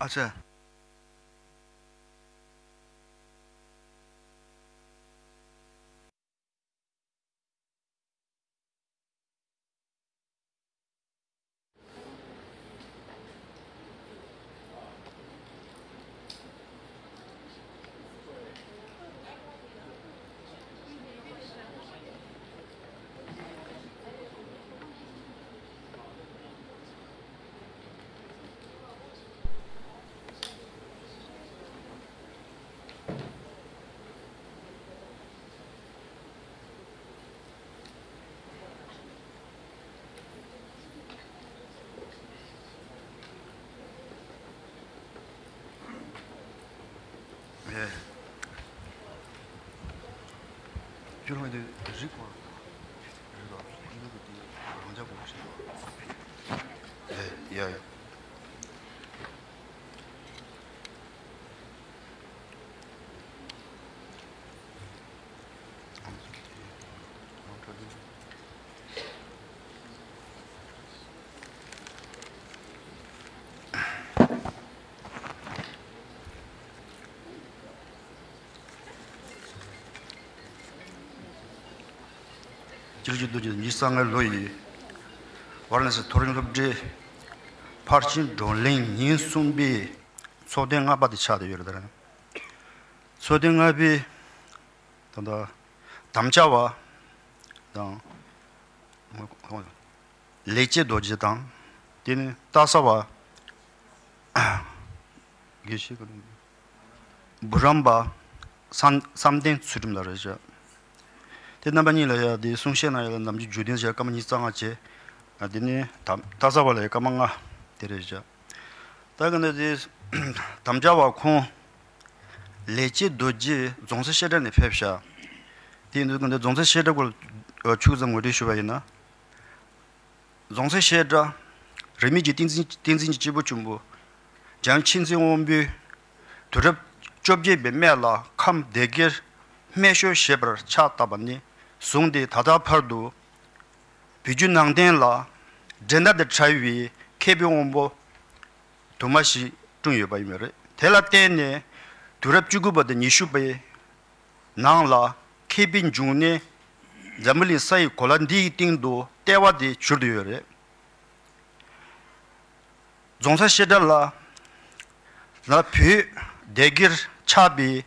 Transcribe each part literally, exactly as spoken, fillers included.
ཨ་ཙི། ཁྱོད་རང་དེ་རིག་གོ། རིག་གོ། ཁྱོད་ཀྱི་དེ་རང་ཅག་གོ་ཞིག་གོ། ཡ་ཡ། སྤྱི་ལོ་ཆིག་སྟོང་དགུ་བརྒྱ་ཉི་ཤུ་རྩ་ལྔ་ལོ་ཡི་ཝཱ་ར་ཎ་སི་མཐོ་རིམ་སློབ་གྲྭའི་ཕར་ཕྱིན་བགྲོ་གླེང་ཉིན་གསུམ་པའི་ཚོགས་ཐེངས་ལྔ་པ་དེ་ཆགས་བསྡད་ཡོད་རེད། ད་རེད། ཚོགས་ཐེངས་ལྔ་པའི་ད་ལྟ་དམ་བཅའ་བ་དང་། ལེགས་བྱས་རྡོ་རྗེ་དང་། དེ་ནས་རྟ་ཟ་བ། དགེ་བཤེས་ཀུན། བུ་རམ་པ། བསམ་བསམ་གཏན་ཚུལ་ཁྲིམས་ལགས་རེད་བཞག་དེ་རྣམ་པ་གཉིས་ལ་ཡ་དེ་གསུང་བཤད་གནང་ཡ་ལ་ནམ་རྒྱུན་རྒྱུན་ལྡན་བྱས་སྐར་མ་ཉི་ཤུ་རྩ་ལྔ་བྱས། དེ་ནས་ད་རྟ་ཟ་བ་ལ་ཡ་སྐར་མ་ལྔ་དེ་རེད་བཞག་ད་ག་ནས་དེ་དམ་བཅའ་བ་ཁོང་ལེགས་བྱས་རྡོ་རྗེ་རྫོང་སར་བཤད་གྲྭ་ནས་ཕེབས་ཤག་དེ་ཡིན་དུས་ག་ནས་རྫོང་སར་བཤད་གྲྭ་སྐོར་ལ་ཆུ་ཙམ་ངོ་སྤྲོད་ཞུ་བ་ཡིན་ན། རྫོང་སར་བཤད་གྲྭ། རིས་མེད་ཀྱི་བསྟན་འཛིན་བསྟན་འཛིན་གྱི་སྐྱེས་བུ་ཆེན་པོ། འཇམ་མཆིམས་བརྩེགས་དབང་པོས་དུས་རབས་བཅོ་བརྒྱད་པའི་སྨད་ལ་ཁམས་སྡེ་དགེར་སྨད་ཤོད་ཞེས་པར་ཕྱག་བཏབ་པ་ནས་བཟུང་སྟེ་ད་ལྟ་བར་དུ་བོད་བརྒྱུད་ནང་བསྟན་ལ་འགྲན་ཟླ་དང་བྲལ་བའི་མཁས་པའི་དབང་པོ་དུ་མ་ཞིག་བསྐྲུན་ཡོད་པ་ཡིན་པ་རེད། དེ་ལ་བརྟེན་ནས་དུས་རབས་བཅུ་དགུ་པ་དང་ཉི་ཤུ་པའི་ནང་ལ་མཁས་པའི་འབྱུང་གནས་འཛམ་བུ་གླིང་ས་ཡི་གོ་ལ་འདིའི་སྟེང་དུ་ལྟེ་བ་དེ་གྱུར་ཏེ་ཡོད་རེད། རྫོང་སར་བཤད་གྲྭ་ལ་ལ་བོད་སྡེ་དགེར་ཆགས་པའི་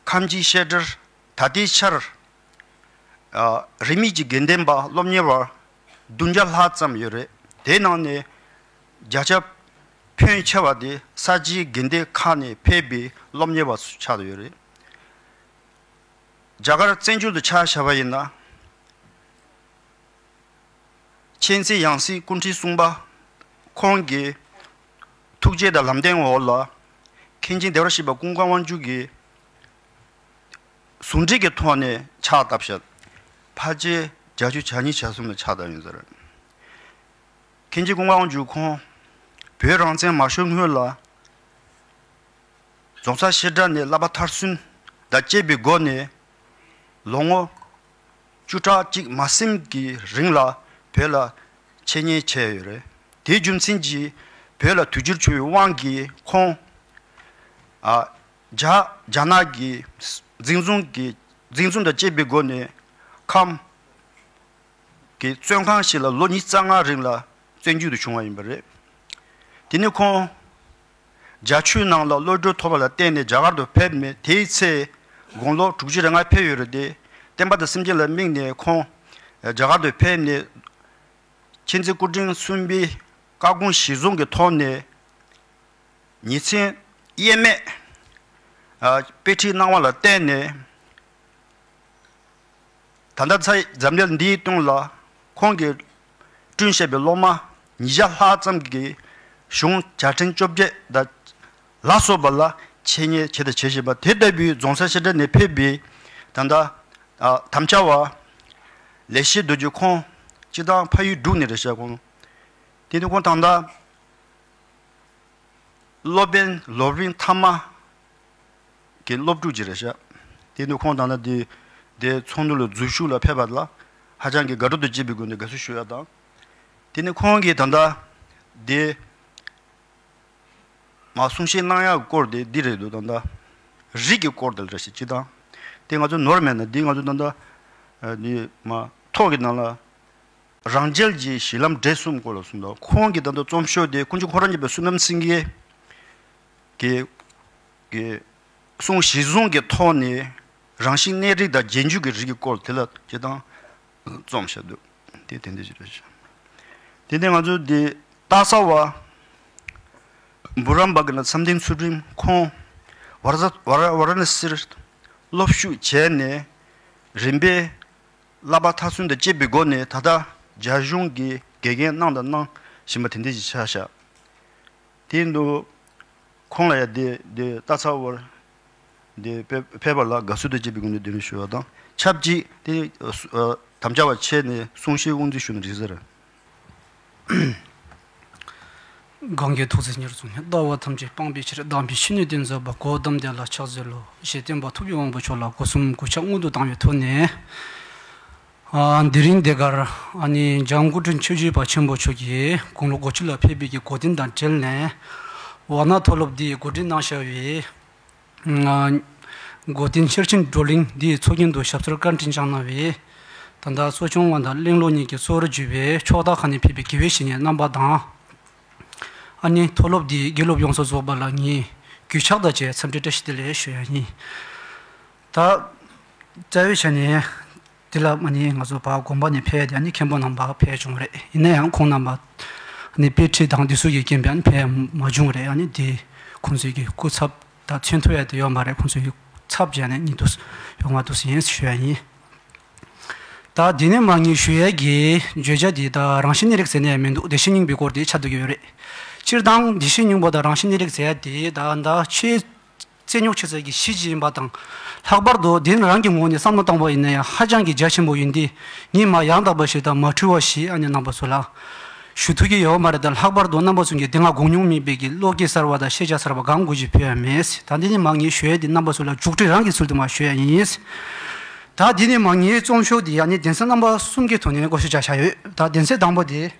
ཁམས་ཀྱི་བཤད་གྲྭར་ད་ལྟའི་ཆར་རིས་མེད་ཀྱི་དགེ་ལྡན་པ་སློབ་གཉེར་བ་བདུན་བརྒྱ་ལྷག་ཙམ་ཡོད་རེད། དེའི་ནང་ནས་བརྒྱ་ཆ་ཕོན་ཆེ་བ་དེ་ས་ཆའི་དགེ་ལྡན་ཁག་ནས་ཕེབས་པའི་སློབ་གཉེར་བ་ཚོ་ཆགས་ཡོད་རེད། རྒྱ་གར་བཙན་བྱོལ་དུ་ཆ་བཞག་པ་ཡིན་ན། མཁྱེན་བརྩེ་ཡང་སྲིད་སྐུ་ཕྲེང་གསུམ་པ་ཁོང་གི་ཐུགས་རྗེ་དང་ལམ་སྟོན་འོག་ལ་མཁན་ཆེན་བདེ་བར་གཤེགས་པ་ཀུན་དགའ་དབང་ཕྱུག་གི་ཟུང་འབྲེལ་གྱི་ཐོག་ནས་ཕྱག་བཏབ་ཤག་ཕལ་ཆེར་བརྒྱད་ཅུ་གྱ་གཉིས་གྱ་གསུམ་ལ་ཕྱག་བཏབ་ཡོད་ཟེར། མཁན་ཆེན་ཀུན་དགའ་དབང་ཕྱུག་ཁོང་བོད་རང་བཙན་མ་ཤོར་སྔོན་ལ་རྫོང་སར་བཤད་གྲྭ་ནས་བསླབ་པ་མཐར་སོན་དང་བཅས་པའི་སྒོ་ནས་ལོ་ངོ་བཅུ་ཕྲག་གཅིག་མ་ཟིན་གྱི་རིང་ལ་བོད་ལ་འཆད་ཉན་བྱས་ཡོད་རེད། དེའི་རྒྱུ་མཚན་གྱིས་བོད་ལ་དུས་འགྱུར་བྱུང་བའི་དབང་གིས་ཁོང་ཨ་རྒྱ་རྒྱ་ནག་གི་འཛིན་བཟུང་གི་འཛིན་བཟུང་དང་བཅས་པའི་སྒོ་ནས་ཁམས་གི་བཙོན་ཁང་ཞིག་ལ་ལོ་ཉི་ཤུ་རྩ་ལྔ་རིང་ལ་བཙོན་འཇུག་ཏུ་བྱུང་བ་ཡིན་པ་རེད། དེ་ནས་ཁོང་རྒྱ་ཆོས་ནང་ལ་བློ་གྲོས་ཐོབ་པ་ལ་བརྟེན་ནས་རྒྱ་གར་དུ་ཕེབས་ནས་དེའི་ཚེ་དགུང་ལོ་དྲུག་ཅུ་རེ་ལྔ་ཕེབས་ཡོད་རེད་དེ། བསྟན་པ་དང་སེམས་ཅན་ལ་དམིགས་ནས་ཁོང་རྒྱ་གར་དུ་ཕེབས་ནས་མཁྱེན་བརྩེ་སྐུ་ཕྲེང་གསུམ་པའི་བཀའ་དགོངས་གཞིར་བཟུང་གི་ཐོག་ནས་ཉིན་མཚན་དབྱེར་མེད་དཔེ་ཁྲིད་གནང་བ་ལ་བརྟེན་ནས། ད་ལྟ་ཚེ་འཛམ་གླིང་འདིའི་སྟེང་ལ་ཁོང་གིས་བསྐྲུན་བཞག་པའི་སློབ་མ་ཉིས་བརྒྱ་ལྷག་ཙམ་གྱིས་གཞུང་བརྒྱ་ཕྲན་བཅོ་བརྒྱད་དང་ལ་སོགས་པ་ལ་འཆད་ཉན་བྱས་དང་བྱེད་བཞིན་པ་དེ་ལྟ་བུའི་རྫོང་སར་བཤད་གྲྭ་ནས་ཕེབས་པའི་ད་ལྟ་ཨ་དམ་བཅའ་བ་ལེགས་བཤད་རྡོ་རྗེ་ཁོང་སྤྱིར་བཏང་ཕ་ཡུལ་འབྲུག་ནས་རེད་ཤག་ཁོང་དེ་ནི་ཁོང་ད་ལྟ། སློབ་དཔོན་སློབ་དཔོན་ཐ་མ་གི་སློབ་ཕྲུག་ཅིག་རེད་ཤག་དེ་ནི་ཁོང་ད་ལྟ་དེ་དེ་ཚོགས་འདུ་ལ་འཛུལ་ཞུགས་ལ་ཕེབས་པ་ལ་ཧ་ཅང་གི་དགའ་སྤྲོ་དང་བཅས་པའི་སྒོ་ནས་དགའ་བསུ་ཞུ་ཡ་དང་། དེ་ནི་ཁོང་གིས་ད་ལྟ་དེ་ མ་གསུང་བཤད་གནང་ཡག་སྐོར་དེ་འདི་རེད་འདུག་ད་ལྟ་རིགས་ཀྱི་སྐོར་དེ་ལ་རེ་ཞིག་ཅི་དང་། དེ་ང་ཚོ་ནོར་མེད་ན་འདི་ང་ཚོ་ད་ལྟ་འདི་མ་ཐོག་གི་ནང་ལ་རང་རྒྱལ་གྱི་གཞི་ལམ་འབྲས་གསུམ་སྐོར་ལ་གསུངས་འདུག་ཁོང་གི་ད་ལྟ་རྩོམ་ཤོག་དེ་ཀུན་མཁྱེན་ཁོ་རང་རྒྱལ་བའི་བསོད་ནམས་སེང་གེ་གི་གི་གསུང་གཞི་བཟུང་གི་ཐོག་ནས་རང་བཞིན་གནས་རིགས་དང་རྗེས་འཇུག་གི་རིགས་ཀྱི་སྐོར་དེ་ལ་སྤྱི་དང་རྩོམ་བྱ་འདུག་དེ་དེ་འདྲ་ཞིག་རེད་ཤག་དེ་ནས་ང་ཚོ་འདི་སྟག་ཚང་བ་འབུམ་རམས་པ་གི་ན་མཚམས་སྡིངས་ཚུལ་ཁྲིམས་ཁོང་ཝ་ར་ཛ་ཝ་ར་ཝ་ར་ཎ་སིར་སློབ་ཞུགས་བྱས་ནས་རིམ་པས་བསླབ་པ་མཐར་སོན་དང་བཅས་པའི་སྒོ་ནས་ད་ལྟ་རྒྱ་གཞུང་གི་དགེ་རྒན་གནང་དང་གནང་བཞིན་པ་དེ་འདྲ་ཞིག་ཆགས་ཤག་དེ་འདུག་ཁོང་ལ་ཡང་དེ་དེ་ལྟ་ཚར་བར་དེ་ཕེབས་ཕེབས་པ་ལ་དགའ་བསུ་དང་བཅས་པའི་སྒོ་ནས་བདེ་ལེགས་ཞུ་བ་དང་ཆབས་ཅིག་དེ་ཨ་དམ་བཅའ་བ་བྱས་ནས་གསུང་བཤད་དབུ་འཛུགས་ཞུ་ན་འགྲིག་ས་རེད། གང་གི་ཐུགས་བརྩེ་ཉེར་བཟུང་ནས། ལྟ་བ་ཐམས་ཅད་སྤང་བའི་ཕྱིར། དམ་པའི་ཆོས་ནི་སྟོན་མཛད་པ། གོའུ་ཏམ་དེ་ལ་ཕྱག་འཚལ་ལོ། ཞེས་བསྟན་པ་ཐུབ་པའི་དབང་པོ་མཆོག་ལ་སྒོ་གསུམ་གུས་ཕྱག་སྔོན་དུ་བཏང་བའི་ཐོག་ནས། ཨ་དེ་རིང་འདི་གར་ཨ་ནི་འཇམ་མགོན་ཆོས་སྤྱོད་པ་ཆེན་པོ་མཆོག་གིས་དགུང་ལོ་དགུ་བཅུ་ལ་ཕེབས་པའི་གི་འགོ་རྟིང་དང་འབྲེལ་ནས་ཝཱ་ཎ་མཐོ་སློབ་འདིའི་འགོ་ཁྲིད་གནང་བཞག་པའི་ཨ་འགོ་རྟིང་ཤེར་ཕྱིན་བགྲོ་གླེང་འདིའི་ཚོགས་རྒྱན་དུ་ཞབས་སོར་བཀའ་དྲིན་བསྐྱངས་གནང་བའི་ད་ལྟ་གཙོ་སྐྱོང་བ་དང་གླེང་སློང་གཉིས་ཀྱི་གཙོ་བོར་གྱུར་པའི་ཕྱོགས་མཐའ་ཁག་ནས་ཕེབས་པའི་དགེ་བའི་བཤེས་གཉེན་རྣམ་པ་དང་། ཨ་ནི་མཐོ་སློབ་འདིའི་དགེ་སློབ་ཡོངས་སུ་རྫོགས་པ་ལ་ངས་གུས་ཕྱག་དང་བཅས་འཚམས་འདྲི་བཀྲ་ཤིས་བདེ་ལེགས་ཞུ་ཡ་ཡིན། ད་རྩ་བའི་ཆ་ནས་འདི་ལ་ཨ་ནི་ང་ཚོ་ཕར་དགོན་པ་ནས་ཕེབས་ཏེ་ཨ་ནི་མཁན་པོ་རྣམ་པ་ཕེབས་བྱུང་རེད། ཡིན་ན་ཡང་ཁོང་རྣམ་པ་ཨ་ནི་དཔེ་ཁྲིད་དང་འདི་ཚོ་གི་རྐྱེན་པས་ཨ་ནི་ཕེབས་མ་བྱུང་རེད། ཨ་ནི་འདི་ཁོང་ཚོའི་གི་སྐུ་ཚབ་ད་མཚོན་ཐུབ་ཡ་དེ་ཡོད་མ་རེད། ཁོང་ཚོའི་གི་ཚབ་བྱས་ནས་ཉིན་དུ་ཡོང་བ་འདུག་ཡིན་ཞུ་ཡ་ཡིན། ད་འདི་ནས་མར་ངས་ཞུ་ཡས་ཀྱི་བརྗོད་བྱ་འདི་ད་རང་བཞིན་གནས་རིགས་ཟེར་ནས་མི་འདུག་བདེ་གཤེགས་སྙིང་པོའི་སྐོར་དེ་ཆགས་བསྡད་ཀྱི་ཡོད་རེད། སྤྱིར་བཏང་བདེ་གཤེགས་སྙིང་པོ་དང་རང་བཞིན་གནས་རིགས་ཟེར་ཡས་དེ་ད་ད་ཆེས་རྩོད་རྙོག་ཆེ་ས་གི་གཞི་ཅིག་ཡིན་པ་དང་། ལྷག་པར་དུ་དེ་ནི་རང་གི་ངོས་ནས་བསམ་བློ་བཏང་བ་ཡིན་ན་ཡང་ཧ་ཅང་གི་རྒྱ་ཆེན་པོ་ཡིན་དུས་ངས་མར་ཡང་དག་པ་ཞིག་དང་མ་འཁྲུལ་བ་ཞིག་ཨ་ནི་རྣམ་པ་ཚོ་ལ་ཞུ་ཐུབ་ཀྱི་ཡོད་མ་རེད། ད་ལྷག་པར་དུ་རྣམ་པ་ཚོ་གིས་དེ་སྔ་གོ་མྱོང་མེད་པའི་གི་བློ་སྐྱེད་གསར་བ་དང་ཤེས་བྱ་གསར་བ་གང་དགོས་ཀྱི་ཕུལ་ཡ་མེད། ད་འདི་ནས་མར་ངས་ཞུ་ཡས་དེ་རྣམ་པ་ཚོ་ལ་མཇུག་སྒྲིལ་རང་གི་ཚུལ་དུ་མར་ཞུ་ཡ་ཡིན། ད་འདི་ནས་མར་ངའི་རྩོམ་ཤོག་འདི་ཡ་ནི་སྡེ་ཚན་རྣམ་པ་གསུམ་གྱི་ཐོག་ནས་བགོ་བཤའ་རྒྱག་བཞག་ཡོད། ད་སྡེ་ཚན་དང་པོ་དེ།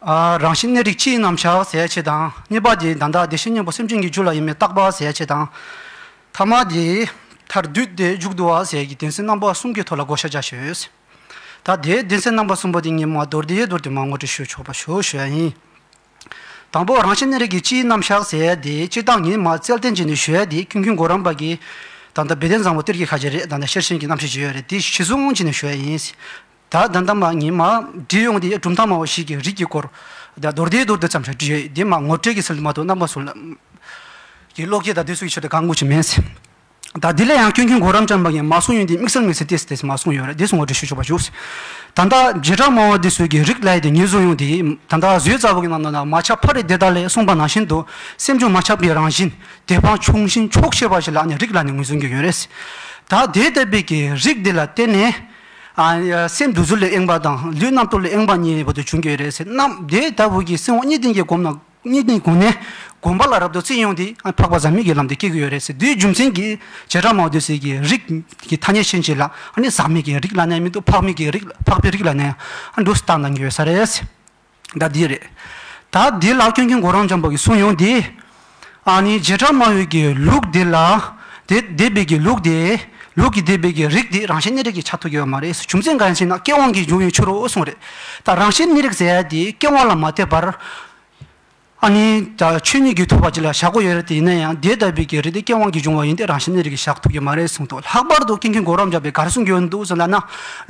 ཨ་རང་བཞིན་གནས་རིགས་སྤྱིའི་རྣམ་གཞག་ཟེར་ཡ་ཆེད་དང་། གཉིས་པ་དེ་ད་ལྟ་བདེ་གཤེགས་སྙིང་པོ་སེམས་ཅན་གྱི་རྒྱུད་ལ་ཡོད་མེད་བརྟག་པ་ཟེར་ཡ་ཆེད་དང་། ཐ་མ་དེ་མཐར་བསྡུས་ཏེ་མཇུག་བསྡུ་བ་ཟེར་ཡ་གི་སྡེ་ཚན་རྣམ་པ་གསུམ་གྱི་ཐོག་ལ་བགོ་བཤའ་རྒྱག་བཞག་ཡོད། ད་དེའི་སྡེ་ཚན་རྣམ་པ་གསུམ་པོ་དེ་ངས་མར་མདོར་བསྡུས་མདོར་བསྡུས་མར་ངོ་སྤྲོད་ཞུ་ཆོག་པ་ཞུ་ཞུ་ཡ་ཡིན། དང་པོ་རང་བཞིན་གནས་རིགས་ཀྱི་སྤྱིའི་རྣམ་གཞག་ཟེར་ཡ་དེ་སྤྱིར་བཏང་ངས་མར་རྩལ་བསྟན་བྱས་ནས་ཞུ་ཡ་དེ་ཀུན་མཁྱེན་གོ་རམས་པ་གིས་ད་ལྟ་དཔལ་ལྡན་བཟང་པོ་གཏེར་གྱི་ཁ་ཆེ་རེད། ད་ལྟ་ཤེར་ཕྱིན་གྱི་རྣམ་བཤད་ཅིག་ཡོད་རེད། དེ་གཞི་བཟུང་བྱས་ནས་ཞུ་ཡ་ཡིན། ད་ད་ལྟ་མར་ངས་མར་བྲིས་ཡོང་དེ་གྲུབ་མཐའ་སྨྲ་བ་བཞི་གི་རིགས་ཀྱི་སྐོར་ད་མདོར་བསྡུས་མདོར་བསྡུས་ཙམ་ཞིག་བྲིས་ཡོད། དེ་མར་ངོ་སྤྲོད་ཀྱི་ཚུལ་དུ་མ་གཏོགས་རྣམ་པ་ཚོ་ལ་གི་བློ་སྐྱེད་དང་དེ་ཚོ་གི་ཆེད་དུ་གང་དགོས་ཀྱི་མིན། ད་འདི་ལ་ཡང་ཀུན་མཁྱེན་གོ་རམས་ཅན་པ་ངས་མར་གསུངས་ཡོང་དེ་དམིགས་བསལ་དམིགས་བསལ་ཏོག་ཙམ་ཏོག་ཙམ་མར་གསུངས་ཡོད་རེད། དེ་ཚོ་ངོ་སྤྲོད་ཞུ་ཆོག་པ་ཞུ། ད་ལྟ་བྱེ་བྲག་སྨྲ་བ་འདི་ཚོས་ཀྱི་རིགས་ལབ་ཡས་དེ་ངོས་བཟུང་ཡོང་དེ་ད་ལྟ་བཟོད་ལྟ་བུ་གི་ནང་ན་མ་ཁྱབ་ཕ་རོལ་དེ་དག་ལས་གསུངས་པ་ནང་བཞིན་དུ་སེམས་བྱུང་མ་ཁྱབ་པའི་རང་བཞིན་དེ་སྤངས་ཆུང་ཞིང་ཆོག་ཤེས་པ་ཞིག་ལ་ནི་རིགས་ལ་ནི་ངོས་བཟུང་གི་ཡོད་རེད། ད་དེ་ལྟ་བུའི་གི་རིགས་འདི་ལ་བརྟེན་ནས་ཨ་སེམས་འདུ་འཛི་ལས་གཡེངས་པ་དང་ལུས་རྣམ་རྟོག་ལས་གཡེངས་པ་གཉིས་བར་དུ་བྱུང་གི་ཡོད་རེད་ཟེར། རྣམ་དེ་ལྟ་བུ་གི་སེམས་དབང་གཉིས་ལྡན་གྱི་སྒོམ་ན། གཉིས་ལྡན་གོང་ནས་སྒོམ་པ་ལ་རབ་ཏུ་བརྩོན་ཡོང་དུས་འཕགས་པ་ཟག་མེད་ཀྱི་ལམ་དུ་སྐྱེ་གི་ཡོད་རེད་ཟེར། དེའི་རྒྱུ་མཚན་གྱིས་བྱེ་བྲག་སྨྲ་བ་འདི་ཚོས་ཀྱི་རིགས་ཀྱི་ཐ་སྙད་ཤེས་བྱེད་ལ་ཨ་ནི་ཟག་མེད་ཀྱི་རིགས་ལབ་ནའི་མི་འདུག་འཕགས་མེད་ཀྱི་རིགས་འཕགས་པའི་རིགས་ལབ་ནའི་ཨ་འདུག་སེ་བཏགས་གནང་གི་ཡོད་ས་རེད། ད་འདི་རེད། ད་འདི་ལ་ཀུན་མཁྱེན་གོ་རམས་ཅན་པ་གིས་གསུངས་ཡོང་དེ། ཨ་ནི་བྱེ་བྲག་སྨྲ་བའི་གི་ལུགས་འདི་ལ་དེ་འདས་པའི་གི་ལུགས་དེ་ལུགས་ཀྱི་འདས་པའི་གི་རིགས་དེ་རང་བཞིན་གནས་རིགས་ཀྱི་ཆགས་ཐུབ་ཀྱི་ཡོད་མ་རེད། རྒྱུ་མཚན་གང་ཡིན་ཟེར་ན་སྐྱེ་དབང་གིས་བྱུང་བའི་ཕྱིར་རོ་གསུངས་རེད། ད་རང་བཞིན་གནས་རིགས་ཟེར་ཡ་དེ་སྐྱེ་དབང་ལ་མ་ལྟོས་པར། ཨ་ནི་ད་ཆོས་ཉིད་ཀྱི་ཐོབ་པ་ཅིག་ལ་བཞག་གི་ཡོད་རེད། དེ་ཡིན་ན་ཡང་དེ་ལྟ་བུའི་གི་རིགས་དེ་སྐྱེ་དབང་གིས་བྱུང་བ་ཡིན་ཏེ་རང་བཞིན་གནས་རིགས་ཀྱིས་བཞག་ཐུབ་ཀྱི་མ་རེད་གསུངས་འདུག་ལྷག་པར་དུ་ཀུན་མཁྱེན་གོ་རམས་ཅན་པས་ག་རེ་གསུང་གི་ཡོད་འདུག་ཟེར་ལབ་ན།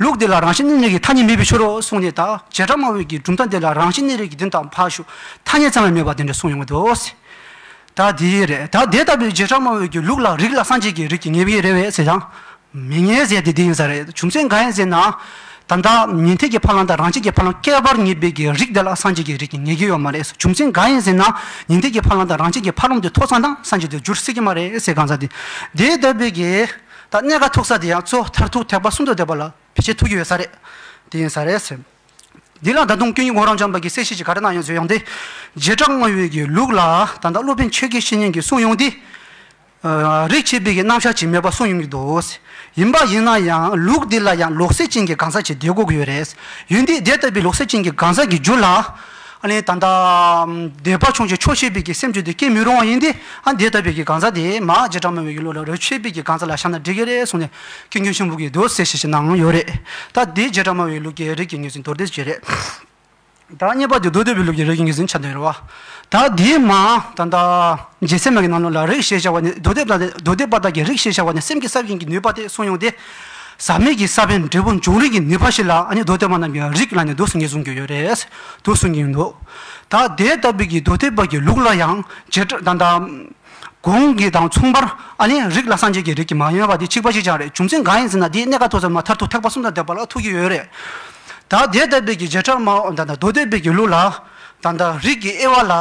ལུགས་འདི་ལ་རང་བཞིན་གནས་རིགས་ཀྱི་ཐ་སྙད་མེད་པའི་ཕྱིར་རོ་གསུངས་ནས། ད་བྱེ་བྲག་སྨྲ་བའི་གི་གྲུབ་མཐའ་འདི་ལ་རང་བཞིན་གནས་རིགས་ཀྱི་དོན་དམ་ཕར་ཞོག་ཐ་སྙད་ཙམ་ཡང་མེད་པ་དེ་འདྲ་གསུངས་ཡོང་གི་འདུག་ད་དེ་རེད། ད་དེ་ལྟ་བུའི་བྱེ་བྲག་སྨྲ་བའི་གི་ལུགས་ལ་རིགས་ལ་སངས་རྒྱས་ཀྱི་རིགས་ཀྱིས་ངེས་པ་རེད་པས་ཟེར་ཡང་། མི་ངེས་ཟེར་དེ་འདི་ཡིན་ས་རེད། རྒྱུ་མཚན་གང་ཡིན་ཟེར་ན། ད་ལྟ་ཉན་ཐོས་ཀྱི་ཕ་ལམ་དང་རང་རྒྱལ་གྱི་ཕ་ལམ་ཁྱད་པར་ངེས་པའི་གི་རིགས་དེ་ལ་སངས་རྒྱས་ཀྱི་རིགས་ཀྱིས་ངེས་ཀྱི་ཡོད་མ་རེད། རྒྱུ་མཚན་གང་ཡིན་ཟེར་ན། ཉན་ཐོས་ཀྱི་ཕ་ལམ་དང་རང་རྒྱལ་གྱི་ཕ་ལམ་དེ་ཐོབ་ཚང་དང་སངས་རྒྱས་དེ་འགྱུར་སྲིད་ཀྱི་མ་རེད་ཟེར་གང་ཟག་དེ། དེ་ལྟ་བུའི་གི་ད་གནད་འགག་ཐུག་ས་དེ་ཡང་གཙོ་མཐར་ཐུག་ཐེག་པ་གསུམ་དུ་བསྡུས་པ་ལ་བེད་སྤྱོད་ཐུབ་ཀྱི་ཡོད་ས་རེད། དེ་ཡིན་ས་རེད་ཟེར། འདི་ལ་ད་དུང་ཀུན་མཁྱེན་གོ་རམས་ཅན་པ་གིས་གསལ་བཤད་ཅིག་ག་རེ་གནང་ཡོད་ཟེར་ཡོང་དེ། བྱེ་བྲག་སྨྲ་བའི་གི་ལུགས་ལ་ད་ལྟ་སློབ་དཔོན་ཆོས་རྒྱལ་བཤེས་གཉེན་གྱིས་གསུངས་ཡོང་དེ། རིགས་ཆད་པའི་གི་རྣམ་གཞག་ཅིག་མེད་པ་གསུངས་ཡོང་གི་འདུག་ཡིན་པ་ཡིན་ན་ཡང་ལུགས་འདི་ལ་ཡང་ལོག་སྲེད་ཅན་གྱི་གང་ཟག་ཅིག་བསྡད་དགོས་ཀྱི་ཡོད་རེད། ཡོད་དུས་དེ་ལྟ་བུའི་ལོག་སྲེད་ཅན་གྱི་གང་ཟག་གི་རྒྱུད་ལ། ཨ་ནི་ད་ལྟ་འདོད་པ་ཆུང་ཆེ་ཆོག་ཤེས་པའི་གི་སེམས་བྱུང་དེ་སྐྱེ་མི་རུང་བ་ཡིན་ཏེ། ཨ་འདི་ལྟ་བུའི་གི་གང་ཟག་དེ་མ་བྱེ་བྲག་སྨྲ་བའི་གི་ལུགས་ལ་རོ་ཆོས་པའི་གི་གང་ཟག་ལ་བཞག་ན་འགྲིག་གི་རེད་གསུངས་ནས་ཀུན་མཁྱེན་ཆེན་པོ་གིས་འདུག་སེ་ཞེས་ཞེས་གནང་ཡོད་རེད། ད་འདི་བྱེ་བྲག་སྨྲ་བའི་ལུགས་ཀྱི་རིགས་ཀྱི་ངོས་ཟིན་མདོར་བསྡུས་ཅིག་རེད། ད་གཉིས་པ་དེ་མདོ་སྡེ་པའི་ལུགས་ཀྱི་རིགས་ཀྱི་ངོས་ཟིན་ཆགས་བསྡད་ཡོད་རེད་བ། ད་འདིའི་མ་ད་ལྟ་རྗེ་སེམས་མ་གི་ནང་ལོགས་ལ་རིགས་ཞེས་བྱ་བ་ནི་མདོ་སྡེ་པ་དང་མདོ་སྡེ་པ་དག་གིས་རིགས་ཞེས་བྱ་བ་ནི་སེམས་ཀྱི་ས་བོན་གྱི་ནུས་པ་སྟེ་གསུངས་ཡོང་སྟེ། ཟག་མེད་ཀྱི་ས་བོན་འབྲས་བུ་འབྱུང་རིགས་ཀྱི་ནུས་པ་ཞིག་ལ་ཨ་ནི་མདོ་སྡེ་པ་རྣམས་ཀྱིས་རིགས་ལ་ནི་འདུག་སེ་ངོས་བཟུང་གི་ཡོད་རེད། འདུག་གསུང་གི་ཡོད་འདུག་ད་དེ་ལྟ་བུའི་གི་མདོ་སྡེ་པ་གི་ལུགས་ལ་ཡང་བྱེ་བྲག་ད་ལྟ་གོང་གི་དང་མཚུངས་པར་ཨ་ནི་རིགས་ལ་སངས་རྒྱས་ཀྱི་རིགས་ཀྱི་མ་ཡིན་པ་དེ་གཅིག་པ་གཅིག་རྐྱང་རེད། རྒྱུ་མཚན་གང་ཡིན་ཟེར་ན་དེའི་གནས་སྐབས་ཐོག་ཚད་མ་མཐར་ཐུག་ཐེག་པ་གསུམ་དང་ལྡན་པ་ལ་ཐུག་གི་ཡོད་རེད། ད་དེ་ལྟ་བུའི་གི་བྱེ་བྲག་སྨྲ་བ་ད་ལྟ་མདོ་སྡེ་པའི་གི་ལུགས་ལ་ད་ལྟ་རིགས་ཀྱི་དབྱེ་བ་ལ་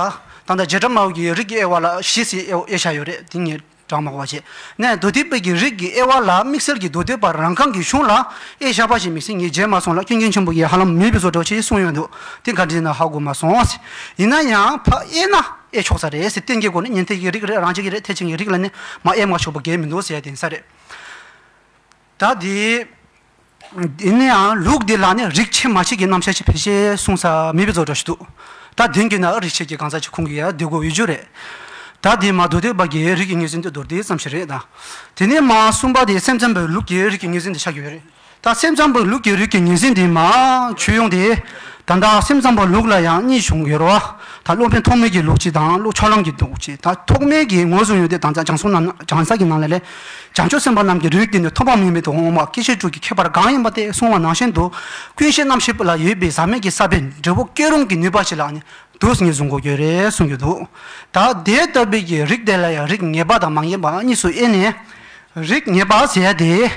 ད་ལྟ་བྱེ་བྲག་སྨྲ་བ་གི་རིགས་ཀྱི་དབྱེ་བ་ལ་བཞི་ཟེར་དབྱེ་བཞག་ཡོད་རེད། དེ་ངས་དྲང་མ་གོ་བ་བྱས་ནས་མདོ་སྡེ་པའི་གི་རིགས་ཀྱི་དབྱེ་བ་ལ་དམིགས་བསལ་གྱི་མདོ་སྡེ་པ་རང་རྐང་གི་གཞུང་ལ་དབྱེ་བཞག་པ་ཞིག་མི་སྲིད་ངས་མཇལ་མ་སོང་ལ་ཀུན་མཁྱེན་ཆེན་པོ་གིས་ཧ་ལམ་མེད་པའི་བཟོ་འདྲ་ཅིག་གསུངས་ཡོད་འདུག་དེ་ག་འདྲ་ཡིན་ན་ཧ་གོ་མ་སོང་། ཡིན་ན་ཡང་ཕ་དབྱེ་ན་དབྱེ་ཆོག་ས་རེད་ཟེར། རྟེན་གྱི་སྒོ་ནས་ཉན་ཐོས་ཀྱི་རིགས་རེད། རང་རྒྱལ་གྱི་རིགས་རེད། ཐེག་ཆེན་གྱི་རིགས་ལ་ནི་མ་དབྱེ་མ་ཆོག་པ་འགལ་མི་འདུག་ཟེར་ཡ་དེ་ཡིན་ས་རེད། ད་དེ། ཡིན་ན་ཡང་ལུགས་འདི་ལ་ནི་རིགས་ཆེ་མ་ཆེ་གི་རྣམ་གཞག་ཅིག་ཕལ་ཆེར་གསུངས་ས་མེད་པའི་བཟོ་འདྲ་ཞིག་འདུག་ད་དེང་གི་ན་རིགས་ཆད་ཀྱི་གང་ཟག་ཅིག་ཁོང་གི་ཡ་བསྡད་དགོས་ཡོད་རྒྱུ་རེད། ད་དེ་མ་མདོ་སྡེ་པ་གི་རིགས་ཀྱི་ངོས་འཛིན་དེ་མདོར་བསྡུས་ཙམ་ཞིག་རེད་ད། དེ་ནས་མ་གསུམ་པ་དེ་སེམས་ཙམ་པའི་ལུགས་ཀྱི་རིགས་ཀྱི་ངོས་འཛིན་དེ་ཆགས་ཀྱི་ཡོད་རེད། ད་སེམས་ཙམ་པའི་ལུགས་ཀྱི་རིགས་ཀྱི་ངོས་འཛིན་དེ་མ་ཆོས་དབྱིངས་དེ། ད་ལྟ་སེམས་ཙམ་པའི་ལུགས་ལ་ཡང་གཉིས་བྱུང་ཡོད་རེད་བ། ད་སློབ་དཔོན་ཐོགས་མེད་ཀྱི་ལུགས་གཅིག་དང་སློབ་ཕྱོགས་གླང་གི་ལུགས་གཅིག་ད་ཐོགས་མེད་ཀྱི་ངོས་བཟུང་ཡོད་དེ་ད་ལྟ་སྦྱང་སོང་ན་སྦྱང་ས་གི་ནང་ལ་ལས། བྱང་ཆུབ་སེམས་དཔའ་རྣམས་ཀྱི་རིགས་དེ་ནི་ཐོག་མ་མེད་པའི་དོན་དབང་མ་སྐྱེ་མཆེད་དྲུག་གི་ཁྱད་པར་གང་ཡིན་པ་སྟེ་གསུངས་པ་ནང་བཞིན་དུ། ཀུན་ཤེས་རྣམ་ཤེས་ལ་ཡོད་པའི་ཟག་མེད་ཀྱི་ས་བོན་འབྲས་བུ་སྐྱེ་རུང་གི་ནུས་པ་ཞིག་ལ་ནི་འདུག་སེ་ངོས་བཟུང་དགོས་ཀྱི་རེད་གསུང་གི་འདུག་ད་དེ་ལྟ་བུའི་གི་རིགས་དེ་ལ་ཡང་རིགས་ངེས་པ་དང་མ་ངེས་པ་གཉིས་སུ་དབྱེ་ནས། རིགས་ངེས་པ་ཟེར་ཡ་དེ།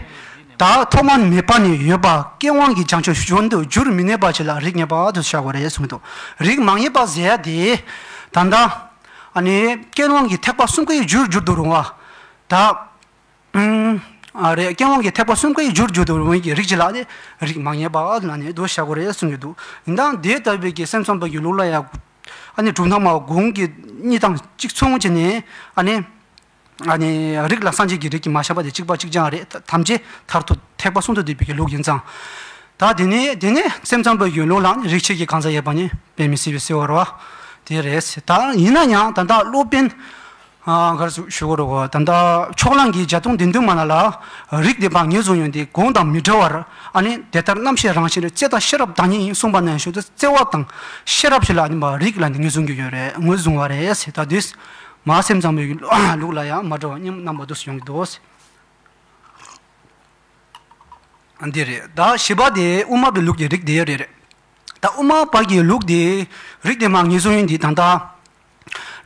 ད་ཐོག་མ་མེད་པ་ནས་ཡོད་པ་སྐྱེ་དབང་གི་བྱང་ཆུབ་གཞན་དུ་འགྱུར་མི་ནུས་པ་ཞིག་ལ་རིགས་ངེས་པ་དུ་བྱ་དགོས་རེད་གསུངས་འདུག་རིགས་མ་ངེས་པ་ཟེར་ཡ་དེ། ད་ལྟ། ཨ་ནི་སྐྱེ་དབང་གི་ཐེག་པ་གསུམ་ཀའི་རྒྱུར་འགྱུར་དུ་རུང་བ། ད། ཨ་རེད། སྐྱེ་དབང་གི་ཐེག་པ་གསུམ་ཀའི་རྒྱུར་འགྱུར་དུ་རུང་བའི་རིགས་ཅིག་ལ་ནི་རིགས་མ་ངེས་པ་ལ་ནི་དུ་བྱ་དགོས་རེད་གསུངས་ཡོད་འདུག་ཡིན་ནའང་དེ་ལྟ་བུའི་གི་སེམས་ཙམ་པ་གི་ལུགས་ལ་ཡང་། ཨ་ནི་གྲུབ་མཐའ་སྨྲ་བ་གོང་གི་གཉིས་དང་གཅིག་མཚུངས་བྱས་ནས་ཨ་ནི། ཨ་ནི་རིགས་ལ་སངས་རྒྱས་ཀྱི་རིགས་ཀྱིས་མ་བཞག་པ་དེ་གཅིག་པ་གཅིག་རྐྱང་རེད། ཐམས་ཅད་མཐར་ཐུག་ཐེག་པ་གསུམ་དུ་འདུས་པའི་གི་ལུགས་ཡིན་ཙང་། ད་དེ་ནས་དེ་ནས་སེམས་ཙམ་པ་གི་ལུགས་ལ་ནི་རིགས་ཆད་ཀྱི་གང་ཟག་ཡོད་པ་ནི་དཔེ་མི་སྲིད་པའི་གསལ་བ་རེད་བ། དེ་རེད། ད་ཡིན་ན་ཡང་ད་ལྟ་སློབ་དཔོན། ཨ་ག་རེ་ཞུ་དགོས་རེད་བ། ད་ལྟ་ཕྱོགས་གླང་གི་བརྒྱད་སྟོང་བདུན་བདུན་མ་ལ་ལ་རིགས་དེ་དཔག་ངེས་བཟུང་ཡོང་དུས་གོང་དང་མི་འདྲ་བར་ཨ་ནི་དེ་ལྟར་རྣམ་ཤེས་རང་བཞིན་རེད། བརྩེ་དང་ཤེས་རབ་བདག་ཉིད་ཡིན་གསུངས་པ་ནང་བཞིན་དུ་བརྩེ་བ་དང་ཤེས་རབ་ཞིག་ལ་ནི་མ་རིགས་ལ་ནི་ངོས་བཟུང་གི་ཡོད་རེད། ངོས་བཟུང་བ་རེད་ཟེར། ད་དུས་མ་སེམས་ཙམ་པའི་ལུགས་ལ་ཡང་མ་འདྲ་བ་མཉམ་རྣམ་པ་འདུས་སུ་ཡོང་གི་འདུག་འདི་རེད། ད་བཞི་པ་དེ་དབུ་མ་པའི་ལུགས་ཀྱི་རིགས་དེ་རེད་རེད། ད་དབུ་མ་པ་གི་ལུགས་དེ་རིགས་དེ་མ་ངེས་བཟུང་ཡིན་དེ་ད་ལྟ།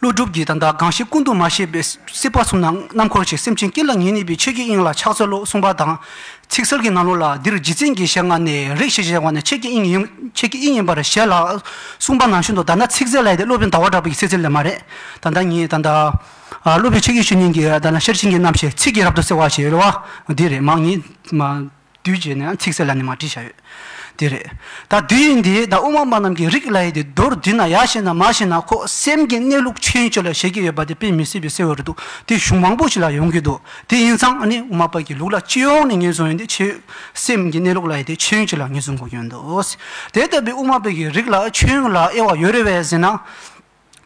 ཀླུ་སྒྲུབ་ཀྱིས་ད་ལྟ་གང་ཞིག་ཀུན་ཏུ་མ་སྐྱེས་པའི་སྲིད་པ་གསུམ་ན་རྣམ་འཁོར་ཞིག་སེམས་ཅན་ཀུན་ལ་ངེས་ནུས་པའི་ཆོས་ཀྱི་དབྱིངས་ལ་ཕྱག་འཚལ་ལོ་གསུངས་པ་དང་། ཚིག་གསལ་གྱི་ནང་ལོགས་ལ་འདིར་རྗེ་བཙུན་གྱི་ཞལ་སྔ་ནས་རིགས་ཞེས་བྱ་བ་ནི་ཆོས་ཀྱི་དབྱིངས་ཡིན། ཆོས་ཀྱི་དབྱིངས་ཡིན་པར་བཞེད་ལ་གསུངས་པ་ནང་བཞིན་དུ། ད་ལྟ་ཚིག་གསལ་ལ་ཡི་དེ་སློབ་དཔོན་ཟླ་བ་གྲགས་པའི་ཚིག་གསལ་ལས་མ་རེད། ད་ལྟ་ངས་ད་ལྟ་ཨ་སློབ་དཔོན་ཆོས་ཀྱི་ཆོས་ཉིད་ཀྱི་ད་ལྟ་ཤེར་ཕྱིན་གྱི་རྣམ་བཤད་ཚིག་གི་རབ་ཏུ་གསལ་བ་ཞེས་རེད་བ། འདི་རེད་མ་ངས་མ། བསྡུས་བྱས་ནས་ཚིག་གསལ་ལ་ནི་མ་བྲིས་བཞག་ཡོད། དེ་རེད། ད་དུས་ཡིན་དེ་ད་དབུ་མ་པ་རྣམས་ཀྱི་རིགས་ལ་ཡི་དེ་མདོར་བསྡུས་ན་ཡར་བཤད་ན་མར་བཤད་ན་ཁོ་སེམས་ཀྱི་གནས་ལུགས་ཆོས་དབྱིངས་ཅིག་ལ་བཞེད་ཀྱི་ཡོད་པ་དེ་དཔེ་མི་སྲིད་པའི་གསལ་བོ་རེད་འདུག་དེ་གཞུང་མང་པོ་ཞིག་ལ་ཡོང་གི་འདུག་དེ་ཡིན་ཙང་ཨ་ནི་དབུ་མ་པ་གི་ལུགས་ལ་སྤྱི་ཡོངས་ནས་ངོས་བཟུང་ཡོང་དུས་ཆོས་སེམས་ཀྱི་གནས་ལུགས་ལ་ཡི་དེ་ཆོས་དབྱིངས་ཅིག་ལ་ངོས་བཟུང་དགོས་ཀྱི་ཡོད་འདུག་དེ་ལྟ་བུའི་དབུ་མ་པ་གི་རིགས་ལ་ཆོས་དབྱིངས་ལ་དབྱེ་བ་ཡོད་རེད་བས་ཟེར་ན།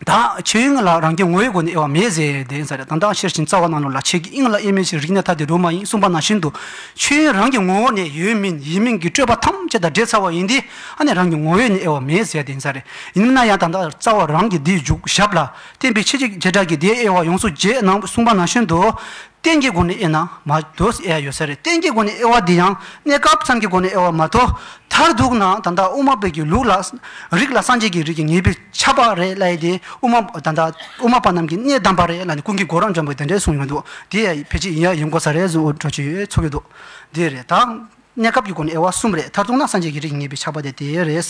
ད་ཆོས་དབྱིངས་ལ་རང་གི་ངོ་བོའི་སྒོ་ནས་དབྱེ་བ་མེད་ཟེར་དེ་ཡིན་ས་རེད། ད་ལྟ་ཤེར་ཕྱིན་རྩ་བ་ནང་ལོགས་ལ་ཆོས་ཀྱི་དབྱིངས་ལ་དབྱེར་མེད་ཕྱིར་རིགས་ནི་ཐ་དད་རུ་མ་ཡིན་གསུངས་པ་ནང་བཞིན་དུ། ཆོས་དབྱིངས་རང་གི་ངོ་བོ་ནས་ཡོད་མིན་ཡིན་མིན་གྱི་སྤྲོས་པ་ཐམས་ཅད་དང་བྲལ་ཚར་བ་ཡིན་དུས་ཨ་ནི་རང་གི་ངོ་བོ་ནས་དབྱེ་བ་མེད་ཟེར་དེ་ཡིན་ས་རེད། ཡིན་ན་ཡང་ད་ལྟ་རྩ་བ་རང་གི་དེའི་འཇུག་ཞབས་ལ་བརྟེན་པའི་ཕྱིན་ཅི་བྱེ་བྲག་གི་དེའི་དབྱེ་བ་ཡོངས་སུ་བརྗེད་གནང་གསུངས་པ་ནང་བཞིན་དུ། རྟེན་གྱི་སྒོ་ནས་དབྱེ་ན་མ་འདོད་དབྱེ་ཡ་ཡོད་ས་རེད། རྟེན་གྱི་སྒོ་ནས་དབྱེ་བ་འདི་ཡང་གནས་སྐབས་ཙམ་གྱི་སྒོ་ནས་དབྱེ་བ་མ་གཏོགས་མཐར་གཏུགས་ན་ད་ལྟ་དབུ་མ་པའི་གི་ལུགས་ལ་རིགས་ལ་སངས་རྒྱས་ཀྱི་རིགས་ཀྱི་ངེས་པའི་ཁྱབ་པ་རེད་ལབ་ཡ་དེ་དབུ་མ་ད་ལྟ་དབུ་མ་པ་རྣམས་ཀྱི་གནད་གདམས་པ་རེད་ལབ་ནས་ཀུན་མཁྱེན་གོ་རམས་འཇམ་པོས་དེ་འདྲས་གསུངས་ཡོད་འདུག་དེ་ཡ་ཕལ་ཆེར་ཡིན་ཡ་ཡིན་དགོས་ས་རེད་བཟོ་འོ་འགྲོ་ཆེ་ཡོད་ཚོགས་ཀྱི་འདུག་དེ་རེད་ད། གནས་སྐབས་ཀྱི་སྒོ་ནས་དབྱེ་བ་གསུམ་རེད། མཐར་གཏུགས་ན་སངས་རྒྱས་ཀྱི་རིགས་ངེས་པའི་ཁྱབ་པ་དེ་དེ་རེད།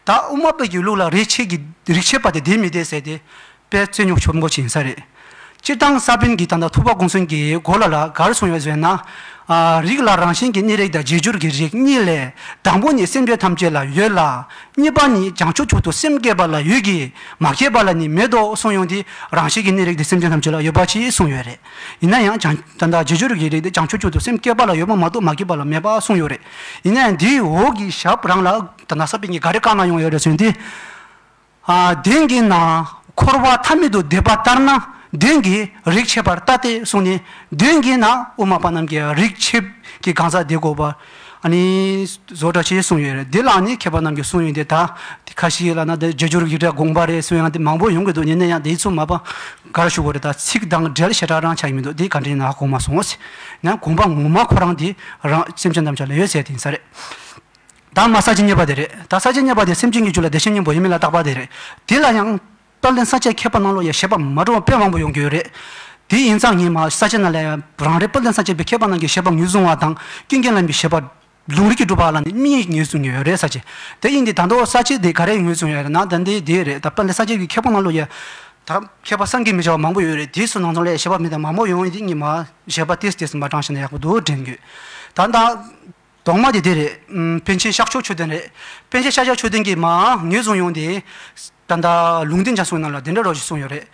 ད་དབུ་མ་པའི་གི་ལུགས་ལ་རིགས་ཆད་ཀྱི་རིགས་ཆད་པ་དེ་དེ་མི་དེ་ཟེར་ཏེ། དཔེ་རྩོད་རྙོག་ཆེན་པོ་ཅིག་ཡིན་ས་རེད། སྤྱིར་བཏང་ས་པཎ་གྱིས་ད་ལྟ་ཐུབ་པ་དགོངས་གསལ་གྱི་མགོ་ལ་ལ་ག་རེ་གསུངས་ཡོད་ཟེར་ན། ཨ་རིགས་ལ་རང་བཞིན་གྱི་གནས་རིགས་དང་རྗེས་འཇུག་གི་རིགས་གཉིས་ལས། དང་པོ་ནི་སེམས་ཅན་ཐམས་ཅད་ལ་ཡོད་ལ། གཉིས་པ་ནི་བྱང་ཆུབ་མཆོག་ཏུ་སེམས་བསྐྱེད་པ་ལ་ཡོད་ཀྱི། མ་སྐྱེས་པ་ལ་ནི་མེད་དོ་གསུངས་ཡོང་དུས་རང་བཞིན་གྱི་གནས་རིགས་དེ་སེམས་ཅན་ཐམས་ཅད་ལ་ཡོད་པ་ཅིག་གསུངས་ཡོད་རེད། ཡིན་ན་ཡང་བྱང་ད་ལྟ་རྗེས་འཇུག་གི་རིགས་དེ་བྱང་ཆུབ་མཆོག་ཏུ་སེམས་བསྐྱེད་པ་ལ་ཡོད་པ་མ་གཏོགས་མ་སྐྱེས་པ་ལ་མེད་པ་གསུངས་ཡོད་རེད། ཡིན་ན་ཡང་འདིའི་འོག་གི་ཞབས་རང་ལ་ད་ལྟ་ས་པཎ་གྱིས་ག་རེ་བཀའ་གནང་ཡོང་ཡོད་རེད་ཟེར་དུས། ཨ་དོན་གྱི་ན་འཁོར་བ་མཐའ་མེད་དུ་འདོད་པ་ལྟར་ན་དོན་གྱི་རིགས་ཆད་པར་ལྟ་སྟེ་གསུངས་ནས། དོན་གྱི་ན་དབུ་མ་པ་རྣམས་ཀྱི་རིགས་ཆད་ཀྱི་གང་ཟག་དེ་དགོས་པ། ཨ་ནི་བཟོ་འདྲ་ཞིག་གསུངས་ཡོད་རེད། འདི་ལ་ནི་མཁས་པ་རྣམས་ཀྱིས་གསུངས་ཡོད་དེ། ད་ཁ་ཤས་ལ་ན་དེ་བརྗོད་བྱར་ཡིག་གྲགས་དགོངས་པ་རེད་གསུང་ཡང་དེ་མང་པོ་ཡོང་གི་འདུག་ཡིན་ན་ཡང་དེའི་ཚོ་མ་པ་ག་རེ་ཞུ་དགོས་རེད། ད་ཚིག་དང་འབྲེལ་ཞེ་དྲག་རང་ཆགས་ཡིན་མི་འདུག་དེ་ག་འདྲ་ཡིན་ན་ཧ་གོ་མ་སོང་ཟེར་ན། དགོངས་པ་ངོ་མ་ཁོ་རང་དེ་རང་སེམས་ཅན་ཐམས་ཅད་ལ་ཡོད་ཟེར་དེ་ཡིན་ས་རེད། ད་མ་ས་བཅད་གཉིས་པ་དེ་རེད། ད་ས་བཅད་གཉིས་པ་དེ་སེམས་ཅན་གྱི་རྒྱུད་ལ་བདེ་གཤེགས་སྙིང་པོ་ཡོད་མེད་ལ་བརྟག་པ་དེ་རེད། དེ་ལ་ཡང་དཔལ་ལྡན་ས་སྐྱའི་མཁས་པ་རྣམས་ལ་ཡང་བཞེད་པ་མ་འདྲ་བ་དཔེ་མང་པོ་ཡོང་གི་ཡོད་རེད། དེ་ཡིན་ཙང་ངས་མ་ས་བཅད་ནང་ལ་ཡང་རང་རེ་དཔལ་ལྡན་ས་སྐྱ་པའི་མཁས་པ་རྣམས་ཀྱིས་བཞེད་པ་ངོས་བཟུང་བ་དང་ཀུན་མཁྱེན་བླ་མའི་བཞེད་པ་ལུང་རིགས་ཀྱི་སྒྲུབ་པ་ལ་ནི་གཉིས་ངོས་བཟུང་གི་ཡོད་རེད། ས་བཅད་དེ་ཡིན་ཏེ། ད་དུང་ས་བཅད་དེ་ག་རེ་ངོས་བཟུང་ཡོད་རེད་ན། ད་འདི་དེ་རེད། ད་དཔལ་ལྡན་ས་སྐྱ་པའི་མཁས་པ་རྣམས་ལ་ཡང་ད་མཁས་པ་བསམ་གྱིས་མི་ཁྱབ་པ་མང་པོ་ཡོད་རེད། དེ་ཚོ་ནང་ཚོ་ལ་ཡང་བཞེད་པ་མི་འདྲ་མང་པོ་ཡོང་ཡོད་དེ་ངས་མ་བཞེད་པ་ཏིས་ཏིས་མ་དྲངས་ཤེ་ན་ཡག་པོ་འདུག་དྲན་གྱི་ཡོད། ད་ད། གདོང་མ་དེ་དེ་རེད། ཨམ། པཎ་ཆེན་ཤཱཀྱ་མཆོག་ཆོས་ལྡན་རེད། པཎ་ཆེན་ཤཱཀྱ་མཆོག་ཆོས་ལྡན་གྱིས་མ་ངོས་བཟུང་ཡོང་དེ། ད་ལྟ་ལུང་བསྟན་རྒྱ་མཚོའི་ནང་ལ་དེ་འདྲ་རོ་ཞིག་གསུངས་ཡོད་རེད།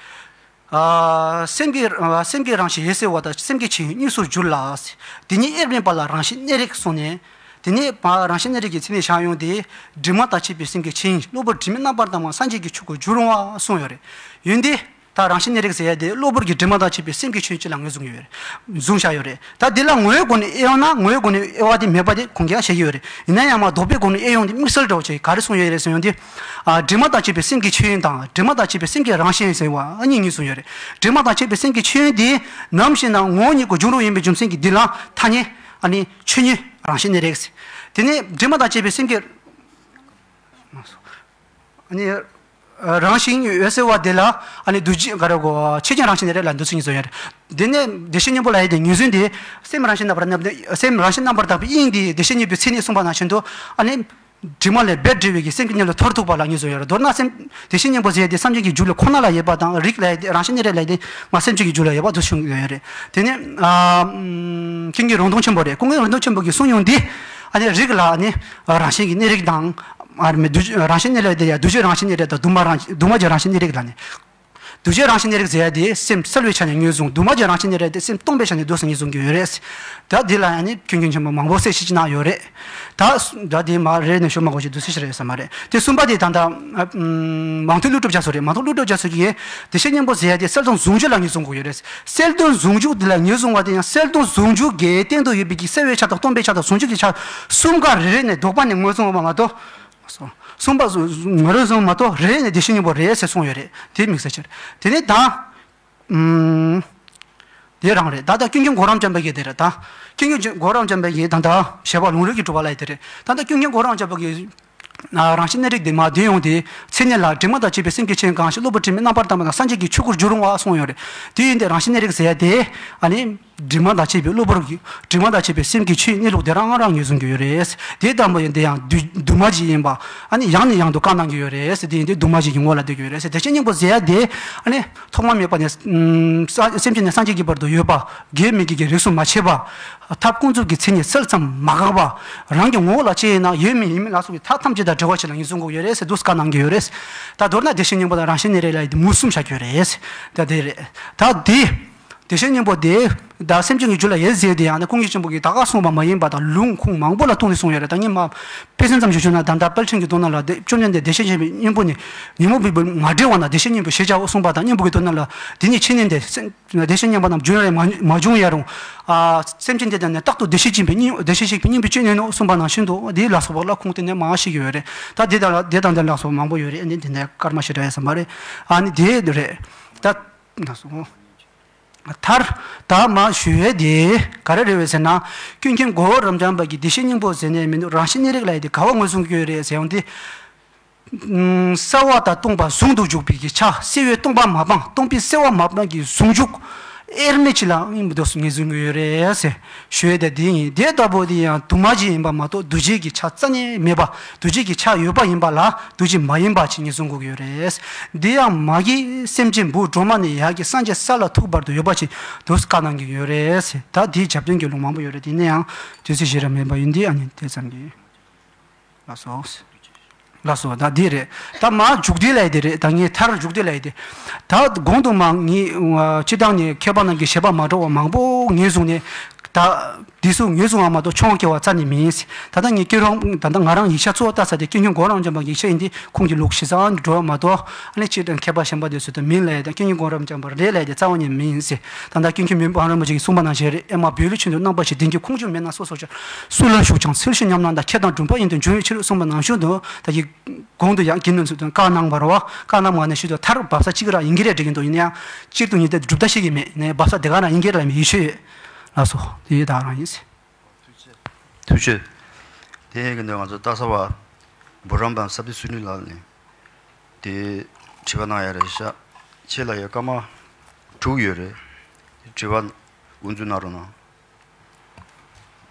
ཨ། སེམས་ཀྱི་ཨ། སེམས་ཀྱི་རང་བཞིན་ཡེ་གསལ་བ་དང་སེམས་ཀྱི་ཆོས་དབྱིངས་གཉིས་སུ་འགྱུར་ལ། དེ་ཉིད་དབྱེར་མེད་པ་ལ་རང་བཞིན་གནས་རིགས་གསུངས་ནས། དེ་ནས་མ་རང་བཞིན་གནས་རིགས་ཀྱི་མཚན་ཉིད་བཞག་ཡོང་དེ། དྲི་མ་དང་བཅས་པའི་སེམས་ཀྱི་ཆོས་དབྱིངས་གློ་བུར་དྲི་མས་རྣམ་པར་བཏང་བ་སངས་རྒྱས་ཀྱི་ཆོས་སྐུར་འགྱུར་རུང་བ་གསུངས་ཡོད་རེད། ཡོན་ཏན། ད་རང་བཞིན་གནས་རིགས་ཟེར་ཡ་དེ་གློ་བུར་གྱི་དྲི་མ་དང་བཅས་པའི་སེམས་ཀྱི་ཆོས་ཅིག་ལ་ངོས་བཟུང་ཡོད་རེད། བཟུང་བཞག་ཡོད་རེད། ད་འདི་ལ་ངོ་བོའི་སྒོ་ནས་དབྱེ་ཡོང་ན། ངོ་བོའི་སྒོ་ནས་དབྱེ་བ་དེ་མེད་པ་དེ་ཁུངས་སྐྱེལ་བྱེད་ཀྱི་ཡོད་རེད། ཡིན་ན་ཡང་མ་ལྡོག་པའི་སྒོ་ནས་དབྱེ་ཡོང་དེ་དམིགས་བསལ་འདྲ་བོ་ཅིག་ག་རེ་གསུངས་ཡོད་རེད་ཟེར་ཡོང་དུས། ཨ། དྲི་མ་དང་བཅས་པའི་སེམས་ཀྱི་ཆོས་དབྱིངས་དང་། དྲི་མ་དང་བཅས་པའི་སེམས་ཀྱི་རང་བཞིན་ཟེར་བ་ཨ་གཉིས་ངོས་བཟུང་ཡོད་རེད། དྲི་མ་དང་བཅས་པའི་སེམས་ཀྱི་ཆོས་དབྱིངས་དེ་ནམ་ཞིག་ན་ངོ་བོ་ཉིད་ཀྱི་འབྱུང་རུང་ཡིན་པའི་རྒྱུ་མཚན་གྱིས་འདི་ལ་ཐ་སྙད། ཨ་ནི་ཆོས་ཉིད་རང་བཞིན་གནས་རིགས། དེ་ནས་དྲི་མ་དང་བཅས་པའི་སེམས་ཀྱི། ཨ་ནི། རང་བཞིན་ཡོད་ཟེར་བ་དེ་ལ་ཨ་ནི་འདུ་བྱེད་ག་རེ་གོ། ཆོས་ཅན་རང་བཞིན་གནས་རིགས་ལ་འདུ་ཚུལ་གཉིས་སུ་ཡོད་རེད། དེ་ནས་བདེ་གཤེགས་སྙིང་པོ་ལ་ཡོད་དེ་ངོས་བཟུང་དེ། སེམས་རང་བཞིན་རྣམ་པར་དག་པའི། སེམས་རང་བཞིན་རྣམ་པར་དག་པའི་དབྱིངས་དེ་བདེ་གཤེགས་སྙིང་པོའི་མཚན་ཉིད་གསུངས་པ་ནང་བཞིན་དུ། ཨ་ནི་དྲི་མ་ལས་རྦད་བྲལ་བའི་གི་སེམས་ཀྱི་གནས་ལུགས་མཐར་ཐུག་པ་ལ་ངོས་བཟུང་ཡོད་རེད། མདོར་ན་སེམས་བདེ་གཤེགས་སྙིང་པོ་ཟེར་དེ་སེམས་ཅན་གྱི་རྒྱུད་ལ་ཁོ་ན་ལ་ཡོད་པ་དང་། རིགས་ལ་ཡོད་དེ། རང་བཞིན་གནས་རིགས་ལ་ཡོད་དེ་མ་སེམས་ཅན་གྱི་རྒྱུད་ལ་ཡོད་པ་དུ་བྱུང་ཡོད་རེད། དེ་ནས། ཨ། ཀུན་མཁྱེན་རོང་སྟོན་ཆེན་པོ་རེད། ཀུན་མཁྱེན་རོང་སྟོན་ཆེན་པོ་གིས་གསུངས་ཡོང་དེ། ཨ་ནི་རིགས་ལ་ནི་རང་བཞིན་གྱི་གནས་རིགས་དང་། ཨ་རེ་མེད། འདུ་རང་བཞིན་གནས་ལུགས་དེ་ཡང་འདུ་བྱེད་རང་བཞིན་གནས་རིགས་དང་། འདུས་མ་རང་འདུས་མ་བྱས་རང་བཞིན་གནས་རིགས་ལ་ནི། འདུ་བྱེད་རང་བཞིན་གནས་རིགས་ཟེར་ཡ་དེ་སེམས་གསལ་བའི་ཆ་ནས་ངོས་བཟུང་། འདུས་མ་བྱས་རང་བཞིན་གནས་རིགས་དེ་སེམས་སྟོང་པའི་ཆ་ནས་འདུག་སེ་ངོས་བཟུང་གི་ཡོད་རེད། ད་འདི་ལ་ཡང་ནི་ཀུན་མཁྱེན་ཆེན་པོ་མང་པོ་གསལ་བཤད་ཅིག་གནང་ཡོད་རེད། ད་ད་དེ་མ་རེད་ནས་ཤོ་མ་གོ་ཞིག་འདུག་སེ་ཞིག་རེད་ས་མ་རེད། དེ་གསུམ་པ་དེ་ད་ལྟ་མང་ཐོས་ཀླུ་སྒྲུབ་རྒྱ་མཚོ་རེད། མང་ཐོས་ཀླུ་སྒྲུབ་རྒྱ་མཚོ་གིས་བདེ་གཤེགས་སྙིང་པོ་ཟེར་ཡ་དེ་གསལ་སྟོང་ཟུང་འཇུག་ལ་ངོས་བཟུང་དགོས་ཡོད་རེད། གསལ་སྟོང་ཟུང་འཇུག་དེ་ལ་ངོས་བཟུང་བ་དེ་ཡང་གསལ་སྟོང་ཟུང་འཇུག་གི་སྟེང་དུ་ཡོད་པའི་གི་གསལ་བའི་ཆ་དང་སྟོང་པའི་ཆ་དང་གཟུང་འཇུག་གི་ཆ་གསུམ་ཀ་རེ་རེ་ནས་ལྡོག་པ་ནས་ངོས་བཟུང་བ་མ་གཏོགས། གསུམ་པ་ངོས་བཟུང་མ་གཏོགས་རེ་རེ་ནས་བདེ་གཤེགས་སྙིང་པོ་རེད་ཟེར་གསུངས་ཡོད་རེད། དེ་དམིགས་བསལ་ཆེ་རེད། དེ་ནས་ད། ཨུམ། དེ་རང་རེད། ད་ལྟ་ཀུན་མཁྱེན་གོ་རམས་ཅན་པ་གིས་དེ་རེད། ད་ཀུན་མཁྱེན་གོ་རམས་ཅན་པ་གིས་ད་ལྟ་བཞེད་པ་ལུང་རིགས་ཀྱི་གྲུབ་པ་ལ་ཡི་དེ་རེད། ད་ལྟ་ཀུན་མཁྱེན་གོ་རམས་ཅན་པ་གིས། ཨ། རང་བཞིན་གནས་རིགས་དེ་མ་བསྡུས་ཡོང་དེ། མཚན་ཉིད་ལ་དྲི་མ་དང་བཅས་པའི་སེམས་ཀྱི་ཆོས་གང་ཞིག་གློ་བུར་དྲི་མས་རྣམ་པར་བཏང་བ་དང་སངས་རྒྱས་ཀྱི་ཆོས་སྐུར་འགྱུར་རུང་བ་གསུངས་ཡོད་རེད། དེ་ཡིན་ཏེ་རང་བཞིན་གནས་རིགས་ཟེར་ཡ་དེ། ཨ་ནི། དྲི་མ་དང་བཅས་པའི་གློ་བུར་གྱི་དྲི་མ་དང་བཅས་པའི་སེམས་ཀྱི་ཆོས་གནས་ལུགས་དེ་རང་རང་ངོས་བཟུང་གི་ཡོད་རེད། དེ་ལྟ་བུ་ཡིན་དེ་ཡང་འདུས་འདུས་མ་བྱས་ཡིན་པ། ཨ་ནི་ཡང་ནས་ཡང་དུ་བཀའ་གནང་གི་ཡོད་རེད། དེ་ཡིན་དེ་འདུས་མ་བྱས་ཀྱི་ངོ་ལ་འདོད་ཀྱི་ཡོད་རེད། བདེ་གཤེགས་སྙིང་པོ་ཟེར་ཡ་དེ། ཨ་ནི། ཐོག་མ་མེད་པ་ནས། ཨུམ། ས་སེམས་ཅན་ནས་སངས་རྒྱས་ཀྱི་བར་དུ་ཡོད་པ། དགེ་མི་དགེ་གི་རིགས་སུ་མ་ཆད་པ། ཐབས་ཀུན་རྫོབ་ཀྱི་མཚན་ཉིད་སེལ་ཙམ་མ་འགགས་པ། རང་གི་ངོ་བོ་ལ་དཔྱད་ན་ཡོད་མིན་ཡིན་མིན་ལ་སོགས་པའི་མཐའ་ཐམས་ཅད་དང་བྲལ་བ་ཞིག་ལ་ངོས་བཟུང་དགོས་ཡོད་རེད་ཟེར་འདུག་སེ་བཀའ་གནང་གི་ཡོད་རེད། ད་མདོར་ན་བདེ་གཤེགས་སྙིང་པོ་དང་རང་བཞིན་གནས་རིགས་ལ་ཡི་དེ་མུ་གསུམ་བཞག་གི་ཡོད་རེད། ད་དེ་རེད། ད་དེ། བདེ་གཤེགས་སྙིང་པོ་དེ། ད་སེམས་ཅན་གྱི་རྒྱུད་ལ་ཡོད་ཟེར་དེ་ཡང་ན་ཀུན་མཁྱེན་ཆེན་པོ་གིས་ད་ག་གསུངས་པ་མ་ཡིན་པ་དང་ལུང་ཁུངས་མང་པོ་ལ་ལྟོས་ནས་གསུངས་ཡོད་རེད། ད་ངས་མ། དཔེ་མཚོན་ཙམ་ཞིག་ཞུས་ན། ད་ལྟ་དཔལ་ཕྲེང་གི་མདོ་ནང་ལ་བདེ་བཅོམ་ལྡན་འདས་བདེ་གཤེགས་སྙིང་པོ་ནི། ཉོན་མོངས་པའི་བུ་མ་བསྒྲལ་བ་ན་བདེ་གཤེགས་སྙིང་པོ་ཞེས་བྱའོ་གསུངས་པ་དང་། སྙིང་པོ་གི་མདོ་ནང་ལ། དེ་ནི་ཕྱི་ནས་འདས། བདེ་གཤེགས་སྙིང་པོ་རྣམས་འབྱུང་ཡང་མ་མ་བྱུང་ཡང་རུང་། ཨ། སེམས་ཅན་དེ་དག་ནི་རྟག་ཏུ་བདེ་གཤེགས་སྦྱིན་པའི་སྙིང་། བདེ་གཤེགས་གཤེགས་པའི་སྙིང་པོའི་སྤྱོད་ཡིན་ནོ་གསུངས་པ་ནང་བཞིན་དུ། དེ་ལ་སོགས་པ་ལ་ཁུངས་བསྟན་ནས་མང་ཞིག་ཡོད་རེད། ད་དེ་དང་དེ་དང་དེ་ལ་སོགས་པ་མང་པོ་ཡོད་རེད། ཨ་ནི་དེ་འདྲའི་སྐར་མ་ཞེ་དྲག་ཡོད་ས་མ་རེད། ཨ་ནི་དེ་རེད། ད་ན་སོང་། མཐར། ད་མ་ཞུ་ཡས་དེ་ག་རེ་རེད་བས་ཟེར་ན། ཀུན་མཁྱེན་གོ་རམས་ཅན་པ་གིས་བདེ་གཤེགས་སྙིང་པོ་ཟེར་ནས་མི་འདུག་རང་བཞིན་གནས་རིགས་ལ་ཡི་དེ་ག་བ་ངོས་བཟུང་གི་ཡོད་རེད་ཟེར་ཡོང་དུས། ཨུམ། གསལ་བ་དང་སྟོང་པ་ཟུང་དུ་འཇུག་པའི་གི་ཆ། གསལ་བས་སྟོང་པ་མ་སྤངས། སྟོང་པས་གསལ་བ་མ་སྤངས་ཀྱི་ཟུང་འཇུག་དབྱེར་མེད་ཅིག་ལ་ངོས་བཟུང་གི་ཡོད་རེད་ཟེར་ཞུ་ཡས་དེ་འདི་ཡིན། དེ་ལྟ་བུ་དེ་ཡང་འདུས་མ་བྱས་ཡིན་པ་མ་གཏོགས་འདུས་བྱས་ཀྱི་ཆ་རྩ་ནས་མེད་པ། འདུས་བྱས་ཀྱི་ཆ་ཡོད་པ་ཡིན་པ་ལ་འདུས་བྱས་མ་ཡིན་པ་ཅིག་ངོས་བཟུང་དགོས་ཀྱི་ཡོད་རེད། འདི་ཡང་མ་གི་སེམས་ཅན་བུ་སྒྲོལ་མ་ནས་ཡར་གྱི་སངས་རྒྱས་ས་ལ་ཐུག་བར་དུ་ཡོད་པ་ཅིག་འདུག་སེ་བཀའ་གནང་གི་ཡོད་རེད་ཟེར། ད་དེའི་རྒྱབ་རྟེན་གྱི་ལུང་མང་པོ་ཡོད་རེད། དེ་ནས་ཡང་དུས་ཚོད་ཞེ་དྲག་མེད་པ་ཡིན་དུས། ཨ་ནི་དེ་ཙམ་གྱིས། ལགས་སོ། ལགས་སོ། ད་འདི་རེད། ད་མ་མཇུག་སྡེ་ལ་ཡི་དེ་རེད། ད་ངས་མཐར་མཇུག་སྡེ་ལ་ཡི་དེ། ད་གོང་དུ་མ་ངས་སྤྱིར་བཏང་ནས་མཁས་པ་རྣམས་ཀྱི་བཞེད་པ་མ་འདྲ་བ་མང་པོ་ངོས་བཟུང་ནས། ད་ འདི་ཚོ་ངོས་བཟུང་བ་མ་གཏོགས་ཆུང་བ་སྐྱེ་བ་རྩ་ནས་མིན། ད་ལྟ་ངས་སྐྱོན་རང་ད་ལྟ་ང་རང་ཡིག་ཆ་གཙོ་བོ་ལྟ་ས་དེ་ཀུན་མཁྱེན་གོ་རམས་ཅན་པ་ཡིག་ཆ་ཡིན་དེ་ཁོང་གི་ལུགས་ཞེ་ས་འགྲོ་བ་མ་གཏོགས། ཨ་ནི་སྤྱིར་དང་མཁས་པ་གཞན་པ་དེ་ཚོ་དང་མིན་ལ་ཡ་དང་ཀུན་མཁྱེན་གོ་རམས་ཅན་པ་རེད་ལ་ཡ་དེ་རྩ་བ་ནས་མིན། ད་ལྟ་ཀུན་མཁྱེན་མི་ཕམ་རིན་པོ་ཆེ་གིས་གསུངས་པ་ནང་བཞིན་རེད། ཨེ་མ་བོད་ལུགས་ཆོས་འདུལ་རྣམ་པ་བཞི་ལྡན་གྱི་ཁོང་ཆུད་མེད་ན་སོ་སོར་ཆགས། སུ་ལ་ཞུགས་ཀྱང་ཚུལ་བཞིན་ཉམས་ན་ད་མཁས་དང་གྲུབ་པ་ཡིན་དུ་འབྱུང་བའི་ཕྱིར་གསུངས་པ་ནང་བཞིན་དུ་ད་ཡིག་གོང་དུ་ཡང་དགེ་འདུན་ཚོས་དོན་བཀའ་གནང་བ་རེད་བ། བཀའ་གནང་བ་ནས་ཞུས་ཏེ་མཐར་བབས་ས་གཅིག་རང་ཡིན་གྱི་རེད་འགྲིག་གི་འདུག་ཡིན་ན་ཡང་སྤྱིར་དུ་ཉིད་དེ་གྲུབ་མཐའ་ཤེས་ཀྱི་མེད་ནས་བབས་ས་དེ་ག་རང་ཡིན་གྱི་རེད་ལབ་མི་ཡིད་ཆེས་ཡོད། ལགས་སོ། དེ་ད་རང་ཡིན། ཐུགས་རྗེ་ཆེ། དེ་ཡིན་གྱི་འདུག་ང་ཚོ་ལྟ་ས་བ་བུ་རམ་པའམ་ས་བདེ་སུ་ནི་ལགས་ནས་དེ་དྲི་བ་གནང་ཡ་རེད་ཤག་ཁྱེད་ལ་ཡ་སྐར་མ་དྲུག་ཡོད་རེད། དྲི་བ་དབུ་འཛུགས་གནང་རོགས་གནང་།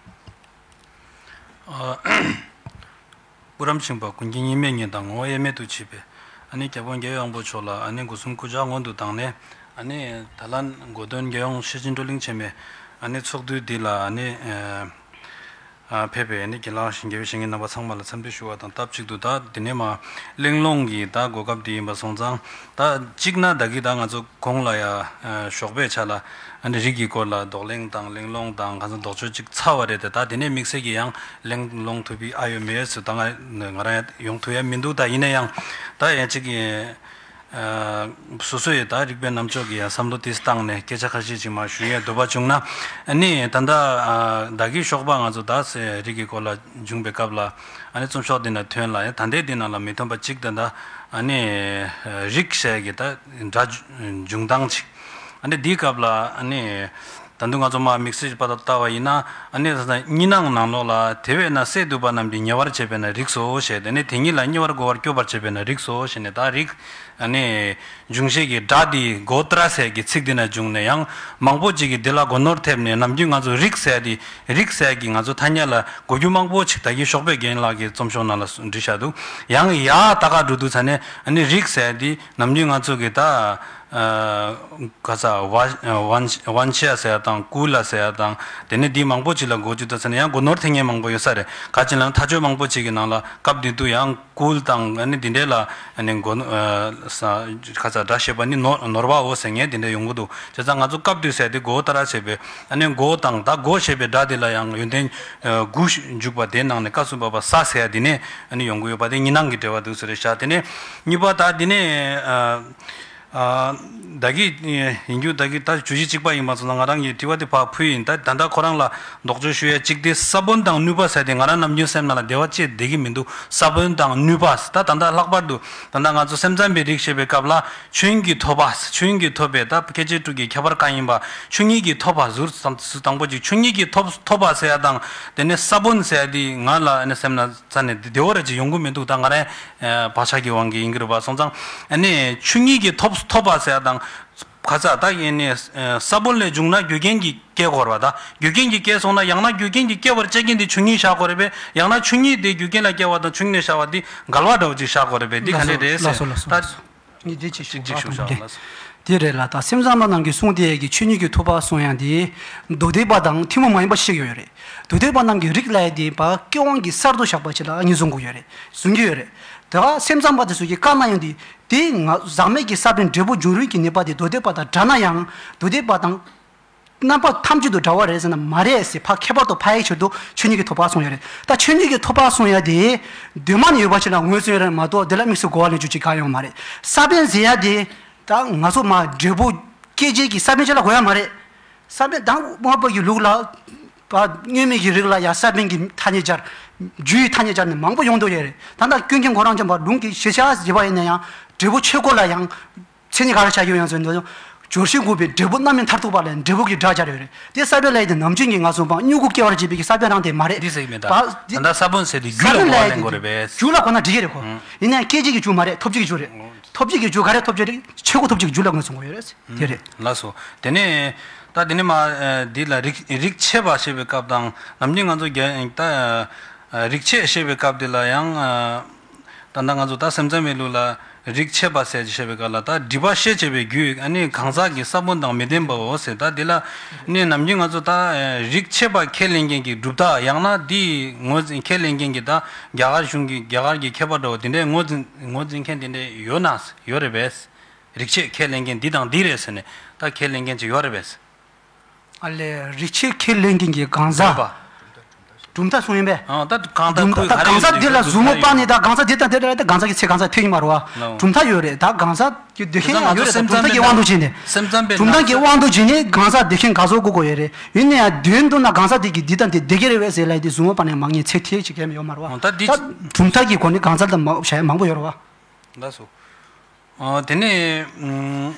ཨ། སྐུ་རམས་ཆེན་པོ་ཀུན་མཁྱེན་གཉིས་མེད་ཉིད་དང་ངོ་བོ་དབྱེར་མེད་དུ་མཆིས་པའི་ཨ་ནི་རྒྱལ་དབང་རྒྱལ་བའི་དབང་པོ་མཆོག་ལ་ཨ་ནི་སྒོ་གསུམ་སྐུ་ཕྱག་སྔོན་དུ་བཏང་ནས། ཨ་ནི་ད་ལན་གོ་སྟོན་རྒྱལ་ཡོངས་ཤེར་ཕྱིན་བགྲོ་གླེང་ཆེན་མོའི་ཨ་ནི་ཚོགས་འདུ་འདི་ལ་ཨ་ནི་ཨ་ཕེབས་པའི་ཨ་ནི་རྒན་ལགས་དགེ་བའི་བཤེས་གཉེན་རྣམ་པ་ཚང་མ་ལ་འཚམས་འདྲི་ཞུ་བ་དང་སྟབས་གཅིག་ཏུ་ད་འདི་ནས་མ་གླེང་སློང་གི་ད་གོ་སྐབས་འདི་ཡིན་པ་སོང་ཙང་། ད་གཅིག་ན་ད་གི་ད་ང་ཚོ་གོང་ལ་ཡ་ཨ་ཞོགས་པའི་ཆ་ལ་ཨ་ནི་རིགས་ཀྱི་སྐོར་ལ་རྡོག་གླེང་དང་གླེང་སློང་དང་གང་ཟག་ལྡོག་ཕྱོགས་གཅིག་ཚར་བ་རེད་དེ། ད་དེ་ནས་དམིགས་བསལ་གྱི་ཡང་གླེང་སློང་ཐུབ་པའི་ཨ་ཡོད་མེད་སུ་ད་ང་ང་རང་ཡང་ཡོང་ཐུབ་ཡ་མི་འདུག་ད་ཡིན་ན་ཡང་ད་ཡང་གཅིག་གི་ཨ་སོ་སོ་ཡི་ད་རིག་པའི་རྣམ་ཅོག་གི་ཡང་བསམ་བློ་དེ་བཏང་ནས་སྐད་ཆ་ཁ་ཤས་ཅིག་མ་ཞུ་ཡས་འདོད་པ་བྱུང་ན། ཨ་ནི་ད་ལྟ་ཨ་ད་གི་ཞོགས་པ་ང་ཚོ་ད་སེ་རིགས་ཀྱི་སྐོར་ལ་སྦྱངས་པའི་སྐབས་ལ་ཨ་ནི་རྩོམ་ཤོག་འདི་ན་ཐོན་ལ་ཡང་ད་ལྟའི་འདི་ནང་ལ་མི་ཐོན་པ་གཅིག་ད་ལྟ་ཨ་ནི་རིགས་ཟེར་གི་ད་སྒྲ་འབྱུང་སྟངས་ཅིག་ཨ་ནི་འདིའི་སྐབས་ལ་ཨ་ནི་ད་དུང་ང་ཚོ་མ་དམིགས་བསལ་པ་ལྟ་བ་ཡིན་ན། ཨ་ནི་གཉིས་སྣང་ནང་ལོགས་ལ་དེ་བས་ན་སྲས་འདུས་པ་རྣམས་ཀྱིས་ཉེ་བར་བྱས་པས་ན་རིགས་སོ་ཞེས། དེ་ནས་དེ་ཉིད་ལ་གཉེ་བར་གོ་བར་སྐྱོབ་པར་བྱེད་པས་ན་རིགས་སོ་ཞེས་ནས། ད་རིགས་ཨ་ནི་འབྱུང་བྱེད་ཀྱི་སྒྲ་འདི་གོ་ཏྲ་ཟེར་གྱི་ཚིག་འདི་ན་བྱུང་ནས་ཡང་མང་པོ་ཅིག་གིས་འདི་ལ་གོ་ནོར་ཐེབས་ནས། ནམ་རྒྱུན་ང་ཚོ་རིགས་ཟེར་འདི་རིགས་ཟེར་གྱི་ང་ཚོ་ཐ་སྙད་ལ་གོ་རྒྱུ་མང་པོ་ཅིག་ད་གིན་ཞོགས་པའི་རྒན་ལགས་ཀྱི་རྩོམ་ཤོག་ནང་ལ་བྲིས་བཞག་འདུག་ཡང་ཡ་ད་ག་འགྲོ་དུས་ཙ་ནས་ཨ་ནི་རིགས་ཟེར་འདི་ནམ་རྒྱུན་ང་ཚོ་གི་ད་ཨ་ག་ས་ཝ་ཝན་ཝན་ཆི་ཡ་ཟེར་ཡ་དང་ཀུ་ལ་ཟེར་ཡ་དང་དེ་ནས་འདི་མང་པོ་ཅིག་ལ་གོ་རྒྱུ་ད་ཟེར་ན་ཡང་གོ་ནོར་ཐེབས་མཁན་མང་པོ་ཡོད་ས་རེད། ག་ཅི་ལ་ཐག་གཅོད་མང་པོ་ཅིག་གི་ནང་ལ་སྐབས་འདི་དུས་ཡང་ཀུལ་དང་ཨ་ནི་འདི་འདྲའི་ལ་ཨ་ནི་གོ་ཨ་ས་ག་ས་སྒྲ་བཤད་པ་ནི་ནོར་ནོར་བའོ་ཟེར་མཁན་འདི་འདྲ་ཡོང་གི་འདུག་བྱས་ཙང་ང་ཚོ་སྐབས་འདི་ཟེར་དེ་གོ་ཏ་ར་བྱས་པས་ཨ་ནི་གོ་དང་ད་གོ་ཞེས་པའི་སྒྲ་འདི་ལ་ཡང་ཡོན་ཏན་ཨ་དགུ་འཇུག་པ་དེ་ནང་ནས་ཀ་སུ་བ་བ་ས་ཟེར་ཡ་འདི་ནས་ཨ་ནི་ཡོང་གི་ཡོད་པ་དེ་གཉིས་སྣང་གི་འབྲེལ་བ་འདུག་ཟེར་རེད་ཤག་དེ་ནས་གཉིས་པ་ད་འདི་ནས་ཨ། ཨ། ད་གི་ཡིན་རྒྱུ་ད་གི་ད་བརྗོད་གཞི་གཅིག་པ་ཡིན་པ་སོང་ན་ང་རང་གི་དྲི་བ་དེ་ཕར་ཕུལ་ཡིན། ད་ད་ལྟ་ཁོ་རང་ལ་ལྡོག་ཕྱོགས་ཞུ་ཡ་གཅིག་དེ་ས་བོན་དང་ནུས་པ་ཟེར་དེ་ང་རང་ནམ་རྒྱུན་སེམས་ནང་ལ་བདེ་བ་ཅེས་བསྡད་ཀྱི་མི་འདུག་ས་བོན་དང་ནུས་པ་ད་ད་ལྟ་ལྷག་པར་དུ་ད་ལྟ་ང་ཚོ་སེམས་ཙམ་པའི་རིགས་བཤད་པའི་སྐབས་ལ་ཆོས་ཉིད་ཀྱི་ཐོབ་པ་ཆོས་ཉིད་ཀྱི་ཐོབ་པའི་ད་སྐྱེ་མཆེད་དྲུག་གི་ཁྱད་པར་གང་ཡིན་པ་ཆོས་ཉིད་ཀྱི་ཐོབ་པ་ཟུར་ཙམ་ཟུར་དང་པོ་གཅིག་ཆོས་ཉིད་ཀྱི་ཐོབ་ཐོབ་པ་ཟེར་ཡ་དང་དེ་ནས་ས་བོན་ཟེར་ཡ་དེ་ང་ལ་ཨ་ནི་སེམས་ན་རྩ་ནས་བདེ་བ་ར་ཅིག་ཡོང་གི་མི་འདུག་ད་ང་རང་བག་ཆགས་ཀྱི་དབང་གིས་ཡིན་གྱི་རེད་པ་སོང་ཙང་། ཨ་ནི་ཆོས་ཉིད་ཀྱི་ཐོབ་ཐོབ་པ་ཟེར་ཡ་དང་། ག་ས་ད་ཡིན་ནི་ས་བོན་ལས་བྱུང་ན་རྒྱུ་རྐྱེན་གྱིས་སྐྱེ་དགོས་རེད་པ། ད་རྒྱུ་རྐྱེན་གྱིས་སྐྱེས་སོང་ན་ཡང་ན་རྒྱུ་རྐྱེན་གྱིས་སྐྱེ་བར་བྱེད་མཁན་དེ་ཆོས་ཉིད་བཞག་དགོས་རེད་པས། ཡང་ན་ཆོས་ཉིད་དེ་རྒྱུ་རྐྱེན་ལ་སྐྱེ་བ་དང་ཆོས་ཉིད་ནས་བཞག་པ་འདི་འགལ་བ་འདྲ་བོ་ཅིག་བཞག་དགོས་རེད་པས། འདི་ག་འདྲས་རེད་ཟེར། ད་ངས་འདི་ཅིག་ཞུ་ཅིག་ཅིག་ཞུ་བཞག་ལ། དེ་རེད་ལ་ད་སེམས་ཙམ་པ་རྣམས་ཀྱིས་གསུངས་དེ་ཡས་ཀྱི་ཆོས་ཉིད་ཀྱི་ཐོབ་པ་གསུང་ཡ་འདི་མདོ་སྡེ་པ་དང་ཐུན་མོང་མ་ཡིན་པ་ཤེས་ཀྱི་ཡོད་རེད། མདོ་སྡེ་པ་རྣམས་ཀྱིས་རིགས་ལ་ཡ་དེ་པ་སྐྱེ་དབང་གི་གསར་དུ་བཞག་པ་ཅིག་ལ་ངོས་བཟུང་གི་ཡོད་རེད། བཟུང་གི་ཡོད་རེད། ད་སེམས་ཙམ་པ་དེ་ཚོ་གིས་བཀའ་གནང་ཡོང་དུས། དེ་ང་ཟག་མེད་ཀྱི་ས་བོན་འབྲས་བུ་འབྱུང་རུང་གི་ནུས་པ་དེ་མདོ་སྡེ་པ་དང་འདྲ་ན་ཡང་མདོ་སྡེ་པ་དང་རྣམ་པ་ཐམས་ཅད་དུ་འདྲ་བ་རེད་ཟེར་ན་མ་རེད་ཟེར། ཕར་ཁྱད་པར་དུ་ཕ་ཡི་ཕྱིར་དུ་ཆོས་ཉིད་ཀྱི་ཐོབ་པ་གསུངས་ཡོད་རེད། ད་ཆོས་ཉིད་ཀྱི་ཐོབ་པ་གསུངས་ཡ་དེ་གདོད་མ་ནས་ཡོད་པ་ཅིག་ལ་ངོས་བཟུང་ཡོད་རེད་མ་གཏོགས་དེ་ལ་དམིགས་སུ་གོ་བ་ལེན་རྒྱུ་ཅིག་གང་ཡོད་མ་རེད། ས་བོན་ཟེར་ཡ་དེ་ད་ང་ཚོ་མ་འབྲས་བུ་སྐྱེད་བྱེད་ཀྱི་ས་བོན་ཅིག་ལ་གོ་ཡ་མ་རེད། ས་བོན་དང་དབང་པོ་ཡི་ལུགས་ལ། པ་དངོས་མེད་ཀྱི་རིགས་ལ་ཡང་ས་བོན་གྱི་ཐ་སྙད་སྦྱར། རྒྱུའི་ཐ་སྙད་སྦྱར་ནས་མང་པོ་ཡོང་འདུག་ཡོད་རེད། ད་ལྟ་ཀུན་མཁྱེན་གོ་རམས་ཅན་པ་ལུང་གི་ཤེས་བྱ་ཞེས་པ་ཡིན་ན་ཡང་འབྲས་བུ་ཆོས་སྐོར་ལ་ཡང་མཚན་ཉིད་ག་རེ་ཆགས་ཀྱི་ཡོད་ཡང་ཟེར་འདུག་སྦྱོར་བྱེད་དགུ་པའི་འབྲས་བུ་རྣམ་སྨིན་མཐར་ཐུག་པ་ལས་འབྲས་བུ་གི་སྒྲ་སྦྱར་ཡོད་རེད། དེ་ས་བོན་ལ་ཡིན་ཏེ་ནམ་རྒྱུན་གྱི་ང་ཚོ་པ་མྱུ་གུ་སྐྱེ་བར་བྱེད་པའི་གི་ས་བོན་རང་དེ་མ་རེད། འདི་ཟེར་གྱི་མེད་ད། པ་འདི་ད་ལྟ་ས་བོན་ཟེར་དུས་རྒྱུ་ལ་གོ་བ་ལེན་དགོས་རེད་པས། རྒྱུ་ལ་གོ་ན་འགྲིག་གི་རེད་ཁོ། ཡིན་ན་སྐྱེད་བྱེད་ཀྱི་རྒྱུ་མ་རེད། ཐོབ་བྱེད་ཀྱི་རྒྱུ་རེད། ཐོབ་བྱེད་ཀྱི་རྒྱུ་ག་རེ་ཐོབ་བྱེད་རེད། ཆོས་སྐུ་ཐོབ་བྱེད་ཀྱི་རྒྱུ་ལ་ངོས་བཟུང་དགོས་ཡོད་རེད། དེ་རེད། ལགས་སོ། དེ་ནས་ད་དེ་ནས་མ་འདི་ལ་རིགས་རིགས་ཆད་པ་ཞེས་པའི་སྐབས་དང་ནམ་རྒྱུན་ང་ཚོ་རྒྱ་ད་རིགས་ཆད་ཞེས་པའི་སྐབས་དེ་ལ་ཡང་ད་ལྟ་ང་ཚོ་ད་སེམས་ཙམ་པའི་ལུགས་ལ་རིགས་ཆད་པ་ཟེར་ཞེས་པའི་སྐབས་ལ་ད་སྒྲིབ་པ་ཤས་ཆེ་བའི་རྒྱུད་ཨ་ནི་གང་ཟག་གི་ས་བོན་དང་མི་ལྡན་པའོ་ཟེར། ད་དེ་ལ་ནི་ནམ་རྒྱུན་ང་ཚོ་ད་རིགས་ཆད་པ་ཁས་ལེན་མཁན་གྱི་གྲུབ་རྟགས་ཡང་ན་འདི་ངོས་འཛིན་ཁས་ལེན་མཁན་གྱི་ད་རྒྱ་གར་གཞུང་གི་རྒྱ་གར་གྱི་མཁས་པ་འདྲ་བོ་དེ་འདྲའི་ངོས་འཛིན་ངོས་འཛིན་མཁན་དེ་འདྲའི་ཡོད་ན་ཡོད་རེད་པས། རིགས་ཆད་ཁས་ལེན་མཁན་འདི་དང་འདི་རེད་ཟེར་ནས་ད་ཁས་ལེན་མཁན་ཅིག་ཡོད་རེད་པས། ཨ་ལས་རིག་བྱེད་ཁས་ལེན་མཁན་གྱི་གང་ཟག་གྲུབ་མཐའ་གསུངས་ཡིན་པས། ཨ་ད་གང་ཟག་ཁོའི་གང་ཟག་དེ་ལ་གཟུགས་མོ་སྤར་ནས་ད་གང་ཟག་དེ་དང་དེ་ལ་ད་གང་ཟག་གི་ཚེ་གང་ཟག་ཐོན་ཡིན་མ་རེད་བ། གྲུབ་མཐའ་ཡོད་རེད། ད་གང་ཟག་གི་འདོད་མཁན་ཡང་ཡོད་རེད། ད་གྲུབ་མཐའ་གི་དབང་དུ་བྱས་ནས། སེམས་ཙམ་པའི་གྲུབ་མཐའ་གི་དབང་དུ་བྱས་ནས་གང་ཟག་འདོད་མཁན་ག་ཚོད་དགོས་དགོས་ཡོད་རེད། ཡིན་ན་ཡང་དོན་དུ་ན་གང་ཟག་དེ་གི་འདི་དང་དེ་འདོད་ཀྱི་རེད་བས་ཟེར་ལབ་དེ་གཟུགས་མོ་སྤར་ནས་མང་ཉེས་ཚེ་ཐལ་ཅིག་གས་མི་ཡོད་མ་རེད་བ། ད་འདི་ད་གྲུབ་མཐའ་གི་སྒོ་ནས་གང་ཟག་དང་མང་བྱ་ཡ་མང་པོ་ཡོད་རེད་བ། ལགས་སོ། ཨ་དེ་ནས་ཨུམ།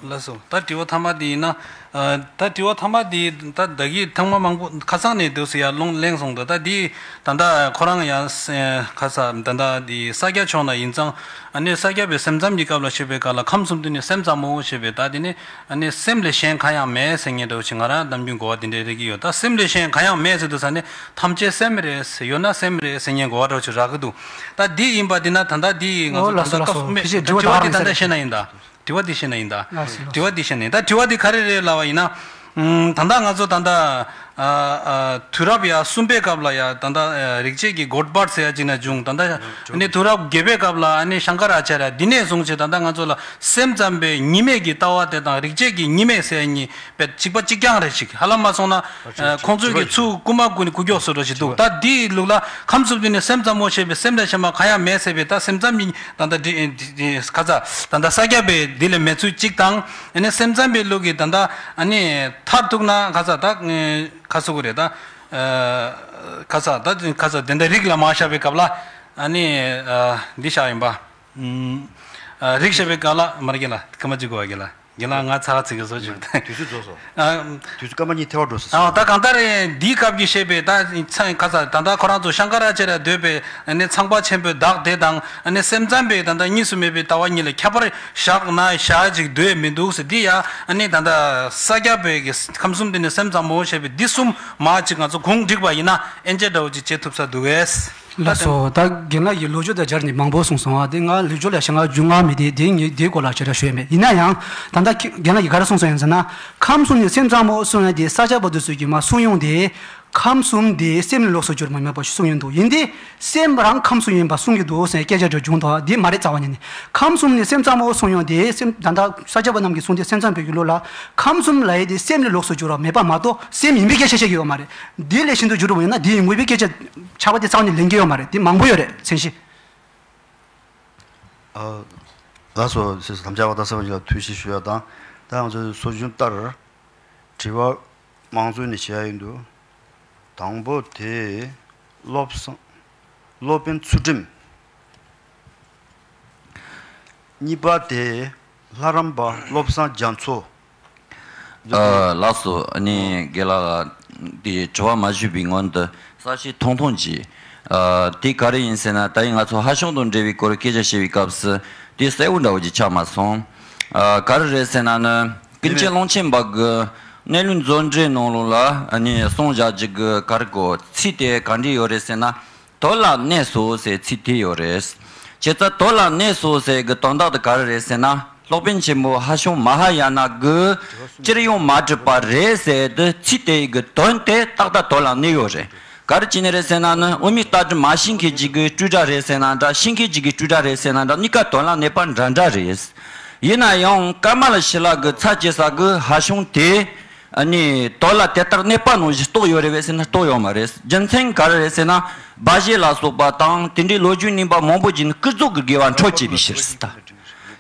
ལགས་སོ། ད་དྲི་བ་ཐ་མ་དེ་ཡིན་ན། ཨ་ད་དྲི་བ་ཐ་མ་དེ་ད་ད་གི་ཐེངས་མ་མང་པོ་ཁ་སང་ནས་འདུག་སེ་ཡར་ལུང་གླེང་སོང་། ད་ད་དེ་ད་ལྟ་ཁོ་རང་ཡང་ཁ་ས་ད་ལྟ་དེ་ས་སྐྱ་ཕྱོགས་ན་ཡིན་ཙང་ཨ་ནི་ས་སྐྱ་པའི་སེམས་ཙམ་གྱི་སྐབས་ལ་བཤད་པའི་སྐབས་ལ་ཁམས་གསུམ་དུ་ནི་སེམས་ཙམ་མོ་ཞེས་པའི་ད་དེ་ནི་ཨ་ནི་སེམས་ལས་གཞན་གང་ཡང་མེད་ཟེར་མཁན་འདྲ་བོ་ཞིག་ང་རང་ནམ་རྒྱུན་གོ་བ་དེ་འདྲས་རེག་གི་ཡོད། ད་སེམས་ལས་གཞན་གང་ཡང་མེད་ཟེར་དུས་ས་ནི་ཐམས་ཅད་སེམས་རེད་ཟེར་ཡོད་ན་སེམས་རེད་ཟེར་མཁན་གོ་བ་འདྲ་བོ་ཞིག་རག་གི་འདུག་ད་འདི་ཡིན་པ་འདི་ན་ད་ལྟ་འདི་ང་ཚོ་ཨོ་ད་ལགས་སོ་ལྟ་ལགས་སྐབས་སོ། མེད། ཕལ་ཆེར་ད་དྲི་བ་དྲི་བ་འདི་ད་ལྟ་བཤད་ན་ཡིན་ད། དྲི་བ་འདི་བཤད་ན་ཡིན་ད། ལགས་སོ་ལགས་དྲི་བ་སོ། འདི་བཤད་ན་ཡིན་ད། དྲི་བ་འདི་ག་རེ་རེད་ལབ་པ་ཡིན་ན། ཨུམ། ད་ལྟ་ང་ཚོ་ད་ལྟ་ཨ་ཨ་དུས་རབས་ཡ་གསུམ་པའི་སྐབས་ལ་ཡ་ད་ལྟ་ཨ་རིག་བྱེད་ཀྱི་གོ་སྦར་ཟེར་ཡ་ཅིག་ན་བྱུང་། ད་ལྟ་ཨ་ནི་དུས་རབས་བརྒྱད་པའི་སྐབས་ལ་ཨ་ནི་ཤང་ཀ་ར་ཨ་ཅཱརྱ་འདི་ནས་བཟུང་བྱས་ད་ལྟ་ང་ཚོ་ལ་སེམས་ཙམ་པའི་གཉིས་མེད་ཀྱི་ལྟ་བ་དེ་དང་རིག་བྱེད་ཀྱི་གཉིས་མེད་ཟེར་ཡ་གཉིས་པའི་གཅིག་པ་གཅིག་རྐྱང་རེ་ཞིག་ཧ་ལམ་མ་སོང་ན། ཨ་ཁོང་ཚོས་ཀྱི་ཚུར་རྐུ་མ་རྐུ་ནས་རྐུ་མགྱོགས་བཟོ་འདྲ་ཞིག་འདུག་ད་འདིའི་ལུགས་ལ་ཁམས་གསུམ་དུ་ནི་སེམས་ཙམ་མོ་ཞེས་པའི་སེམས་ལས་གཞན་པ་གང་ཡང་མེད་ཟེར་བའི་ད་སེམས་ཙམ་གྱི་ད་ལྟ་འདི་ཁ་ཚ་ད་ལྟ་ས་སྐྱ་པའི་འདི་ལས་མེད་ཚུལ་གཅིག་དང་། ཨ་ནི་སེམས་ཙམ་པའི་ལུགས་ཀྱི་ད་ལྟ་ཨ་ནི་མཐར་ཐུག་ན་ཁ་ཚ་ད་ཁ་ཚ་གུ་རེད་ད། ཁ་ཚ་ད་ཁ་ཚ་དེ་འདྲ་རིགས་ལ་མ་བཞག་པའི་སྐབས་ལ་ཨ་ནི་འདི་བཞག་ཡིན་པ། ཨུམ། ཨ་རིགས་བཤད་པའི་སྐབས་ལ་མར་རྒན་ལ་སྐར་མ་གཅིག་དགོས་པ་རྒན་ལ། རྒན་ལགས་ང་ཚ་བ་ཚིག་གི་བཟོ་བྱུང་། དུས་ཚོད་རྫོགས་སོང་། ཨ་དུས་ཚོད་སྐར་མ་གཉིས་ཐལ་བ་འགྲོ་སོང་། ཨ་ད་གང་ལྟར་འདིའི་སྐབས་ཀྱི་བཤད་པའི་ད་ཚང་ཁ་ཚ་ད་ལྟ་ཁོ་རང་ཚོ་ཤང་ཀ་ར་ཨ་ཅཱརྱ་འདོད་པའི་ཨ་ནི་ཚངས་པ་ཆེན་པོའི་བདག་དེ་དང་ཨ་ནི་སེམས་ཙམ་པའི་ད་ལྟ་གཉིས་སུ་མེད་པའི་ལྟ་བ་གཉིས་ལ་ཁྱད་པར་བཞག་ན་བཞག་ཅིག་འདོད་མི་འདུག་ཟེར། འདི་ཡ་ཨ་ནི་ད་ལྟ་ས་སྐྱ་པའི་གི་ཁམས་གསུམ་དུ་ནི་སེམས་ཙམ་མོ་ཞེས་པའི་འདི་གསུམ་མ་ཅིག་ང་ཚོ་གུང་བསྒྲིགས་པ་ཡིན་ན་ཨེན་ཅེ་འདྲ་བོ་ཅིག་བྱེད་ཐུབ་ས་འདུག་གས། ལགས་སོ། ད་རྒན་ལགས་ཀྱིས་ལོ་རྒྱུས་དང་སྦྱར་ནས་མང་པོ་གསུངས་སོང་བ། དེ་ང་ལོ་རྒྱུས་ལ་ཞེ་དྲག་རྒྱུས་མངའ་མེད་དེ་དེ་ངས་དེའི་སྐོར་ལ་ཞེ་དྲག་ཤོད་མེད། ཡིན་ན་ཡང་ད་ལྟ་ཁྱེད་རྒན་ལགས་ཀྱིས་ག་རེ་གསུངས་སོང་ཡིན་ཟེར་ན། ཁམས་གསུམ་ནི་སེམས་ཙམ་མོ་གསུངས་ཡ་དེ་ས་སྐྱ་པ་དེ་ཚོས་ཀྱི་མ་གསུང་ཡོང་དེ། ཁམས་གསུམ་དེ་སེམས་ལས་ལོགས་སུ་གྱུར་མ་མེད་པ་ཞིག་གསུང་ཡོང་འདུག་ཡིན་དེ། སེམས་རང་ཁམས་སུ་ཡིན་པ་གསུང་གི་འདུག་ཟེར་སྐད་ཆ་འདྲ་བྱུང་འདུག་དེ་མ་རེད། རྩ་བ་ཉིད་ནས་ཁམས་གསུམ་ནི་སེམས་ཙམ་མོ་གསུང་ཡོང་དེ། སེམས་ད་ལྟ་ས་སྐྱ་པ་རྣམས་ཀྱིས་གསུང་དེ་སེམས་ཙམ་པའི་གི་ལུགས་ལ་ཁམས་གསུམ་ལབ་ཡས་དེ་སེམས་ལས་ལོགས་སུ་གྱུར་བ་མེད་པ་མ་གཏོགས་སེམས་ཡིན་པའི་སྐད་ཆ་བཤད་ཀྱི་ཡོད་མ་རེད། དེ་ལས་ཤིན་ཏུ་འགྱུར་བ་ཡིན་ན་དེ་ཡིན་དགོས་པའི་སྐད་ཆ་ཆགས་པ་དེ་རྩ་བ་ནས་ལེན་གྱི་ཡོད་མ་རེད། དེ་མང་པོ་ཡོད་རེད། མཚན་གཞི། ཨ་ལགས་སོ། སེམས་ཙམ་པ་དང་སེམས་ཙམ་པ་ཞིག་ལ་ཐུགས་རྗེ་ཞུ་ཡ་དང་། ད་ང་ཚོའི་སྲོལ་རྒྱུན་ལྟར་དྲི་བ་དམངས་གཙོའི་ནས་བྱེད་ཡ་ཡིན་འདུག་དང་པོ་དེ་བློ་བཟང་། སློབ་དཔོན་ཚུལ་ཁྲིམས། གཉིས་པ་དེ་ལྷ་རམས་པ་བློ་བཟང་རྒྱ་མཚོ། ཨ་ལགས་སོ། ཨ་ནི་རྒན་ལགས་ལ་དེ་དྲི་བ་མ་ཞུས་པའི་སྔོན་དུ་གསལ་བཤད་ཐུང་ཐུང་ཅིག་ཨ་དེ་ག་རེ་ཡིན་ཟེར་ན། ད་ཡིན་ང་ཚོ་ཧ་ཤུང་དང་འབྲེལ་བའི་སྐོར་སྐད་ཆ་བཤད་པའི་སྐབས་སུ་དེ་གསལ་བོ་འདྲ་བོ་ཅིག་ཆགས་མ་སོང་། ཨ་ག་རེ་རེད་ཟེར་ན་ནི་ཀུན་མཁྱེན་ཀློང་ཆེན་པ་གི་གནས་ལུགས་མཛོད་འགྲེལ་ནང་ལོགས་ལ་ཨ་ནི་གསུངས་བཞག་ཅིག་གི་ག་རེ་གོ་ཚིག་དེ་ག་འདྲས་ཡོད་རེད་ཟེར་ན། དོན་ལ་གནས་སོ་ཟེར་ཚིག་དེ་ཡོད་རེད། བྱས་ཙང་དོན་ལ་གནས་སོ་ཟེར་གི་དོན་དག་དེ་ག་རེ་རེད་ཟེར་ན། སློབ་དཔོན་ཆེན་པོ་ཧ་ཤུང་མ་ཧཱ་ཡ་ན་གི་སྤྱིར་ཡོང་མ་གྲུབ་པ་རེད་ཟེར་དུས་ཚིག་དེ་གི་དོན་དེ་ཏག་ཏག་དོན་ལ་གནས་ཡོད་རེད། ག་རེ་བྱས་ནས་རེད་ཟེར་ན་ནི་དབུ་མའི་ལྟ་གྲུབ་མ་ཤེས་མཁན་ཅིག་གི་སྤྲོས་བྲལ་རེད་ཟེར་ན་འདྲ། ཤེས་མཁན་ཅིག་གི་སྤྲོས་བྲལ་རེད་ཟེར་ན་འདྲ། གཉིས་ཀ་དོན་ལ་གནས་པ་འདྲ་འདྲ་རེད། ཡིན་ན་ཡང་ཀ་མ་ལ་ཤཱི་ལ་གི་ཚ་བྱེད་ས་གི་ཧ་ཤུང་དེ། ཨ་ནི་དོན་ལ་དེ་ལྟར་གནས་པ་ནང་བཞིན་རྟོགས་ཡོད་རེད་བས་ཟེར་ན་རྟོགས་ཡོད་མ་རེད། རྒྱུ་མཚན་ག་རེ་རེད་ཟེར་ན། སྦ་བཞེད་ལ་སོགས་པ་དང་དེ་འདྲའི་ལོ་རྒྱུས་རྙིང་པ་མང་པོ་ཅིག་ནི་ཀུན་རྫོབ་ཀྱི་དགེ་བ་འཕྲོ་བཅད་པའི་ཕྱིར་ཟེར་ད།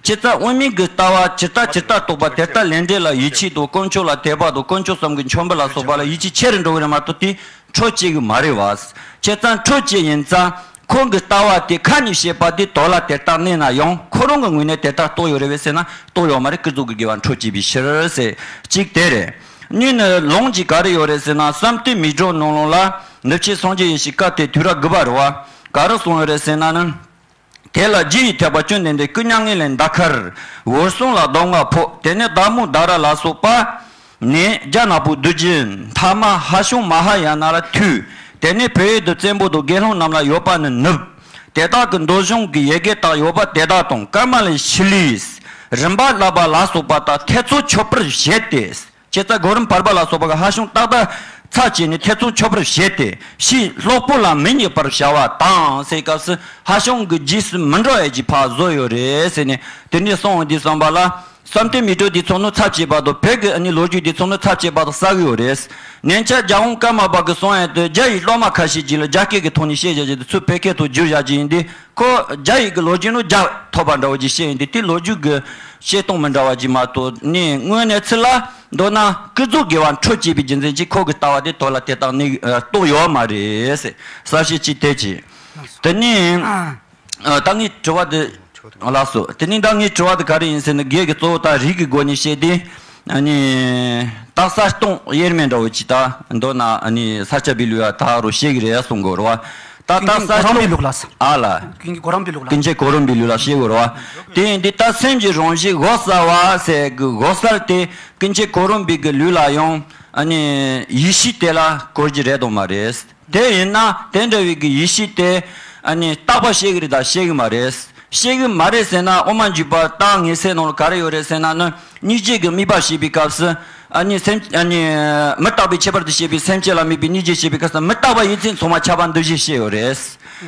བྱས་ཙང་དབུ་མའི་གི་ལྟ་བ་ཇི་ལྟ་ཇི་ལྟར་རྟོགས་པ་དེ་ལྟར་ལས་འབྲས་ལ་ཡིད་ཆེས་དང་དཀོན་མཆོག་ལ་དད་པ་དང་དཀོན་མཆོག་གསུམ་གྱི་མཆོད་འབུལ་ལ་སོགས་པ་ལ་ཡིད་ཆེས་ཆེ་རུ་འགྲོ་གི་རེད་མ་གཏོགས་དེ་འཕྲོ་བཅད་གི་མ་རེད་བ། བྱས་ཙང་འཕྲོ་བཅད་ཡིན་ཙང་། ཁོང་གི་ལྟ་བ་དེ་ཁ་ནས་བཤད་པ་དེ་དོན་ལ་དེ་ལྟར་གནས་ན་ཡང་ཁོ་རང་གི་ངོས་ནས་དེ་ལྟར་རྟོགས་ཡོད་རེད་བས་ཟེར་ན་རྟོགས་ཡོད་མ་རེད། ཀུན་རྫོབ་ཀྱི་དགེ་བ་འཕྲོ་བཅད་པའི་ཕྱིར་ཟེར་གཅིག་དེ་རེད། གཉིས་ནི་ལུང་གཅིག་ག་རེ་ཡོད་རེད་ཟེར་ན། བསམ་གཏན་མིག་སྒྲོན་ནང་ལོགས་ལ་ནུབ་ཕྱེད་སངས་རྒྱས་ཡེ་ཤེས་སྐབས་དེ་དུས་རབས་དགུ་པ་རེད་བ། ག་རེ་གསུངས་ཡོད་རེད་ཟེར་ན་ནི། དེ་ལ་རྒྱུ་ཡི་ཐེག་པ་བཅོམ་ལྡན་འདས་སྐུ་མྱ་ངན་ལས་འདའ་ཁར་འོད་སྲུང་ལ་གདམས་ངག་ཕོག་དེ་ནས་བདག་མོ་དྷ་ར་ལ་སོགས་པ། ནས་རྒྱ་ནག་པོ་བདུད་རྒྱུད་མཐའ་མ་ཧ་ཤུང་མ་ཧཱ་ཡ་ན་ལ་ཐུག་དེ་ནས་བོད་ཡུལ་དུ་བཙན་པོ་དང་དགེ་སློང་རྣམས་ལ་ཡོད་པ་ནི་ནུབ། དེ་དག་གི་མདོ་གཞུང་གི་ཡི་གེ་དག་ཡོད་པ་དེ་དག་དང་ཀ་མ་ལའི་ཤཱི་ལའི། རིམ་པ་བསླབ་པ་ལ་སོགས་པ་དག་ཐེ་ཚོམ་ཆོད་པར་བྱས་ཏེ། བྱས་ཙང་གོ་རིམ་བར་པ་ལ་སོགས་པ་གི་ཧ་ཤུང་ཏག་ཏག་ཚར་བཅད་ནས་ཐེ་ཚོམ་ཆོད་པར་བྱས་ཏེ་ཕྱིས་ལྷག་པོ་ལ་མི་བསྙད་པར་བྱ་བ་དང་ཟེར་སྐབས་སུ་ཧ་ཤུང་གི་རྗེས་སུ་མི་འགྲོ་ཡ་གྱི་ཕར་བཟོ་ཡོད་རེད་ཟེར་ནས་དེ་འདྲའི་གསུངས་འོང་དུས་ཙམ་པ་ལ། བསམ་གཏན་མི་གྲོལ་དེ་ཚོ་ནི་ཚབ་བྱེད་པ་དང་བོད་ཀྱི་ཨ་ནི་ལོ་རྒྱུས་དེ་ཚོ་ནི་ཚབ་བྱེད་པ་དང་གསལ་གི་ཡོད་རེད། ནན་ཆ་རྒྱལ་དབང་ཀརྨ་པ་གི་གསུང་ཡག་དེ་རྒྱ་ཡི་སློབ་མ་ཁ་ཤས་ཅིག་ལ་རྒྱ་སྐད་ཀྱི་ཐོག་ནས་བཤད་བཞག་རྒྱུ་དེ་ཚུར་བོད་སྐད་ཐོག་བསྒྱུར་བཞག་རྒྱུ་ཡིན་དུས། ཁོ་རྒྱ་ཡིག་གི་ལོ་རྒྱུས་ནི་རྒྱ་ཐོགས་པ་འདྲ་བོ་ཅིག་བཤད་ཡིན་དུས། དེ་ལོ་རྒྱུས་ཀྱི་བཤད་སྟངས་མི་འདྲ་བ་ཅིག་མ་གཏོགས་ནི། དངོས་གནས་ཚུལ་ལ་མདོར་ན་ཀུན་རྫོབ་དགེ་བ་འཕྲོ་བཅད་པའི་རྒྱུ་མཚན་གྱིས་ཁོ་གི་ལྟ་བ་དེ་ཐོག་ལ་དེ་དག་ནི་ཨ་གཏོགས་ཡོད་མ་རེད་ཟེར། གསལ་བཤད་ཅིག་དེ་བྱས། དེ་ནས་ཨ་ད་ངའི་དྲི་བ་དེ། ལགས་སོ། དེ་ནས་ད་ངའི་དྲི་བ་དེ་ག་རེ་ཡིན་ཟེར་ན། སྒེར་གྱི་གཙོ་བོ་ད་རིགས་ཀྱི་སྒོ་ནས་བཤད་དེ། ཨ་ནི་རྟགས་གསལ་སྟོང་དབྱེར་མེད་འདྲ་བོ་ཅིག་ད་མདོར་ན་ཨ་ནི་ས་སྐྱ་པའི་ལུགས་ཡ་ད་རུ་བཤད་གི་རེད་གསུང་གི་རེད་བ། ད་ཀུན་མཁྱེན་གོ་རམས་པའི་ལུགས་ལ་ཟེར། ཨ་ལ། ཀུན་མཁྱེན་གོ་རམས་པའི་ལུགས་ལ། ཀུན་མཁྱེན་གོ་རམས་པའི་ལུགས་ལ་བཤད་གི་རེད་བ། དེ་ཡིན་དུས་ད་སེམས་ཀྱི་རང་བཞིན་འོད་གསལ་བ་ཟེར་གི་འོད་གསལ་དེ་ཀུན་མཁྱེན་གོ་རམས་པའི་གི་ལུགས་ལ་ཡང་ཨ་ནི་ཡེ་ཤེས་དེ་ལ་གོ་རྒྱུ་རེད་དང་མ་རེད། དེ་ཡིན་ན་དེ་འདྲ་བའི་གི་ཡེ་ཤེས་དེ་ཨ་ནི་རྟག་པ་བཤད་གི་རེད་ད་བཤད་གི་མ་རེད། བཤད་གི་མ་རེད་ཟེར་ན་དབུ་མ་འཇུག་པ་རྟགས་ངེས་གསལ་ནང་ལ་ག་རེ་ཡོད་རེད་ཟེར་ན་ནི། སྙིང་རྗེ་གི་དམིགས་པ་བཤད་པའི་སྐབས་སུ་ཨ་ནི་སེམས་ཨ་ནི་མི་རྟག་པའི་ཁྱད་པར་དུ་བཤད་པའི་སེམས་ཅན་ལ་དམིགས་པའི་སྙིང་རྗེ་བཤད་པའི་སྐབས་སུ་མི་རྟག་པ་ཡིན་ཚད་ཚང་མ་ཁྱབ་པ་འདུ་བྱེད་བཤད་ཡོད་རེད། རེད།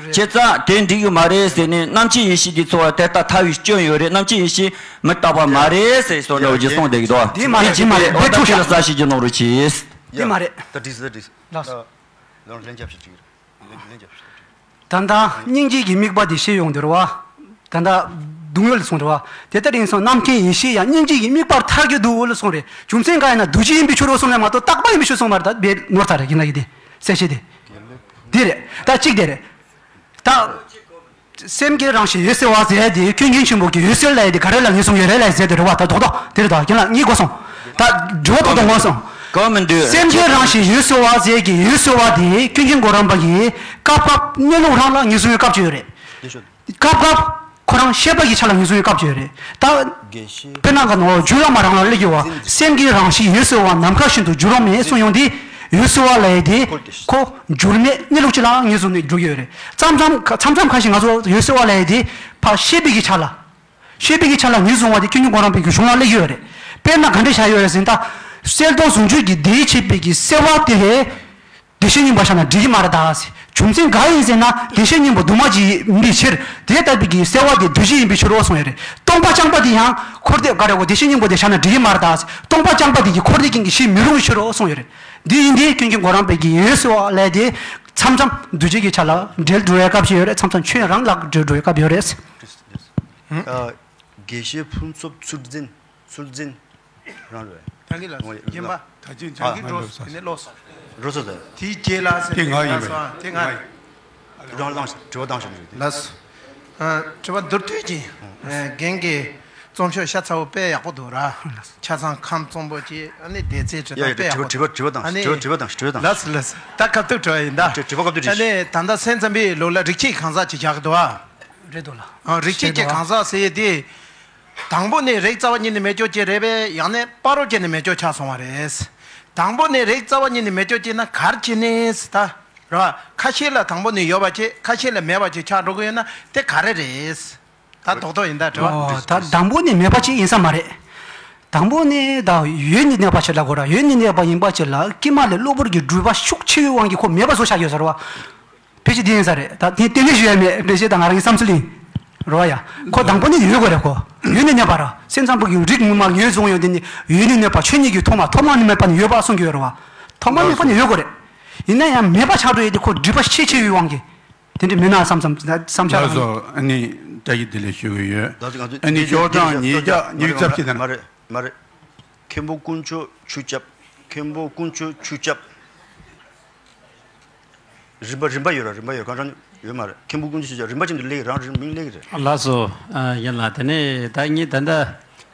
བྱས་ཙང་དེ་འགྲིག་གི་མ་རེད་ཟེར་ནས། རྣམ་མཁྱེན་ཡེ་ཤེས་དེ་ཚོ་བ་དེ་ལྟ་ཐལ་བའི་སྐྱོན་ཡོད་རེད། རྣམ་མཁྱེན་ཡེ་ཤེས་མི་རྟག་པ་མ་རེད་ཟེར་སོགས་འདྲ་བོ་ཅིག་གསུངས་བསྡད་ཀྱི་འདུག་དེ་མ་རེད། དེ་ཅིག་དེ་མ་རེད། དེ་མ་རེད། ད་ཁྱེད་ལ་གསལ་བཤད་ཅིག་གནང་རོགས་གྱིས། དེ་མ་རེད། ད་འགྲིག་ཟེར་འགྲིག་ལགས་སོ། ད་ལན་རྒྱབ་ཤིག་ཅིག་ལན་རྒྱབ་ཤིག་ད་ལྟ་སྙིང་རྗེ་གི་དམིགས་པ་དེ་བཤད་ཡོང་དུས་རེད་བ། ད་ལྟ་སྡུག་བསྔལ་སོང་རེད་བ། དེ་ལྟར་ཡིན་སོང་རྣམ་མཁྱེན་ཡེ་ཤེས་ཡང་སྙིང་རྗེ་གི་དམིགས་པར་ཐལ་གྱི་འདུག་ལ་སོང་རེད། རྒྱུ་མཚན་གང་ཡིན་ན་འདུ་བྱེད་ཡིན་པའི་ཕྱིར་རོ་གསུངས་ལ་མ་གཏོགས་རྟག་པ་ཡིན་པའི་ཕྱིར་གསུངས་པ་རེད། ད་བས་ནོར་ཚར་རེད། ཡིན་ན་ཡིན་དེ་གསལ་བཤད་དེ། དེ་རེད། ད་གཅིག་དེ་རེད། ད། སེམས་ཀྱི་རང་བཞིན་འོད་གསལ་བ་ཟེར་ཡ་དེ་ཀུན་མཁྱེན་ཆེན་པོ་གིས་འོད་གསལ་ལབ་ཡ་དེ་ག་རེ་ལ་ངོས་བཟུང་ཡོད་རེད་ལབ་ཟེར་དེ་རེད་བ། ད་རྡོག་རྡོག་དེ་རེད། ད་ཁྱེད་ལ་གཉིས་གོ་སོང་། ད་དྲི་བ་རྡོག་རྡོག་ངོས་སོང་། གང་མི་འདུག་སེམས་ཀྱི་རང་བཞིན་འོད་གསལ་བ་ཟེར་གྱི་འོད་གསལ་བ་དེ་ཀུན་མཁྱེན་གོ་རམས་པ་གིས་སྐབས་སྐབས་གནས་ལུགས་རང་ལ་ངོས་བཟུང་བའི་སྐབས་ཅིག་ཡོད་རེད། སྐབས་སྐབས་ཁོ་རང་ཤེས་པ་གི་ཆ་ལ་ངོས་བཟུང་བའི་སྐབས་ཅིག་ཡོད་རེད། ད་དགེ་བཤེས། དཔེར་ན་ག་ནོ་རྒྱུད་བླ་མ་རང་ལ་སླེབས་ཀྱི་བ། སེམས་ཀྱི་རང་བཞིན་འོད་གསལ་བ་ནམ་མཁའ་བཞིན་དུ་འགྱུར་བ་མེད་གསུངས་ཡོང་དུས། འོད་གསལ་བ་ལབ་ཡ་དེ་ཁོ་འགྱུར་མེད་གནས་ལུགས་ཅིག་ལ་ངོས་བཟུང་ནས་འགྲོ་གི་ཡོད་རེད། མཚམས་མཚམས་མཚམས་མཚམས་ཁ་ཤས་ང་ཚོ་འོད་གསལ་བ་ལབ་ཡ་དེ་ཕར་ཤེས་པའི་གི་ཆ་ལ། ཤེས་པའི་གི་ཆ་ལ་ངོས་བཟུང་བ་དེ་ཀུན་མཁྱེན་གོ་རམས་པའི་གི་གཞུང་ལ་སླེབས་ཀྱི་ཡོད་རེད། དཔེར་ན་ག་འདྲ་བཞག་ཡོད་རེད་ཟེར་ན། ད་གསལ་སྟོང་ཟུང་འཇུག་གི་དེའི་ཆད་པའི་གི་གསལ་བ་དེ། བདེ་གཤེགས་སྙིང་པོ་བཞག་ན་འགྲིག་གི་མ་རེད་ད་ཟེར། རྒྱུ་མཚན་ག་ཡིན་ཟེར་ན་བདེ་གཤེགས་སྙིང་པོ་འདུས་མ་བྱས་ཡིན་པའི་ཕྱིར། དེ་ལྟ་བུའི་གི་གསལ་བ་དེ་འདུས་བྱས་ཡིན་པའི་ཕྱིར་རོ་གསུངས་ཡོད་རེད། སྟོང་པ་རྐྱང་པ་དེ་ཡང་འཁོར་འདས་ག་རེ་གོ་བདེ་གཤེགས་སྙིང་པོ་དེ་བཞག་ན་འགྲིག་གི་མ་རེད་ད་ཟེར། སྟོང་པ་རྐྱང་པ་དེ་གི་འཁོར་འདས་རྐྱེན་གྱིས་ཞིག་མི་རུང་བའི་ཕྱིར་རོ་གསུངས་ཡོད་རེད། འདི་ཡིན་དུས་ཀུན་མཁྱེན་གོ་རམས་པའི་གི་འོད་གསལ་བ་ལབ་དེ་མཚམས་མཚམས་འདུས་བྱས་ཀྱི་ཆ་ལ་འབྲེལ་འགྲོ་བའི་སྐབས་ཤིག་ཡོད་རེད། མཚམས་མཚམས་ཁྱོད་རང་ལ་འབྲེལ་འགྲོ་བའི་སྐབས་ཡོད་རེད། ཨ། དགེ་བཤེས་ཕུན་ཚོགས་ཚུལ་འཛིན། ཚུལ་འཛིན་རང་རེད། ད་གིན་ལ་ངོ་ཡ་རྒན་པ་ད་ཅིང་ཅང་གི་འགྲོ་སོང་། དེ་ནས་ལོག་སོང་། རོ་སོ་ད། དེའི་རྗེས་ལ་ཟེར་དེ་ང་ཡིན་པས། དེ་ང་། རང་ལ་དྲི་བ་བཏང་ཤོག་རེད། ལགས་སོ། ཨ། དྲི་བ་མདོར་བསྡུས་ཀྱིས། ཨ། རྒན་གྱི་རྩོམ་ཤོག་ཤ་ཚ་བོ་དཔེ་ཡག་པོ་འདུག་ར། ཆ་ཚང་ཁམས་གཙང་པོ་ཅིག་ཨ་ནི་སྡེ་ཚན་བྲིས་ཡ་སྟངས་ཡ་དཔེ་ཡག་པོ་འདུག་དྲི་བ་དྲི་བ་བཏང་ཨ་ནི་དྲི་བ་དྲི་བ་བཏང་དྲི་བ་བཏང་། ལགས་སོ་ལགས་སོ། ད་སྐབས་ཐུག་དྲི་བ་ཡིན་ད། དྲི་བ་སྐབས་ཐུག་དྲི། ཨ་ནི་ད་ལྟ་སེམས་ཙམ་པའི་ལུགས་ལ་རིགས་གཅིག་གང་ཟག་ཅིག་བཞག་གི་འདུག་ཨ། རེད་འདུག་ལ། ཨ། རིགས་གཅིག་གི་གང་ཟག་ཟེར་ཡས་དེ། དང་པོ་ནས་རིགས་རྩ་བ་ཉིད་ནས་མེད་ཀྱོག་ཅིག་རེད་པས། ཡང་ན་བར་དུ་ཅིག་ནས་མེད་ཀྱོག་ཆགས་སོང་བ་རེད། དང་པོ་ནས་རིགས་རྩ་བ་ཉིད་ནས་མེད་ཀྱོག་ཅིག་ན་ག་རེ་བྱས་ནས་ད་ར། ཁ་ཤས་ལ་དང་པོ་ནས་ཡོད་པ་ཅིག་ཁ་ཤས་ལ་མེད་པ་ཅིག་ཆགས་འགྲོ་གི་ཡོད་ན་དེ་ག་རེ་རེད། ད་རྡོག་རྡོག་ཡིན་ད་དྲི་བ། ཨོ། ད་དང་པོ་ནས་མེད་པ་ཅིག་ཡིན་ས་མ་རེད། དང་པོ་ནས་ད་ཡོད་ནས་གནས་པ་ཅིག་ལ་གོ་ར། ཡོད་ནས་གནས་པ་ཡིན་པ་ཅིག་ལ་དཀྱིལ་མ་ལས་གློ་བུར་གྱི་སྒྲིབ་པ་ཤུགས་ཆེ་བའི་དབང་གིས་ཁོ་མེད་པ་བཟོ་བཞག་ཡོད་ས་རེད་བ། ཕལ་ཆེར་དེ་ཡིན་ས་རེད། ད་དེ་གཏན་ནས་ཞུ་ཡ་མེད། ཕལ་ཆེར་ད་ང་རང་གི་བསམ་ཚུལ་ཡིན། རེད་བ་ཡ། ཁོ་དང་པོ་ནས་ཡོད་དགོས་རེད་ཁོ། ཡོད་ནས་གནས་པ་ར། སེམས་ཙམ་པ་གི་རིགས་ངོ་མ་ངོས་བཟུང་ཡོང་དེ་ནི་ཡོད་ནས་གནས་པ་ཆོས་ཉིད་ཀྱི་ཐོག་མ་ཐོག་མ་ནས་མེད་པ་ནས་ཡོད་པ་གསུང་གི་ཡོད་རེད་བ། ཐོག་མ་མེད་པ་ནས་ཡོད་དགོས་རེད། ཡིན་ན་ཡང་མེད་པ་ཆགས་འགྲོ་ཡས་དེ་ཁོ་སྒྲིབ་པ་ཤས་ཆེ་བའི་དབང་གིས། དེ་འདྲ་མིན་ན་བསམ་བསམ་བསམ་འཆར་ལགས་སོ། ཨ་ནི་བཀྲ་ཤིས་བདེ་ལེགས་ཞུ་གི་ཡོད། ཨ་ནི་ཞོགས་གྲངས་ཉིས་བརྒྱ་ཉི་ཤུ་རྩ་བཞི་དང་། མ་རེད་མ་རེད། མཁན་པོ་དཀོན་མཆོག་ཆོས་སྐྱབས། མཁན་པོ་དཀོན་མཆོག་ཆོས་སྐྱབས། རིམ་པ་རིམ་པ་ཡོད་ར། རིམ་པ་ཡོད། གང་དྲག་ཡོད་མ་རེད། མཁན་པོ་དཀོན་མཆོག་ཆོས་སྐྱབས་རིམ་པ་ཅན་དུ་སླེབས། རང་རིང་མིང་སླེབས་རེད། ལགས་སོ། ཨ། ཡིན་ལ། དེ་ནས་ད་ངས་ད་ལྟ་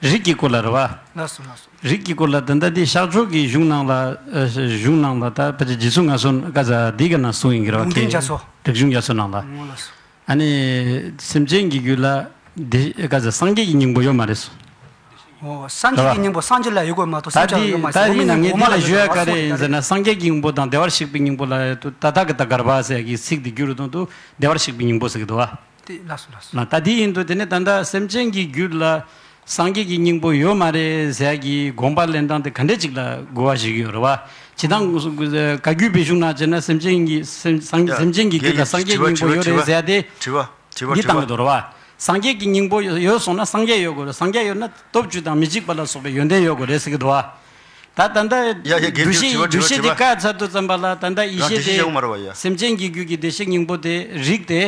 རིགས་ཀྱི་སྐོར་ལ་རེད་བ། ལགས་སོ་ལགས་སོ། རིགས་ཀྱི་སྐོར་ལ་ད་ལྟ་འདི་ཤར་ཕྱོགས་ཀྱི་གཞུང་ནང་ལ། ཨ། གཞུང་ནང་ལ་ད་ཕལ་ཆེར་རྗེས་སུ་ང་སོ་ཀ་ཟ་འདི་ག་ན་གསུངས་ཡིན་གྱི་རེད་བ། ལུང་བསྟན་རྒྱ་མཚོ། རིག་གཞུང་རྒྱ་མཚོ་ནང་ལ། ཨོ་ལགས་སོ། ཨ་ནི་སེམས་ཅན་གྱི་རྒྱུད་ལ་འདི་ཀ་ཟེར་སངས་རྒྱས་ཀྱི་སྙིང་པོ་ཡོད་མ་རེད་སོ། ཨོ། སངས་རྒྱས་ཀྱི་སྙིང་པོ་སངས་རྒྱས་ལ་ཡོད་དགོས་མ་གཏོགས་ད་སེམས་ཅན་ལ་ཡོད་མ་རེད། འོ་མ་ལ་ཡོད་ཀ་རེད་ཡིན་ཟེར་ན། སངས་རྒྱས་ཀྱི་སྙིང་པོ་དང་བདེ་བར་གཤེགས་པའི་སྙིང་པོ་ལ་ད་ད་གི་ད་གར་བ་ཟེར་གྱི་ཚིག་འདི་བསྒྱུར་དོན་དུ་བདེ་བར་གཤེགས་པའི་སྙིང་པོ་ཟེར་གྱི་འདུག་བ། དེ་ལགས་སོ་ལགས་སོ། ལ་ད་འདི་ཡིན་དུས་དེ་ནས་ད་ལྟ་སེམས་ཅན་གྱི་རྒྱུད་ལ་སངས་རྒྱས་ཀྱི་སྙིང་པོ་ཡོད་མ་རེད་ཟེར་གྱི་དགོངས་པ་ལེན་སྟངས་དེ་ག་འདྲས་ཅིག་ལ་གོ་བ་ཞིག་ཡོད་རེད་བ། ཇི་ལྟར་བཀའ་བརྒྱུད་པའི་གཞུང་ནང་བྱས་ན་སེམས་ཅན་གྱི་སེམས་སངས་སེམས་ཅན་གྱི་རྒྱུད་ལ་སངས་རྒྱས་ཀྱི་སྙིང་པོ་ཡོད་རེད་ཟེར་ཏེ། དྲི་བ་དྲི་བ་འདི་བཏང་གི་འདུག་རེད་བ། སངས་རྒྱས་ཀྱི་སྙིང་པོ་ཡོད་སོང་ན་སངས་རྒྱས་ཡོད་དགོས་རེད། སངས་རྒྱས་ཡོད་ན་སྟོབས་བཅུ་དང་མི་འཇིགས་པ་ལ་སོགས་པའི་ཡོན་ཏན་ཡོད་དགོས་རེད་ཟེར་གྱི་འདུག་བ། ད་ད་ལྟ་ཡ་ཡ་འགན་འདུ་འཁྱེར་བྱེད་པ་བྱེད་པ་བྱེད་པ། འདུ་ཤེས་འདི་བཀག་ཚར་དུས་ཙམ་པ་ལ་ད་ལྟ་ཡེ་ཤེས་དེ་སེམས་ཅན་གྱི་རྒྱུད་ཀྱི་བདེ་གཤེགས་སྙིང་པོ་དེ་རིགས་དེ་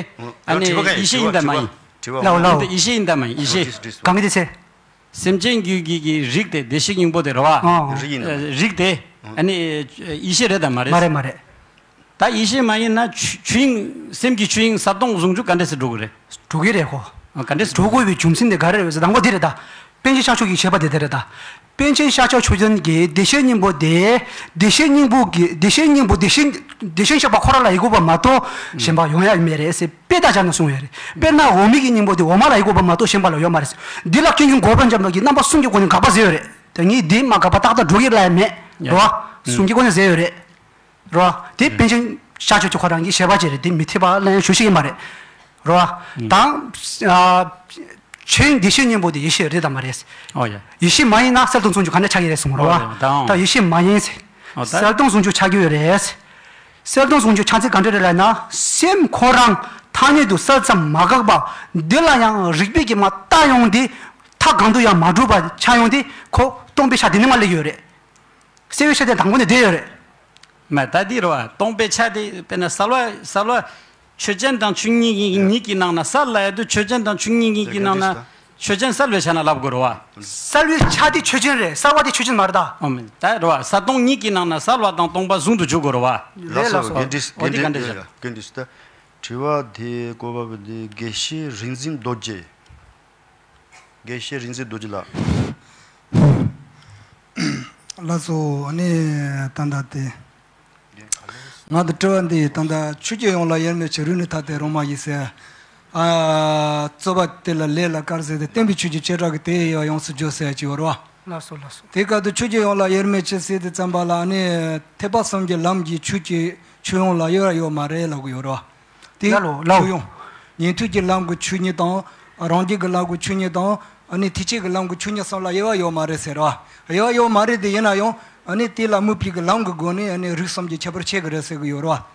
ཨ་ནི་ཡེ་ཤེས་ཡིན་དམ་མ་ཡིན། ལའོ་ལའོ། ཡེ་ཤེས་ཡིན་དམ་མ་ཡིན། ཡེ་ཤེས། གང་གི་དེ་ཚེ། སེམས་ཅན་རྒྱུད་ཀྱི་གི་རིགས་དེ་བདེ་གཤེགས་སྙིང་པོ་དེ་རེད་བ། རིགས་ཡིན་དམ། རིགས་དེ་ཨ་ནི་ཡེ་ཤེས་རེད་དམ་མ་རེད། མ་རེད་མ་རེད། ད་ཡེ་ཤེས་མ་ཡིན་ན་ཆོས་ཆོས་དབྱིངས་སེམས་ཀྱི་ཆོས་དབྱིངས་གསལ་སྟོང་ཟུང་འཇུག་ག་འདྲ་སེ་འགྲོ་གི་རེད། འགྲོ་གི་རེད་ཁོ། ག་འདྲ་སེ་འགྲོ་དགོས་པའི་རྒྱུ་མཚན་དེ་ག་རེ་རེད་ཟེར། དང་པོ་དེ་རེད་ད། པཎ་ཆེན་ཤཱཀྱ་མཆོག་གིས་བཤད་པ་དེ་དེ་རེད་ད། པཎ་ཆེན་ཤཱཀྱ་མཆོག་ཅན་གྱིས་བདེ་གཤེགས་སྙིང་པོ་དེ། བདེ་གཤེགས་སྙིང་པོ་གི་བདེ་གཤེགས་སྙིང་པོ་བདེ་གཤེགས་བདེ་གཤེགས་བཤད་པ་ཁོ་རང་ལ་ཡི་གུ་བ་མ་གཏོགས་གཞན་པ་ཡོང་ཡ་མེད་རེད་ཟེར། དཔེ་ལྟ་བྱ་ན་གསུངས་ཡོད་རེད། དཔེར་ན་འོག་མིན་གྱི་སྙིང་པོ་དེ་འོག་མ་ལ་ཡི་གུ་བ་མ་གཏོགས་གཞན་པ་ལ་ཡོད་མ་རེད། འདི་ལ་ཀུན་མཁྱེན་གོ་འཕང་འཇམ་དཔལ་གྱིས་རྣམ་པ་གསུམ་གྱི་སྒོ་ནས་དགག་པ་མཛད་ཡོད་རེད། ད་ངས་འདི་མ་དགག་པ་ཏག་ཏག་འགྲོ་གི་ལ་ཡ་མེད་རོ། གསུམ་གྱི་སྒོ་ནས་མཛད་ཡོད་རེད་རོ། དེ་པཎ་ཆེན་ཤཱཀྱ་མཆོག་ཁོ་རང་གི་བཞེད་པ་ཅིག་རེད། དེ་མི་འཐད་པ་ལ་ཡང་ཞུ་ཤེས་ཀྱི་མ་རེད་རོ། དང་། ཆོས་དབྱིངས་བདེ་གཤེགས་སྙིང་པོ་དེ་ཡེ་ཤེས་རེད་དམ་མ་རེད། ཨོ་ཡ། ཡེ་ཤེས་མ་ཡིན་ན་གསལ་སྟོང་ཟུང་འཇུག་ག་འདྲ་ཆགས་ཀྱི་རེད་གསུངས་རོ། ཨོ་ཡ། ད་ཡེ་ཤེས་མ་ཡིན་ཟེར། ཨོ་ད། གསལ་སྟོང་ཟུང་འཇུག་ཆགས་ཀྱི་ཡོད་རེད། གསལ་སྟོང་ཟུང་འཇུག་ཆགས་ཚུལ་ག་འདྲ་རེད་ལབ་ན། སེམས་ཁོ་རང་ཐ་སྙད་དུ་གསལ་ཙམ་མ་འགགས་པ། འདི་ལ་ཡང་རིགས་པས་ཀྱིས་མ་བརྟགས་ཡོང་དུས། མཐའ་གང་དུ་ཡང་མ་གྲུབ་པ་ཆགས་ཡོང་དུས་ཁོ་སྟོང་པའི་ཆ་དེ་ནས་མར་སླེབས་ཡོད་རེད། གསལ་བའི་ཆ་དེ་དང་པོ་ནས་བསྡད་ཡོད་རེད། མ་ད་འདི་རེད་བ། སྟོང་པའི་ཆ་དེ་དཔེར་ན་གསལ་བ་གསལ་བ། ཆོས་ཅན་དང་ཆོས་ཉིད་ཀྱི་ཉིད་ཀྱི་ནང་ན་གསལ་ལབ་ཡ་དུས་ཆོས་ཅན་དང་ཆོས་ཉིད་ཀྱི་ནང་ན་ཆོས་ཅན་གསལ་བའི་ཆ་ན་ལབ་དགོས་རེད་བ། གསལ་བའི་ཆ་དེ་ཆོས་ཅན་རེད། གསལ་བ་དེ་ཆོས་ཅན་མ་རེད་ད། ཨོ་མིན་ད་རེད་བ། གསལ་སྟོང་ཉིད་ཀྱི་ནང་ན་གསལ་བ་དང་སྟོང་པ་ཟུང་དུ་འཇུག་དགོས་རེད་བ། ལགས་སོ། འོ་དེ་ག་འདྲ་བྱ། འགན་འདྲི་ཞུ་ད། དྲི་བ་དེ་བཀོད་པ་དེ་དགེ་བཤེས་རིག་འཛིན་རྡོ་རྗེ། དགེ་བཤེས་རིག་འཛིན་རྡོ་རྗེ་ལགས། ལགས་སོ། ཨ་ནི་ད་ལྟ་དེ། ང་དང་དྲི་བ་འདི་ད་ལྟ་ཆོས་ཀྱི་དབྱིངས་ལ་དབྱེར་མེད་ཆོས་རིག་ནི་ཐ་དད་རུང་མ་ཡིན་ཟེར། ཨ། རྩོད་པ་དེ་ལ་ལས་ལ་དཀར་ཟེར་ཏེ་བསྟན་པའི་ཆོས་ཀྱི་བྱེ་བྲག་གི་དེ་ཡི་ཡོངས་སུ་བརྗོད་ཟེར་གྱི་ཡོད་རེད་བ། ལགས་སོ་ལགས་སོ། དེ་སྐབས་དུ་ཆོས་ཀྱི་དབྱིངས་ལ་དབྱེར་མེད་ཆོས་ཟེར་དུས་ཙམ་པ་ལ་ཨ་ནི་ཐེག་པ་གསུམ་གྱི་ལམ་གྱི་ཆོས་ཀྱི་ཆོས་དབྱིངས་ལ་དབྱེ་བ་ཡོད་མ་རེད་ལབ་གི་ཡོད་རེད་བ། དེ་ལ་ལོ་ལོ། ཆོས་དབྱིངས། ཉན་ཐོས་ཀྱི་ལམ་གྱི་ཆོས་ཉིད་དང་། རང་རྒྱལ་གྱི་ལམ་གྱི་ཆོས་ཉིད་དང་། ཨ་ནི་ཐེག་ཆེན་གྱི་ལམ་གྱི་ཆོས་ཉིད་གསུམ་ལ་དབྱེ་བ་ཡོད་མ་རེད་ཟེར་བ། དབྱེ་བ་ཡོད་མ་རེད་དེ་ཡིན་ན་ཡང་ཨ་ནི་དེ་ལ་མོས་པའི་གི་ལམ་གྱི་སྒོ་ནས་ཨ་ནི་རིགས་གསུམ་གྱི་ཁྱད་པར་ཕྱེ་གི་རེད་ཟེར་གི་ཡོད་རེད་བ།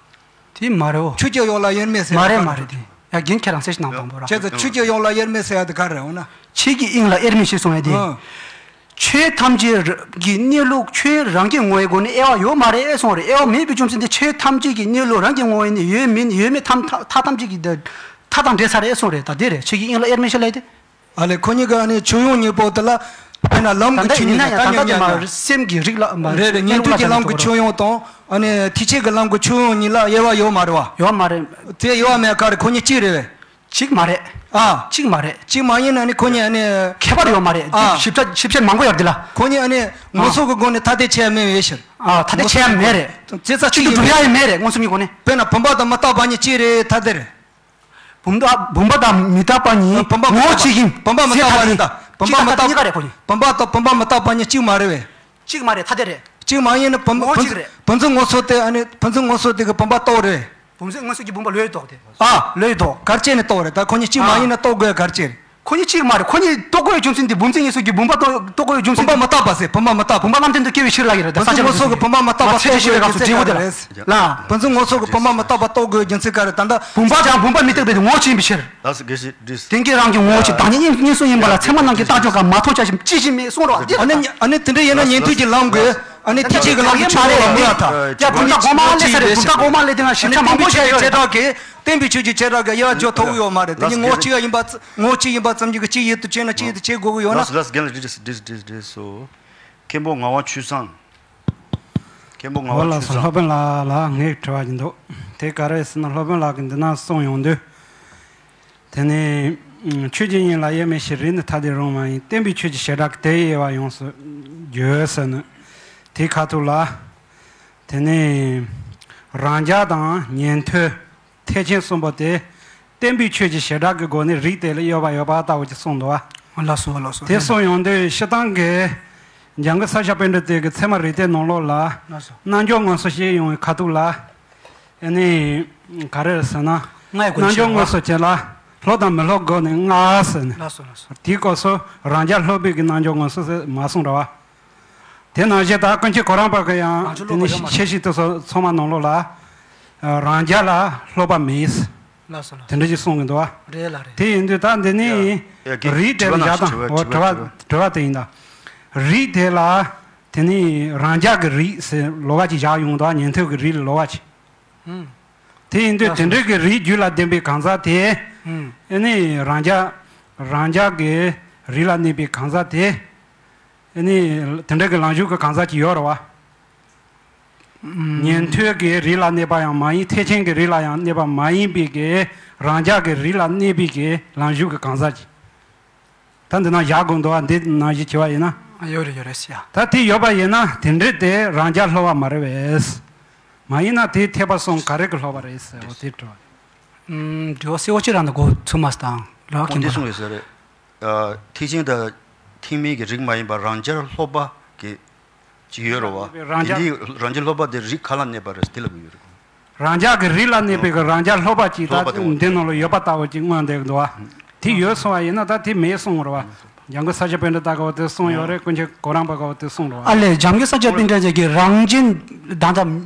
དེ་མ་རེད་འོ། ཆོས་ཀྱི་དབྱིངས་ལ་དབྱེར་མེད་ཟེར་མ་རེད་བ། མ་རེད་དེ། ཡ་རྒན་ཁྱེད་རང་གསལ་ཞིག་གནང་དང་པོ་ར། བྱས་ཙང་ཆོས་ཀྱི་དབྱིངས་ལ་དབྱེར་མེད་ཟེར་ཡ་དེ་ག་རེ་རེད་འོ་ན། ཆོས་ཀྱི་དབྱིངས་ལ་དབྱེར་མེད་ཞེས་གསུངས་ཡ་དེ། ཨང་། ཆོས་ཐམས་ཅད་ཀྱི་གནས་ལུགས་ཁྱོད་རང་གི་ངོ་བོའི་སྒོ་ནས་དབྱེ་བ་ཡོད་མ་རེད་གསུངས་རེད། དབྱེ་བ་མེད་པའི་རྒྱུ་མཚན་དེ་ཆོས་ཐམས་ཅད་ཀྱི་གནས་ལུགས་རང་གི་ངོ་བོ་ནས་ཡོད་མིན་ཡོད་མེད་ཐམས་མཐའ་ཐམས་ཅད་ཀྱི་མཐའ་དང་འབྲེལ་ས་རེད་གསུངས་རེད། ད་དེ་རེད། ཆོས་ཀྱི་དབྱིངས་ལ་དབྱེར་མེད་ཞེས་ལབ་དེ། ཨ་ལས་ཁོ་གཉིས་ཀ་ནི་ཆོས་དབྱིངས་གཉིས་པོ་དེ་ལ་དཔེར་ན་ལམ་གྱི་ཆོས་ཉིད་དང་ད་ཉམས་ཉམས་ཡང་སེམས་ཀྱི་རིགས་ལ་མ་རེད་རེད། ཉན་ཐོས་ཀྱི་ལམ་གྱི་ཆོས་དབྱིངས་དང་ཨ་ནི་ཐེག་ཆེན་གྱི་ལམ་གྱི་ཆོས་དབྱིངས་གཉིས་ལ་དབྱེ་བ་ཡོད་མ་རེད་བ། ཡོད་མ་རེད། དེ་དབྱེ་བ་མེད་ག་རེ་ཁོ་གཉིས་གཅིག་རེད་བས། གཅིག་མ་རེད། ཨ། གཅིག་མ་རེད། གཅིག་མ་ཡིན་ན་ནི་ཁོ་གཉིས་ཨ་ནི། ཁྱད་པར་ཡོད་མ་རེད། ཨ། ཞིབ་ཆ་ཞིབ་ཆ་མང་པོ་ཡོད་དེ་ལ། ཁོ་གཉིས་ཨ་ནི་ངོ་སོ་གི་སྒོ་ནས་ཐ་དད་ཆེ་ཡ་མེད་བས་ཕྱིར། ཨ། ཐ་དད་ཆེ་ཡ་མེད་རེད། བྱས་ཙང་གཅིག་ཏུ་འགྲོ་ཡ་ཡི་མེད་རེད་མངོན་སུམ་གྱི་སྒོ་ནས། དཔེར་ན་བུམ་པ་དང་མི་རྟག་པ་གཉིས་གཅིག་རེད་ཐ་དད་རེད། བུམ་པ་བུམ་པ་དང་མི་རྟག་པ་གཉིས་བུམ་པ་མི་ངོ་བོ་རྟག་པ་གཅིག་ཡིན། བུམ་པ་མི་རྟག་པ་རེད་ད། བུམ་པ་མི་རྟག་པ་གཉིས་ཀ་རེད་ཁོ་གཉིས། བུམ་པ་དང་བུམ་པ་མི་རྟག་པ་གཉིས་གཅིག་མ་རེད་བས། གཅིག་མ་རེད་ཐ་དད་རེད། གཅིག་མ་ཡིན་ན་བུམ་ངོ་བོ་བུམ་གཅིག་རེད། བུམ་འཛིན་ངོ་སོ་དེ་ཨ་ནི་བུམ་འཛིན་ངོ་སོ་དེ་གི་བུམ་པ་རྟོགས་རེད། བུམ་འཛིན་མངོན་སུམ་གྱི་བུམ་པ་ལོས་རྟོགས་ཏེ། ཨ། ལོས་རྟོགས། གར་བྱས་ནས་རྟོགས་རེད། ད་ཁོ་གཉིས་གཅིག་མ་ཡིན་ན་རྟོགས་དགོས་གར་བྱས་རེད། ཁོ་གཉིས་གཅིག་མ་རེད། ཁོ་གཉིས་རྟོགས་དགོས་རྒྱུ་མཚན་དེ་བུམ་འཛིན་མངོན་སུམ་གྱི་བུམ་པ་རྟོགས་རྟོགས་དགོས་རྒྱུ་མཚན་བུམ་པ་མི་རྟག་པ་ཟེར། བུམ་པ་མི་རྟག་པ། བུམ་པ་རྣམ་ལྡན་དུ་སྐྱེ་བའི་ཕྱིར་ལ་ཡིན་རེད། ད་བུམ་འཛིན་མངོན་སུམ་གྱི་བུམ་པ་མི་རྟག་པ་རྟོགས་དགོས་རྒྱུ་མཚན་ག་རེད། ལ། བུམ་འཛིན་མངོན་སུམ་གྱི་བུམ་པ་མི་རྟག་པ་རྟོགས་དགོས་རྒྱུ་མཚན་ག་རེ། ད་ལྟ་བུམ་པ་ཀྱང་བུམ་པ་མི་རྟག་པའི་ངོ་བོ་ཅན་པའི་ཕྱིར། ལགས་སོ་དགེ་བཤེས་བཀྲིས། དེང་གི་རང་གི་ངོ་བོ་ཅན་བདག་ཉིད་དབྱིངས་མངོན་སུམ་ཡིན་པ་ལ་ཚད་མ་རྣམས་ཀྱིས་རྟགས་སྦྱོར་གང་མ་མཐོང་བྱ་ཞིང་ཅི་ཞིག་མེད་གསུངས་རོགས། ཨ་ནི་ཨ་ནི་དེ་འདྲ་ཡིན་ན་ཉན་ཐོས་ཀྱི་ལམ་གྱི་ཨ་ནི་ཐེག་ཆེན་གྱི་ལམ་གྱི་ཆོས་ལ་མི་ལ་ད། ཡ་བུམ་པ་གོང་མ་ལས་ས་རེད། བུམ་པ་གོང་མ་ལས་དེ་ན་ཞིབ་ཆ་མང་པོ་བྱས་ཡོད་རེད། བྱེ་བྲག་གི་བསྟན་པའི་ཆོས་ཀྱི་བྱེ་བྲག་གི་དབྱེ་བ་འཇོག་ཐུབ་ཀྱི་ཡོད་མ་རེད། དེ་ཉིད་ངོ་བོ་གཅིག་ཡིན་པ་ངོ་བོ་གཅིག་ཡིན་པ་ཙམ་གྱིས་གཅིག་ཡུལ་དུ་བྱས་ན་གཅིག་ཡུལ་དུ་བྱེད་དགོས་ཀྱི་ཡོད་ན། ལགས་སོ་ལགས་སོ། རྒན་ལགས་བཀྲིས་བཀྲིས་བཀྲིས་བཀྲིས་སོ། མཁན་པོ་ངག་དབང་ཆོས་བཟང་། མཁན་པོ་ངག་འོ་དབང་ལགས་ཆོས་སོ། བཟང་། ལྷག་པ་ལ་ལ་ངས་དྲི་བ་ཅིག་འདུག་དེ་ག་རེ་ཟེར་ན་སློབ་དཔོན་ལགས་ཀྱིས་འདི་ན་གསུངས་ཡོང་དུས། དེ་ནས་ཆོས་ཀྱི་དབྱིངས་ལ་དབྱེར་མེད་ཕྱིར། རིགས་ནི་ཐ་དད་རུང་མ་ཡིན། བསྟན་པའི་ཆོས་ཀྱི་བྱེ་བྲག་གི་དེ་དབྱེ་བ་ཡོངས་སུ་བརྗོད་ཟེར་ནས་དེའི་ཁ་ཐུག་ལ། དེ་ནས་རང་རྒྱལ་དང་ཉན་ཐོས། ཐེག་ཆེན་གསུམ་པོ་དེ་བསྟན་པའི་ཆོས་ཀྱི་བྱེ་བྲག་གི་སྒོ་ནས་རིགས་དེ་ལ་དབྱེ་བ་ཡོད་པ་ལྟ་བུ་ཅིག་གསུངས་འདུག་བ། ལགས་སོ་ལགས་སོ། དེ་གསུངས་ཡོང་དུས་སྤྱིར་བཏང་གི་འཇམ་མགོན་ས་སྐྱ་པཎྜི་ཏ་གི་ཚད་མ་རིགས་གཏེར་ནང་ལོགས་ལ། ལགས་སོ། རྣལ་འབྱོར་མངོན་སུམ་ཞེས་ཡོང་བའི་ཁ་ཐུག་ལ། ཨ་ནི་ག་རེ་རེད་ཟེར་ན། ལྔ་ཡི་སྒོ་ནས། རྣལ་འབྱོར་མངོན་སུམ་བྱེད་ལ་སློབ་དང་མི་སློབ་སྒོ་ནས་ལྔ་ཟེར་ནས། ལགས་སོ་ལགས་སོ། དེའི་སྐབས་སུ་རང་རྒྱལ་སློབ་པའི་གི་རྣལ་འབྱོར་མངོན་སུམ་ཟེར་མ་གསུངས་ར་བ། དེ་ནང་བཞིན་ད་ཀུན་མཁྱེན་གོ་རམས་པ་གི་ཡང་དེ་ནི་ཤེས་བཞིན་དུ་སོ་ཚང་མ་ནང་ལོགས་ལ། རང་རྒྱལ་ལ་སློབ་པ་མེད། ལགས་སོ་ལགས་སོ། དེ་འདྲ་ཞིག་གསུང་གི་འདུག་བ། རེད་ལགས་རེད། དེ་ཡིན་དུས་ད་འདི་ནི་ཡ་ཡ་གི་རིགས་དེ་ལ་དྲི་བ་བཞག་དང་། དྲི་བ་འོ་དྲི་བ་དྲི་བ་དྲི་བ་དྲི་བ་དེ་ཡིན་ད། རིགས་དེ་ལ་དེ་ནི་རང་རྒྱལ་གྱི་རིགས་ཟེར་ལོགས་ཀ་ཅིག་བཞག་ཡོང་འདུག་བ། ཉན་ཐོས་ཀྱི་རིགས་ལ་ལོགས་ཀ་ཅིག་ཨུམ། དེ་ཡིན་དུས་ལགས་སོ། དེ་འདྲའི་གི་རིགས་རྒྱུད་ལ་ལྡན་པའི་གང་ཟག་དེ་ཨུམ། ཨེ་ནི་རང་རྒྱལ་རང་རྒྱལ་གྱི་རིགས་ལ་གནས་པའི་གང་ཟག་དེ་ཨེ་ནི་དེ་འདྲའི་གི་ལམ་ཞུགས་ཀྱི་གང་ཟག་ཅིག་ཡོད་རེད་བ། ཉན་ཐོས་ཀྱི་རིགས་ལ་གནས་པ་ཡང་མ་ཡིན། ཐེག་ཆེན་གྱི་རིགས་ལ་ཡང་གནས་པ་མ་ཡིན་པའི་གི་རང་རྒྱལ་གྱི་རིགས་ལ་གནས་པའི་གི་ལམ་ཞུགས་ཀྱི་གང་ཟག་ཅིག་ད་འདི་ན་བཞག་དགོས་འདུག་བ། འདི་ནང་བཞིན་བྱས་པ་ཡིན་ན། ཡོད་རེད་ཡོད་རེད་ཟེར་ཡ། ད་དེ་ཡོད་པ་ཡིན་ན་དེ་འདྲ་དེ་རང་རྒྱལ་སློབ་པ་མ་རེད་པས། མ་ཡིན་ན་དེ་ཐེག་པ་གསུམ་ག་རེ་གི་སློབ་པ་རེད་ཟེར་བ་དེ་དྲི་བ། ཨུམ། དྲི་བ་གསལ་པོ་ཅིག་རང་དང་གོ་ཚུགས་མ་སོང་། ལགས་ཁོང་འདི་གསུངས་ཡོད་ས་རེད། ཨ། ཐེག་ཆེན་དང་ཐེག་དམན་གྱི་རིགས་མ་ཡིན་པར་རང་རྒྱལ་སློབ་པ་གི་ཅིག་ཡོད་རེད་བ། རང་རྒྱལ། དེ་འདི་རང་རྒྱལ་སློབ་པ་དེ་རིགས་ག་ལ་གནས་པ་རེད་དེ་ལབ་ཀྱི་ཡོད་རེད། རང་རྒྱལ་གྱི་རིགས་ལ་གནས་པའི་གི་རང་རྒྱལ་སློབ་པ་ཅིག་ད་སློབ་པ་དེ་འོང་། འདི་ནང་ལ་ཡོད་པ་ལྟ་བུ་ཅིག་མངོན་བསྡད་ཀྱི་འདུག་བ། དེ་ཡོད་སོང་བ་ཡིན་ན་ད་དེ་མེད་སོང་རེད་བ། འཇམ་མགོན་ས་སྐྱ་པཎྜི་ཏ་ག་བ་དེ་གསུངས་ཡོད་རེད། ཀུན་མཁྱེན་གོ་རམས་པ་ག་བ་དེ་གསུངས་རེད་བ། ཨ་ལས། འཇམ་མགོན་ས་སྐྱ་པཎྜི་ཏ་གིས་རང་རྒྱལ་ད་ལྟ་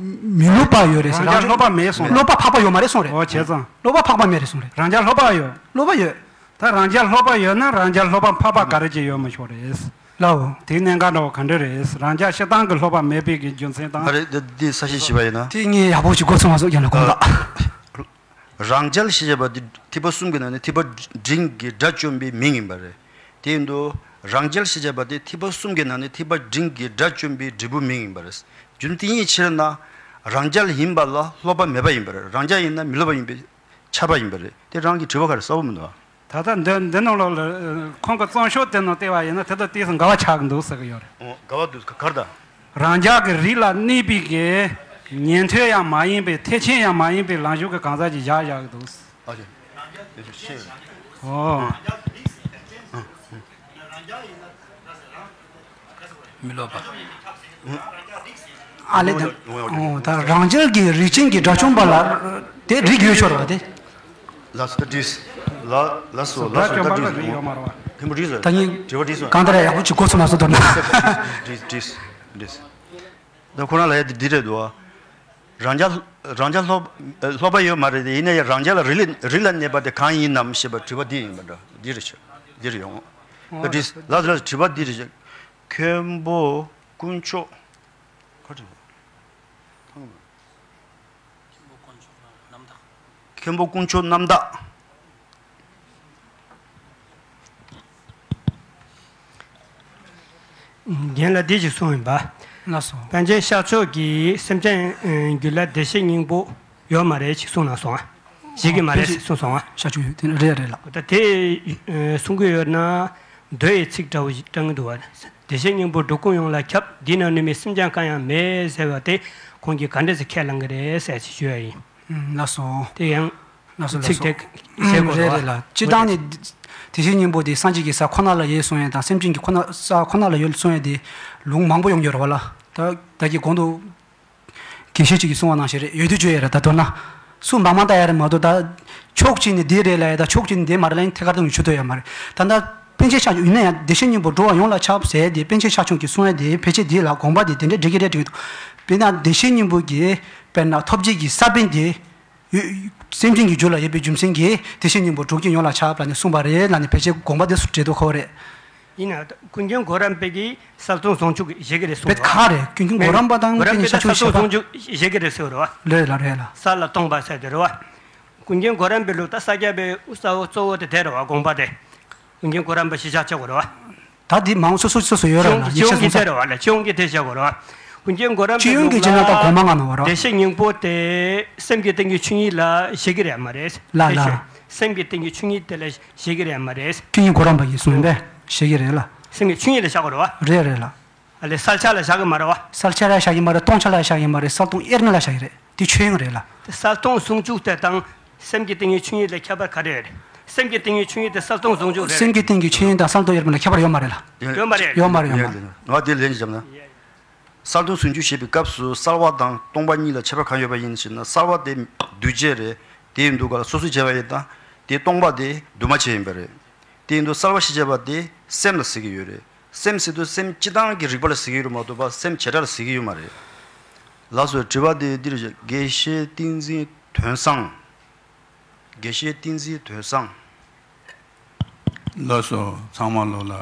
མི་སློབ་པ་ཡོད་རེད་ཟེར། རང་རྒྱལ་སློབ་པ་མེད་གསུངས་རེད། སློབ་པ་འཕགས་པ་ཡོད་མ་རེད་གསུངས་རེད། འོ་བྱས་ཙང་། སློབ་པ་འཕགས་པ་མེད་རེད་གསུངས་རེད། རང་རྒྱལ་སློབ་པ་ཡོད། སློབ་པ་ཡོད། ད་རང་རྒྱལ་སློབ་པ་ཡོད་ན་རང་རྒྱལ་སློབ་པ་འཕགས་པ་ག་རེ་ཅིག་ཡོད་མི་ཆོག་རེད། ལའོ། དེའི་གནད་འགག་འདྲ་བོ་ག་འདྲ་རེད། རང་རྒྱལ་སྤྱིར་བཏང་གི་སློབ་པ་མེད་པའི་གི་རྒྱུ་མཚན་དང་། ཨ་རེད། འདི་འདི་ས་བཤད་བྱས་པ་ཡིན་ན། དེ་ངས་ཡག་པོ་ཞིག་གོ་ཚོད་མ་སོང་། ཡང་ན་དགོངས་དག་རང་རྒྱལ་ཞེས་བྱ་བ་འདི་ཐེག་པ་གསུམ་གྱི་ནང་ནས་ཐེག་པ་འབྲིང་གི་དགྲ་བཅོམ་པའི་མིང་ཡིན་པ་རེད། དེ་ཡིན་དུས་རང་རྒྱལ་ཞེས་བྱ་བ་དེ་ཐེག་པ་གསུམ་གྱི་ནང་ནས་ཐེག་པ་འབྲིང་གི་དགྲ་བཅོམ་པའི་འབྲས་བུ་མིང་ཡིན་པ་རེད། རྒྱུ་མཚན་དེ་ཡི་ཕྱིར་ན་རང་རྒྱལ་ཡིན་པ་ལ་སློབ་པ་མེད་པ་ཡིན་པ་རེད། རང་རྒྱལ་ཡིན་ན་མི་སློབ་པ་ཡིན་པས་ཁྱབ་པ་ཡིན་པ་རེད། དེ་རང་གི་དྲི་བ་ག་རེ་གསལ་པོ་མི་འདུག་ཨ། ད་ལྟ་འདི་འདི་ནང་ལོགས་ལ་ཁོང་གི་རྩོམ་ཤོག་དེ་ནང་བལྟས་པ་ཡིན་ན་དེ་དང་ཏོག་ཙམ་འགལ་བ་ཆགས་ཀྱི་འདུག་ཟེར་གྱི་ཡོད་རེད། འོ། འགལ་བ་འདུག་ག་རེ་དང་། རང་རྒྱལ་གྱི་རིགས་ལ་གནས་པའི་གི་ཉན་ཐོས་ཡང་མ་ཡིན་པའི་ཐེག་ཆེན་ཡང་མ་ཡིན་པའི་ལམ་ཞུགས་ཀྱི་གང་ཟག་ཅིག་བཞག་བཞག་གི་འདུག་ཨ་ཅེ། དེ་ཚོ་ཤེས། འོ། མི་སློབ་པ། ཨ་ལེ། ད་འོ་ད་རང་རྒྱལ་གྱི་རིགས་ཅན་གྱི་དགྲ་བཅོམ་པ་ལ་དེ་རིགས་ཡོད་ཆོག་རེད་བ་དེ། ལགས་སོ། ད་འགྲིགས། ལ་ལགས་སོ། ལགས་སོ། ད་འགྲིགས། འོ། མཁན་པོ་འགྲིགས་སོང་། ད་ངས་དྲི་བ་འགྲིགས་སོང་། གང་ལྟར་ཡག་པོ་ཅིག་གོ་ཚོད་མ་སོང་མདོར་ན། འགྲིགས་འགྲིགས་འགྲིགས། ད་ཁོ་རང་ལ་ཡ་དེ་འདི་རེད་འདུག་བ། རང་རྒྱལ་རང་རྒྱལ་སློབ་སློབ་པ་ཡོད་མ་རེད་དེ། ཡིན་ན་ཡང་རང་རྒྱལ་ལ་རིགས་ལ་རིགས་ལ་གནས་པ་དེ་གང་ཡིན་ནམ་ཞེས་པ་དྲི་བ་འདི་ཡིན་པ་འདྲ། འདི་རེད་ཤག་འདི་རེད་ཡོང་། ད་འགྲིགས། ལགས་སོ་ལགས་སོ། དྲི་བ་འདི་རེད་ཤག་མཁན་པོ་དཀོན་མཆོག་ཁ་དྲི་བ། མཁན་པོ་དཀོན་མཆོག་རྣམ་དག་རྒན་ལགས་འདི་ཞིག་གསུངས་ཡིན་པ། ལགས་སོ། པཎ་ཆེན་ཤར་ཕྱོགས་ཀྱི་སེམས་ཅན་རྒྱུད་ལ་བདེ་གཤེགས་སྙིང་པོ་ཡོད་མ་རེད་ཅེས་གསུངས་གནང་སོང་ང་། བཞེད་ཀྱི་མ་རེད་ཅེས་གསུངས་སོང་ང་། ཤར་ཕྱོགས་ཡོད་དེ་རེད་རེད་ལགས། ད་དེ་གསུང་གི་ཡོད་ན། མདོ་ཡི་ཚིག་འདྲ་བོ་ཞིག་བགྲང་གི་འདུག་བ། བདེ་གཤེགས་སྙིང་པོ་འགྲོ་ཀུན་ཡོངས་ལ་ཁྱབ། འདི་ན་ནུས་མེད་སེམས་ཅན་གང་ཡང་མེད་ཟེར་བ་དེ་ཁོང་གིས་ག་འདྲ་ཟེར་ཁས་བླངས་ཀྱི་རེད་ཟེར་ཅིག་ཞུ་ཡ་ཡིན། ལགས་སོ། དེ་ཡང་ལགས་སོ་ཚིག་དེ་ལགས་སོ། གསལ་གོ་རེད་རེད་ལགས། སྤྱིར་བཏང་ནས་བདེ་གཤེགས་སྙིང་པོ་དེ་སངས་རྒྱས་ཀྱི་ས་ཁོ་ན་ལ་ཡོད་གསུང་ཡ་དང་སེམས་ཅན་གྱི་ཁོ་ན་ས་ཁོ་ན་ལ་ཡོད་གསུང་ཡ་དེ་ལུང་མང་པོ་ཡོང་གི་ཡོད་རེད་བ་ལགས། ད་ད་གི་གོང་དུ། དགེ་བཤེས་གཅིག་གིས་གསུངས་པ་ནང་བཞིན་རེད། ཡོད་དུས་བརྗོད་ཡ་རེད། ད་མདོར་ན་སུ་མང་མང་ལྟ་ཡ་རེད་མ་གཏོགས། ད་ཕྱོགས་གཅིག་ནས་འདི་རེད་ལབ་ཡ་དང་ཕྱོགས་གཅིག་ནས་འདི་མ་རེད་ལབ་ཡིན་ཐད་ཀར་དུ་ངས་ཆུད་ཐུབ་ཡ་མ་རེད། ད་ལྟ་པཎ་ཆེན་ཤཱཀྱ། ཡིན་ན་ཡང་བདེ་གཤེགས་སྙིང་པོ་འགྲོ་བ་ཡོངས་ལ་ཁྱབ་ཟེར་དེ་པཎ་ཆེན་ཤཱཀྱ་གིས་གསུངས་ཡ་དེ་ཕལ་ཆེར་འདི་ལ་དགོངས་པ་དེ་དེ་འདྲ་འགྲིག་གི་རེད་དྲན་གྱི་འདུག་དཔེར་ན་བདེ་གཤེགས་སྙིང་པོ་གི་དཔེར་ན་ཐོབ་བྱེད་ཀྱི་ས་བོན་དེ་ཡོད། སེམས་ཅན་གྱི་རྒྱུད་ལ་ཡོད་པའི་རྒྱུ་མཚན་གྱིས་བདེ་གཤེགས་སྙིང་པོ་འགྲོ་ཀུན་ཡོངས་ལ་ཁྱབ་ལབ་ནས་གསུངས་པ་རེད་ལབ་ནས་ཕལ་ཆེར་དགོངས་པ་དེ་ཚོ་འགྲེལ་དུ་ཁོ་རེད། ཡིན་ན་ཀུན་མཁྱེན་གོ་རམས་པ་གིས་གསལ་སྟོང་ཟུང་འཇུག་བཞེད་ཀྱི་རེད་གསུངས་པ། བེད་ཁ་རེད། ཀུན་མཁྱེན་གོ་རམས་པ་དང་པཎ་ཆེན་ཤཱཀྱ་ཤོད་པ། གསལ་སྟོང་ཟུང་འཇུག་བཞེད་ཀྱི་རེད་ཟེར་བ་རེད་བ། རེད་ལ་རེད་ལ། ས་ལ་སྟོང་པ་ཟེར་དེ་རེད་བ། ཀུན་མཁྱེན་གོ་རམས་པའི་ལུགས་ད་ས་སྐྱ་པའི་ས་བོན་གཙོ་བོ་དེ་དེ་རེད་བ། དགོངས་པ་དེ་ཀུན་མཁྱེན་གོ་རམས་པ་གཞི་བཞག་བྱ་དགོས་རེད་བ། ད་འདི་མང་སོ་སོ་སོ་སོ་ཡོད་ར་ན། སྤྱི་ཡོངས་ཀྱི་དེ་རེད་བ་ལ། སྤྱི་ཡོངས་ཀྱི་དེ་བྱ་དགོས་རེད་བ། ཀུན་མཁྱེན་གོ་རམས་པའི་སྤྱི་ཡོངས་ཀྱི་ལུགས་ལ་བྱས་ན་ད་གོང་མ་ང་ནོ་བ་ར། བདེ་གཤེགས་སྙིང་པོ་དེ་སེམས་ཀྱི་སྟེང་གི་ཆོས་ཉིད་ལ་བཞེད་ཀྱི་རེད་མ་རེད། ལ་ལ། སེམས་ཀྱི་སྟེང་གི་ཆོས་ཉིད་དེ་ལ་བཞེད་ཀྱི་རེད་མ་རེད། ཀུན་མཁྱེན་གོ་རམས་པ་གིས་གསུངས་པས་བཞེད་ཀྱི་རེད་ལ། སེམས་ཀྱི་ཆོས་ཉིད་ལ་བཞག་དགོས་རེད་བ། རེད་རེད་ལ། ཨ་ལས་གསལ་ཆ་ལ་བཞག་གི་མ་རེད་བ། གསལ་ཆ་ལ་བཞག་གི་མ་རེད། སྟོང་ཆ་ལ་བཞག་གི་མ་རེད། གསལ་སྟོང་དབྱེར་མེད་ལ་བཞག་གི་རེད། དེ་ཆོས་དབྱིངས་རེད་ལ། དེ་གསལ་སྟོང་ཟུང་འཇུག་དེ་དང་སེམས་ཀྱི་སྟེང་གི་ཆོས་ཉིད་ལ་ཁྱད་པར་ག་རེ་ཡོད་རེད། སེམས་ཀྱི་སྟེང་གི་ཆོས་ཉིད་དེ་གསལ་སྟོང་ཟུང་འཇུག་རེད། སེམས་ཀྱི་སྟེང་གི་ཆོས་ཉིད་དང་གསལ་སྟོང་དབྱེར་མེད་ལ་ཁྱད་པར་ཡོད་མ་རེད་ལ། ཡོད་མ་རེད། ཡོད་མ་རེད། ཡོད་མ་རེད། ཡོད་མ་རེད། ང་དེ་ལན་ཞིག་བརྒྱབ་ན། གསལ་སྟོང་ཟུང་འཇུག་བྱེད་པའི་སྐབས་སུ་གསལ་བ་དང་སྟོང་པ་གཉིས་ལ་ཁྱད་པར་གང་ཡོད་པ་ཡིན་ཞེ་ན། གསལ་བ་དེ་འདུས་བྱས་རེད། དེ་ཡིན་དུས་ག་ལ་སོ་སོའི་བྱས་པ་ཡིན་ད། དེ་སྟོང་པ་དེ་འདུས་མ་བྱས་ཡིན་པ་རེད། དེ་ཡིན་དུས་གསལ་བ་ཞེས་བྱ་བ་དེ་སེམས་ལ་ཟེར་གྱི་ཡོད་རེད། སེམས་ཟེར་དུས་སེམས་སྤྱི་བཏང་གི་རིག་པ་ལ་ཟེར་གྱི་ཡོད་རེད་མ་གཏོགས་པ་སེམས་བྱེ་བྲག་ལ་ཟེར་གྱི་ཡོད་མ་རེད། ལགས་སོ། དྲི་བ་དེ་འདིར་དགེ་བཤེས་བསྟན་འཛིན་དོན་བཟང་། དགེ་བཤེས་བསྟན་འཛིན་དོན་བཟང་། ལགས་སོ། ཚང་མ་ལོ་ལ་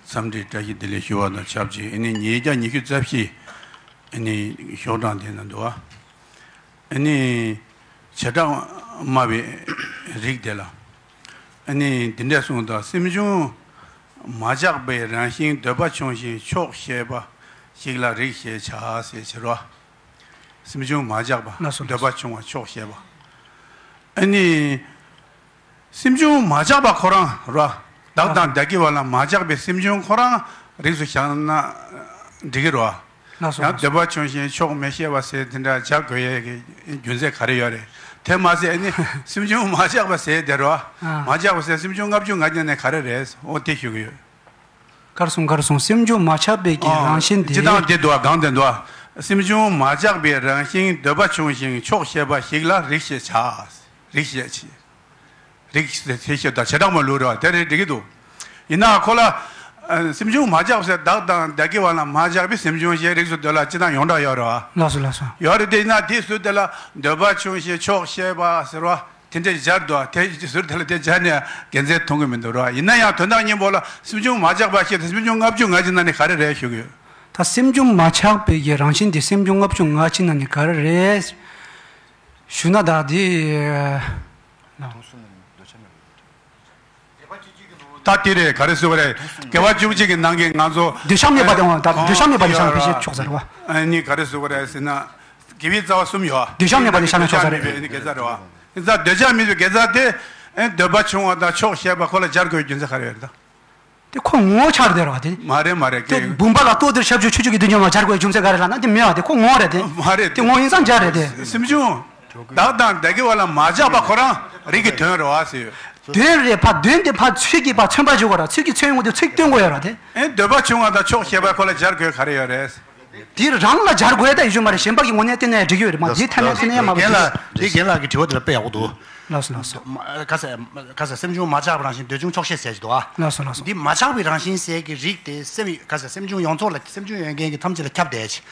འཚམས་འདྲི་བཀྲ་ཤིས་བདེ་ལེགས་ཞུ་བ་དང་ཆབས་ཅིག་ཨ་ནི་ཉིས་བརྒྱ་ཉི་ཤུ་རྩ་བཞི་ཨ་ནི་ཤོག་གྲངས་དེ་ན་འདུག་ཨ། ཨ་ནི་བྱེ་བྲག་སྨྲ་བའི་རིགས་དེ་ལ་ཨ་ནི་འདི་འདྲས་གསུངས་དང་། སེམས་བྱུང་མ་ཆགས་པའི་རང་བཞིན་འདོད་པ་བྱུང་ཞིང་ཆོག་ཤེས་པ་ཞིག་ལ་རིགས་ཞེས་བྱ་ཟེར་བྱེད་རོ། སེམས་བྱུང་མ་ཆགས་པ། ལགས་སོ། འདོད་པ་བྱུང་བ་ཆོག་ཤེས་པ། ཨ་ནི། སེམས་བྱུང་མ་ཆགས་པ་ཁོ་རང་རོ། བདག་དང་བདག་གི་བ་ལ་མ་ཆགས་པའི་སེམས་བྱུང་ཁོ་རང་རིགས་སུ་བཞག་ན་འགྲིག་གི་རོ། ལགས་སོ། ཡང་ལགས་སོ། འདོད་པ་བྱུང་ཞིང་ཆོག་མི་ཤེས་པ་ཟེར་དེ་འདྲ་བྱ་དགོས་ཡས་ཀྱི་རྒྱུ་མཚན་ག་རེ་ཡོད་རེད། དེ་མ་ཟད་ཨ་ནི་སེམས་བྱུང་མ་ཆགས་པ་ཟེར་དེ་རོ། ཨ། མ་ཆགས་པ་ཟེར་སེམས་བྱུང་ལྔ་བཅུ་ང་གཅིག་ནས་ག་རེ་རེད། འོ་དེ་ཞུ་གི་ཡོད། གར་སོང་གར་སོང་། སེམས་བྱུང་མ་ཆགས་པའི་གི་ཨོ། རང་བཞིན་དེ། སྤྱི་བཏང་དེ་འདུག་ག་སྒང་དེ་འདུག་ག་སེམས་བྱུང་མ་ཆགས་པའི་རང་བཞིན་འདོད་པ་བྱུང་ཞིང་ཆོག་ཤེས་པ་ཞིག་ལ་རིགས་ཞེས་བྱ། རིགས་ཞེས་བྱ། རིགས་ཞེས་དེ་ཞེས་དང་བྱེ་བྲག་སྨྲ་ལུགས་རེད་བ། དེ་རེད་འགྲིག་གི་འདུག་ཡིན་ནའང་ཁོ་ལ་ཨ་སེམས་བྱུང་མ་ཆགས་པ་ཟེར་བདག་དང་བདག་གི་བ་ལ་མ་ཆགས་པའི་སེམས་བྱུང་ཞེས་རིགས་སུ་འདོད་ལ་སྤྱི་བཏང་ཡོངས་གྲགས་ཡོད་རེད་བ། ལགས་སོ་ལགས་སོ། ཡོད་རེད། དེ་ཡིན་ན་དེའི་ཟུར་དེ་ལ་འདོད་པ་བྱུང་ཞིང་ཆོག་ཤེས་པ་ཟེར་བ། དེ་འདྲ་སྦྱར་འདུག་དེ་ཟུར་དེ་ལ་དེ་སྦྱར་ནས་དགེ་མཚན་མཐོང་གི་མི་འདུག་ར། ཡིན་ན་ཡང་དོན་དག་སྙིང་པོ་ལ་སེམས་བྱུང་མ་ཆགས་པ་ཞེས་དང་སེམས་བྱུང་ལྔ་བཅུ་ང་གཅིག་ནང་ནས་ག་རེ་རེད་ཞུ་གི་ཡོད། ད་སེམས་བྱུང་མ་ཆགས་པའི་གི་རང་བཞིན་དེ་སེམས་བྱུང་ལྔ་བཅུ་ང་གཅིག་ནང་ནས་ག་རེ་རེད་ཞུ་ན། ད་དེ་ད་དེ་རེད། ག་རེ་ཟེར་བ་རེད། དགེ་བ་བཅུ་གཅིག་གི་ནང་གི་ང་ཚོ་འདོད་ཆགས་མེད་པ་དང་། ད་འདོད་ཆགས་མེད་པ་ནི་བྱང་ཕལ་ཆེར་ཆོག་ཟེར་བ། ཨ་ནི་ག་རེ་ཟེར་བ་རེད་ཟེར་ན། དགེ་བའི་རྩ་བ་གསུམ་ཡོད། འདོད་ཆགས་མེད་པ་ནི་བྱང་ཕྱོགས་ས་རེད། འདོད་ཆགས་མེད་པའི་དགེ་རྩ་རེད་བ། དགེ་རྩ་འདོད་ཆགས་མེད་པའི་དགེ་རྩ་དེ། ཨེ་འདོད་པ་བྱུང་བ་དང་ཆོག་ཤེས་པ་ཁོ་ལ་སྦྱར་དགོས་རྒྱུ་མཚན་ག་རེ་ཡོད་རེད་ད། དེ་ཁོ་ངོ་བོ་ཆགས་རེད་ར་བ་དེ། མ་རེད་མ་རེད། དེ་ཀྱེ། བུམ་པ་ལ་ལྟོ་ལྡིར་ཞབས་ཀྱུ་ཆུ་ཆུ་གི་དུས་མཉམ་ལ་སྦྱར་དགོས་རྒྱུ་མཚན་ག་རེ་ལབ་ན་དེ་མེད་བ། དེ་ཁོ་ངོ་བོ་རེད་དེ། མ་རེད་དེ། དེ་ངོ་བོ་ཡིན་ཙང་སྦྱར་རེད་དེ། སེམས་བྱུང་། བདག་དང་བདག་གི་བ་ལ་མ་ཆགས་པ་ཁོ་རང་རིགས་ཀྱི་དོན་རེད་བ་ཟེར། དོན་རེད་ཕ། དོན་དེ་ཕ་ཚིག་གིས་ཕ་མཚོན་པ་བྱེད་དགོས་ར། ཚིག་གིས་མཚོན་ཡོང་དུས་ཚིག་སྟོན་དགོས་ཡོད་ར་དེ། ཨེ་འདོད་པ་བྱུང་བ་དང་ཆོག་ཤེས་པ་ཁོ་ལ་སྦྱར་དགོས་ག་རེ་ཡོད་རེད། དེ་རང་ལ་སྦྱར་དགོས་ད་ཡོད་རྒྱུ་མ་རེད། གཞན་པ་གི་ངོས་ནས་བལྟས་ན་ཡང་འགྲིག་གི་ཡོད་རེད་མ། དེའི་ཐ་སྙད་བརྩི་ན་ཡང་མ་རྒན་ལགས། དེ་རྒན་ལགས་ཀྱི་དྲི་བ་དེ་ལ་དཔེ་ཡག་པོ་འདུག་ལགས་སོ་ལགས་སོ། མ་ཁ་ས་ཁ་ས་སེམས་བྱུང་མ་ཆགས་པའི་རང་བཞིན་འདོད་ཆུང་ཆོག་ཤེས་ཟེར་གྱི་འདུག་ཨ། ལགས་སོ་ལགས་སོ། འདི་མ་ཆགས་པའི་རང་བཞིན་ཟེར་གྱི་རིགས་དེ་སེམས་ཁ་ས་སེམས་བྱུང་ཡོངས་རྫོགས་ལ་སེམས་བྱུང་ཡོད་མཁན་གྱི་ཐམས་ཅད་ལ་ཁྱབ་བསྡད་ཅིག་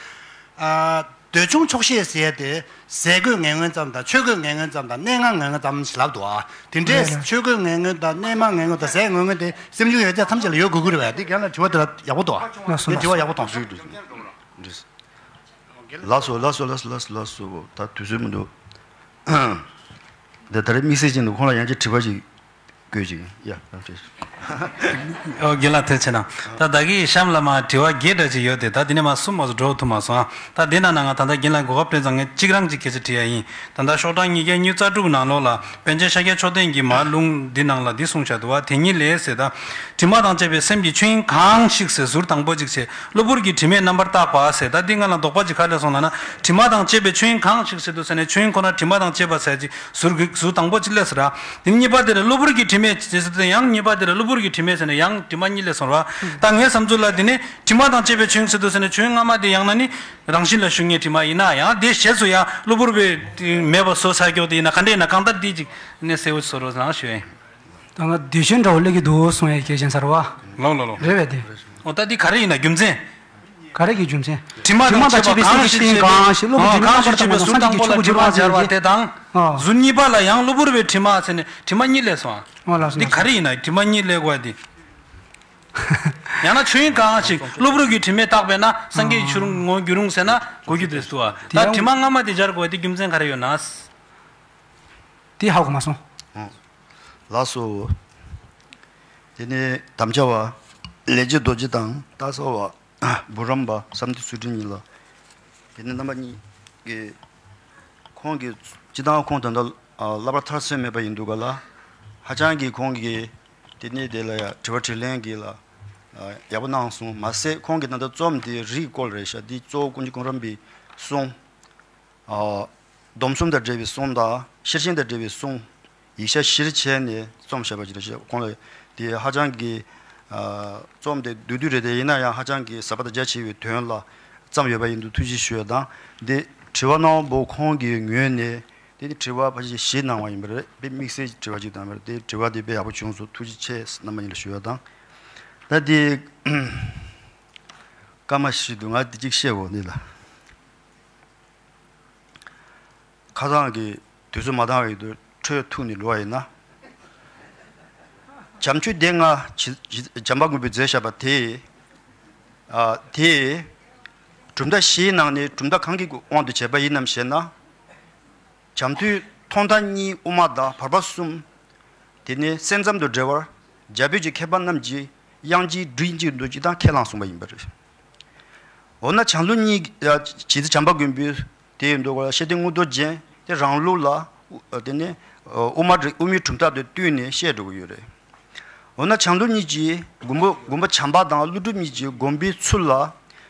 ཨ། འདོད་ཆུང་ཆོག་ཤེས་ཟེར་ཏེ། ཟས་གོས་ངན་ངོན་ཙམ་དང་ཆོས་གོས་ངན་ངོན་ཙམ་དང་གནས་ངན་ངན་ངོན་ཙམ་ཞིག་ལབ་འདུག་ཨ། དེ་འདྲའི་རེད་རེད། ཆོས་གོས་ངན་ངོན་དང་གནས་མ་ངན་ངོན་དང་ཟས་ངན་ངོན་དེ་སེམས་བྱུང་ཡོད་ཚད་ཐམས་ཅད་ལ་ཡོད་དགོས་ཀྱི་རེད་བས། འདི་རྒན་ལགས་དྲི་བ་དེ་ལ་ཡག་པོ་འདུག་ཨ། ལགས་སོ་འདི་དྲི་བ་ལགས་སོ། ཡག་པོ་འདུག་ཨ། ལགས་སོ་ལགས་སོ་ལགས་སོ་ལགས་སོ་ལགས་སོ། ད་དུས་ཚོད་མི་འདུག་འདི་ད་རེས་དམིགས་བསལ་ཅན་དུ་ཁོང་ལ་ཡང་ཅིག་དྲི་བ་ཅིག་དགོས་ཅིག་ཡ་ལགས་སོ། ཨོ་རྒན་ལགས་ཐུགས་རྗེ་གནང་། ད་ད་གིན་གཤམ་ལ་མ་དྲི་བ་བརྒྱད་འདྲ་ཅིག་ཡོད་དེ། ད་འདི་ནས་མ་གསུམ་མ་གཏོགས་འགྲོ་ཐུབ་མ་སོང་ཨ། ད་འདི་ནང་ན་ང་ད་ལྟ་རྒན་ལགས་གོ་སྐབས་སྤྲད་ཙང་ངས་གཅིག་རང་ཅིག་གལ་སྲིད་དྲི་ཡ་ཡིན། ད་ལྟ་ཤོག་གྲངས་ཉིས་བརྒྱ་ཉི་ཤུ་རྩ་དྲུག་ནང་ལོགས་ལ་པཎ་ཆེན་ཤཱཀྱ་མཆོག་ལྡན་གྱི་མར་ལུང་འདི་ནང་ལ་འདི་གསུངས་བཞག་འདུག་བ། དེ་ཉིད་ལས་ཟེར། ད་དྲི་མ་དང་བཅས་པའི་སེམས་ཀྱི་ཆོས་དབྱིངས་གང་ཞིག་ཟེར་ཟུར་དང་པོ་ཅིག་བྱས། གློ་བུར་གྱི་དྲི་མས་རྣམ་པར་བརྟགས་པ་ཟེར། ད་འདི་སྔ་ལ་དོགས་པ་ཅིག་ག་རེ་སོང་ལབ་ན། དྲི་མ་དང་བཅས་པའི་ཆོས་དབྱིངས་གང་ཞིག་ཟེར་འདུག་ཟེར་ནས་ཆོས་དབྱིངས་ཁོ་ན་དྲི་མ་དང་བཅས་པ་ཟེར་ཅིག་ཟུར་གྱི་ཟུར་དང་པོ་ཅིག་སླེབས་ཟེར་ར། དེ་གཉིས་པ་དེ་ལ་གློ་བུར་གྱི་དྲི་མས་ཟེར་ཟེར་ཏེ་ཡང་གཉིས་པ་དེ་ལ་གློ་བུར་གྱི་དྲི་མས་ཟེར་ནས་ཡང་དྲི་མ་གཉིས་སླེབས་སོང་ར། ད་ངའི་བསམ་ཚུལ་ལ་དེ་ནི་དྲི་མ་དང་བཅས་པའི་ཆོས་དབྱིངས་ཟེར་འདུག་ཟེར་ནས་ཆོས་དབྱིངས་སྔ་མ་དེ་ཡང་ན་ནི། རང་བཞིན་ལ་ཞུགས་ངེས་དྲི་མ་ཡིན་ན་ཡང་དེ་ཞེས་སུ་ཡང་གློ་བུར་བའི་མེད་པ་བཟོ་ས་སྐྱོག་དེ་ཡིན་ན་ག་འདྲ་ཡིན་ན་གང་ལྟར་དེ་ཅིག་ནས་གསལ་བོ་བཟོ་རོགས་གནང་ཞུ་ཡིན། ད་ང་འདོད་ཆེན་འདྲ་བོ་སླེབས་ཀྱི་འདུག་གསུང་ཡས་སྐད་ཆེན་ཟེར་བ། ལོ་ལོ་ལོ། རེད་བས་དེ། འོ་ད་འདི་ག་རེ་ཡིན་ན་རྒྱུ་མཚན། ག་རེ་གི་རྒྱུ་མཚན། དྲི་མ་དང་བཅས་པའི་སེམས་ཀྱི་ཆོས་དབྱིངས་གང་ཞིག་གློ་བུར་དྲི་མ་གང་ཞིག་བཅས་པའི་ཟུར་དང་པོ་ལ་དྲི་མ་སྦྱར་བ་དེ་དང་། ཟུར་གཉིས་པ་ལ་ཡང་གློ་བུར་བའི་དྲི་མ་ཟེར་ནས་དྲི་མ་གཉིས་སླེབས་སོང་། འོ་ལགས་སོ། འདི་ག་རེ་ཡིན་ན་དྲི་མ་གཉིས་སླེབས་དགོས་དེ། ཡང་ན་ཆོས་དབྱིངས་གང་ཞིག་གློ་བུར་གྱི་དྲི་མས་བཏགས་པས་ན་སངས་རྒྱས་ཀྱི་ཆོས་དབྱིངས་ངོ་འགྱུར་རུང་ཟེར་ན་གོ་རྒྱུ་དེ་སུ་བ། ད་དྲི་མ་སྔ་མ་དེ་སྦྱར་དགོས་དེ་རྒྱུ་མཚན་ག་རེ་ཡོད་ན། དེ་ཧ་གོ་མ་སོང་། ལགས་སོ། དེ་ནས་དམ་བཅའ་བ། ལས་རྗེ་རྡོ་རྗེ་དང་སྟག་ཚང་བ། བུ་རམ་པ་བསམ་གཏན་ཚུལ་ཁྲིམས་གཉིས་ལ། དེ་ནས་རྣམ་པ་གཉིས་ཀྱིས་ཁོང་གིས་སྤྱི་བཏང་ཁོང་ད་ལྟ་བསླབ་པ་མཐར་སོན་མེད་པ་ཡིན་འདུག་ག་ལ། ཧ་ཅང་གིས་ཁོང་གིས་དེ་ནས་དེ་ལ་ཡ་དྲི་བ་དྲིས་ལན་གྱི་ལ་ཡག་པོ་གནང་སོང་། མ་ཟད་ཁོང་གིས་ད་ལྟ་རྩོམ་དེ་རིགས་སྐོར་རེད་ཤག་འདི་གཙོ་བོ་ཀུན་མཁྱེན་གོང་རམ་པའི་གསུང་། སྡོམ་གསུམ་དང་འབྲེལ་བའི་གསུང་དང་ཤེར་ཕྱིན་དང་འབྲེལ་བའི་གསུང་། ཡིག་ཆ་གཞིར་བྱས་ནས་རྩོམ་བྱས་པ་ཅིག་རེད་ཤག་ཁོང་ལ་དེ་ཧ་ཅང་གི་རྩོམ་དེ་བསྡུས་བསྡུས་རེད་དེ། ཡིན་ན་ཡང་ཧ་ཅང་གི་ཟབ་པ་དང་རྒྱ་ཆེ་བའི་དོན་ལ་བརྩམས་ཡོད་པ་ཡིན་དུས་ཐུགས་རྗེ་ཞུ་ཡ་དང་། འདི་དྲི་བ་གནང་བ་པོ་ཁོང་གི་ངོས་ནས་དེ་ནི་དྲི་བ་ཕལ་ཆེར་བཞི་གནང་བ་ཡིན་པ་རེད། དཔེ་དམིགས་བསལ་གྱི་དྲི་བ་ཅིག་བཏང་བ་རེད། དེ་དྲི་བ་དེ་དཔེ་ཡག་པོ་བྱུང་སོང་། ཐུགས་རྗེ་ཆེ་རྣམ་པ་གཉིས་ལ་ཞུ་ཡ་དང་། ད་དེ་སྐར་མ་བཞི་འདུག་ང་དེ་གཅིག་བཤད་འོ་འདི་ལ། ཁ་སང་གི་དུས་ཚོད་མ་འདང་བའི་དུས་ འཕྲོས་ཐུག་ནས་ལོ་བ་ཡིན་ན། བྱམས་ཆོས་སྡེ་ལྔ་བྱེ་བྱེ་བྱམས་པ་མགོན་པོས་མཛད་བཞག་པ་དེ། ཨ་དེ། གྲུབ་མཐའ་བཞིའི་ནང་ནས་གྲུབ་མཐའ་གང་གི་དབང་དུ་བྱས་པ་ཡིན་ནམ་ཞེ་ན། བྱམས་མཐུན་མཐོང་མཐའ་གཉིས་དབུ་མ་དང་བར་པ་གསུམ། དེ་ནས་སེམས་ཙམ་དང་འབྲེལ་བར་རྒྱ་བོད་ཀྱི་མཁས་པ་རྣམས་ཀྱིས་དབྱངས་ཅན་སྤྲིན་གཅིག་ཏུ་ཅི་དང་ཁས་བླངས་གསུངས་པ་ཡིན་པ་རེད། འོ་ན་བྱང་ལུགས་གཉིས་ཀྱི་བྱེ་བྱམས་པ་མགོན་པོའི་དེ་ཡིན་འདུག་ག་ཤེར་ཕྱིན་མངོན་རྟོགས་རྒྱན་དེ་རང་ལུགས་ལ་དེ་ནས་དབུ་མ་དབུ་མའི་གྲུབ་མཐའ་དང་བསྟུན་ནས་བཤད་འགྲོ་གི་ཡོད་རེད། འོ་ན་བྱང་ལུགས་གཉིས་ཀྱི་མགོན་པོ་མགོན་པོ་བྱམས་པ་དང་ཀླུ་སྒྲུབ་གཉིས་ཀྱི་དགོངས་པའི་ཚུལ་ལ་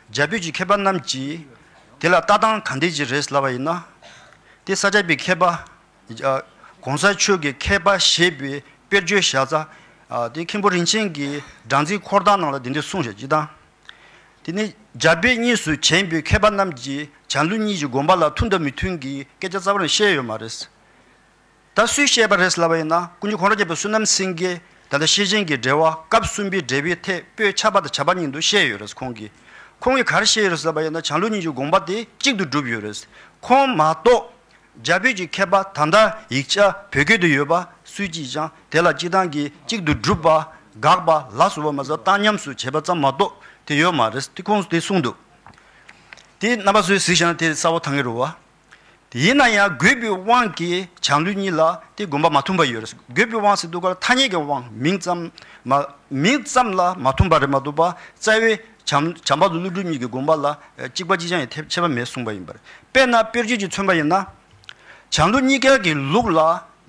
རྒྱ་བོད་ཀྱི་མཁས་པ་རྣམས་ཀྱིས་དེ་ལ་ལྟ་སྟངས་ག་འདྲ་ཅིག་རེད་ལབ་པ་ཡིན་ན། དེ་ས་སྐྱ་པའི་མཁས་པ། གོང་ས་མཆོག་གི་མཁས་པ་ཞེས་པའི་དཔེར་བརྗོད་བཞག་ས། དེ་མཁན་པོ་རིན་ཆེན་གྱིས་སྦྲང་རྩིའི་འཁོར་ཐང་ནང་ལ་དེ་འདྲ་གསུངས་བཞག་ཅིག་དང་། དེ་ནས་རྒྱ་བོད་གཉིས་སུ་བྱོན་པའི་མཁས་པ་རྣམས་ཀྱིས་བྱང་ལུགས་གཉིས་ཀྱི་དགོངས་པ་ལ་མཐུན་དང་མི་མཐུན་གྱི་སྐད་ཆ་རྩ་བ་ནས་བཤད་ཡོད་མ་རེད། ད་སུས་བཤད་པ་རེད་ལབ་པ་ཡིན་ན་དཀོན་མཆོག་ཁོང་རང་རྒྱལ་པོ་བསོད་ནམས་སེང་གེ་ད་ལྟ་ཤེར་ཕྱིན་གྱི་འགྲེལ་བ་སྐབས་གསུམ་པའི་འགྲེལ་པའི་ཐད་པོད་ཆ་པ་དང་བྱ་པ་གཉིས་འདུག་བཤད་ཡོད་རེད་ཁོང་གིས། ཁོང་གིས་ག་རེ་བཤད་ཡོད་རེད་ལབ་པ་ཡིན་ན་བྱང་ལུགས་གཉིས་ཀྱི་དགོངས་པ་དེ་གཅིག་ཏུ་གྲུབ་ཡོད་རེད། ཁོང་མ་གཏོགས་རྒྱ་བོད་ཀྱི་མཁས་པ་ད་ལྟ་ཡིག་ཆ་བོད་སྐད་དུ་ཡོད་པ་སུས་ཀྱིས་ཀྱང་དེ་ལ་སྤྱི་བཏང་གི་གཅིག་ཏུ་གྲུབ་པ་དགག་པ་ལ་སོགས་པ་མ་ཟད་བཏང་སྙོམས་སུ་བྱས་པ་ཙམ་མ་གཏོགས་དེ་ཡོད་མ་རེད་དེ་ཁོང་ཚོས་དེ་གསུངས་འདུག་དེ་རྣམ་པ་ཚོས་གཟིགས་བཞག་ན་དེ་གསལ་པོ་མཐོང་གི་རེད་བ། དེ་ཡིན་ན་ཡང་དགོས་པའི་དབང་གིས་བྱང་ལུགས་གཉིས་ལ་དེ་དགོངས་པ་མ་མཐུན་པ་ཡོད་རེད། དགོས་པའི་དབང་ཟེར་དུས་ཀ་ལ་ཐ་སྙད་ཀྱི་དབང་མིང་ཙམ་མ་མིང་ཙམ་ལ་མ་མཐུན་པ་རེད་མ་གཏོགས་པ་རྩ་བའི་བྱམས་བྱམས་པ་དང་ཀླུ་སྒྲུབ་གཉིས་ཀྱི་དགོངས་པ་ལ་གཅིག་པ་གཅིག་རྐྱང་ཡང་ཐེབས་ཁྱད་པར་མེད་གསུངས་པ་ཡིན་པ་རེད། དཔེར་ན་དཔེར་བརྗོད་ཅིག་མཚོན་པ་ཡིན་ན། བྱང་ལུགས་གཉིས་ཀ་གི་ལུགས་ལ་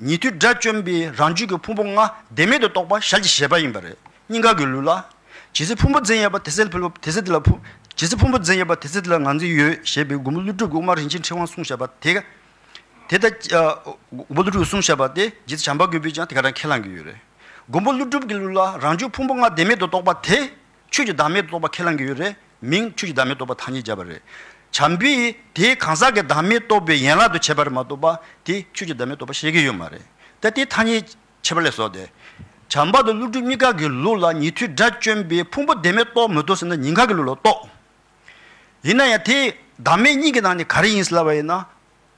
ཉན་ཐོས་དགྲ་བཅོམ་པའི་རང་རྒྱུད་ཀྱི་ཕུང་པོ་ལྔ་བདེན་མེད་དུ་རྟོགས་པ་ཞལ་གྱིས་བཞེས་པ་ཡིན་པ་རེད། གཉིས་ཀ་གི་ལུགས་ལ། ཇི་སྲིད་ཕུང་པོ་འཛིན་ཡོད་པ་དེ་སྲིད་ལ་དེ་སྲིད་དེ་ལ་ཕུང་། ཇི་སྲིད་ཕུང་པོ་འཛིན་ཡོད་པ་དེ་སྲིད་དེ་ལ་ངར་འཛིན་ཡོད་ཞེས་པའི་མགོན་པོ་ཀླུ་སྒྲུབ་ཀྱིས་དབུ་མ་རིན་ཆེན་ཕྲེང་བར་གསུངས་བཞག་པ་དེ་ག་དེ་ལྟར་མགོན་པོ་ཀླུ་སྒྲུབ་ཀྱིས་གསུངས་བཞག་པ་དེ་རྗེ་བཙུན་བྱམས་པ་མགོན་པོས་ཀྱང་དེ་ག་རང་ཁས་བླངས་ཀྱི་ཡོད་རེད། མགོན་པོ་ཀླུ་སྒྲུབ་ཀྱི་ལུགས་ལ་རང་རྒྱུད་ཕུང་པོ་ལྔ་བདེན་མེད་དུ་རྟོགས་པ་དེ་ཆོས་ཀྱི་བདག་མེད་དུ་རྟོགས་པ་ཁས་བླངས་ཀྱི་ཡོད་རེད། མིང་ཆོས་ཀྱི་བདག་མེད་རྟོགས་པ་ཐ་སྙད་བརྒྱབ་པ་རེད། བྱམས་པས་དེ་གང་ཟག་གི་བདག་མེད་རྟོགས་པའི་ཡན་ལག་ཏུ་བྱས་པ་རེད་མ་གཏོགས་པ་དེ་ཆོས་ཀྱི་བདག་མེད་རྟོགས་པ་བཤད་ཀྱི་ཡོད་མ་རེད། ད་དེ་ཐ་སྙད་ཁྱད་པར་ལས་བཟོ་སྟེ། བྱམས་པ་དང་ཀླུ་སྒྲུབ་གཉིས་ཀ་གི་ལུགས་ལ་ཉན་ཐོས་དགྲ་བཅོམ་པའི་ཕུང་པོ་བདེན་མེད་རྟོགས་མི་རྟོགས་ཟེར་ན་ཉེན་ཁ་གི་ལུགས་ལ་རྟོགས། ཡིན་ན་ཡང་དེ་བདག་མེད་གཉིས་ཀྱི་ནང་ནས་ག་རེ་ཡིན་ཟེར་ལབ་པ་ཡིན་ན།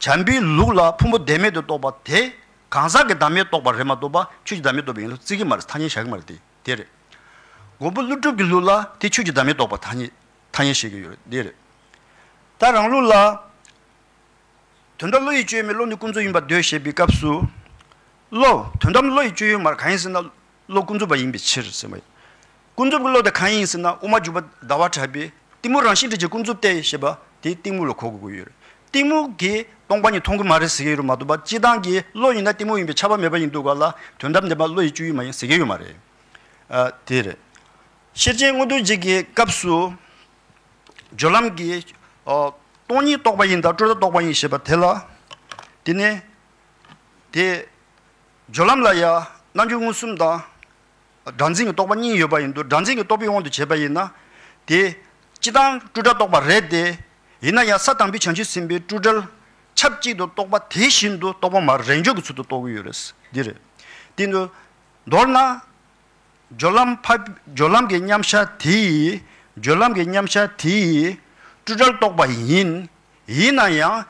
བྱམས་པའི་ལུགས་ལ་ཕུང་པོ་བདེན་མེད་དུ་རྟོགས་པ་དེ་གང་ཟག་གི་བདག་མེད་རྟོགས་པ་རེད་མ་གཏོགས་པ་ཆོས་ཀྱི་བདག་མེད་རྟོགས་པའི་ཡིན་ལུགས་བརྩི་གི་མ་རེད། ཐ་སྙད་བཞག་གི་མ་རེད་དེ་དེ་རེད། མགོན་པོ་ཀླུ་སྒྲུབ་ཀྱི་ལུགས་ལ་དེ་ཆོས་ཀྱི་བདག་མེད་རྟོགས་པ་ཐ་སྙད་ཐ་སྙད་བཤད་ཀྱི་ཡོད་རེད་དེ་རེད། ད་རང་ལུགས་ལ། དོན་དམ་བློ་ཡི་སྤྱོད་ཡུལ་མེད་བློ་ནི་ཀུན་རྫོབ་ཡིན་པར་འདོད་ཞེས་པའི་སྐབས་སུ། བློ་དོན་དམ་བློ་ཡི་སྤྱོད་ཡུལ་མར་གང་ཡིན་ཟེར་ན་བློ་ཀུན་རྫོབ་པ་ཡིན་པའི་ཕྱིར་ཟེར་བ་ཡིན། ཀུན་རྫོབ་ཀྱི་བློ་དེ་གང་ཡིན་ཟེར་ན་དབུ་མ་འཇུག་པ་ཟླ་བ་གྲགས་པས་གཏི་མུག་རང་བཞིན་དྲན་བྱེད་ཀུན་རྫོབ་སྟེ་ཞེས་པ་དེ་གཏི་མུག་ལ་གོ་དགོས་ཀྱི་ཡོད་རེད། གཏི་མུག་གིས་སྟོང་པ་ཉིད་མཐོང་གི་མ་རེད་ཟེར་གྱི་ཡོད་རེད་མ་གཏོགས་པ་སྤྱིར་བཏང་གི་བློ་ཡིན་ན་གཏི་མུག་ཡིན་པའི་ཁྱབ་པ་མེད་པ་ཡིན་དུས་ག་ལ་དོན་དམ་བདེན་པ་བློ་ཡི་སྤྱོད་ཡུལ་མ་ཡིན་ཟེར་གྱི་ཡོད་མ་རེད། ཨ་དེ་རེད། ཤེར་ཕྱིན་མངོན་རྟོགས་རྒྱན་གྱི་སྐབས་སུ། སྦྱོར་ལམ་གྱི། ཨ། སྟོང་ཉིད་རྟོགས་པ་ཡིན་དང་སྤྲོས་བྲལ་རྟོགས་པ་ཡིན་ཞེས་པ་དེ་ལ། དེ་ནས། དེ། སྦྱོར་ལམ་ལ་ཡང་རྣལ་འབྱོར་མངོན་སུམ་དང་། སྒྲ་འཛིན་གྱི་རྟོག་པ་གཉིས་ཡོད་པ་ཡིན་དུས་སྒྲ་འཛིན་གྱི་རྟོག་པའི་དབང་དུ་བྱས་པ་ཡིན་ན། དེ། སྤྱིར་བཏང་སྤྲོས་བྲལ་རྟོགས་པ་རེད་དེ། ཡིན་ན་ཡང་ས་དང་པོའི་བྱང་ཆུབ་སེམས་དཔའི་སྤྲོས་བྲལ། ཆབས་ཅིག་ཏུ་རྟོགས་པ་དེ་བཞིན་དུ་རྟོགས་པ་མ་རེད་འཇོག་གི་ཚུལ་དུ་རྟོགས་ཀྱི་ཡོད་རེད། འདི་རེད། དེ་ནི། མདོར་ན། སྦྱོར་ལམ་ཕ། སྦྱོར་ལམ་གྱི་མཉམ་བཞག་དེ་ཡིས། སྦྱོར་ལམ་གྱི་མཉམ་བཞག་དེ་ཡིས། སྤྲོས་བྲལ་རྟོགས་པ་ཡིན། ཡིན་ན་ཡང་།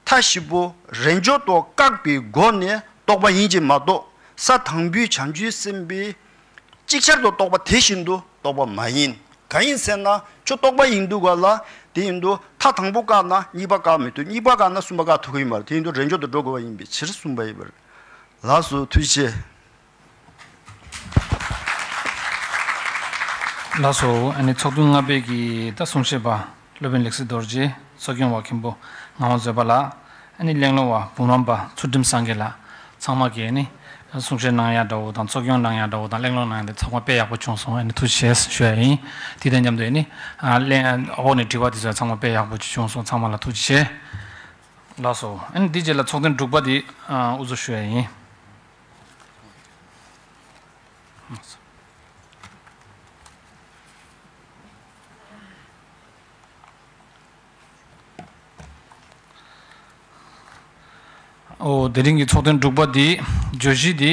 མཐའ་བཞི་པོ་རེས་འཇོག་ཏུ་བཀག་པའི་སྒོ་ནས་རྟོགས་པ་ཡིན་གྱི་མ་གཏོགས་ས་དང་པོའི་བྱང་ཆུབ་སེམས་དཔའི། ཅིག་ཅར་དུ་རྟོགས་པ་དེ་བཞིན་དུ་རྟོགས་པ་མ་ཡིན། གང་ཡིན་ཟེར་ན་ཁྱོད་རྟོགས་པ་ཡིན་དུས་ག་ལ་དེ་ཡིན་དུས་མཐའ་དང་པོ་བཀག་ན་གཉིས་པ་བཀག་མི་ཐུབ། གཉིས་པ་བཀག་ན་གསུམ་པ་བཀག་ཐུབ་ཀྱི་ཡོད་མ་རེད། དེ་ཡིན་དུས་རེས་འཇོག་ཏུ་འགྲོ་དགོས་པ་ཡིན་པའི་ཕྱིར་གསུངས་པ་ཡིན་པ་རེད། ལགས་སོ། ཐུགས་རྗེ་ཆེ། ལགས་སོ། ཨ་ནི་ཚོགས་ཐུན་ལྔ་པའི་གི་ད་གསུང་བཤད་པ་སློབ་དཔོན་ལེགས་བཤད་རྡོ་རྗེ། ཚོགས་སྐྱོང་བ་མཁན་པོ་ངག་དབང་མཛོད་པ་ལགས། ཨ་ནི་གླེང་སློང་བ་འབུམ་རམས་པ་ཚུལ་ཁྲིམས་སངས་རྒྱས་ལགས། ཚང་མ་གིས་ཨ་ནི་གསུང་བཤད་གནང་ཡག་འདྲ་བོ་དང་ཚོགས་སྐྱོང་གནང་ཡག་འདྲ་བོ་དང་གླེང་སློང་གནང་ཡག་དེ་ཚང་མ་དཔེ་ཡག་པོ་བྱུང་སོང་། ཨ་ནི་ཐུགས་རྗེ་ཆེ་ཞུ་ཡ་ཡིན། དེ་དང་མཉམ་དུ་ཨ་ནི་ཨ་གླེང་འོག་ནས་དྲི་བ་དེ་ཚོ་ཚང་མ་དཔེ་ཡག་པོ་བྱུང་སོང་། ཚང་མ་ལ་ཐུགས་རྗེ་ཆེ། ལགས་སོ། ཨ་ནི་དེ་རྗེས་ལ་ཚོགས་ཐུན་དྲུག་པ་དེ་ཨ་དབུ་འཛུགས་ཞུ་ཡ་ཡིན། ཨོ། དེ་རིང་གི་ཚོགས་ཐུན་དྲུག་པ་འདི་བརྗོད་གཞི་འདི་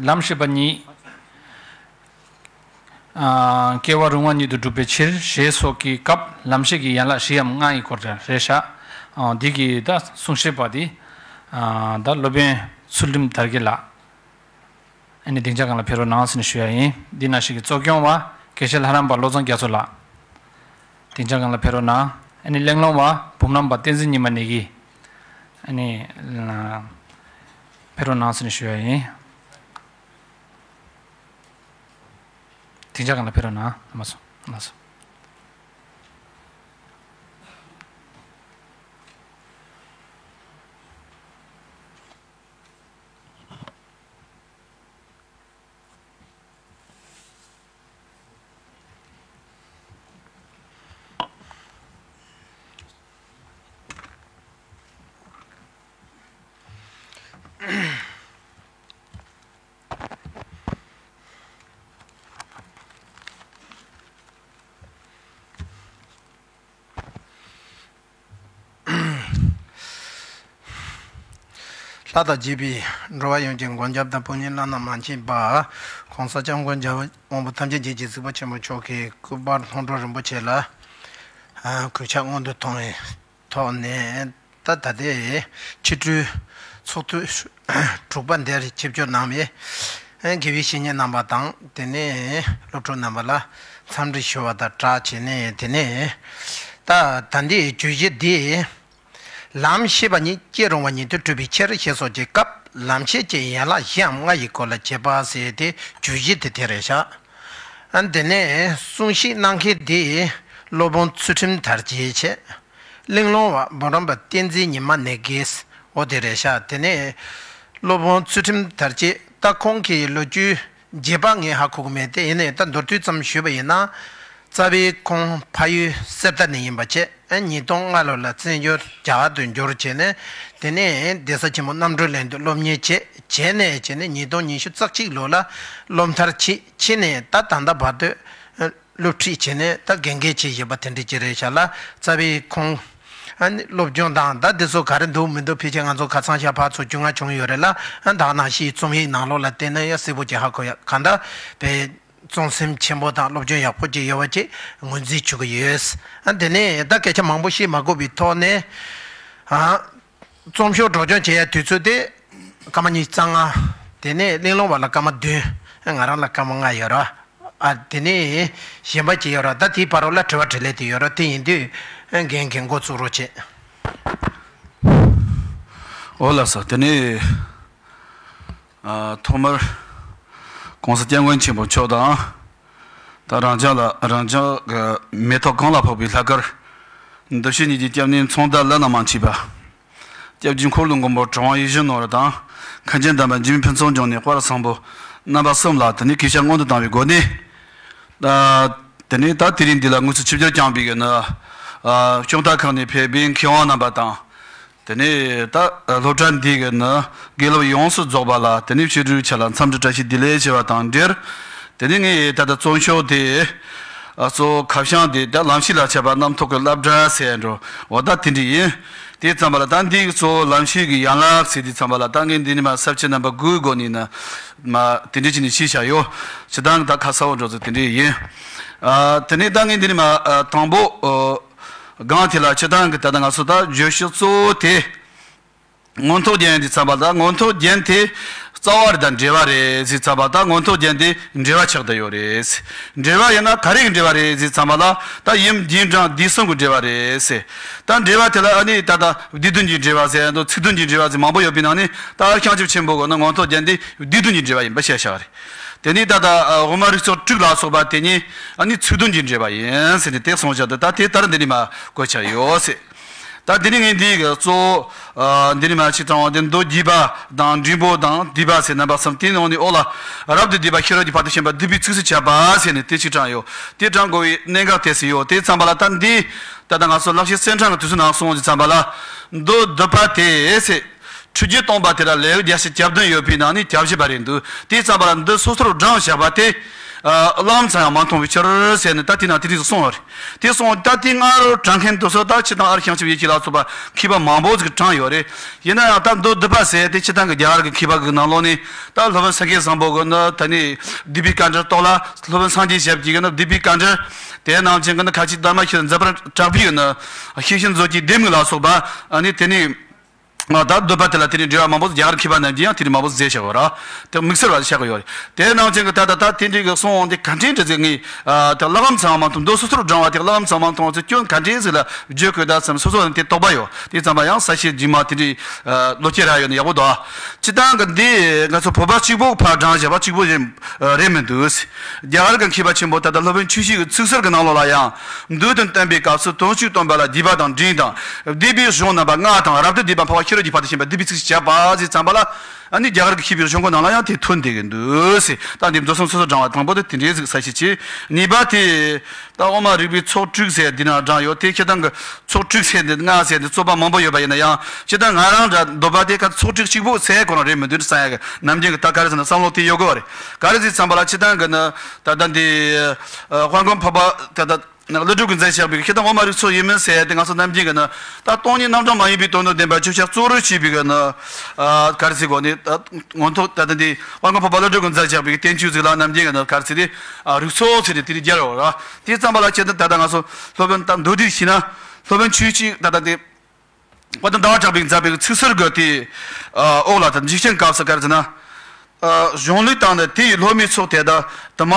ལམ་ཤེས་པ་ཉིད། ཨ། སྐྱེ་བ་རུང་བ་ཉིད་དུ་སྒྲུབ་པའི་ཕྱིར་ཞེས་སོགས་ཀྱི་སྐབས་ལམ་ཤེས་ཀྱི་ཡན་ལག་བཞི་འམ་ལྔ་ཡི་སྐོར་དེ་རེད་ཤག་ཨ། འདི་གི་ད་གསུང་བཤད་པ་འདི། ཨ། ད་སློབ་དཔོན། ཚུལ་ཁྲིམས་དར་རྒྱས་ལགས། ཨ་ནི་སྡིངས་ཆ་སྒང་ལ་ཕེབས་རོགས་གནང་ཟེར་ནས་ཞུ་ཡ་ཡིན། འདི་ནང་བཞིན་གྱི་གཙོ་སྐྱོང་བ་དགེ་བཤེས་ལྷ་རམས་པ་བློ་བཟང་རྒྱ་མཚོ་ལགས། སྡིངས་ཆ་སྒང་ལ་ཕེབས་རོགས་གནང་། ཨ་ནི་གླེང་སློང་བ་འབུམ་རམས་པ་བསྟན་འཛིན་ཉི་མ་ནས་ཀྱིས་ཨ་ནི་ཕེབས་རོགས་གནང་ཟེར་ནས་ཞུ་ཡ་ཡིན། སྡིངས་ཆ་སྒང་ལ་ཕེབས་རོགས་གནང་། ལགས་སོ། ལགས་སོ། ལྷ་དང་བརྒྱུད་པའི་འགྲོ་བ་ཡོངས་ཀྱི་མགོན་སྐྱབས་དང་དཔུང་གཉེན་བླ་ན་མ་མཆིས་པ། གོང་ས་སྐྱབས་མགོན་རྒྱལ་བ་དབང་པོ་ཐམས་ཅད་མཁྱེན་ཅིང་གཟིགས་པ་ཆེན་པོ་མཆོག་གི་སྐུ་པར་ལྷུན་གྲུབ་རིན་པོ་ཆེ་ལ་གུས་ཕྱག་སྔོན་དུ་ཐོན་པའི་ཐོག་ནས། ད་ད་ལྟའི་ཕྱི་དྲོའི་ཚོགས་དུས་དྲུག་པ་འདིར་ཆིབས་བསྒྱུར་གནང་བའི་དགེ་བའི་བཤེས་གཉེན་རྣམ་པ་དང་། དེ་ནས་སློབ་ཕྲུག་རྣམ་པ་ལ་འཚམས་འདྲི་ཞུ་བ་དང་སྦྲགས་བྱས་ནས། དེ་ནས་ད་ད་ལྟའི་བརྗོད་གཞི་འདི། ལམ་ཤེས་པ་ཉིད་སྐྱེ་རུང་བ་ཉིད་དུ་གྲུབ་པའི་ཕྱིར་ཞེས་སོགས་ཀྱི་སྐབས་ལམ་ཤེས་ཀྱི་ཡན་ལག་བཞི་འམ་ལྔ་ཡི་སྐོར་ལ་བྱེད་པ་ཟེར་ཏེ་བརྗོད་གཞི་དེ་དེ་རེད་ཤག་ཨ་དེ་ནས་གསུང་བཤད་གནང་མཁན་དེ་སློབ་དཔོན་ཚུལ་ཁྲིམས་དར་རྒྱས་བྱས། གླེང་སློང་བ་འབུམ་རམས་པ་བསྟན་འཛིན་ཉི་མ་ནས་ཀྱིས། འོ་དེ་རེད་ཤག་དེ་ནས་སློབ་དཔོན་ཚུལ་ཁྲིམས་དར་རྒྱས། ད་ཁོང་གི་ལོ་རྒྱུས་རྒྱས་པ་ངས་ཧ་གོ་གི་མེད་དེ། ཡིན་ནའི་ད་མདོར་བསྡུས་ཙམ་ཞུས་པ་ཡིན་ན། རྩ་བའི་ཁོང་ཕ་ཡུལ་གསེར་རྟ་ནས་ཡིན་པ་བྱས། ཉིས་སྟོང་ལྔ་ལོ་ལ་བཙན་བྱོལ་རྒྱ་གར་དུ་འབྱོར་བྱས་ནས། དེ་ནས་གདན་ས་ཆེན་མོ་རྣམ་གྲོལ་གླིང་དུ་སློབ་གཉེར་བྱས། བྱས་ནས་བྱས་ནས་ཉིས་སྟོང་ཉི་ཤུ་རྩ་གཅིག་ལོ་ལ་སློབ་མཐར་ཕྱིན། ཕྱིན་ནས་ད་ད་ལྟ་བར་དུ་སློབ་ཁྲིད་བྱས་ནས་ད་དགེ་རྒན་བྱས་བཞིན་པ་དེ་འདྲ་ཅིག་རེད་ཤག་ལ། རྩ་བའི་ཁོང་ཨ་ནི་སློབ་སྦྱོང་དང་ད་དེ་ཚོ་ག་རེ་འདུག་མི་འདུག་ཕལ་ཆེར་ང་ཚོ་ཁ་སང་ཞག་ཕར་ཚོགས་རྒྱུས་མངའ་བྱུང་ཡོད་རེད་ལ། ཨ་ད་ནང་བཞིན་རྩོམ་ཡིག་ནང་ལོགས་ལ་བལྟས་ན་ཡང་གསལ་པོ་ཅིག་ཧ་གོ་ཡ། གང་ལྟར་བའི་བརྩོན་སེམས་ཆེན་པོ་དང་སློབ་སྦྱོང་ཡག་པོ་ཅིག་ཡོད་པ་ཅིག་ངོས་འཛིན་བྱེད་ཀྱི་ཡོད། ཨ་དེ་ནས་ད་སྐད་ཆ་མང་པོ་བཤད་མ་དགོས་པའི་ཐོག་ནས། ཨ་རྩོམ་ཤོག་སྒྲོག་སྦྱང་བྱེད་ཡ་དུས་ཚོད་དེ་སྐར་མ་ཉི་ཤུ་རྩ་ལྔ། དེ་ནས་གླེང་སློང་བ་ལ་སྐར་མ་བདུན། ང་རང་ལ་སྐར་མ་ལྔ་ཡོད་ར། ཨ་དེ་ནས་གཞན་པ་ཅིག་ཡོད་ར། ད་དེའི་བར་རོ་ལ་དྲི་བ་དྲིས་ལན་དེ་ཡོད་ར། དེ་ཡིན་དུས་རྒན་གྱིས་འགོ་བཙུགས་རོགས་བྱེད། འོ་ལགས་སོ། དེ་ནས་ཨ་ཐོག་མར་༸གོང་ས་༸སྐྱབས་མགོན་ཆེན་པོ་མཆོག་དང་། ད་རང་ཅག་ལ་རང་ཅག་གི་མེ་ཏོག་གང་ལ་ཕོག་པའི་ལྷག་དཀར། འདུ་ཤེས་གཉིས་ཀྱི་སྐྱབས་གནས་མཚུངས་ཟླ་བླ་ན་མ་མཆིས་པ། སྐྱབས་རྗེ་འཁོར་ལོ་མགོན་པོ་གྲུབ་དབང་ཡིད་བཞིན་ནོར་བུ་དང་། མཁན་ཆེན་དམ་པ་འཇིགས་མེད་ཕུན་ཚོགས་འབྱུང་གནས་དཔལ་བཟང་པོ་རྣམ་པ་གསུམ་ལ་དེ་ནས་གུས་ཞབས་སྔོན་དུ་བཏང་བའི་སྒོ་ནས། ད་དེ་ནས་ད་དེ་རིང་འདི་ལ་དངོས་སུ་ཆིབས་བསྒྱུར་བསྐྱངས་པའི་གི་ནི། ཨ་སྐྱོང་རྟགས་ཁང་ནས་ཕེབས་པའི་མཁས་དབང་རྣམ་པ་དང་། དེ་ནས་ད་སློབ་གྲྭ་འདི་གི་ནི་དགེ་སློབ་ཡོངས་སུ་རྫོགས་པ་ལ་དེ་ནས་ཕྱི་དྲོའི་ཆ་ལ་འཚམས་འདྲི་བཀྲ་ཤིས་བདེ་ལེགས་ཞུ་བ་དང་འབྲེལ། དེ་ནས་ངས་ད་ལྟ་རྩོམ་ཤོག་དེ། ཨ་གཙོ་བོ་ཁ་བྱང་དེ་ད་ལམ་ཤེས་ལ་ཁྱབ་པ་རྣམ་རྟོག་གི་བསླབ་བྱ་ཟེར་འགྲོ་བ་ད་དེ་འདྲ་ཡིན། དེ་ཙམ་པ་ལ་ད་འདི་གི་གཙོ་བོ་ལམ་ཤེས་ཀྱི་ཡན་ལག་ཟེར་དུས་ཙམ་པ་ལ་ད་ངས་འདི་ནས་མར་ས་བཅད་རྣམ་པ་དགུའི་སྒོ་ནས་ནི་མ་དེ་འདྲ་བྱས་ནས་ཤེས་བྱ་ཡོད། སྤྱིར་བཏང་གི་ད་ཁ་གསལ་བོ་འགྲོ་ཚུལ་དེ་འདྲ་ཡིན། ཨ་དེ་ནས་ད་ངས་འདི་ནས་མར་ཨ་དང་པོ་ཨ་སྒང་དེ་ལ་སྤྱིར་བཏང་གི་ད་ལྟ་ང་ཚོ་ད་བརྗོད་གཞི་གཙོ་བོ་དེ། མངོན་རྟོགས་རྒྱན་དེ་ཚང་པ་ད་མངོན་རྟོགས་རྒྱན་དེ་རྩ་བ་རེད། ད་འགྲེལ་པ་རེད་ཟེར་ཚང་པ་ད་མངོན་རྟོགས་རྒྱན་དེ་འགྲེལ་པ་ཆགས་བསྡད་ཡོད་རེད། འགྲེལ་པ་ཡིན་ན་ག་རེ་གི་འགྲེལ་པ་རེད་ཟེར་ཚང་པ་ལ་ད་ཡུམ་རྒྱས་འབྲིང་བསྡུས་གསུམ་གྱི་འགྲེལ་པ་རེད་ཟེར། ད་འགྲེལ་པ་དེ་ལ་ཨ་ནི་ད་ད་བསྡུས་དོན་གྱི་འགྲེལ་པ་ཟེར་ཡ་དང་ཚིག་དོན་གྱི་འགྲེལ་པ་ཟེར་མང་པོ་ཡོད་པའི་ནང་ནས་ད་ཨ་ཤང་ཆུབ་ཆེན་པོ་གི་ནི་མངོན་རྟོགས་རྒྱན་དེ་བསྡུས་དོན་གྱི་འགྲེལ་པ་ཡིན་པ་བཤད་བཞག་རེད། དེ་ནས་ད་ད་དབུ་མ་རིགས་ཚོགས་དྲུག་ལ་སོགས་པ་དེ་གཉིས་ཨ་ནི་ཚིག་དོན་གྱི་འགྲེལ་པ་ཡིན་ཟེར་ནས་དེ་གསུངས་བཞག་འདུག་ད་དེ་ལྟར་འདི་ནས་མར་གོ་ཆ་ཡོད་ཟེར། ད་འདི་ནི་ངས་འདི་གི་གཙོ་བོ། ཨ་འདི་ནི་མ་ཕྱི་དྲང་བ་འདི་མདོ་རྒྱས་པ་དང་འབྲིང་པོ་དང་བསྡུས་པ་ཟེར་རྣམ་པ་གསུམ། དེའི་ནང་ནས་འོག་ལ་རབ་ཏུ་བསྡུས་པ་ཤེས་རབ་ཀྱི་ཕ་དང་མཆོད་པ་བསྡུས་པའི་ཚིགས་སུ་བཅད་པ་ཟེར་ནས་དེ་གཅིག་དྲངས་ཡོད། དེ་དྲངས་དགོས་པའི་གནད་འགག་དེ་ཟེར་ཡོད། དེ་ཙམ་པ་ལ་ད་འདི་ད་ལྟ་ང་ཚོ་བསླབ་བྱའི་གསེར་ཕྲེང་གི་དུས་ཚོད་ནང་གསུངས་ཀྱི་ཙམ་པ་ལ་མདོ་སྡུད་པ་དེ་ཟེར། ཁྲུས་གྱིས་བཏུམས་པ་དེ་ལ་ལེའུ་བརྒྱ་ཞིག་གྱ་བདུན་ཡོད་པའི་ནང་ནས་གྱ་བཞི་པ་རེད་འདུག་དེའི་ཙམ་པ་ལ་འདི་སོ་སོར་བགྲངས་བཞག་པ་དེ། ཨ་བླ་མ་ཚང་ཡང་མ་མཐོང་བའི་ཕྱིར་ཟེར་ནས་ད་དེ་ན་དེ་རིགས་སུ་གསུངས་པ་རེད། དེ་སོང་ད་དེ་སྔ་རུ་དྲངས་མཁན་དེ་ཚོ་ད་སྤྱིར་བཏང་ཨ་རུ་བྱང་ཆུབ་ཡེ་ཤེས་ལ་སོགས་པ་མཁས་པ་མང་པོ་ཟིག་དྲངས་ཡོད་རེད། ཡིན་ན་ཡང་ད་མདོ་སྡུད་པ་ཟེར་དེ་སྤྱིར་བཏང་གི་རྒྱ་གར་གྱི་མཁས་པ་གི་ནང་ལོགས་ནས་ད་སློབ་དཔོན་སེང་གེ་བཟང་པོ་གི་ནི་ད་ནི་བསྡུས་པའི་དཀའ་འགྲེལ་ཐོག་ལ་སློབ་དཔོན་སངས་རྒྱས་ཞབས་ཀྱིས་གི་ནི་བསྡུས་པའི་དཀའ་འགྲེལ། དེ་ནང་བཞིན་གི་ནི་ཁ་ཆེ་དྷརྨ་ཤྲཱི་མཛད་པར་གྲགས་པའི་གི་ནི་ཤེར་ཕྱིན་མཛོད་ཀྱི་ལྡེ་མིག་ལ་སོགས་པ་ཨ་ནི་དེ་ནི། ད་འདོད་པ་དེ་ལ་དེ་ནས་འགྲེལ་བ་མང་པོ་རྒྱ་གར་མཁས་པ་རྣམས་ཀྱིས་ཡང་དེ་ནས་མང་པོ་མཛད་བཞག་ཡོད་ར། དེ་དམིགས་བསལ་བ་ཆགས་ཀྱི་ཡོད་རེད། དེ་ནང་བཞིན་གྱི་ད་ལྟ་ད་དེ་འདྲའི་གི་གསུང་དབང་དེ་ག་འདྲའི་འདྲ་ཟིག་ངས་ད་ཀློག་ལམ་ཚང་མ་མཐོང་མདོ་སོ་སོར་བགྲང་བ་དེ་ཀློག་ལམ་ཚང་མ་མཐོང་བ་ཚོ་སྐྱོན་ག་འདྲའི་ཟིག་ལ་བརྗོད་དགོས་ད་བསམ་སོ་སོ་ནས་དེ་དོགས་པ་ཡོད། དེ་ཙམ་པ་ཡང་ས་བཤད་རྗེས་མ་དེ་འདྲའི་བློ་སྐྱེད་རག་ཡོད་ན་ཡག་པོ་འདུག། སྤྱི་བཏང་གི་འདི་ང་ཚོ་བོད་པ་གཅིག་པོ་ཕར་བགྲང་བཞག་པ་གཅིག་པོ་རེད་མི་འདུག། རྒྱ་གར་གྱི་མཁས་པ་ཆེན་པོ་ད་ལྟ་སློབ་དཔོན་ཆོས་བཤེས་ཀྱི་ཚིག་གསར་གྱི་ནང་ལོགས་ལ་ཡང་མདོ་དོན་བསྟན་པའི་སྐབས་སུ་དོན་གཅིག་སྟོན་པ་ལ་སྡེ་པ་དང་འབྲིང་དང་སྡེ་པའི་གཞུང་རྣམ་པ་ལྔ་དང་རབ་ཏུ་བསྡུས་པ་འཕགས་པ་ཤེས་རབ་ཀྱི་ཕ་དང་མཁྱེན་པ་སྡེ་པའི་ཚིག་བྱས་པ་ཟེར་ཙམ་པ་ལ་ཨ་ནི་རྒྱ་གར་གྱི་མཁས་པའི་གཞུང་གི་ནང་ལ་ཡང་དེ་ཐོན་བསྡད་ཀྱི་འདུག་ཟེར། ད་འདི་མདོ་སོང་སོ་སོ་བགྲང་བ་དང་པོ་དེ་དེ་འདྲའི་ཟིག་ས་བཤད་ཅིག། གཉིས་པ་དེ་ད་དབུ་མ་རིག་པའི་ཚོགས་དྲུག་ཟེར་འདི་ན་བགྲང་ཡོད། དེ་ཁྱེད་རང་གི་ཚོགས་དྲུག་ཟེར་འདི་ལྔ་ཟེར་འདི་རྩོད་པ་མང་པོ་ཡོད་པ་ཡིན་ན་ཡང་ཁྱེད་རང་ང་རང་འདྲ་འདོད་པ་དེ་ཁ་ཚོགས་དྲུག་གཅིག་པོ་ཟེར་གོ་རང་རེད་མི་འདུག་བསམ་ཡ་གི་ནམ་རྒྱུན་གྱི་ད་ག་རེ་ཟེར་ན་བསམ་བློ་དེ་ཡོད་དགོས་རེད། ག་རེ་ཟེར་ཙམ་པ་ལ་ཁྱེད་རང་གི་ནི་ད་ལྟ་འདི་དཔལ་མགོན་འཕགས་པ་ད་ལྟ་ཀླུ་སྒྲུབ་ཀྱིས་མཛད་བཞག་པའི་ཁྱེད་རང་དབུ་མ་རིགས་ཚོགས་ཡིན་མིན་ཟེར་ཏེ་ང་ཚོ་ནམ་རྒྱུན་གྱི་ནི་ད་སྟོང་ཉིད་རྣམ་གྲངས་མ་ཡིན་པའི་དོན་དུ་བདེན་པ་ཆོས་ཅན་གཙོ་རུ་བྱས་པའི་གི་ནི་ག་རེ་ཟེར་གོ་ནི་ད་ངོ་ཐོག་ད་ལྟ་འདི་དཔལ་མགོན་འཕགས་པ་ཀླུ་སྒྲུབ་ཀྱིས་མཛད་བཞག་པའི་གི་བསྟན་བཅོས་ཟིག་ལ་ནམ་རྒྱུན་གྱི་ནི་ག་རེ་ཟེར་ཏེ་རིགས་ཚོགས་ཟེར་ཏེ་དེ་རིགས་སྦྱར་ཡོད་ར། དེ་ཙམ་པ་ལ་ཁྱེད་རང་ད་ལྟ་ང་ཚོ་སློབ་དཔོན་ད་མདོ་སྡེ་ཞིག་ན་སློབ་དཔོན་ཆོས་ཀྱི་ད་ལྟ་འདི། དཔལ་ལྡན་ཟླ་བ་གྲགས་པས་མཛད་པའི་ཚིག་གསར་གྱི་དེ་འོག་ལ་ད་འཇིགས་ཆེན་སྐབས་སུ་ག་རེ་ཟེར་ན། གཞུང་ལུགས་དང་ནི་དེ་ཡི་སློབ་མའི་ཚོགས་དེ་དག་དུ་མ་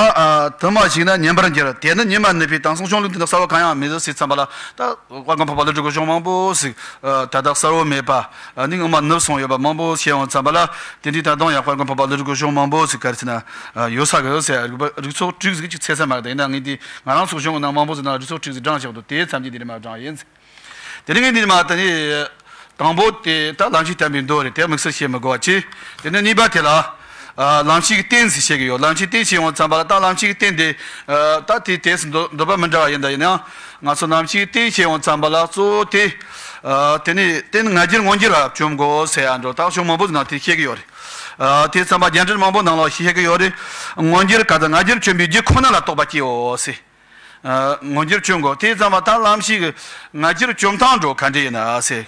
དུ་མ་ཞིག་ན་ཉན་པར་འགྱུར། དེ་ནི་ཉི་མ་ནུབ་པའི་དེང་སང་གཞུང་ལུགས་འདི་ན་གསར་བ་གང་ཡང་མེད་ཟེར་ཙམ་པ་ལ་ད་དཔལ་མགོན་འཕགས་པ་ཀླུ་སྒྲུབ་ཀྱི་གཞུང་མང་པོ་ཞིག་ད་ལྟ་གསལ་བོ་མེད་པ་ནི་སྔོན་མ་ནུབ་སོང་ཡོད་པ་མང་པོ་ཤེས་འོང་ཙམ་པ་ལ་དེ་འདྲའི་ད་དུང་ཡང་དཔལ་མགོན་འཕགས་པ་ཀླུ་སྒྲུབ་ཀྱི་གཞུང་མང་པོ་ཞིག་ག་རེ་ཟེར་ན་ཡོད་ས་གི་ཟེར་རིགས་ཚོགས་དྲུག་ཟིག་ཅིག་ཚད་ས་མ་རེད། ཡིན་ན་ངས་འདི་ང་རང་ཚོ་གཞུང་གི་ནང་མང་པོ་ཟེར་ན་རིགས་ཚོགས་དྲུག་ཟིག་བགྲངས་བཞག་འདུག། དེ་ཙམ་གྱིས་འདི་ནས་མ་བགྲངས་ཡིན། དེ་ནས་ངས་འདི་ནས་མ་ད་ནི་དང་པོ་དེ་ད་ལམ་ཤེས་བསྟན་པའི་མདོ་རེད། དེ་དམིགས་བསལ་བཤད་མི་དགོས་པ་ཅི། དེ་ནས་གཉིས་པ་དེ་ལ་ལམ་ཤེས་ཀྱི་རྟེན་ཟེར་བཤད་ཀྱི་ཡོད། ལམ་ཤེས་རྟེན་བཤད་ཡོང་ཙམ་པ་ལ་ད་ལམ་ཤེས་ཀྱི་རྟེན་དེ་ད་དེ་དེ་འདོད་པ་མི་འདྲ་བ་ཡིན་ད་ཡིན་ཡང་ང་ཚོ་ལམ་ཤེས་ཀྱི་རྟེན་བཤད་ཡོང་ཙམ་པ་ལ་གཙོ་བོ་དེ་དེ་ནས་རྟེན་ང་རྒྱལ་དངོས་འགྱུར་བ་བཅོམ་དགོས་ཟེར་ཡ་འགྲོ་ད་གཞུང་མང་པོ་ནང་དེ་བཤད་ཀྱི་ཡོད་རེད། དེ་ཙམ་པ་རྒྱན་འགྲེལ་མང་པོ་ནང་ལ་བཤད་ཀྱི་ཡོད་རེད། དངོས་འགྱུར་ག་ད་ང་རྒྱལ་བཅོམ་པའི་རྒྱུ་ཁོ་ན་ལ་རྟོགས་པ་སྐྱེའོ་ཟེར། ཨ། མངོན་གྱུར་སྐྱོན་དགོས། དེ་ཙམ་པ་ད་ལམ་ཤེས་ཀྱི་ང་རྒྱལ་བཅོམ་སྟངས་འགྲོ་ག་འདྲ་ཡིན་ན་ཟེར།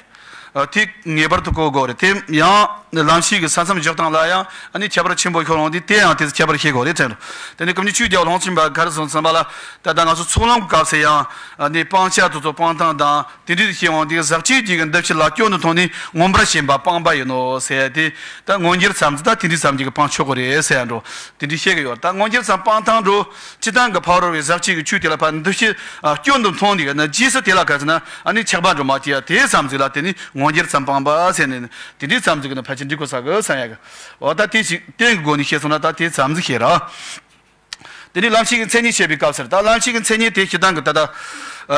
ཨ། དེ་ངེས་པར་དུ་གོ་དགོས་རེད། དེ་ཡང་ལམ་ཤེས་ཀྱི་ས་མཚམས་འཇོག་སྟངས་ལ་ཡང་ཨ་ནི་ཁྱད་པར་ཆེན་པོ་ཤོར་འོང་དུས་དེ་ཡང་དེ་ཁྱད་པར་ཤེས་དགོས་རེད་དྲན་འགྲོ། དེ་ནས་སྐུ་མཆེད་ཆོས་རྒྱལ་ལྷུན་གྱིས་པ་ག་རེ་གསུངས་ཙམ་པ་ལ་ད་ལྟ་ང་ཚོ་ཚོགས་ལམ་སྐབས་སུ་ཡང་ཨ་ནི་སྤང་བྱ་དེ་ཚོ་སྤང་སྟངས་དང་དེ་འདྲའི་ཤེས་འོང་དུས་ཟག་བཅས་རྒྱུད་ཀྱི་འདུ་བྱེད་ལ་སྐྱོན་དུ་མཐོང་ནས་མངོན་པར་ཞེན་པ་སྤངས་པ་ཡིན་ནོ་ཟེར་ཏེ་ད་མངོན་གྱུར་ཙམ་ཟིག་ད་དེ་འདྲའི་ཙམ་གྱིས་སྤང་ཆོག་གི་རེད་ཟེར་འགྲོ། དེ་འདྲའི་བཤད་ཀྱི་ཡོད། ད་མངོན་གྱུར་ཙམ་སྤང་སྟངས་འགྲོ། སྤྱིར་བཏང་གི་ཕ་རོལ་པོའི་ཟག་བཅས་ཀྱི་ཆོས་དེ་ལ་ཕར་འདུ་བྱེད་སྐྱོན་དུ་མཐོང་དུས་ན་རྗེས་སུ་དེ་ལ་ག་ཟེར་ན་ཨ་ནི་ཆགས་པ་འགྲོ་མ་བྱེད་ཡ་དེ་ཙམ་ཟིག་ལ་དེ་ནི་མངོན་གྱུར་ཙམ་སྤངས་པ་ཟེར་ནས་དེ་འདྲའི་ཙམ་ཟིག་གི་ནི་ཕལ་ཆེར་འགྲིག་གོ་ས་གི་བསམ་ཡ་གི། འོ་ད་དེ་ཞིག་རྟེན་གྱི་སྒོ་ནས་བཤད་སོང་ན་ད་དེ་ཙམ་ཟིག་བཤད་ར། དེ་ནས་ལམ་ཤེས་ཀྱི་མཚན་ཉིད་བཤད་པའི་སྐབས་སུ་ད་ལམ་ཤེས་ཀྱི་མཚན་ཉིད་དེ་སྤྱིར་བཏང་གི་ད་ལྟ་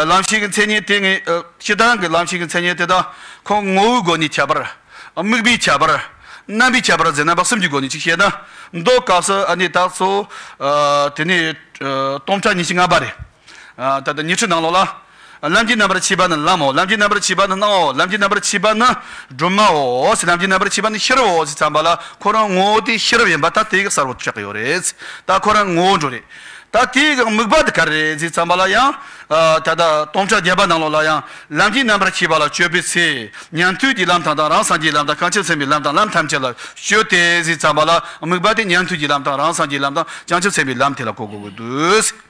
ལམ་ཤེས་ཀྱི་མཚན་ཉིད་དེ་ངས་སྤྱིར་བཏང་གི་ལམ་ཤེས་ཀྱི་མཚན་ཉིད་དེ་དག་ཁོ་ངོ་བོའི་སྒོ་ནས་ཁྱད་པར། དམིགས་པའི་ཁྱད་པར། རྣམ་པའི་ཁྱད་པར་ཟེར་རྣམ་པ་གསུམ་གྱི་སྒོ་ནས་ཅིག་བཤད་ན། མདོ་སྐབས་སུ་ཨ་ནི་ད་གཙོ་བོ་དེ་ནས་སྟོང་ཕྲག་ཉི་ཤུ་ལྔ་པ་རེད། ད་ལྟ་ཉི་ཁྲི་ནང་ལོགས་ལ། ལམ་གྱི་རྣམ་པར་ཕྱེ་བ་ནི་ལམ་མོ། ལམ་གྱི་རྣམ་པར་ཕྱེ་བ་ནི་སྣང་བའོ། ལམ་གྱི་རྣམ་པར་ཕྱེ་བ་ནི་སྒྲོན་མའོ། ལམ་གྱི་རྣམ་པར་ཕྱེ་བ་ནི་ཤེས་རབ་བོ་ཟེར་ཙམ་པ་ལ་ཁོ་རང་ངོ་བོ་དེ་ཤེས་རབ་ཡིན་པ་ད་དེ་གི་གསལ་བོ་ཆགས་ཀྱི་ཡོད་རེད། ད་ཁོ་རང་ངོ་བོ་འགྲོ་རེད། ད་དེའི་གི་དམིགས་པ་དེ་ག་རེ་རེད་ཟེར་ཙམ་པ་ལ་ཡང་། ད་ལྟ་སྟོང་ཕྲག་བརྒྱད་པ་ནང་ལོགས་ལ་ཡང་ལམ་གྱི་རྣམ་པར་ཕྱེ་བ་ལ་དཔྱོད་པའི་ཚེ། ཉན་ཐོས་ཀྱི་ལམ་དང་དང་རང་སངས་རྒྱས་ལམ་དང་བྱང་ཆུབ་སེམས་དཔའི་ལམ་དང་ལམ་ཐམས་ཅད་ལ་དཔྱོད་དེ་ཟེར་ཙམ་པ་ལ་དམིགས་པ་དེ་ཉན་ཐོས་ཀྱི་ལམ་དང་རང་སངས་རྒྱས་ལམ་དང་བྱང་ཆུབ་སེམས་དཔའི་ལམ་དེ་ལ་གོ་དགོས་ཀྱི་འདུག།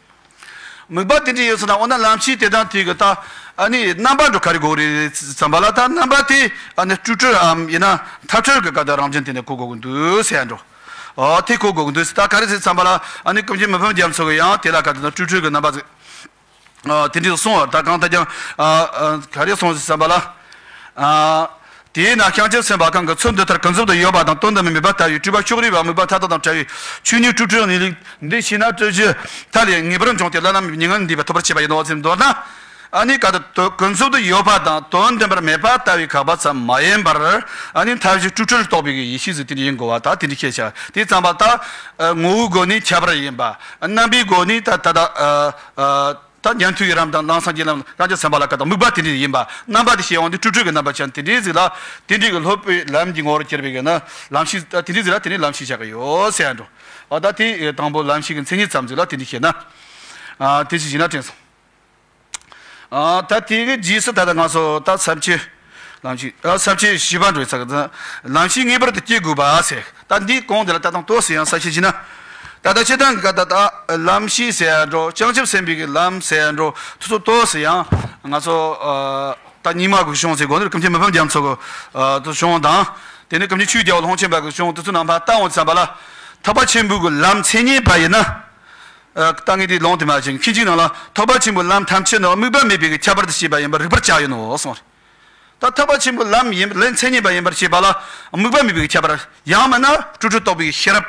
དམིགས་པ་དེ་འདྲ་ཡོད་ཟེར་ན་འོ་ན་ལམ་ཤེས་དེ་དང་དེ་གི་ད་ཨ་ནི་རྣམ་པ་འགྲོ་ག་རེ་དགོས་རེད་ཙམ་པ་ལ་ད་རྣམ་པ་དེ་ཨ་ནི་སྤྲོས་བྲལ་འམ་ཡིན་ན་ཐལ་བྲལ་གི་སྐབས་དང་རང་བཞིན་དེ་ནས་གོ་དགོས་ཀྱི་འདུག་ཟེར་ཡ་འགྲོ། ཨོ་དེ་གོ་དགོས་ཀྱི་འདུག་ཟེར། ད་ག་རེ་ཟེར་ཙམ་པ་ལ་ཨ་ནི་སྐུ་མཁྱེན་མི་ཕམ་རྒྱ་མཚོ་གི་ཡང་དེ་ལ་ག་དེ་ན་སྤྲོས་བྲལ་གི་རྣམ་པ་ཟེར། ཨ་དེ་འདྲ་གསུངས་པ་ད་གང་ལྟར་ཀྱང་ཨ་ཨ་ག་རེ་གསུངས་ཟེར་ཙམ་པ་ལ། ཨ་དེས་ན་བྱང་ཆུབ་སེམས་དཔའ་གང་གིས་ཚུལ་འདི་ལྟར་ཀུན་རྫོབ་ཏུ་ཡོད་པ་དང་དོན་དམ་པར་མེད་པ་ལྟ་བུའི་སྤྲོས་པ་ཕྱོགས་རིས་པ་དམིགས་པ་མཐའ་དག་དང་བྲལ་བའི་ཆོས་ཉིད་སྤྲོས་བྲལ་གནས་ལུགས་འདི་ཤེས་ན་སྤྲོས་བྲལ་མཐའ་ལས་ངེས་པར་འབྱུང་སྟེ་བླ་ན་མེད་པའི་མྱ་ངན་ལས་འདས་པ་ཐོབ་པར་བྱེད་པ་ཡིན་ནོ་ཟེར་མདོར་ན། ཨ་ནི་ག་ད་དོ་ཀུན་རྫོབ་ཏུ་ཡོད་པ་དང་དོན་དམ་པར་མེད་པ་ལྟ་བུའི་ཁེགས་པ་ཙམ་མ་ཡིན་པར་ཨ་ནི་མཐའ་བཞི་སྤྲོས་བྲལ་རྟོགས་པའི་གི་ཡེ་ཤེས་ཟེར་དེ་འདྲ་ཡིན་དགོས་པ་ད་དེ་འདྲ་ཤེས་བྱ་དེ་ཙམ་པ་ད་ངོ་བོའི་སྒོ་ནས་ཁྱད་པར་ཡིན་པ་རྣམ་པའི་སྒོ་ནས་ད་ད་ད། ད་ཉན་ཐོས་ཀྱི་ལམ་དང་ནང་སངས་རྒྱས་ལམ་བྱང་ཆུབ་སེམས་དཔའ་ལ་ག་དང་དམིགས་པ་དེ་འདྲ་ཡིན་པ་རྣམ་པ་དེ་ཤེས་འོང་དུས་སྤྲོས་བྲལ་གྱི་རྣམ་པ་ཅན་དེ་འདྲའི་ཟིག་ལ་དེ་འདྲའི་གི་སློབ་པའི་ལམ་གྱི་ངོ་བོར་གྱུར་པའི་གི་ན་ལམ་ཤེས་དེ་འདྲའི་ཟིག་ལ་དེ་འདྲའི་ལམ་ཤེས་བྱ་གི་ཡོད་ཟེར་ཡ་འགྲོ། ཨ་ད་དེ་དང་པོ་ལམ་ཤེས་ཀྱི་མཚན་ཉིད་ཙམ་ཟིག་ལ་དེ་འདྲ་ཤེས་ན། ཨ་དེ་ཅི་ཞིག་ན་དྲན་སོང་། ཨ་ད་དེ་གི་རྗེས་སུ་ད་ལྟ་ང་ཚོ་ད་ས་བཅད། ལམ་ཤེས་ཨ་ས་བཅད་བཞི་པ་འགྲོ་ཡི་ས་གི་ལམ་ཤེས་ངེས་པར་དུ་སྐྱེ་དགོས་པ་ཟེར། ད་འདིའི་གོང་དེ་ལ་ད་དང་ཏོག་ཙམ་ཡང་ས་བཤད་བྱས་ན། ད་ལྟ་སྤྱིར་བཏང་གི་ད་ལྟ་ལམ་ཤེས་ཟེར་ཡ་འགྲོ་བྱང་ཆུབ་སེམས་དཔའི་གི་ལམ་ཟེར་ཡ་འགྲོ་དེ་ཚོ་ཏོག་ཙམ་ཡང་ང་ཚོ་ཨ་ ད་རྙིང་མ་གི་གཞུང་ཟེར་དགོས་ནི། ཀུན་མཁྱེན་མི་ཕམ་རྒྱ་མཚོ་གི་ཨ་དུ་གཞུང་དང་། དེ་ནས་ཀུན་མཁྱེན་ཆོས་རྒྱལ་པོ་ལྷུན་ཆེན་པ་གི་གཞུང་དེ་ཚོ་ནང་ཕར་བལྟ་འོང་ཙམ་པ་ལ། ཐེག་པ་ཆེན་པོའི་གི་ལམ་མཚན་ཉིད་པ་ཡིན་ན། ཨ་ད་ངས་དེའི་ལུང་དེ་མ་བྱིན། མཁན་ཆོས་ནང་ལ་ཐེག་པ་ཆེན་པོའི་ལམ་ཐམས་ཅད་ནི་དམིགས་པ་མེད་པའི་གི་ཁྱད་པར་དུ་བྱས་པ་ཡིན་པར་རིག་པར་བྱ་ཡིན་ནོ་གསུངས། ད་ཐེག་པ་ཆེན་པོའི་ལམ་ཡིན་ལམ་མཚན་ཉིད་པ་ཡིན་པར་བྱེད་པ་ལ་དམིགས་པ་མེད་པའི་ཁྱད་པར། ཡང་མིན་ན་སྤྲོས་བྲལ་རྟོགས་པའི་ཤེས་རབ།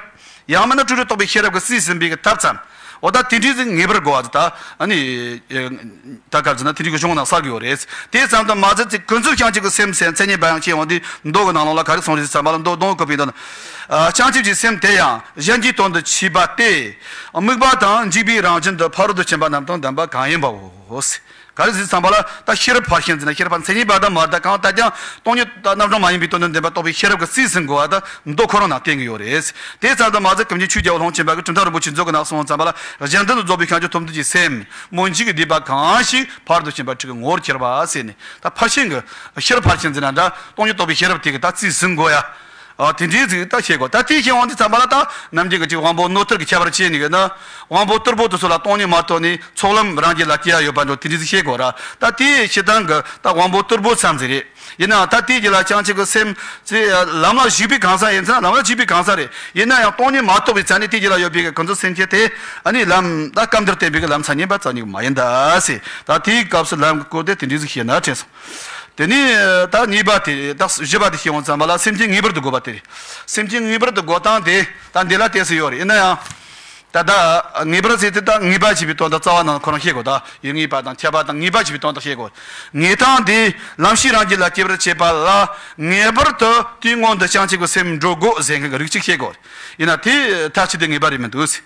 ཡང་མིན་ན་སྤྲོས་བྲལ་རྟོགས་པའི་ཤེས་རབ་ཀྱིས་རྩིས་ཟིན་པའི་ཐབས་ཙམ། འོ་ད་དེ་འདྲའི་ཟིག་ངེས་པར་དགོས་པ་ད། ཨ་ནི་ད་ག་རེ་ཟེར་ན་དེ་འདྲའི་གི་གཞུང་ནང་གསལ་གི་ཡོད་རེད། དེ་ཙམ་དུ་མ་ཟད་ཅིག་ཀུན་རྫོབ་བྱང་ཆུབ་ཀྱི་སེམས་ཟེར་མཚན་ཉིད་པ་ཡང་སྐྱེ་འོང་དུས། མདོ་གི་ནང་ལོགས་ལ་ག་རེ་གསུངས་རེད་ཟེར་ཙམ་པ་ལ། མདོ་མདོ་བཀོད་པའི་མདོ་ན། བྱང་ཆུབ་ཀྱི་སེམས་དེ་ཡང་གཞན་གྱི་དོན་དུ་མཆིས་པ་སྟེ། དམིགས་པ་དང་འཇུག་པའི་རང་བཞིན་དུ་ཕ་རོལ་ཏུ་ཕྱིན་པ་རྣམས་དང་ལྡན་པ་གང་ཡིན་པའོ། ག་རེ་ཟེར་ཙམ་པ་ལ་ད་ཤེས་རབ་ཕར་ཕྱིན་ཟེར་ན། ཤེས་རབ་ཕར་མཚན་ཉིད་པ་དང་མ་ལྡན་གང་ལྟར་ཀྱང་སྟོང་ཉིད་དང་རྣམ་གྲངས་མ་ཡིན་པའི་དོན་དུ་ལྡན་པ་རྟོགས་པའི་ཤེས་རབ་ཀྱིས་རྩིས་ཟིན་དགོས་པ་ད་མདོ་ཁོ་རང་ནང་བསྟན་གྱི་ཡོད་རེད། དེ་ཙམ་དུ་མ་ཟད་ཀུན་མཁྱེན་ཆོས་རྒྱལ་པོ་ལྷུན་ཆེན་པ་གིས་གྲུབ་མཐའ་རིན་པོ་ཆེའི་མཛོད་ཀྱི་ནང་གསུངས་ཙམ་པ་ལ། གཞན་དོན་དུ་རྫོགས་པའི་བྱང་ཆུབ་ཐོབ་འདོད་ཀྱི་སེམས་སྨོན་འཇུག་གི་སྡིག་པ་གང་ཞིག་ཕ་རོལ་ཏུ་ཕྱིན་པ་ཁྲིད་ཀྱི་ངོ་བོར་གྱུར་པ་ཟེར་ནས། ད་ཕར་ཕྱིན་གྱི་ཤེས་རབ་ཕར་ཕྱིན་ཟེར་ན་འདྲ། སྟོང་ཉིད་རྟོགས་པའི་ཤེས་རབ་དེ་གིས་ད་རྩིས་ཟིན་དགོས་ཡ། ཨ་དེ་འདྲའི་ཟིག་ད་ཤེས་དགོས། ད་དེ་ཤེས་འོང་དུས་ཙམ་པ་ལ་ད་ནམ་རྒྱུན་གྱི་ཅིག་དབང་པོ་རྣོ་གཏེར་གྱི་ཁྱད་པར་ཕྱེ་ནས་གི་ན། དབང་པོ་རྟུལ་པོ་དེ་ཚོ་ལ་སྟོང་ཉིད་མ་རྟོགས་ནས་ཚོགས་ལམ་རང་རྒྱུད་ལ་སྐྱེ་ཡ་ཡོད་པ་འདྲ། དེ་འདྲའི་ཟིག་ཤེས་དགོས་ར། ད་དེ་སྤྱིར་བཏང་གི་ད་དབང་པོ་རྟུལ་པོ་ཙམ་ཟིག་རེད། ཡིན་ནའང་ད་དེའི་རྗེས་ལ་བྱང་ཆུབ་ཀྱི་སེམས་ཅིག་ལམ་ལ་ཞུགས་པའི་གང་ཟག་ཡིན་ཙང་། ལམ་ལ་ཞུགས་པའི་གང་ཟག་རེད། ཡིན་ན་ཡང་སྟོང་ཉིད་མ་རྟོགས་པའི་ཆ་ནས་དེའི་རྗེས་ལ་ཡོད་པའི་གི་ཀུན་རྫོབ་སེམས་བསྐྱེད་དེ། ཨ་ནི་ལམ་ད་སྐབས་འདིར་བསྟན་པའི་གི་ལམ་མཚན་ཉིད་པ་རྩ་ནས་མ་ཡིན་ད་ཟེར། ད་དེའི་སྐབས་སུ་ལམ་གྱི་སྐོར་དེ་དེ་འདྲའི་ཟིག་བཤད་ན་དྲན་སོང་། དེ་ནས་ད་གཉིས་པ་དེ་ད་བཞི་པ་དེ་ཤེས་འོང་ཙམ་པ་ལ་སེམས་ཅན་ངེས་པར་དུ་དགོས་པ་དེ་རེད། སེམས་ཅན་ངེས་པར་དུ་དགོས་སྟངས་དེ་ད་འདི་ལ་གཏད་སྲོལ་ཡོད་རེད། ཡིན་ན་ཡང་ད་ད་ངེས་པར་ཟེར་དུས་ད་ངེས་པ་བྱས་པའི་དོན་དག་རྩ་བ་ནང་ཁོ་རང་ཤེས་དགོས། ད་ཡུལ་ངེས་པ་དང་ཁྱབ་པ་དང་ངེས་པ་བྱས་པའི་དོན་དག་ཤེས་དགོས། ངེས་སྟངས་དེ་ལམ་ཤེས་རང་རྒྱུད་ལ་སྐྱེ་བར་བྱེད་པ་ལ་ངེས་པར་དུ་དེའི་སྔོན་དུ་བྱང་ཆུབ་ཀྱི་སེམས་འགྲོ་དགོས་ཟེར་མཁན་གྱི་རིགས་གཅིག་ཤེས་དགོས། ཡིན་ན་དེ་མཐའ་གཅིག་ཏུ་ངེས་པ་རེད་མི་འདུག་ཟེར།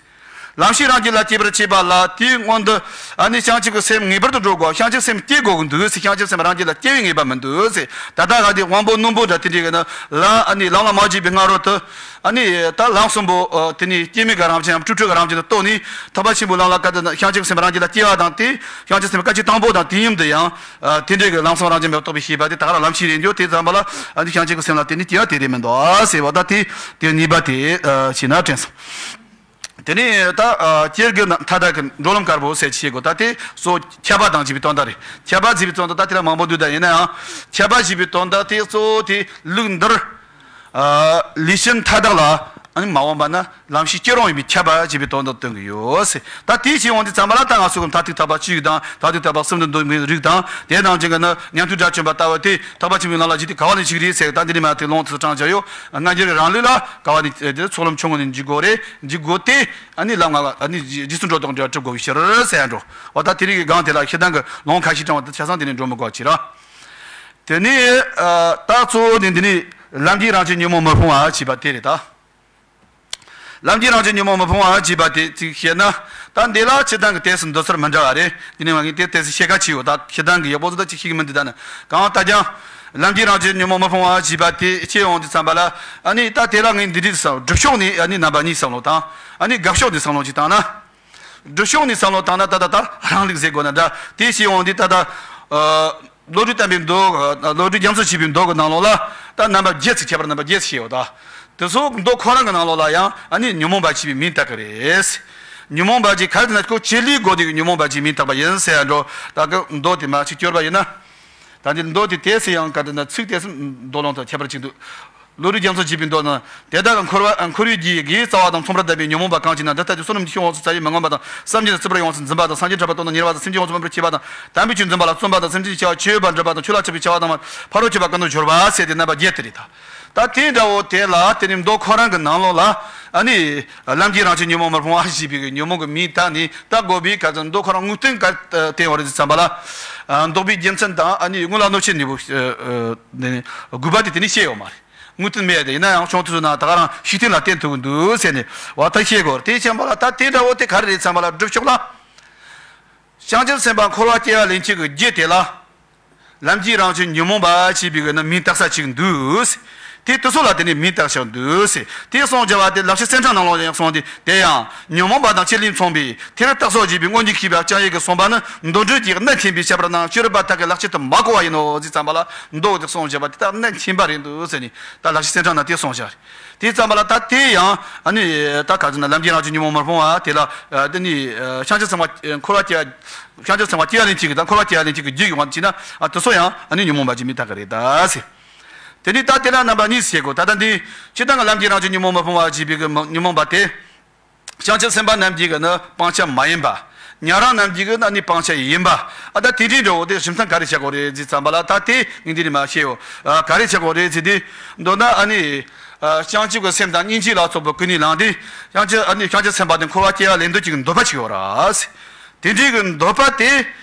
ལམ་ཤེས་རང་རྒྱུད་ལ་སྐྱེ་བར་བྱེད་པ་ལ་དེའི་སྔོན་དུ་ཨ་ནི་བྱང་ཆུབ་ཀྱི་སེམས་ངེས་པར་དུ་འགྲོ་དགོས། བྱང་ཆུབ་སེམས་སྐྱེ་དགོས་ཀྱི་འདུག་ཟེར། བྱང་ཆུབ་སེམས་རང་རྒྱུད་ལ་སྐྱེ་བའི་ངེས་པ་མི་འདུག་ཟེར། ད་ལྟ་ག་དེ་དབང་པོ་རྣོན་པོ་འདྲ་དེ་འདྲའི་གི་ན་ལ་ཨ་ནི་ལམ་ལ་མ་བརྒྱུད་པའི་སྔ་རོལ་དུ་ཨ་ནི་ད་ལམ་གསུམ་པོ་ཨ་དེ་ནི་སྐྱེ་མེད་ཀྱི་རང་བཞིན་ཡང་སྤྲོས་བྲལ་གྱི་རང་བཞིན་དུ་རྟོགས་ནས། ཐེག་པ་ཆེན་པོའི་ལམ་ལ་ག་དེ་ན་བྱང་ཆུབ་སེམས་རང་རྒྱུད་ལ་སྐྱེ་བ་དང་། དེ་བྱང་ཆུབ་སེམས་སྐད་ཅིག་དང་པོ་དང་དུས་མཉམ་དུ་ཡང་ཨ་དེ་འདྲའི་གི་ལམ་གསུམ་རང་བཞིན་མེད་པར་རྟོགས་པའི་ཤེས་པ་དེ་ད་ག་རང་ལམ་ཤེས་རེད་འགྱོ། དེ་ཙམ་པ་ལ་ཨ་ནི་བྱང་ཆུབ་ཀྱི་སེམས་ལ་དེ་ནི་སྐྱེ་བ་དེ་རེད་མི་འདུག་ཨ་ཟེར་བ། ད་དེ་དེ་གཉིས་པ་དེ་ཨ་བྱས་ན་དྲན་སོང་། དེ་ནས་ད་ཨ་སྐྱེ་དགུའི་མཐའ་དག་གི་འགྲོ་ལམ་དཀར་པོ་ཟེར་ཅིག་ཤེས་དགོས། ད་དེ་སོ་ཁྱབ་པ་དང་བཅས་པའི་དོན་དག་རེད། ཁྱབ་པ་ཟེར་བའི་དོན་དག་ད་དེ་ལ་མང་པོ་འདུག་ད་ཡིན་ན་ཡང་ཁྱབ་པ་ཟེར་བའི་དོན་དག་དེ་གཙོ་བོ་དེ་ལུགས་འདིར་ཨ་ལུས་ཅན་མཐའ་དག་ལ་ཨ་ནི་མ་འོངས་པ་ན་ལམ་ཤེས་སྐྱེ་རུང་ཡིན་པའི་ཁྱབ་པ་ཟེར་བའི་དོན་དག་སྟོན་གྱི་ཡོད་ཟེར། ད་དེ་ཤེས་འོང་དུས་ཙམ་པ་ལ་ད་ང་ཚོ་གི་མཐར་ཐུག་ཐེག་པ་གཅིག་དང་མཐར་ཐུག་ཐེག་པ་གསུམ་དུ་འདུ་བའི་རིགས་དང་། དེ་ནང་བཞིན་གྱི་ནི་ཉན་ཐོས་དགྲ་བཅོམ་པ་ལྟ་བུ་དེ་ཐེག་པ་ཆེན་པོའི་ནང་ལ་བཞུགས་དུས་ག་བ་ནས་བཞུགས་རེད་ཟེར། ད་འདི་ནས་མ་དེ་ལུང་དུ་དྲངས་བྱ་ཡོད། སྔ་འགྱུར་གྱི་རང་ལུགས་ལ་ག་བ་ནས་དེ་ཚོགས་ལམ་ཆུང་ངུ་ནས་འཇུག་དགོས་རེད། འཇུག་དགོས་ཏེ་ཨ་ནི་ལམ་ལྔ་ཨ་ནི་རྗེས་སུ་འགྲོ་ལྡོག་འབྲེལ་བ་གྲུབ་དགོས་པའི་ཕྱིར་ཟེར་ཡ་འགྲོ། འོ་ད་དེ་རིང་གི་སྒང་དེ་ལ་ཤེས་ལྡན་གྱི་ལུང་ཁ་ཤས་དྲངས་པ་དེ་ཆ་ཚང་དེ་ནས་འགྲོ་མི་དགོས་ཅི་ར། དེ་ནས་ཨ་ད་གཙོ་བོ་ནི་འདི་ནི་ལམ་གྱི་རང་བཞིན་ཉོན་མོངས་མི་ཕོངས་པ་ཞེས་པ་དེ་རེད་ད། ལམ་གྱི་རང་བཞིན་ཉོན་མོངས་མི་ཕོངས་པ་ཞེས་པ་དེ་ཅིག་བཤད་ན། ད་འདི་ལ་སྤྱིར་བཏང་གི་ཏོག་ཙམ་འདོད་ཚུལ་མི་འདྲ་བ་རེད། དེ་ནས་ང་གིས་དེ་ཏོག་ཙམ་ཕྱེད་ཀ་ཕྱེ་ཡོད། ད་སྤྱིར་བཏང་གི་ཡག་པོ་ཟིག་ད་ཅིག་ཤེས་ཀྱི་མི་འདུག་ད་ནི་གང་ལྟར་ཀྱང་ལམ་གྱི་རང་བཞིན་ཉོན་མོངས་མི་ཕོངས་པ་ཞེས་པ་དེ་ཤེས་ཡོང་དུས་ཙམ་པ་ལ། ཨ་ནི་ད་དེ་ལ་ངས་འདི་འདྲའི་བསམ། སྒྲུབ་ཕྱོགས་ནས་ཨ་ནི་རྣམ་པ་གཉིས་བསམ་བློ་བཏང་། ཨ་ནི་དགག་ཕྱོགས་ནས་བསམ་བློ་ཅིག་བཏང་ན། སྒྲུབ་ཕྱོགས་ནས་བསམ་བློ་བཏང་ན་ད་ལྟ་ད་རང་ལུགས་ཟེར་དགོས་ན་འདྲ། དེ་ཤེས་ཡོང་དུས་ད་ལྟ་ཨ་བློ་གྲོས་བསྟན་པའི་མདོ། བློ་གྲོས་རྒྱ་མཚོས་བྱས་པའི་མདོ་གི་ནང་ལོགས་ལ་ད་རྣམ་པ་བརྒྱད་ཅིག། ཁྱད་པར་རྣམ་པ་བརྒྱད་ཅིག་ཡོད་ད། དེ་ཚོ་མདོ་ཁོ་རང་གི་ནང་ལོགས་ལ་ཡང་ཨ་ནི་ཉོན་མོངས་པ་ཞེས་པའི་མིང་བཏགས་ཀྱི་རེད། ཉོན་མོངས་པ་ཅིག་ག་རེ་ཟེར་ན་ཁོ་བྱེད་ལས་དགོས་དུས་ཀྱི་ཉོན་མོངས་པ་ཅེས་མིང་བཏགས་པ་ཡིན་ཟེར་ཡ་འགྲོ། ད་གི་མདོ་དེ་མ་ཅིག་སྐྱོར་བ་ཡིན་ན། ད་འདི་མདོ་དེ་ཏོག་ཙམ་ཡང་ག་དེ་ན་ཚིག་ཏོག་ཙམ་མདོ་ལུང་དང་ཁྱད་པར་ཅིག་འདུག་བློ་གྲོས་རྒྱ་མཚོས་བྱས་པའི་མདོ་ན། དེ་དག་གི་འཁོར་བ་འཁོར་བའི་རྒྱུ་ཡི་དགེ་བའི་རྩ་བ་དང་ཚོགས་པར་བསྡད་པའི་ཉོན་མོངས་པ་གང་ཞིག་ན། འདི་ལྟ་སྟེ་བསོད་ནམས་ཀྱི་ཕྱོགས་ཡོངས་སུ་བཙལ་བས་མི་ངོམས་པ་དང་། བསམ་གྱིས་ནི་ཚིག་པར་ཡོངས་སུ་འཛིན་པ་དང་། སངས་རྒྱས་གྲགས་པ་རྟོགས་ནས་ཉེ་བར་དུ་སེམས་ཅན་ཡོངས་སུ་སྨིན་པར་བྱེད་པ་དང་། དམ་པའི་ཆོས་འཛིན་པ་ལ་བརྩོན་པ་དང་། སེམས་ཅན་གྱི་སྐྱེ་བ་འཆི་བའི་བར་འདྲེན་པ་དང་། ཆོས་ལ་ཆགས་པའི་བྱ་བ་དང་། ཕ་རོལ་ཕྱིན་པ་ཀུན་ཏུ་སྦྱོར་བ་ཟེར་ཏེ་རྣམ་པ་བརྒྱད་དེ་རེད་ད། ད་དེ་འདྲ་བོ་དེ་ལ་དེ་ནི་མདོ་ཁོ་རང་གི་ནང་ལོགས་ལ་ཨ་ནི་ལམ་གྱི་རང་བཞིན་ཉོན་མོངས་མི་ཕོངས་པ་ཞེས་པའི་ཉོན་མོངས་ཀྱི་མིང་བཏགས་ནས་ད་དགོས་པའི་ག་ཚོད་མདོ་ཁོ་རང་ངུ་སྟོན་ག་བསྟན་པ་རེད་ཙམ་པ་ལ། ལྡོག་པའི་རྒྱུ་མཚན་དང་ཨ་ནི་དངོས་ལ་གནོད་བྱེད་ནུས་པ་དགོས་པ་དེ་དེ་ནི་བཤད་ཡོད་མ་རེད། ངུ་སྟོན་མེད་དེ། ཡིན་ན་ཡང་ཆུང་དུས་ན་ད་ག་རང་ཤུགས་བསྟན་ལ་བསྟན་ཐུབ་ཀྱི་འདུག་ཟེར་ནས་བ་ད་བཤད་དགོས། དེ་ཙམ་པ་ལ་ད་དེ་འདྲ་བོ་དེ་ག་རེ་རེད་ཙམ་པ་ལ་སྒྲུབ་ཕྱོགས་ལ། བྱང་ཆུབ་སེམས་དཔའ་འཁོར་བ་སྐྱེ་བ་ལེན་བྱེད་ཀྱི་རྒྱུ་དེ་ལ། ལམ་གྱི་རང་བཞིན་ཉོན་མོངས་པ་ཞེས་པའི་གི་ནི་མིང་བཏགས་ས་ཅིག་འདུག་དེ་དེ་ཚོ་ལ་དེ་ནས་མིང་བཏགས་ཤིང་འདུག་ཟེར། དེ་གསུངས་བྱ་བ་དེ་ལག་ཤེས་གསེར་ཕྲེང་ནང་ལོགས་ཡང་གསུངས་ཏེ། དེ་ཡང་ཉོན་མོངས་པ་དང་ཆེས་ལས་མཚུངས་པའི་ཐེ་རི་ཏག་སོགས་བྱས་པའི་མངོན་གྱི་ཤེས་པ་རྐྱང་ཡིན་གྱི་གསུངས་པ་ནི་མདོ་འགྲེལ་གྱི་གནད་མཁྱེན་པའི་བཤད་པ་དང་སྤྱི་རོལ་པ་དག་གིས་ལག་ཆེད་དུ་མ་གོ་བ་ཡིན་ནོ་ཟེར་ཙམ་པ་ལ། མདོ་དེ་གསུངས་བྱ་བ་དེ་དག་གནད་མཁྱེན་པ་རེད་འདུག་ཟེར་ནས་ད་ལག་ཤེས་གསེར་ཕྲེང་ན་དེ་གསུངས་བྱ་རེད། དེ་ཙམ་པ་ལ་ད་དེ་ཡང་ཨ་ནི་ད་ག་ཟེར་ན་ལམ་གྱི་རང་བཞིན་ཉོན་མོངས་མི་སྤོང་བ་དེ་ལ་དེ་ནི་བྱང་ཆུབ་སེམས་དཔའ་འཁོར་བ་སྐྱེ་བྱང་ཆུབ་སེམས་དཔའ་སྐྱེ་བ་ལེན་བྱེད་ཀྱི་དང་འཁོར་བ་སྐྱེ་བ་ལེན་བྱེད་ཀྱི་རྒྱུ་ཡོང་བ་བྱས་ན། ཨ་དེ་ཚོ་ཡང་ཨ་ནི་ཉོན་མོངས་པ་གྱི་མི་དག་གི་རེད་ད་ཟེར། དེ་ནས་ད་དེ་ལ་རྣམ་པ་གཉིས་སུ་བྱེད་དགོས། ད་ལྟ་འདི་སྤྱིར་བཏང་གི་ལམ་གྱི་རང་བཞིན་ཉོན་མོངས་མི་སྤོང་བ་ཞེས་པའི་གི་ཉོན་མོངས་པ་དེ། བྱང་ཆུབ་སེམས་དཔའ་རྣམས་ཀྱི་གི་ནི་སྤང་བྱ་མ་ཡིན་པ། ཉན་རང་རྣམས་ཀྱི་གི་ནི་སྤང་བྱ་ཡིན་པ། ཨ་ད་དེ་འདྲའི་འདྲ་བོ་དེ་རིམ་ཐང་ག་རེ་བྱ་དགོས་རེད་ཟེར་ཙམ་པ་ལ། ད་དེ་ངས་འདི་ནས་མ་བཤད་ཡོད། ཨ་ག་རེ་བྱ་དགོས་རེད་ཟེར་དུས། མདོར་ན་ཨ་ནི། ཨ་བྱང་ཆུབ་ཀྱི་སེམས་དང་སྙིང་རྗེ་ལ་སོགས་པ་ཀུན་ནས་བསླངས་ཏེ། བྱང་ཆུབ་ཨ་ནི་བྱང་ཆུབ་སེམས་དཔའ་དེ་འཁོར་བ་སྐྱེ་བ་ལེན་འདོད་ཀྱི་འདོད་པ་ཅིག་ཡོད་ར་ཟེར། དེ་འདྲའི་གི་འདོད་པ་དེ་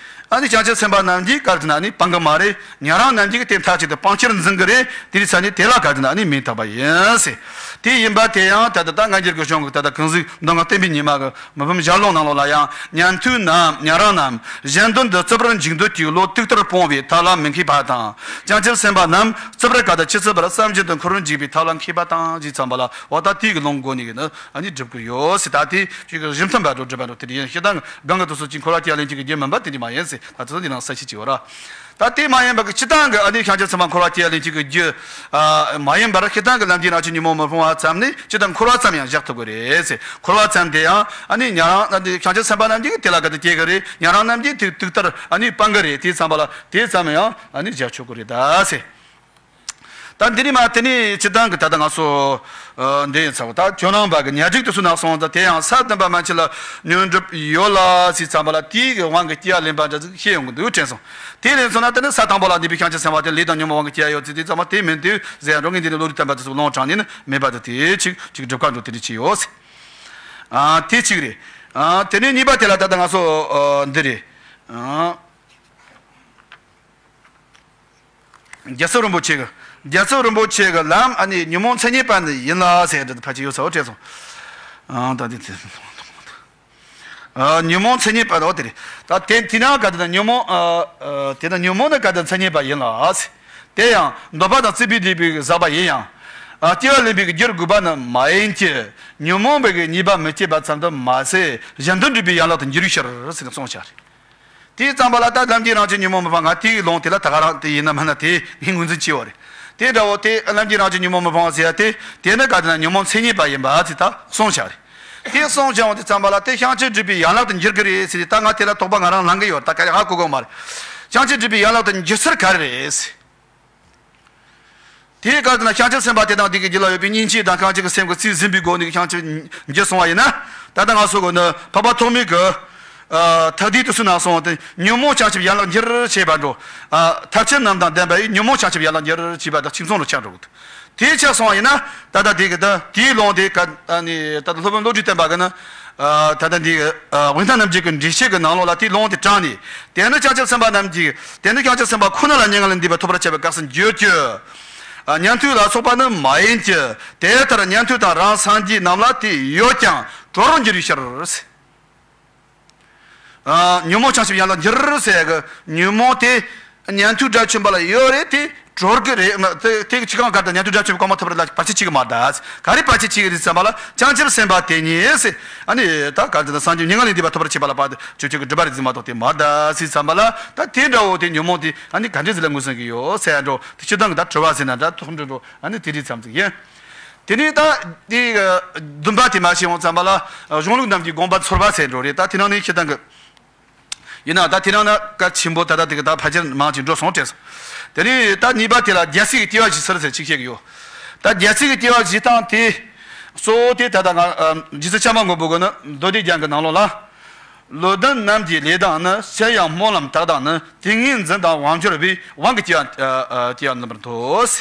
ཨ་ནི་བྱང་ཆུབ་སེམས་དཔའ་རྣམས་ཀྱིས་ག་རེ་ཟེར་ན་ཨ་ནི་སྤང་གི་མ་རེད། ཉན་རང་རྣམས་ཀྱིས་དེ་མཐའ་གཅིག་ཏུ་སྤང་ཕྱིར་འཛིན་གི་རེད། དེ་རིང་ས་ནས་དེ་ལ་ག་རེ་ཟེར་ན་ཨ་ནི་མིང་བཏགས་པ་ཡིན་ཟེར། དེ་ཡིན་པ་དེ་ཡང་ད་ལྟ་ད་སྔ་འགྱུར་གྱི་གཞུང་གི་ད་ལྟ་ཀུན་གཟིགས་མདོ་སྔགས་བསྟན་པའི་ཉི་མ་གི་མི་ཕམ་ཞལ་ལུང་ནང་ལོགས་ལ་ཡང་། ཉན་ཐོས་རྣམས་ཉན་རང་རྣམས་གཞན་དོན་དུ་རྩོད་པར་འཇུག་འདོད་ཀྱི་བློ་དུག་ལྟར་སྤོང་བའི་ཐབས་ལ་མི་མཁས་པ་དང་། བྱང་ཆུབ་སེམས་དཔའ་རྣམས་རྩོད་པར་དཀའ་སྟེ་ཆུད་ཟོས་པར་བསམ་བཞིན་དུ་འཁོར་བར་འཇུག་པའི་ཐབས་ལ་མཁས་པ་དང་ཞེས་ཙམ་པ་ལ། འོ་ད་དེའི་གི་ལུང་གོ་ནས་གི་ནི་ཨ་ནི་སྒྲུབ་གི་ཡོད་ཟེར། ད་དེ་ཅིག་གི་རིམ་ཐུང་བར་དུ་སྒྲུབ་པ་འགྲོ། དེ་ཡིན་སྤྱིར་བཏང་གི་གང་གི་དུས་སུ་ཅིག་འཁོར་བ་སྐྱེ་བ་ལེན་བྱེད་ཀྱི་རྒྱུ་མིན་པ་དེ་འདྲ་མ་ཡིན་ཟེར། ད་དེ་ཚོ་འདི་ནང་གསལ་བཤད་བྱས་ཡོད་ར། ད་དེ་མ་ཡིན་པ་གི་སྤྱིར་བཏང་གི་ཨ་ནི་བྱང་ཆུབ་སེམས་དཔའ་འཁོར་བ་སྐྱེ་བ་ལེན་བྱེད་ཀྱི་རྒྱུ་ཨ་མ་ཡིན་པར་སྤྱིར་བཏང་གི་ལམ་གྱི་རང་བཞིན་ཉོན་མོངས་མི་སྤོང་བ་ཙམ་ནི་སྤྱིར་བཏང་འཁོར་བ་ཙམ་ཡང་བཞག་ཐུབ་ཀྱི་རེད་ཟེར། འཁོར་བ་ཙམ་དེ་ཡང་ཨ་ནི་ཉན་རང་ཨ་ནི་བྱང་ཆུབ་སེམས་དཔའ་རྣམས་ཀྱིས་དེ་ལ་ག་དུས་སྐྱེ་གི་རེད། ཉན་རང་རྣམས་ཀྱིས་དེ་དུག་ལྟར་ཨ་ནི་སྤང་གི་རེད། དེ་ཙམ་པ་ལ་དེ་ཙམ་ཡང་ཨ་ནི་བཞག་ཆོག་གི་རེད་ད་ཟེར། ད་འདི་ནི་མ་དེ་ནི་སྤྱིར་བཏང་གི་ད་ལྟ་ང་ཚོ་ཨ་འདི་ཡིན་ཚ་བོ། ད་ཇོ་ནང་པ་གི་ཉ་སྒྲིག་དུ་སུ་ནང་སོང་ད་དེ་ཡང་ས་བདུན་པ་མན་ཆད་ལ་ཉོན་སྒྲིབ་ཡོད་ལ་ཟེར་ཙམ་པ་ལ་དེའི་གི་དབང་གི་སྐྱེ་བ་ལེན་པ་འདྲ་ཟིག་ཤེས་ཡོང་གི་འདུག་དྲན་སོང་། དེ་ལས་མཚོན་ན་དེ་ནི་ས་དང་པོ་ལ་གནས་པའི་བྱང་ཆུབ་སེམས་དཔའ་དེ་ལས་དང་ཉོན་མོངས་དབང་གི་སྐྱེ་བ་ཡོད་ཚུལ་དེ་ཙམ་པ་དེ་མིན་དུས་ཟེར་ཡང་འགྲོ་ངེས་འདི་ནི་བློ་གྲོས་བརྟན་པ་དེ་ཚོ་ལོང་དྲངས་ནས་ནི་མེད་པ་དེ་དེ་ཅིག་ཅིག་སྒྲུབ་ཁ་འགྲོ་དེ་འདྲ་ཅིག་ཡོད་ཟེར། ཨ་དེ་གཅིག་རེད། ཨ་དེ་ནས་གཉིས་པ་དེ་ལ་ད་ལྟ་ང་ཚོ་ཨ་འདི་རེད། ཨ། རྒྱལ་ཚབ་རིན་པོ་ཆེ་གི། རྒྱལ་ཚབ་རིན་པོ་ཆེ་གི་ལམ་ཨ་ནི་ཉོན་མོངས་མཚན་ཉིད་པ་ནི་ཡིན་ལ་ཟེར་འདི་ཕལ་ཆེར་ཡོད་ཚ་བོ་དྲན་སོང་། ཨང་ད་འདི་དེ། ཨ་ཉོན་མོངས་མཚན་ཉིད་པ་འོ་དེ་རེད། ད་དེ་དེ་ན་ག་དེ་ན་ཉོན་མོངས་ཨ་ཨ་དེ་ན་ཉོན་མོངས་ནི་ག་དེ་མཚན་ཉིད་པ་ཡིན་ལ་ཟེར། དེ་ཡང་འདོད་པ་དང་བརྩེ་བས་བསྡུས་པའི་ཟག་པ་ཡིན་ཡང་། ཨ་སྐྱེ་བ་ལེན་པའི་རྒྱུར་དགོས་པ་ནི་མ་ཡིན་གྱི། ཉོན་མོངས་པའི་ཉེས་པ་མི་སྐྱེད་པ་ཙམ་དུ་མ་ཟད་གཞན་དོན་སྒྲུབ་པའི་ཡན་ལག་ཏུ་འགྱུར་བའི་ཕྱིར་ཟེར་ནས་གསུངས་བཞག་རེད། དེའི་ཙམ་པ་ལ་ད་ལམ་གྱི་རང་བཞིན་ཉོན་མོངས་མི་སྤང་ང་དེའི་ལུང་དེ་ལ་ད་ག་རང་དེ་ཡིན་ན་མིན་ན་དེ་ངས་ངོས་འཛིན་བྱས་ཡོད་རེད། དེ་འདྲ་བོ་དེ་ལམ་གྱི་རང་བཞིན་ཉོན་མོངས་མི་སྤང་ཟེར་ཡ་དེ་དེ་ནི་ག་དེ་ན་ཉོན་མོངས་མཚན་ཉིད་པ་ཡིན་པ་ཟེར་ད་གསུངས་བཞག་རེད། དེ་གསུངས་བཞག་འོང་དུས་ཙམ་པ་ལ་དེ་བྱང་ཆུབ་སྒྲུབ་པའི་ཡན་ལག་ཏུ་འགྱུར་གི་རེད་ཟེར་ཏེ་ད་ང་དེ་ལ་དོགས་པ་ང་རང་ལངས་གི་ཡོད། ད་ག་རེ་ཧ་གོ་གོ་མ་རེད། བྱང་ཆུབ་སྒྲུབ་པའི་ཡན་ལག་ཏུ་འགྱུར་ཚུལ་ག་རེ་རེད་ཟེར། དེའི་སྐབས་དེ་ན་བྱང་ཆུབ་སེམས་དཔའ་དེ་དང་དེ་གི་རྒྱུད་ལ་ཡོད་པའི་སྙིང་རྗེ་དང་གང་ཅི་གི་སེམས་ཀྱི་རྩིས་ཟིན་པའི་སྒོ་ནས་བྱང་ཆུབ་འགྱུར་སོང་བ་ཡིན་ན། ད་ལྟ་ང་ཚོ་གི་ནི་འཕགས་པ་ཐོགས་མེད་ཀྱི་ཐེག་བསྡུས་དུས་སུ་ན་སོང་སྟེ་ཉོན་མོངས་བྱང་ཆུབ་ཡན་ལག་འགྱུར་བྱེད་པ་འགྲོ། ཐབས་ཆེན་རྣམས་དང་ལྡན་པ་ཡིས་ཉོན་མོངས་བྱང་ཆུབ་ཡན་ལག་འགྱུར་བྱེད་པ་དང་གཅིག་མཚུངས་སུ་ཆགས་འགྲོ་གི་འདུག་དེ་ཆགས་སོང་བ་ཡིན་ན་ད་ལྟ་དེ་གི་ད་དེའི་ལུང་དེ་ག་ནི་ད་ལྟ་སློབ་དཔོན་བློ་གྲོས་བརྟན་པ་གི་ནི་ད་ལྟ་འདི་དབེན་ཐང་རྣམ་འབྱེད་ཀྱི་འགྲེལ་བཤད་ཀྱི་ནང་ལོགས་ལ་དེའི་ལུང་དེ་དྲངས་ནས། དེ་ནི་བྱང་ཆུབ་སེམས་དཔའ་རྣམས་ཀྱིས། དེ་ནི་བྱང་ཆུབ་སེམས་དཔའ་ཁོ་ན་ལ་མྱ་ངན་ལས་འདས་པ་ཐོབ་པར་བྱ་བའི་སྐབས་སུ་འགྱུར་གྱི། ཉན་ཐོས་ལ་སོགས་པ་ནི་མ་ཡིན་གྱི། དེ་ལྟར་ཉན་ཐོས་དང་རང་སངས་རྒྱས་རྣམས་ལ་དེ་ཡོད་ཀྱང་གྲོལ་བར་འགྱུར་བའི་ཕྱིར། ཉོན་མོངས་བྱང་ཆུབ་ཡན་ལག་འགྱུར་ཟེར་གི་ཉོན་མོངས་དེ་ཉན་ཐོས་དགྲ་བཅོམ་པ་ལ་ཡོད་རེད་དེ། གྲོལ་གི་རེད། དེ་དེ་ཅི་གང་ག་དང་ཉན་ཐོས་དགྲ་བཅོམ་པའི་གོང་མ་ཐོབ་པར་ལ་བར་ཆད་བྱེད་གི་མ་རེད། ག་རེ་བར་ཆད་བྱེད་གི་རེད་ཟེར་བ་ལ་བྱང་ཆུབ་སེམས་དཔའ་དེ་ཉིད་ཟེར། ཨ་ནི་ད་ག་དེ་ན་སངས་རྒྱས་མྱ་ངན་ལས་འདས་པ་ཐོབ་པར་བྱེད་པ་ལ་བར་དུ་ཆོས་ཅོག་གི་སྒྲུབ་པ་རེད་ཟེར་མ་གཏོགས་དེ་མ་རེད་ཟེར་ཙམ་པ་ལ། ད་དེ་འདྲ་བོ་དེ་ཉོན་མོངས་དེ་ཨ་ནི་ག་འདྲས་ཟེར་ལ་ངོས་འཛིན་གི་ཡོད་ཟེར་འགྲོ། དེ་སྤྱིར་བཏང་གི་ད་དྲི་བ་ཟེར་ན་འདྲ་ཐོག་འགྲོ་འགྲོ་ཨ་ནི་དེ་རིགས་ཙམ་ཟིག་ཡིན། དེ་ནས་ད་དེ་བདུན་པ་དེ་མ་ཤེས་འོང་ཙམ་པ་ལ་གཞུང་ལུགས་རྣམས་ཀྱི་དགོངས་པ་ཚོར་བ་ཟེར་འགྲོ་རེད། ད་དེ་ནང་ནས་སྤྱིར་བཏང་གི་ཡིན་ན་ད་དེ་རིང་ན་གལ་ཆེན་པོ་ད་ལྟ་དེ་ག་ད་ཕལ་ཆེར་མང་ཅིག་འགྲོ་སོང་དྲན་སོང་། དེ་ནས་ད་གཉིས་པ་དེ་ལ་རྒྱལ་སྲས་ཀྱི་སྐྱེ་བ་བཞེས་ཚུལ་ཟེར་ཅིག་བཤད་ཀྱི་ཡོད། ད་རྒྱལ་སྲས་ཀྱི་སྐྱེ་བ་བཞེས་སྟངས་དེ་གཙོ་བོ་དེ་ད་ལྟ་ང་རྗེ་བཙུན་བྱམས་པ་མགོན་པོ་གི་ནི་མདོ་སྡེ་རྒྱན་གྱི་ནང་ལོགས་ལ། བློ་ལྡན་རྣམས་ཀྱི་ལས་དང་ནི། ཕྱིར་ཡང་སྨོན་ལམ་དག་དང་ནི། ཏིང་ངེ་འཛིན་དང་དབང་འབྱོར་པའི། དབང་གི་སྐྱེ་བ་སྐྱེ་བ་འདོན་པར་འདོད།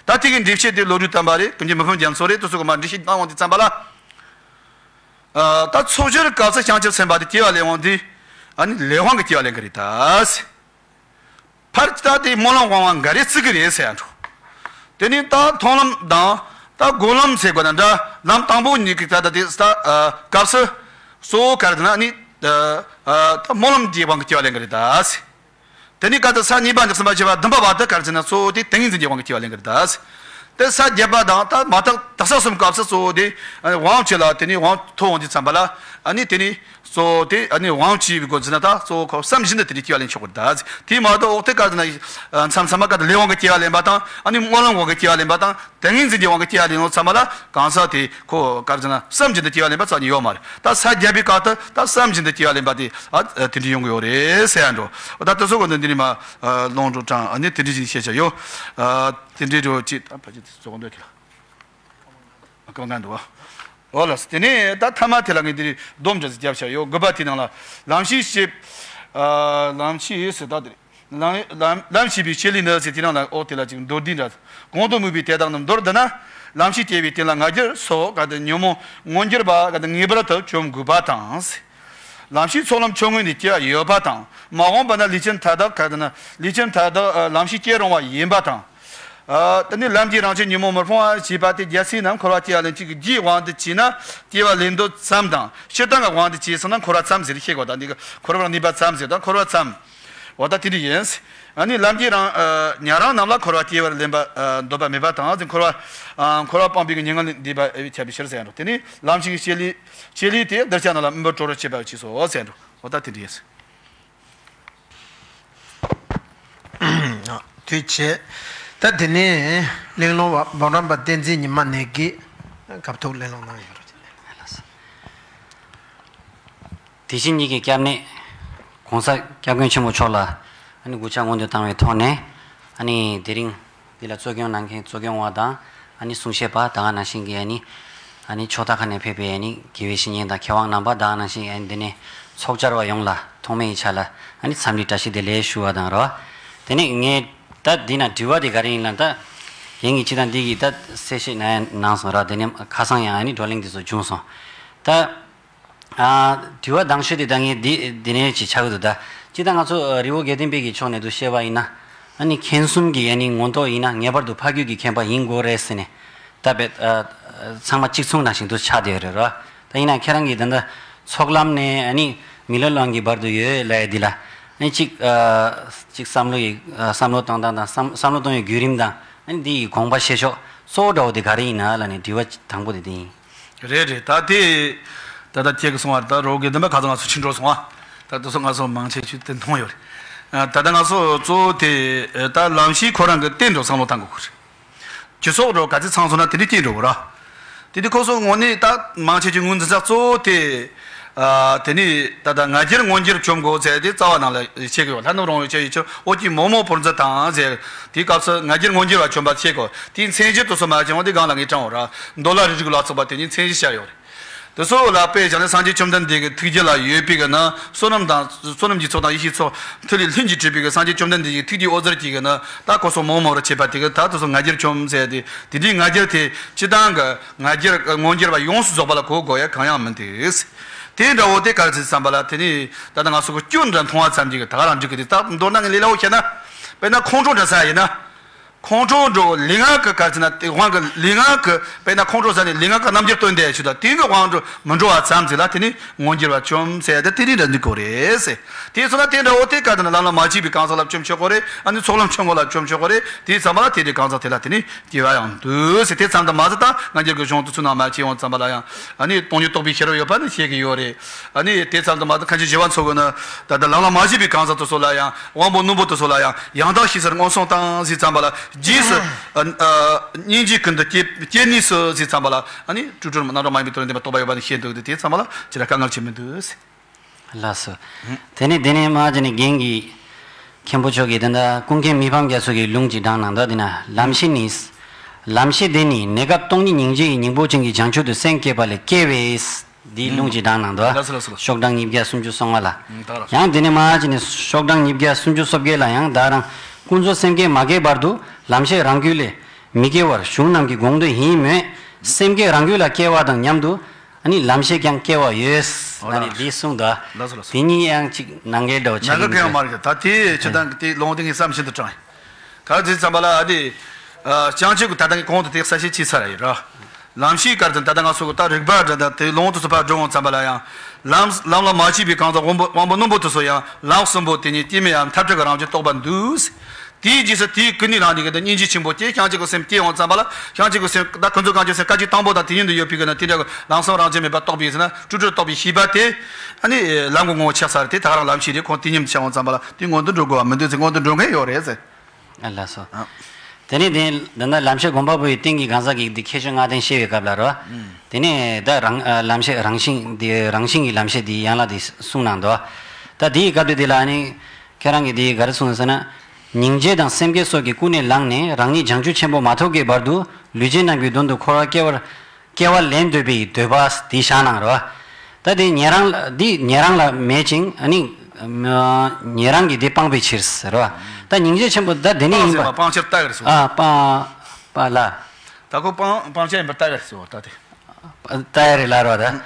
ད་དེ་གི་འགྲེལ་བཤད་དེ་བློ་གྲོས་བརྟན་པ་རེད། ཀུན་མཁྱེན་མི་ཕམ་རྒྱ་མཚོ་རེད། དེ་ཚོ་གི་མ་འགྲེལ་བཤད་གནང་འོང་དུས་ཙམ་པ་ལ། ད་ཚོགས་སྦྱོར་སྐབས་སུ་བྱང་ཆུབ་སེམས་དཔའ་དེ་སྐྱེ་བ་ལེན་འོང་དུས་ཨ་ནི་ལས་དབང་གི་སྐྱེ་བ་ལེན་གི་རེད་ད། ཕར་ད་དེ་སྨོན་ལམ་དབང་བ་འགའ་རེ་བརྩི་གི་རེད་ཟེར་ཡ་འགྲོ། དེ་ནི་ད་མཐོང་ལམ་དང་ད་སྒོམ་ལམ་ཟེར་དགོས་ན་འདྲ། ལམ་དང་པོ་གཉིས་ཀྱི་ད་ད་དེ་ད་སྐབས་སུ་གཙོ་བོ་ག་རེ་ཟེར་ན་ནི་ད་སྨོན་ལམ་གྱི་དབང་གི་སྐྱེ་བ་ལེན་གི་རེད་ད་ཟེར། དེ་ནས་ག་ད་ས་གཉིས་པ་ནས་གསུམ་པ་བཞི་པ་བདུན་པ་བར་དུ་ག་རེ་ཟེར་ན་གཙོ་བོ་དེ་ཏིང་ངེ་འཛིན་གྱི་དབང་གི་སྐྱེ་བ་ལེན་གི་རེད་ད། དེ་ས་བརྒྱད་པ་དང་ད་མ་དག་དག་ས་གསུམ་སྐབས་སུ་གཙོ་བོ་དེ་དབང་བྱེད་ལ་དེ་ནས་དབང་ཐོབ་འོང་དུས་ཙམ་པ་ལ་ཨ་ནི་དེ་ནས་གཙོ་བོ་དེ་ཨ་ནི་དབང་བྱེད་པའི་སྒོ་ནས་ན་ད་གཙོ་བོ་ཁོ་བསམ་བཞིན་དུ་དེ་ནས་སྐྱེ་བ་ལེན་ཆོག་གི་རེད། ད་དེ་མ་གཏོགས་འོག་དེ་སྐབས་ན་མཚམས་མཚམས་མ་སྐབས་དུ་ལས་དབང་གི་སྐྱེ་བ་ལེན་པ་དང་ཨ་ནི་སྨོན་ལམ་དབང་གི་སྐྱེ་བ་ལེན་པ་དང་། ཏིང་ངེ་འཛིན་གྱི་དབང་གིས་སྐྱེ་བ་ལེན་ནོ་ཚང་མ་ལ་གང་ཟག་དེ་ཁོ་ག་རེ་ཟེར་ན་བསམ་བཞིན་དུ་སྐྱེ་བ་ལེན་པ་རྩ་ནས་ཡོད་མ་རེད། ད་ས་བརྒྱད་པའི་སྐབས་དུ་ད་བསམ་བཞིན་དུ་སྐྱེ་བ་ལེན་པ་དེ་ཨ་དེ་འདྲ་ཡོང་གི་ཡོད་རེད་ཟེར་ཡ་འགྲོ། ད་དེ་ཚོ་གོ་འདི་འདི་ནི་མ་ལོང་འགྲོ་གྲང་ཨ་ནི་དེ་འདྲ་ཞིག་བཤད་བྱ་ཡོད། དེ་འདྲའི་འགྲོ་ཅི་ད་ཕ་ཅི་དེ་ཚོ་གོ་འདོད་ཀྱི་ལ་ཨ་གང་ག་འདུག་ཨ། ཨོ་ལགས་སོ། དེ་ནས་ད་ཐ་མ་དེ་ལ་ངས་འདི་རིགས་སྡོམ་འདྲ་ཞིག་བརྒྱབ་བྱ་ཡོད། དགུ་པ་དེ་ནང་ལ་ལམ་ཤེས་ཤེས། ལམ་ཤེས་ཟེར་ད་དེ་རེད། ལམ་ལམ་ལམ་ཤེས་པའི་བྱེད་ལས་ནི་ཟེར་དེ་ནང་ལ་ཨོ་དེ་ལ་ཅིག་མདོར་བསྡུས་འདྲ། གོང་དུ་སྨོས་པའི་དེ་དག་ནི་མདོར་བསྡུ་ན། ལམ་ཤེས་སྐྱེ་བའི་རྟེན་ལ་ང་རྒྱལ་སོགས་ག་དེ་ཉོན་མོངས་མངོན་གྱུར་པ་ག་དེ་ངེས་པར་དུ་བཅོམ་དགོས་པ་དང་། ལམ་ཤེས་ཚོགས་ལམ་ཆོས་མངོན་ནས་སྐྱེ་བ་ཡོད་པ་དང་མ་འོངས་པ་ན་ལུས་ཅན་མཐའ་དག་ག་དེ་ན་ལུས་ཅན་མཐའ་དག་ལམ་ཤེས་སྐྱེ་རུང་བ་ཡིན་པ་དང་། ཨ། དེ་ནི་ལམ་གྱི་རང་བཞིན་ཉོན་མོངས་མི་སྤོང་བ་ཞེས་པ་དེ་རྒྱལ་སྲས་རྣམས་འཁོར་བ་སྐྱེ་བ་ལེན་ཅིག་གི་རྒྱུའི་དབང་དུ་བྱས་ན་སྐྱེ་བ་ལེན་འདོད་ཙམ་དང་སྤྱིར་བཏང་གི་དབང་དུ་བྱས་སོང་ན་འཁོར་བ་ཙམ་ཟེར་ཤེས་དགོས། ད་འདི་གི་འཁོར་བར་གནས་པ་ཙམ་ཟེར་ད་འཁོར་བ་ཙམ། འོ་ད་དེ་འདྲ་ཡིན། ཨ་ནི་ལམ་གྱི་རང་ཉན་རང་རྣམས་ལ་འཁོར་བ་སྐྱེ་བར་ལེན་པ་འདོད་པ་མེད་པ་དང་འཁོར་བ་འཁོར་བ་སྤངས་པའི་མྱ་ངན་ལས་འདས་པ་ཨེ་བའི་ཁྱབ་པའི་ཕྱིར་ཟེར་ཡང་འགྲོ། དེ་ནི་ལམ་ཞིག་གི་བྱེད་ལས་བྱེད་ལས་དེ་གདུལ་བྱ་རྣམས་ལ་མི་འབོར་གྲོགས་རེ་བྱེད་པ་བྱས་སོ་ཟེར་འགྲོ། འོ་ད་དེ་འདྲ་ཡིན། དུས་ཆེ། ད་དེ་ནས་གླེང་སློང་བ་འབུམ་རམས་པ་བསྟན་འཛིན་ཉི་མ་ནས་ཀྱིས་སྐབས་ཐོག་གླེང་སློང་གནང་ཡོད་རེད། དེ་བཞིན་ཉིད་ཀྱི་སྐྱབས་གནས་༸གོང་ས་༸སྐྱབས་མགོན་ཆེན་པོ་མཆོག་ལ་ཨ་ནི་གུས་ཕྱག་སྔོན་དུ་བཏང་བའི་ཐོག་ནས་ཨ་ནི་དེ་རིང་འདི་ལ་གཙོ་སྐྱོང་གནང་མཁན་གཙོ་སྐྱོང་བ་དང་ཨ་ནི་གསུང་བཤད་པ་ད་ག་ནང་བཞིན་གྱི་ཨ་ནི་ཨ་ནི་ཕྱོགས་མཐའ་ཁག་ནས་ཕེབས་པའི་ཨ་ནི་དགེ་བའི་བཤེས་གཉེན་དང་མཁས་དབང་རྣམ་པ་ད་ག་ནང་བཞིན་ཨ་ནི་འདི་ནས་ཚོགས་བཅར་བ་ཡོངས་ལ་ཐོག་མའི་ཆ་ལ་ཨ་ནི་འཚམས་འདྲི་བཀྲ་ཤིས་བདེ་ལེགས་ཞུ་བ་དང་རོ། དེ་ནས་ངས་ད་འདི་ན་དྲི་བ་དེ་ག་རེ་ཡིན་ལ་ད་རྒན་གྱིས་ཅི་དང་འདི་གི་ད་གསལ་བཤད་ན་གནང་སོང་ར། དེ་ནས་ཁ་སང་ཡང་ཨ་ནི་བགྲོ་གླེང་དེ་ཚོ་བྱུང་སོང་ད། ཨ། དྲི་བ་དང་ཤོས་དེ་ད་ངས་འདི་འདི་ནས་ཅིག་ཆགས་ཀྱི་འདུག་ད་ཅི་ད་ང་ཚོ་རི་བོ་དགེ་ལྡན་པའི་གི་ཕྱོགས་ནས་དུ་བཤད་པ་ཡིན་ན་ཨ་ནི་མཁན་གསུམ་གྱི་ཨ་ནི་ངོ་ཐོག་ཡིན་ན་ངེས་པར་དུ་ཕ་རྒྱུད་ཀྱི་མཁན་པ་ཡིན་དགོས་རེད་ཟེར་ནས་ད་བེད་ཚང་མ་གཅིག་མཚུངས་ནང་བཞིན་དུ་ཆགས་བསྡད་ཡོད་རེད་རོ། ད་ཡིན་ན་ཁྱེད་རང་གིས་ད་ད་ཚོགས་ལམ་ནས་ཨ་ནི་མི་ལོ་ལོན་གྱི་བར་དུ་ཡོད་ལ་ཡ་འདི་ལ་ཨ་ནི་གཅིག་གཅིག་བསམ་བློ་ཡི་བསམ་བློ་གཏོང་སྟངས་དང་བསམ་བསམ་བློ་གཏོང་ཡི་བརྒྱུད་རིམ་དང་ཨ་ནི་འདི་ཡི་དགོངས་པ་བཞེས་ཕྱོགས་གཙོ་བོ་འདྲ་བོ་དེ་ག་རེ་ཡིན་ན་ལ་ནི་དྲི་བ་དང་པོ་དེ་དེ་ཡིན། རེད་རེད། ད་དེ་ད་ལྟ་ཁྱེད་ཀྱིས་གསུངས་པ་ད་རི་བོ་དགེ་ལྡན་པ་ཁ་སང་ང་ཚོ་ཕྱིན་འགྲོ་སོང་ཨ། ད་དེ་ཚོ་ང་ཚོ་མང་ཆེ་ཆུ་དེ་མཐོང་ཡོད་རེད། ད་ལྟ་ང་ཚོ་གཙོ་བོ་དེ་ད་ལམ་ཤེས་ཁོ་རང་གི་རྟེན་འགྲོ་བསམ་བློ་བཏང་དགོས་ཀྱི་རེད། སྤྱི་ཚོགས་འགྲོ་ག་ཚོད་ཚང་སོང་ན་དེ་འདྲ་སྐྱེས་འགྲོ་གི་ར། དེ་དུས་ཁོ་ཚོ་དངོས་གནས་ད་མང་ཆེ་ཆུ་ངོས་འཛིན་ས་གཙོ་བོ་དེ། དེ་ནས་ད་ལྟ་ང་རྒྱལ་མངོན་གྱུར་བཅོམ་དགོས་ཟེར་དེ་རྩ་བ་ནང་ལ་བཤད་ཀྱི་ཡོད། ལྷ་ནུབ་རོང་བའི་ཆོས་ཡི་ཆོས་ཨོ་ཀྱི་མོག་མོག་པུར་འཛིན་དང་ཟེར། དེའི་སྐབས་སུ་ང་རྒྱལ་མངོན་གྱུར་བ་བཅོམ་པ་བཤད་དགོས། དེའི་མཚན་གཞི་དུ་སོ་མ་བྱུང་བ་དེ་སྒང་ལ་ངས་དྲངས་འོ་ར། མདོ་ལ་རི་རིགས་ལ་སོགས་པ་དེ་ཉིད་མཚན་གཞི་བཤད་ཡོད་རེད། དེ་སོགས་ལ་དཔེ་བཞག་ན་སངས་རྒྱས་བཅོམ་ལྡན་འདས་ཀྱི་ཐུགས་རྒྱུད་ལ་ཡོད་པའི་གི་ན་བསོད་ནམས་དང་བསོད་ནམས་ཀྱི་ཚོགས་དང་ཡེ་ཤེས་ཚོགས་མཐུ་ལས་ལྷུན་གྱིས་གྲུབ་པའི་གི་སངས་རྒྱས་བཅོམ་ལྡན་འདས་ཀྱི་ཐུགས་རྒྱུད་འོད་ཟེར་གྱི་གི་ན་ད་ཁོ་སོ་མོག་མོག་ར་བྱེད་པ་དེ་གི་ད་དེ་སོ་ང་རྒྱལ་བཅོམ་ཟེར་ཏེ་དེ་འདྲའི་ང་རྒྱལ་དེ་སྤྱི་བཏང་གི་ང་རྒྱལ་མངོན་གྱུར་བ་ཡོངས་སུ་རྫོགས་པ་ལ་གོ་དགོས་ཡ་གང་ཡང་མི་འདུག་དེ་འདྲ་བོ་དེ་ག་རེ་ཟེར་བསམ་པ་ལ་དེ་ནི་ད་ལྟ་ང་ཚོ་གི་སྐྱོན་འདྲ་མཐོང་བ་ཙམ་གྱིས་གི་ད་ག་རང་འགྲིག་གི་དེ་ད་མདོར་ན་ངས་ལས་སླ་བོ་བཤད་ན་དཔེར་ན་ཁོང་ཁྲོ་འདྲ་ཟ་ཡ་ཡིན་ན། ཁོང་ཁྲོ་འགྲོ་ལུས་ངག་གི་ག་ཚོད་ན་དབང་གི་ལུས་ངག་གི་དཔེར་ན་ཁོང་ཁྲོ་ཟ་ནས་ལུས་ངག་གི་རྣམ་འགྱུར་སྟོན་བསྡད་ཞུ་དང་དེ་གི་དབང་དུ་མི་འགྲོ་བ་ཙམ་ཟིག་ལ་དེ་ནི་མངོན་གྱུར་བ་བཅོམ་ཟེར་ཏེ་དེ་རིགས་འདྲ་འདུག་གོ་རེད་ཟེར། དེ་ཚོ་ན་དེ་འདྲ་བོ་དེ་ག་ཚོད་ན་ལམ་ལ་མ་སྐྱེས་པའི་གང་ཟག་ལ་བཅོམ་ཆོག་གོ་རེད། ཨ་ནི་ཚོགས་ལམ་ཆོས་མགོན་ལ་བཅོམ་ཆོག་གོ་རེད། དེ་ཚང་མ་ལ་དེ་འདྲའི་གང་ཟག་དེ་ལ་དེ་ནི་སྐྱེ་བ་ཡང་འདུག་ཟེར། དེ་ཙམ་དུ་མ་ཟད་ད་ང་རྒྱལ་གྱི་གཞུང་དུ་ཚུལ་ནང་མ་སྐྱེས་འོང་ཙམ་པ་ལ་ཡང་ཨ་ནི་སྟོང་ཉིད་རྟོགས་པའི་ཤེས་རབ་ཡོད་པ་ནི་ཤེས་ཀྱི་ཡོད་རེད། ཨ་ནི་དེ་ཙམ་དུ་མ་ཟད་མཁན་ཆེན་ཞི་བ་འཚོ་གིས་ནི་ད་ལྟ་ལམ་ལ་མ་སྐྱེས་པའི་གང་ཟག་དེ་ཚོ་ལ་ཡང་དབང་པོ་རྣོན་པོ་དེ་ཚོ་ལ་ཡང་ཡང་དག་ཤེས་གསལ་མངོན་སུམ་དང་ཟེར་ཙམ་པ་ལ་རྗེས་སུ་སྙིང་རྗེ་ཀུན་ཏུ་སྐྱེ་སྐྱེ་གནས་སུ་ཟེར་ཙམ་པ་ལ་ཨ་ནི་སྤྲོས་བྲལ་རྣམ་གྲངས་མ་ཡིན་པའི་དོན་ལྡན་པ་རྟོགས་པ་ཡོད་པ་ནི་ཤེས་འདུག་སྟེ་དེ་ཙམ་པ་ལ་ཅི་ར་དཀའ་ངལ་ཆེ་མི་འདུག་ཟེར། ལགས་སོ། དེ་ནས་དེ་ནས་མ་ཅི་ནས་རྒན་གྱིས་མཁན་པོ་མཆོག་གིས་དེ་འདྲ་ཀུན་མཁྱེན་མི་ཕམ་རྒྱ་མཚོ་གི་ལུང་ཅིག་དྲངས་གནང་འདུག་དེ་ན་ལམ་ཤེས་ནི། ལམ་ཤེས་དེ་ནི་གནས་སྐབས་སྟོང་ཉིད་སྙིང་རྗེ་ཡི་སྙིང་པོ་ཅན་གྱི་བྱང་ཆུབ་ཏུ་སེམས་བསྐྱེད་པ་ལས་སྐྱེ་བས། འདིའི་ལུང་ཅིག་དྲངས་གནང་འདུག་ལགས་སོ་ལགས་སོ་ལགས། ཤོག་གྲངས་ཉིས་བརྒྱ་སུམ་ཅུ་སོ་ལྔ་ལ། ད་ལགས་སོ། ཡང་དེ་ནས་མ་ཅི་ནས་ཤོག་གྲངས་ཉིས་བརྒྱ་སུམ་ཅུ་སོ་བརྒྱད་ལ་ཡང་བདག་རང་ཀུན་རྫོབ་སེམས་བསྐྱེད་མ་སྐྱེས་བར་དུ་ལམ་ཤེས་རང་རྒྱུད་ལས་མི་སྐྱེ་བར་གཞུང་རྣམས་ཀྱི་དགོངས་དོན་ཡིན་མོད། སེམས་བསྐྱེད་རང་རྒྱུད་ལ་སྐྱེ་བ་དང་མཉམ་དུ། ཨ་ནི་ལམ་ཤེས་ཀྱང་སྐྱེ་བ་ཡོད། ཨོ་ཨ་ནི་ལགས། འདི་གསུངས་འདུག་ལགས་སོ་ལགས་སོ། དེ་གཉིས་ཡང་ཅིག་ནང་འགལ་འདྲ་བོ་ཆགས་ནང་འགལ་ཀྱི་གང་ཡང་མ་རེད། ད་དེ་ཁྱེད་རང་གི་དེ་ལུང་དེ་ངས་བསམ་བཞིན་དུ་དྲངས་ཡིན། ག་རེ་ཟེར་ཙམ་པ་ལ་ཨ་དེ། བྱང་ཆུབ་ཀྱི་ད་ལྟ་ངས་གོང་དུ་དེ་གསལ་བཤད་བྱས་ཚར་ཡིན་ར། ལམ་ཤེས་སྐབས་དུ་ད་ལྟ་ང་ཚོ་གི་ད་རིགས་པ་འདྲ་ད་དེ་ལུང་དུ་ཚུད་པ་འགྲོ་འོང་ཙམ་པ་ལ་ཡང་། ལམ་ལམ་ལ་མ་སྐྱེས་པའི་གང་ཟག་དབང་པོ་དབང་པོ་རྣོན་པོ་དེ་ཚོ་ཡང་ལམ་གསུམ་པོ་དེ་ཉིད་སྐྱེ་མེད་ཡང་མཐར་ཐུག་གི་རང་བཞིན་རྟོགས་པ་འདུག་དེའི་རྗེས་སུ་དེའི་ཀུན་ནས་ལངས་ནས་གི་ད་སྙིང་རྗེ་ཆེན་པོ་སྐྱེས། བྱང་ཆུབ་ཀྱི་སེམས་སྐྱེས་འོང་ཙམ་པ་ལ། བྱང་ཆུབ་ཀྱི་སེམས་ད་ཀུན་རྫོབ་གང་ཆོད་སེམས་སྐད་ཅིག་དང་པོ་དང་དེ་ཉིད་དུ་ཡོད་པའི་གི་ན་དེ་འདྲ་གི་ལམ་སང་རང་བཞིན་མེད་པར་རྟོགས་པའི་ཟེར་ན་སྤྲོས་བྲལ་རྟོགས་པའི་ཤེས་པ་དེ་ཨ་ནི་ལམ་གྱི་ངོ་བོ་ཆགས་ས་རེད། དེ་ད་ག་རང་ལམ་ཤེས་རེད། ཁོང་དེ་ཉིད་དུ་ཆགས་འོང་ཙམ་པ་ལ་དེ་སྔོན་དུ་འགྲོ་དགོས་པ་མི་འདུག་ཟེར། སྔོན་དུ་འགྲོ་མཁན་ཡོད་རེད་ཟེར། ཨ་ལགས་སོ། དེ་ནས་དེ་ད་ལྟ་ལམ་ཤེས་སྒོམ་པ་པོ་ཡི་སྟེང་གི་གང་ཟག་གིས་འདི་ཁྱད་ཆོས་ལྔ་ལྡན་ཤེས་པའི་སྐབས་ལ་རོ། དེ་ནས་ད་རང་ཨ་ལམ་ཤེས་རང་བཞིན་འདི་རང་བཞིན་གྱི་ལམ་ཤེས་འདི་ཡན་ལག་འདི་གསུངས་གནང་འདུག་ད་དེའི་སྐབས་དུ་དེ་ལ་ཨ་ནི་ཁྱེད་རང་གིས་འདི་ག་རེ་གསུངས་ཟེར་ན། སྙིང་རྗེ་དང་སེམས་བསྐྱེད་སོགས་ཀྱི་ཀུན་ནས་ལངས་ནས་རང་ཉིད་བྱང་ཆུབ་ཆེན་པོ་མ་ཐོབ་ཀྱི་བར་དུ་ལུས་ཅན་རྣམས་ཀྱི་དོན་དུ་འཁོར་བར་སྐྱེ་བར་སྐྱེ་བ་ལེན་འདོད་པའི་འདོད་པ་འདི་བཞག་གནང་རོ། ད་དེ་ཉན་རང་ལ་འདི་ཉན་རང་ལ་མེད་ཅིང་ཨ་ནི་ཉན་རང་གིས་འདི་སྤངས་པའི་ཕྱིར་ཟེར་རོ། ད་སྙིང་རྗེ་ཆེན་པོ་ད་དེ་ནི་སྤངས་ཡིན་ཟེར་པ། བ་སྤང་བྱར་ལྟ་བར་སོ། ཨ་སྤང་པ་ལ། ད་ཁོ་སྤང་སྤང་བྱ་ཡིན་པར་ལྟ་བར་སོ་ད་དེ། ལྟ་ཡ་རེད་ལ་རོ་ད།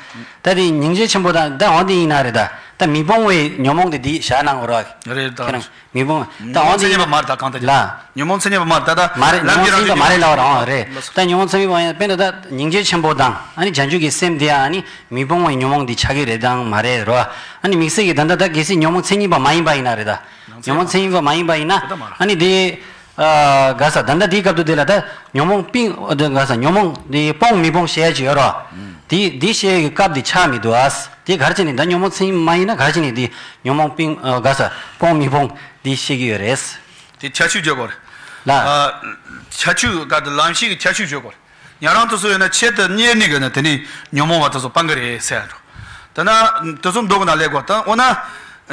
ད་དེ་སྙིང་རྗེ་ཆེན་པོ་ད་ད་འོ་འདི་ཡིན་ན་རེད་ད། ད་མི་སྤོང་བའི་ཉོན་མོངས་དེ་འདི་བཞག་གནང་རོ། རེད་ད། ཁྱེད་རང་མི་སྤོང་ད་འོ་འདི་ཡིན་ན་མ་རེད་ད་གང་ལྟར་ལ། ཉོན་མོངས་མཚན་ཉིད་པ་མ་རེད་ད་ད། མ་རེད། ཉོན་མོངས་མཚན་ཉིད་པ་མ་རེད་ལབ་རང་རེད། ད་ཉོན་མོངས་མཚན་ཉིད་པ་ཡང་དཔེར་ན་ད་སྙིང་རྗེ་ཆེན་པོ་དང་ཨ་ནི་བྱང་ཆུབ་ཀྱི་སེམས་དེ་ཡང་ཨ་ནི་མི་སྤོང་བའི་ཉོན་མོངས་འདི་ཆགས་ཀྱི་རེད་དང་མ་རེད་རོ། ཨ་ནི་དམིགས་བསལ་གྱི་ད་ལྟ་ད་གལ་སྲིད་ཉོན་མོངས་མཚན་ཉིད་པ་མ་ཡིན་པ་ཡིན་ན་རེད་ད། ཉོན་མོངས་མཚན་ཉིད་པ་མ་ཡིན་པ་ཡིན་ན་ཨ་ནི་དེ། ག་ས་ད་ལྟ་དེའི་སྐབས་དུ་དེ་ལ་ད་ཉོན་མོངས་པིང་ག་ས་ཉོན་མོངས་དེ་སྤོང་མི་སྤོང་བཤད་ཀྱི་ཡོད་རོ། དེ་དེ་བཤད་ཀྱི་སྐབས་དེ་ཆགས་མི་འདུག་ཨ། དེ་ག་རེ་བྱས་ནས་ད་ཉོན་མོངས་མཚན་ཉིད་མ་ཡིན་ན་ག་རེ་བྱས་ནས་དེ་ཉོན་མོངས་པིང་ག་ས་སྤོང་མི་སྤོང་དེ་བཤད་ཀྱི་ཡོད་རེད། དེ་ཁྱད་ཆོས་བརྗོད་དགོས་རེད། ལ། ཁྱད་ཆོས་ག་དེ་ལམ་ཤེས་ཀྱི་ཁྱད་ཆོས་བརྗོད་དགོས་རེད། ཉན་རང་དེ་ཚོ་ཡོད་ན་ཆེད་དུ་གཉེར་ནས་གི་ན་དེ་ནི་ཉོན་མོངས་པ་དེ་ཚོ་སྤང་གི་རེད་ཟེར་ཡ་འགྲོ། དེ་ན་དེ་ཚོ་མདོ་གི་ནང་ལས་གོ་ད་འོ་ན།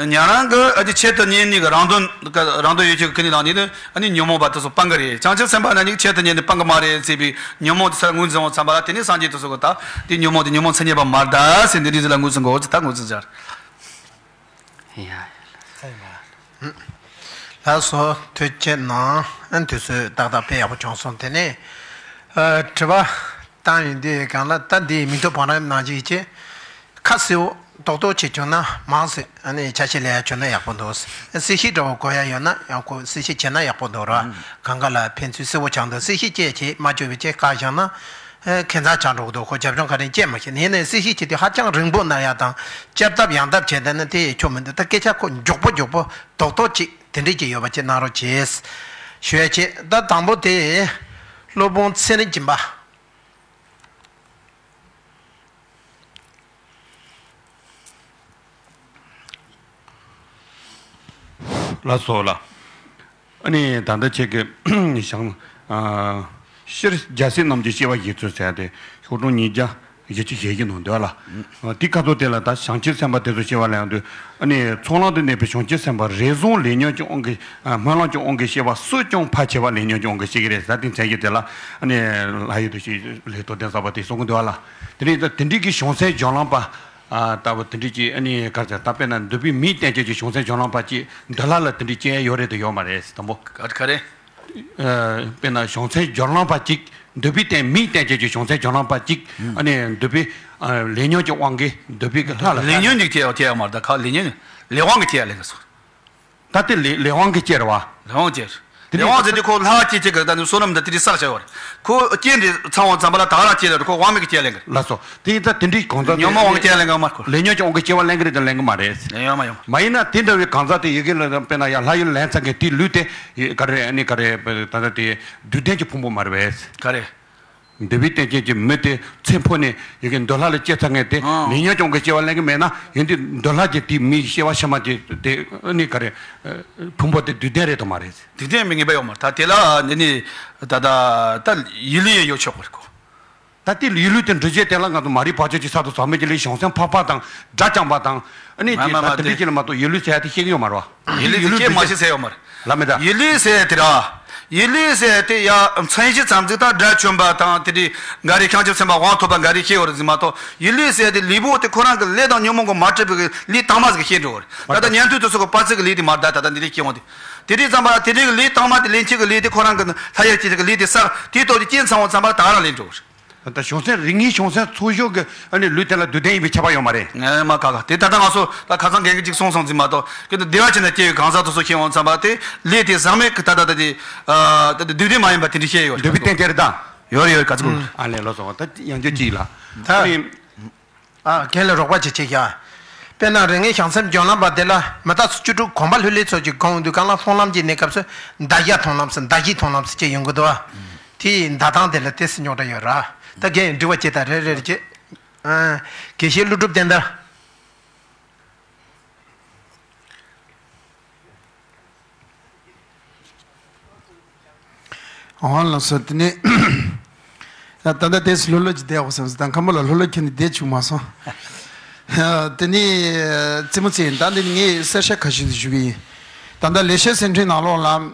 ཉན་རང་གི་ཨ་ཅེ་ཆེད་དུ་གཉེར་ནས་གི་རང་དོན་རང་དོན་ཡོད་ཆེད་ཀྱི་ནི་ལངས་ནས་ནི་ཨ་ནི་ཉོན་མོངས་པ་དེ་ཚོ་སྤང་གི་རེད། བྱང་ཆུབ་སེམས་དཔའ་རྣམས་ཀྱིས་ཆེད་དུ་གཉེར་ནས་སྤང་གི་མ་རེད་ཟེར་བའི་ཉོན་མོངས་དེ་ཚོ་ངོས་འཛིན་འོང་ཙམ་པ་ལ་དེ་ནི་སངས་རྒྱས་དེ་ཚོ་གི་ད་དེ་ཉོན་མོངས་དེ་ཉོན་མོངས་མཚན་ཉིད་པ་མ་རེད་ཟེར་འདི་འདྲ་ཟེར་ལ་ངོས་འཛིན་གོ་ད་ངོས་འཛིན་བྱ། ཡ། ལགས་སོ། ཐུགས་རྗེ་གནང་། ཨ་དུས་ཚོད་ཏག་ཏག་དཔེ་ཡག་པོ་བྱུང་སོང་། དེ་ནས་ཨ་དྲི་བ་བཏང་ཡིན་དུས་གང་ལ་ད་འདི་མིང་ཐོ་བང་རིམ་ནང་བཞིན་བྱས། ཁ་གསལ་བོ་རྡོག་རྡོག་ཅིག་བྱུང་ན་མང་ཟེར་ཨ་ནི་ཆ་ཤས་ལས་ཡག་བྱུང་ན་ཡག་པོ་འདུག་གསལ་བཤད་འདྲ་བོ་དགོས་ཡ་ཡོད་ན་ཡང་ཁོ་གསལ་བཤད་བྱས་ན་ཡག་པོ་འདུག་ར། གང་ག་ལ་ཕན་ཚུན་གསལ་བོ་ཆགས་འདུག་གསལ་བཤད་བྱས་བྱས་མ་བཅོས་པའི་བྱས་བཀག་བཞག་ན། ཨེ་ཁྱད་མཚར་ཆགས་འགྲོ་གི་འདུག་ཁོ་རྒྱབ་ལྗོངས་ག་རེ་བྱས་མ་ཤེས་ནས་ནས་གསལ་བཤད་བྱེད་དུས་ཧ་ཅང་རིང་པོ་གནང་ཡ་དང་བསྐྱར་ལྡབ་ཡང་ལྡབ་བྱས་བསྡད་ན་དེ་ཡི་ཆོ་མི་འདུག་ད་སྐད་ཆ་ཁོ་མགྱོགས་པོ་མགྱོགས་པོ་རྡོག་རྡོག་ཅིག་དེ་འདྲས་ཅིག་ཡོད་པ་ཅིག་གནང་རོགས་གྱིས། ཞུ་ཡ་བྱེད་ད་དང་པོ་དེ་སློབ་དཔོན་ཚེ་རིང་སྦྱིན་པ། ལགས་སོ་ལགས། ཨ་ནི་ད་ལྟ་ཁྱེད་ཀྱིས་ཞང་ཨ་སྤྱིར་རྒྱལ་སྲས་རྣམས་ཀྱི་སྐྱེ་བ་བཞེས་ཚུལ་ཟེར་ཏེ་ཤོག་གྲངས་ཉིས་བརྒྱ་བཞི་བཅུ་ཞེ་བཞི་ནང་འདུག་ལ། དེ་ཁ་ཐོག་དེ་ལ་ད་བྱང་ཆུབ་སེམས་དཔའ་དེ་ཚོ་སྐྱེ་བ་ལེན་དུས་ཨ་ནི་ཚོགས་ལམ་དུ་གནས་པའི་བྱང་ཆུབ་སེམས་དཔའ་རེ་ཟུང་ལས་ཉོན་གྱི་དབང་གིས་ཨ་སྨོན་ལམ་གྱི་དབང་གིས་སྐྱེ་བ་སུས་ཀྱང་ཕལ་ཆེ་བ་ལས་ཉོན་གྱི་དབང་གིས་སྐྱེ་གི་རེད་ཟེར་དེ་མཚན་གྱི་དེ་ལ་ཨ་ནི་ལྷ་ཡུལ་དུ་ཞིག་ལས་རྟོགས་ལྡན་གསར་པ་དེ་གསུང་གི་འདུག་ལ། དེ་ནས་ད་དེ་འདྲའི་གི་བྱང་སེམས་སྦྱོར་ལམ་པ། ཨ་ལྟ་བུ་དེ་འདྲའི་ཅིག་ཨ་ནི་ག་རེ་ཟེར་ད་དཔེར་ན་འདོད་པའི་མིའི་རྟེན་ཅན་གྱི་བྱང་སེམས་སྦྱོར་ལམ་པ་ཅིག་འདོད་ལྷ་ལ་དེ་འདྲའི་སྐྱེ་ཡ་ཡོད་རེད་དང་ཡོད་མ་རེད་དང་པོ། ག་རེ་ག་རེ། ཨ་དཔེར་ན་བྱང་སེམས་སྦྱོར་ལམ་པ་ཅིག་འདོད་པའི་རྟེན་མིའི་རྟེན་ཅན་གྱི་བྱང་སེམས་སྦྱོར་ལམ་པ་ཅིག་ཨ་ནི་འདོད་པའི་ཨ་ལས་ཉོན་གྱི་དབང་གིས་འདོད་པའི་གི་ལྷ་ལ་ལས་ཉོན་གྱི་སྐྱེ་ཡ་སྐྱེ་ཡ་མ་རེད་ད་ཁ་ལས་ཉོན་ལས་དབང་གི་སྐྱེ་ཡ་ལས་ཀ་སོ། ད་དེ་ལས་ལས་དབང་གིས་སྐྱེ་རེད་བ། ལས་དབང་སྐྱེ། དེ་ནས་ལས་དབང་ཟེར་དུས་ཁོ་ལྷ་སྐྱེ་སྐྱེ་གི་ད་ནི་བསོད་ནམས་དང་དེ་རིགས་བསགས་བྱ་བ་རེད། ཁོ་རྐྱེན་དེ་ཚང་བ་ཙམ་པ་ལ་ད་ག་རང་སྐྱེ་ལ་རེད་ཁོ་དབང་མེད་ཀྱི་སྐྱེ་ལེན་གི་རེད། ལགས་སོ། དེ་ད་དེ་འདྲའི་གང་ཟག་ཉོན་མོངས་དབང་གིས་སྐྱེ་ལེན་གི་མ་རེད་ཁོ། ལས་ཉོན་གྱི་དབང་གིས་སྐྱེ་བ་ལེན་གི་རེད་དང་ལེན་གི་མ་རེད། ལེན་ཡོད་མ་ཡོང་། མ་ཡིན་ན་དེ་འདྲ་བའི་གང་ཟག་དེ་ཡི་གེ་ལ་དཔེར་ན་ཡང་ལྷ་ཡུལ་ལེན་ཚར་མཁན་དེའི་ལུས་དེ་ཡི་ག་རེ་ཨ་ནི་ག་རེ་ད་ལྟ་དེ་རྡུལ་ལྡན་གྱི་ཕུང་པོ་མ་རེད་པས། ག་རེ། འདོད་པའི་རྟེན་ཅན་གྱི་མི་དེ་ཚེ་འཕོས་ནས་ཡི་གེ་འདོད་ལྷ་ལ་སྐྱེས་ཚར་མཁན་དེ་ཨང་། ལས་ཉོན་གྱི་དབང་གིས་སྐྱེ་བ་ལེན་གི་མེད་ན་ཡིན་དུས་འདོད་ལྷ་གྱི་དེ་མིའི་སྐྱེ་བ་ཕྱི་མ་དེ་དེ་ཨ་ནི་ག་རེ་ཕུང་པོ་དེ་རྡུལ་ལྡན་རེད་དང་མ་རེད། རྡུལ་ལྡན་མི་ངེས་པ་ཡོད་མ་རེད་ད་དེ་ལ་ནི་ནི་ད་ད་ད་ཡིད་ལུས་ཡང་ཡོད་ཆོག་གི་རེད་ཁོ། ད་དེ་ཡིད་ལུས་དེ་འདྲི་བྱེད་དེ་ལ་ང་ཚོ་མ་རིག་བག་ཆགས་ཀྱི་ས་དང་ཟག་མེད་ཀྱི་ལས་བྱང་སེམས་འཕགས་པ་དང་དགྲ་བཅོམ་པ་དང་ཨ་ནི་མ་དེ་མ་མ་ད་དེ་འདྲ་དེ་ཅིག་ལ་མ་གཏོགས་ཡིད་ལུས་ཟེར་ཡ་དེ་ཤེས་ཀྱི་ཡོད་མ་རེད་བ། ཡིད་ལུས་དེ་ཅེས་མ་ཤེས་ཟེར་ཡོད་མ་རེད། ལ་མེ་ད། ཡིད་ལུས་ཟེར་དེ་ར། ཡིད་ལུས་ཟེར་དེ་ཡ་མཚན་གཞི་ཙམ་ཟིག་དང་དགྲ་བཅོམ་པ་དང་དེ་དེ་འགའ་རེ་བྱང་ཆུབ་སེམས་དཔའ་དབང་ཐོབ་པ་འགའ་རེ་ཤེས་ཡོད་རེད་ཟིག་མ་གཏོགས་ཡིད་ལུས་ཟེར་དེ་ལུས་པོ་དེ་ཁོ་རང་གི་ལས་དང་ཉོན་མོངས་ཀྱིས་མ་གྲུབ་པའི་ལས་དྭངས་མ་ཟིག་ཤེས་འགྲོ་བ་རེད། ད་ལྟ་ཉན་ཐོས་དེ་ཚོ་གི་པ་ཚིག་གི་ལས་དེ་མ་རེད་ད་ད་འདི་ལས་ཤེས་འོང་དེ། དེ་དུས་ཙམ་པ་དེ་དེ་གི་ལས་དྭངས་མ་དེ་ལེན་བྱེད་ཀྱི་ལས་དེ་ཁོ་རང་གི་ལྷ་ཡུལ་སྐྱེ་བྱེད་ཀྱི་ལས་དེ་བསགས་དེའི་སྟོབས་ཀྱིས་རྐྱེན་ཚང་བ་ཙམ་པ་ད་ག་རང་ལེན་འགྲོ་བ་རེད། ད་བྱང་སེམས་རིགས་ངེས་བྱང་སེམས་ཚོགས་ཞུགས་ཀྱི་ཨ་ནི་ལུས་དེ་ལ་རྡུལ་ལྡན་ཡིན་པས་ཁྱབ་པ་ཡོད་མ་རེད། ངས་མ་ཁ་ཁ་དེ་ད་ལྟ་ང་ཚོ་ད་ཁ་སང་རྒན་གྱིས་ཅིག་གསུངས་སོང་ཟིན་མ་གཏོགས་ཀྱི་འདི་བདེ་བ་ཅན་ལ་སྐྱེ་བའི་གང་ཟག་དེ་ཚོ་ཤེས་འོང་ཙམ་པ་དེ་ལས་དེ་ཟག་མེད་ཀྱི་ད་ལྟ་ད་དེ་ཨ་ད་དེ་རྡུལ་ལྡན་མ་ཡིན་པ་དེ་འདྲ་ཤེས་ཡོད་འདོད་པའི་རྟེན་ཅན་རེད་ད། ཡོད་རེད་ཡོད་རེད་ག་ཚོད་ཨ་ལས་ལོ་སོང་ད་ཡང་བསྐྱར་གཅིག་ལ་ད་ཨ་ནི། ཨ་རྒན་ལ་རོགས་པ་ཅིག་བྱེད་ཤག་དཔེར་ན་རིགས་ལྔའི་བྱང་སེམས་སྦྱོར་ལམ་པ་དེ་ལ་མི་རྟག་སོགས་བཅུ་དྲུག་གོམས་པ་ལྷུར་ལེན་ཚོགས་ཀྱི་གོང་དུ་གང་ལ་མཐོང་ལམ་གྱི་གནས་སྐབས་སུ་མདའ་རྒྱང་མཐོང་ལམ་ཟེར་མདའ་རྒྱང་མཐོང་ལམ་ཟེར་གྱི་ཡོང་གི་འདུག་བ། དེའི་མདའ་སྟངས་དེ་ལ་དེ་སྲིད་ཉོག་འདྲ་ཡོད་ར། ད་རྒན་ཡིན་འདྲི་བ་བྱེད་དང་རེ་རེ་བྱེད། དགེ་བཤེས་ཀླུ་སྒྲུབ་བསྟན་དར། འོང་ལགས་སོ། དེ་ནས་ད་ལྟ་དེས་ལྷོད་ལྷོད་ཀྱིས་བསྡད་འོ་བསམ་སོང་། ད་ཁམས་པ་ལ་ལྷོད་ལྷོད་ཁྱེར་ནས་བསྡད་བཅུག་མ་སོང་། དེ་ནས་རྩེད་མོ་རྩེ་ཡིན། ད་འདི་ནི་ངས་གསལ་བཤད་ཁ་ཤས་ཤིག་ཞུ་གི་ཡིན། ད་ལྟ་ལེགས་བཤད་གསེར་ཕྲེང་ནང་ལོགས་ལ།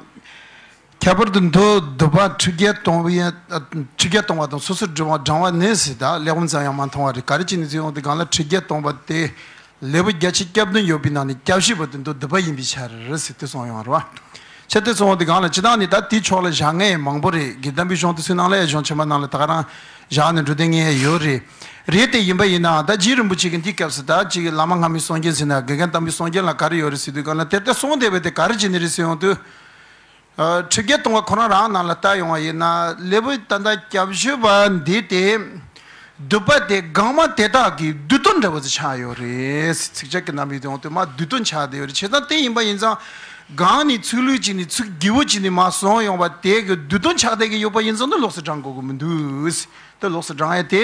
ཁྱད་པར་དུ་མདོ་སྡུད་པ་ཁྲི་བརྒྱད་སྟོང་བའི་ཁྲི་བརྒྱད་སྟོང་བ་དང་སོ་སོར་བགྲང་བ་བགྲང་བ་ནི་ཟེར། ད་ཀླད་ཀོར་ཙམ་ཡང་མ་མཐོང་བ་རེད། ག་རེ་བྱས་ནས་ཟེར་ཡོང་དུས་སྒང་ལ་ཁྲི་བརྒྱད་སྟོང་པ་དེ་ལེའུ་བརྒྱ་ཆ་བརྒྱད་ཅུ་ཡོད་པའི་ནང་ནས་བརྒྱད་ཅུ་པ་དེ་མདོ་སྡུད་པ་ཡིན་པའི་ཕྱིར་ཟེར་དེ་གསུངས་ཡོང་བ་རེད་བ། ཆེ་དེ་གསུངས་ཡོང་དུས་སྒང་ལ་སྤྱིར་བཏང་ནས་ད་དེའི་ཕྱོགས་ལ་བཞག་མཁན་མང་པོ་རེད། དགེ་ལྡན་པའི་གཞུང་དེ་ཚོའི་ནང་ལ་ཡང་གཞུང་ཆེན་པོ་ནང་ལ་ད་ག་རང་བཞག་ནས་འགྲོ་བསྡད་མཁན་ཡང་ཡོད་རེད། རེད་དེ་ཡིན་པ་ཡིན་ནའང་ད་རྗེ་རིན་པོ་ཆེ་གི་འདིའི་སྐབས་སུ་ད་ཅིག་བླ་མ་སྔ་མའི་གསུང་རྒྱུན་ཟེར་ན་དགེ་རྒན་དམ་པའི་གསུང་རྒྱུན་ལ་ག་རེ་ཡོད་རེད་ཟེར་དུས་སྒང་ལ་དེ་ལྟར་གསུངས་བསྡད་པའི་དེ་ག་རེ་བྱས་ནས་རེད་ཟེར་ཡོང་དུས། ཨ། ཁྲི་བརྒྱད་སྟོང་པ་ཁོ་རང་རང་ནང་ལ་ལྟ་ཡོང་བ་ཡིན་ན་ལེའུ་ད་ལྟ་བརྒྱད་ཅུ་པ་འདི་དེ་སྡུད་པ་དེ་སྒང་མ་དེ་དག་གི་བསྡུས་དོན་འདྲ་བོ་ཅིག་ཆགས་ཡོད་རེད། ཚིགས་བཅད་ཀྱི་རྣམ་པའི་དོན་དུ་མ་བསྡུས་དོན་ཆགས་བསྡད་ཡོད་རེད། བྱས་ཙང་དེ་ཡིན་པ་ཡིན་ཙང་སྒང་ནས་ཚིག་ལྷུག་ཅིག་ནས་ཚིག་རྒྱས་པོ་ཅིག་ནས་མ་གསུངས་ཡོང་བ་དེ་གི་བསྡུས་དོན་ཆགས་བསྡད་ཀྱི་ཡོད་པ་ཡིན་ཙང་ནི་ལོགས་སུ་བགྲང་དགོས་ཀྱི་མི་འདུག་དེ་ལོགས་སུ་བགྲང་ཡས་དེ།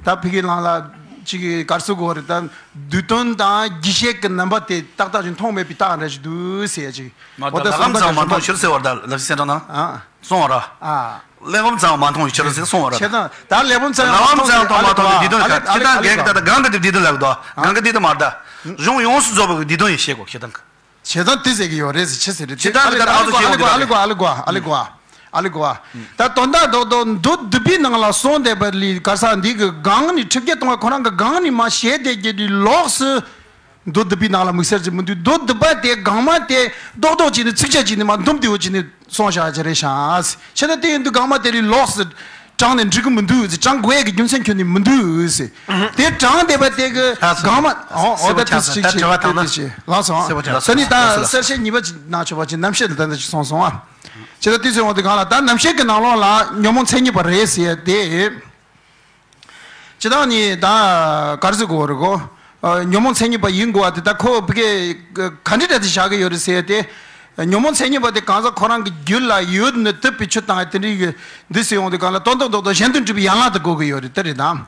ད་ཕ་གི་ནང་ལ་ཅིག་གི་ག་རེ་ཟེར་དགོས་རེད། ད་བསྡུས་དོན་དང་རྒྱས་བཤད་ཀྱི་རྣམ་པ་དེ་ཏག་ཏག་ཅིག་མཐོང་མེད་པའི་རྟགས་འདྲ་ཞིག་འདུག་ཟེར་ཡ་ཅིག་མ་འོ་ད་ད་ལམ་ཙམ་མ་མཐོང་ཕྱིར་ཟེར་བ་ད་ལབ་སེ་ཏྲང་ན། ཨ། སོང་བ་ར། ཨ། ལས་ངོམ་ཙམ་མ་མཐོང་ཕྱིར་ཟེར་སོང་བ་ར། བྱས་ཙང་ད་ལས་ངོམ་ཙམ་ལམ་ཙམ་མཐོང་མ་མཐོང་ཕྱིར་བསྡུས་དོན་ཁ་ཁྱེད་དང་རྒན་གྱི་ད་ལྟ་གང་གི་དེ་བསྡུས་དོན་ལབ་གི་འདུག་གང་གི་དེ་དེ་མ་རེད། ད་གཞུང་ཡོངས་སུ་རྫོགས་པའི་བསྡུས་དོན་ཡིན་ཤེས་དགོས་ཁྱེད་དང་། བྱས་ཙང་དེ་ཟེར་གི་ཡོད་རེད་ཟེར་ཆི་ཟེར་རེད། ཁྱེད་དང་གི་ད་ཨ་ཚོ་ཨ་ལི་གོ་ཨ་ལི་གོ་ཨ་ལི་གོ་ཨ་ལི་གོ་ཨ་ལི་གོ་ཨ། ད་དོན་དག་རྡོག་རྡོག་མདོ་སྡུད་པའི་ནང་ལ་གསུངས་བསྡད་པ་ལས་ག་ས་འདི་གི་སྒང་ནས་ཁྲི་བརྒྱད་སྟོང་པ་ཁོ་རང་གི་སྒང་ནས་མ་བཤད་བསྡད་རྒྱུ་དེ་ལོགས་སུ་མདོ་སྡུད་པའི་ནང་ལ་དམིགས་བསལ་གྱི་མི་འདུག་མདོ་སྡུད་པ་དེ་སྒང་མ་དེ་རྡོག་རྡོག་ཅིག་ནས་ཚིགས་བཅད་ཅིག་ནས་མ་འདུམ་བསྡད་ཡོད་ཅིག་ནས་གསུངས་བཞག་ཅིག་རེད་ཤག་བྱས་ན་དེ་ཡིན་དུས་སྒང་མ་དེ་ལས་ལོགས་སུ། དྲངས་ནས་འགྲིག་གི་མི་འདུག་ཟེར། དྲངས་དགོས་ཡས་ཀྱི་རྒྱུ་མཚན་ཁྱོན་ནས་མི་འདུག་ཟེར། དེ་དྲངས་བསྡད་པ་དེ་གི་ལགས་སོ། སྒང་མ་ཨོ་ཨོ་ད་དེ་ཅིག་ཅིག་དེ་ཅིག་དྲི་བ་དྲངས་ན། ལགས་སོ། གསལ་པོ་ཆགས་སོང་། ད་ནི་ད་གསལ་བཤད་གཉིས་པ་ཅིག་གནང་ཆོག་པ་ཅིག་རྣམ་བཤད་ལ་ད་ནི་ཅིག་སོང་སོང་ཨ། ཅི་ད་དེ་ཚོའི་འོག་ཏུ་གང་ལ་ད་རྣམ་བཤད་ཀྱི་ནང་ལོགས་ལ་ཉོན་མོངས་མཚན་ཉིད་པ་རེད་ཟེར་ཡས་དེ། ཅི་ད་ནི་ད་ག་རེ་ཟེར་དགོས་རེད་གོ། ཨ། ཉོན་མོངས་མཚན་ཉིད་པ་ཡིན་དགོས་པ་དེ་ད་ཁོ་བི་ཀའི་ག་འདྲ་འདྲ་དེ་བཞག་གི་ཡོད་རེད་ཟེར་ཏེ། ཉོན་མོངས་མཚན་ཉིད་པ་དེ་གང་ཟག་ཁོ་རང་གི་རྒྱུད་ལ་ཡོད་ནི་དེ་བེད་སྤྱོད་བཏང་ཡ་དེ་འདྲ་ཡི་འདི་ཟེར་ཡོང་དུས་གང་ལ་དོན་དམ་རྡོག་རྡོག་གཞན་དོན་སྒྲུབ་པའི་ཡན་ལག་དེ་དགོས་ཀྱི་ཡོད་རེད། དེ་རེད་དམ།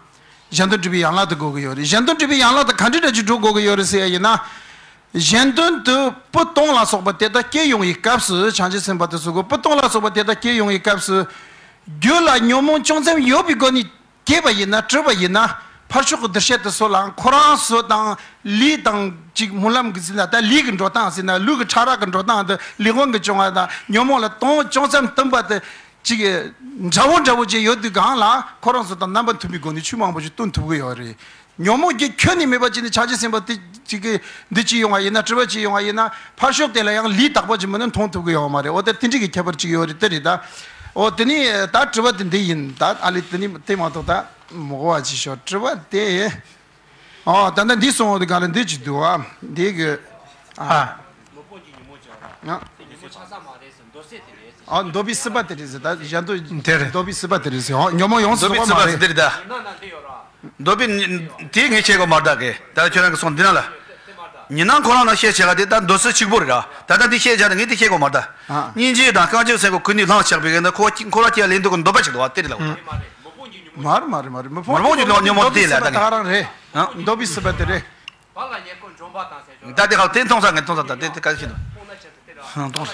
གཞན་དོན་སྒྲུབ་པའི་ཡན་ལག་དེ་དགོས་ཀྱི་ཡོད་རེད། གཞན་དོན་སྒྲུབ་པའི་ཡན་ལག་དེ་ག་འདྲ་འདྲ་ཅིག་འགྲོ་དགོས་ཀྱི་ཡོད་རེད་ཟེར་ཡ་ཡིན་ན། གཞན་དོན་དུ་བུ་སྟོང་ལ་སོགས་པ་དེ་དག་སྐྱེ་ཡོང་བའི་སྐབས་སུ་བྱང་ཆུབ་སེམས་དཔའ་དེ་ཚོ་གི་བུ་སྟོང་ལ་སོགས་པ་དེ་དག་སྐྱེ་ཡོང་བའི་སྐབས་སུ། རྒྱུད་ལ་ཉོན་མོངས་ཅུང་ཙམ་ཡོད་པའི་སྒོ་ནས། སྐྱེས་པ་ཡིན་ན་གྲུབ་པ་ཡིན་ན་ཕར་ཕྱོགས་ཀྱི་འདུ་ཤེས་དེ་ཚོ་ལའང་ཁོ་རང་ཚོ་དང་ལུས་དང་གཅིག་སྨོན་ལམ་གྱི་ཟེར་ན་ད་ལུས་ཀྱི་འགྲོ་སྟངས་ཟེར་ན་ལུས་ཀྱི་ཕྲ་རགས་ཀྱི་འགྲོ་སྟངས་དེ་ལུས་དབང་གིས་བྱུང་བ་དང་ཉོན་མོངས་ལ་དོན་ཅུང་ཙམ་བསྟུན་པ་དེ་གཅིག་འདྲ་བོ་འདྲ་བོ་ཅིག་ཡོད་དུས་གང་ལ་ཁོ་རང་ཚོ་དང་རྣམ་པ་མཐུན་པའི་སྒོ་ནས་ཆོས་མང་པོ་ཞིག་སྟོན་ཐུབ་ཀྱི་ཡོད་རེད། ཉོན་མོངས་ཀྱི་ཁྱོན་ནས་མེད་པ་ཅིག་ནི་བྱང་ཆུབ་སེམས་དཔའ་དེ་གཅིག་གིས་འདི་ཅིག་ཡོང་བ་ཡིན་ན་གྲུབ་པ་ཅིག་ཡོང་བ་ཡིན་ན་ཕར་ཕྱོགས་དེ་ལ་ཡང་ལུས་དག་པ་ཅིག་མིན་ན་མཐོང་ཐུབ་ཀྱི་ཡོད་མ་རེད། འོ་ད་དེ་འདྲ་གི་ཁྱད་པར་ཅིག་ཡོད་རེད། དེ་རེད་ད། འོ་དེ་ནི་ད་དྲི་བ་དེ་འདི་ཡིན་ད། ཨ་ལེ་དེ་ནི་དེ་མ་གཏོགས་ད་མི་གོ་བ་ཅིག་ཤོག་དྲི་བ་དེ། ཨོ་ད་ལྟ་འདི་སོང་བ་དེ་ག་ལ་འདི་ཅིག་འདུག་ཨ། འདི་གི་ཨ། ཨ། ཨ་འདོད་པའི་སྲིད་པ་དེ་རེད་ཟེར། ད་གཞན་དུ་དེ་རེད། འདོད་པའི་སྲིད་པ་དེ་རེད་ཟེར། ཨོ་ཉོན་མོངས་ཡོངས་སུ་རྫོགས་པ་མ་རེད། འདོད་པའི་སྲིད་པ་དེ་རེད་ད། འདོད་པའི་དེ་ངས་བཤད་དགོས་མ་རེད་ད། གས་ད་ཁྱོད་རང་གི་སོང་འདི་ན་ལ། ཉི་སྣང་ཁོ་རང་ལ་བཤད་བྱས་ག་དེ་ད་འདོད་སྲིད་གཅིག་པོ་རེད་ར། ད་ལྟ་འདི་བཤད་བྱས་ན་ངས་འདི་བཤད་དགོས་མ་རེད་ད། ཨ། སྙིང་རྗེ་དང་རྐང་རྗེས་སེམས་ཁོ་ཀུན་ནས་བླངས་ཆགས་པའི་གས་ད་ཁོ་ཁོ་ར་ཁྱེད་ལ་ལེན་འདོད་ཀྱི་འདོད་པ་ཞིག་འདུག་བ་དེ་རེད་ལ། མ་རེད་མ་རེད་མ་རེད། མི་ཕོད་ཀྱི་ཉོན་མོངས་དེ་ལ་ད་ག་རང་རེད། འདོད་པའི་སྲིད་པ་དེ་རེད། ད་དེ་ཧ་དེ་མཐོང་ས་ངས་མཐོང་ས་ད་དེ་དེ་ག་ཞིག་འདུག་མཐོང་ས།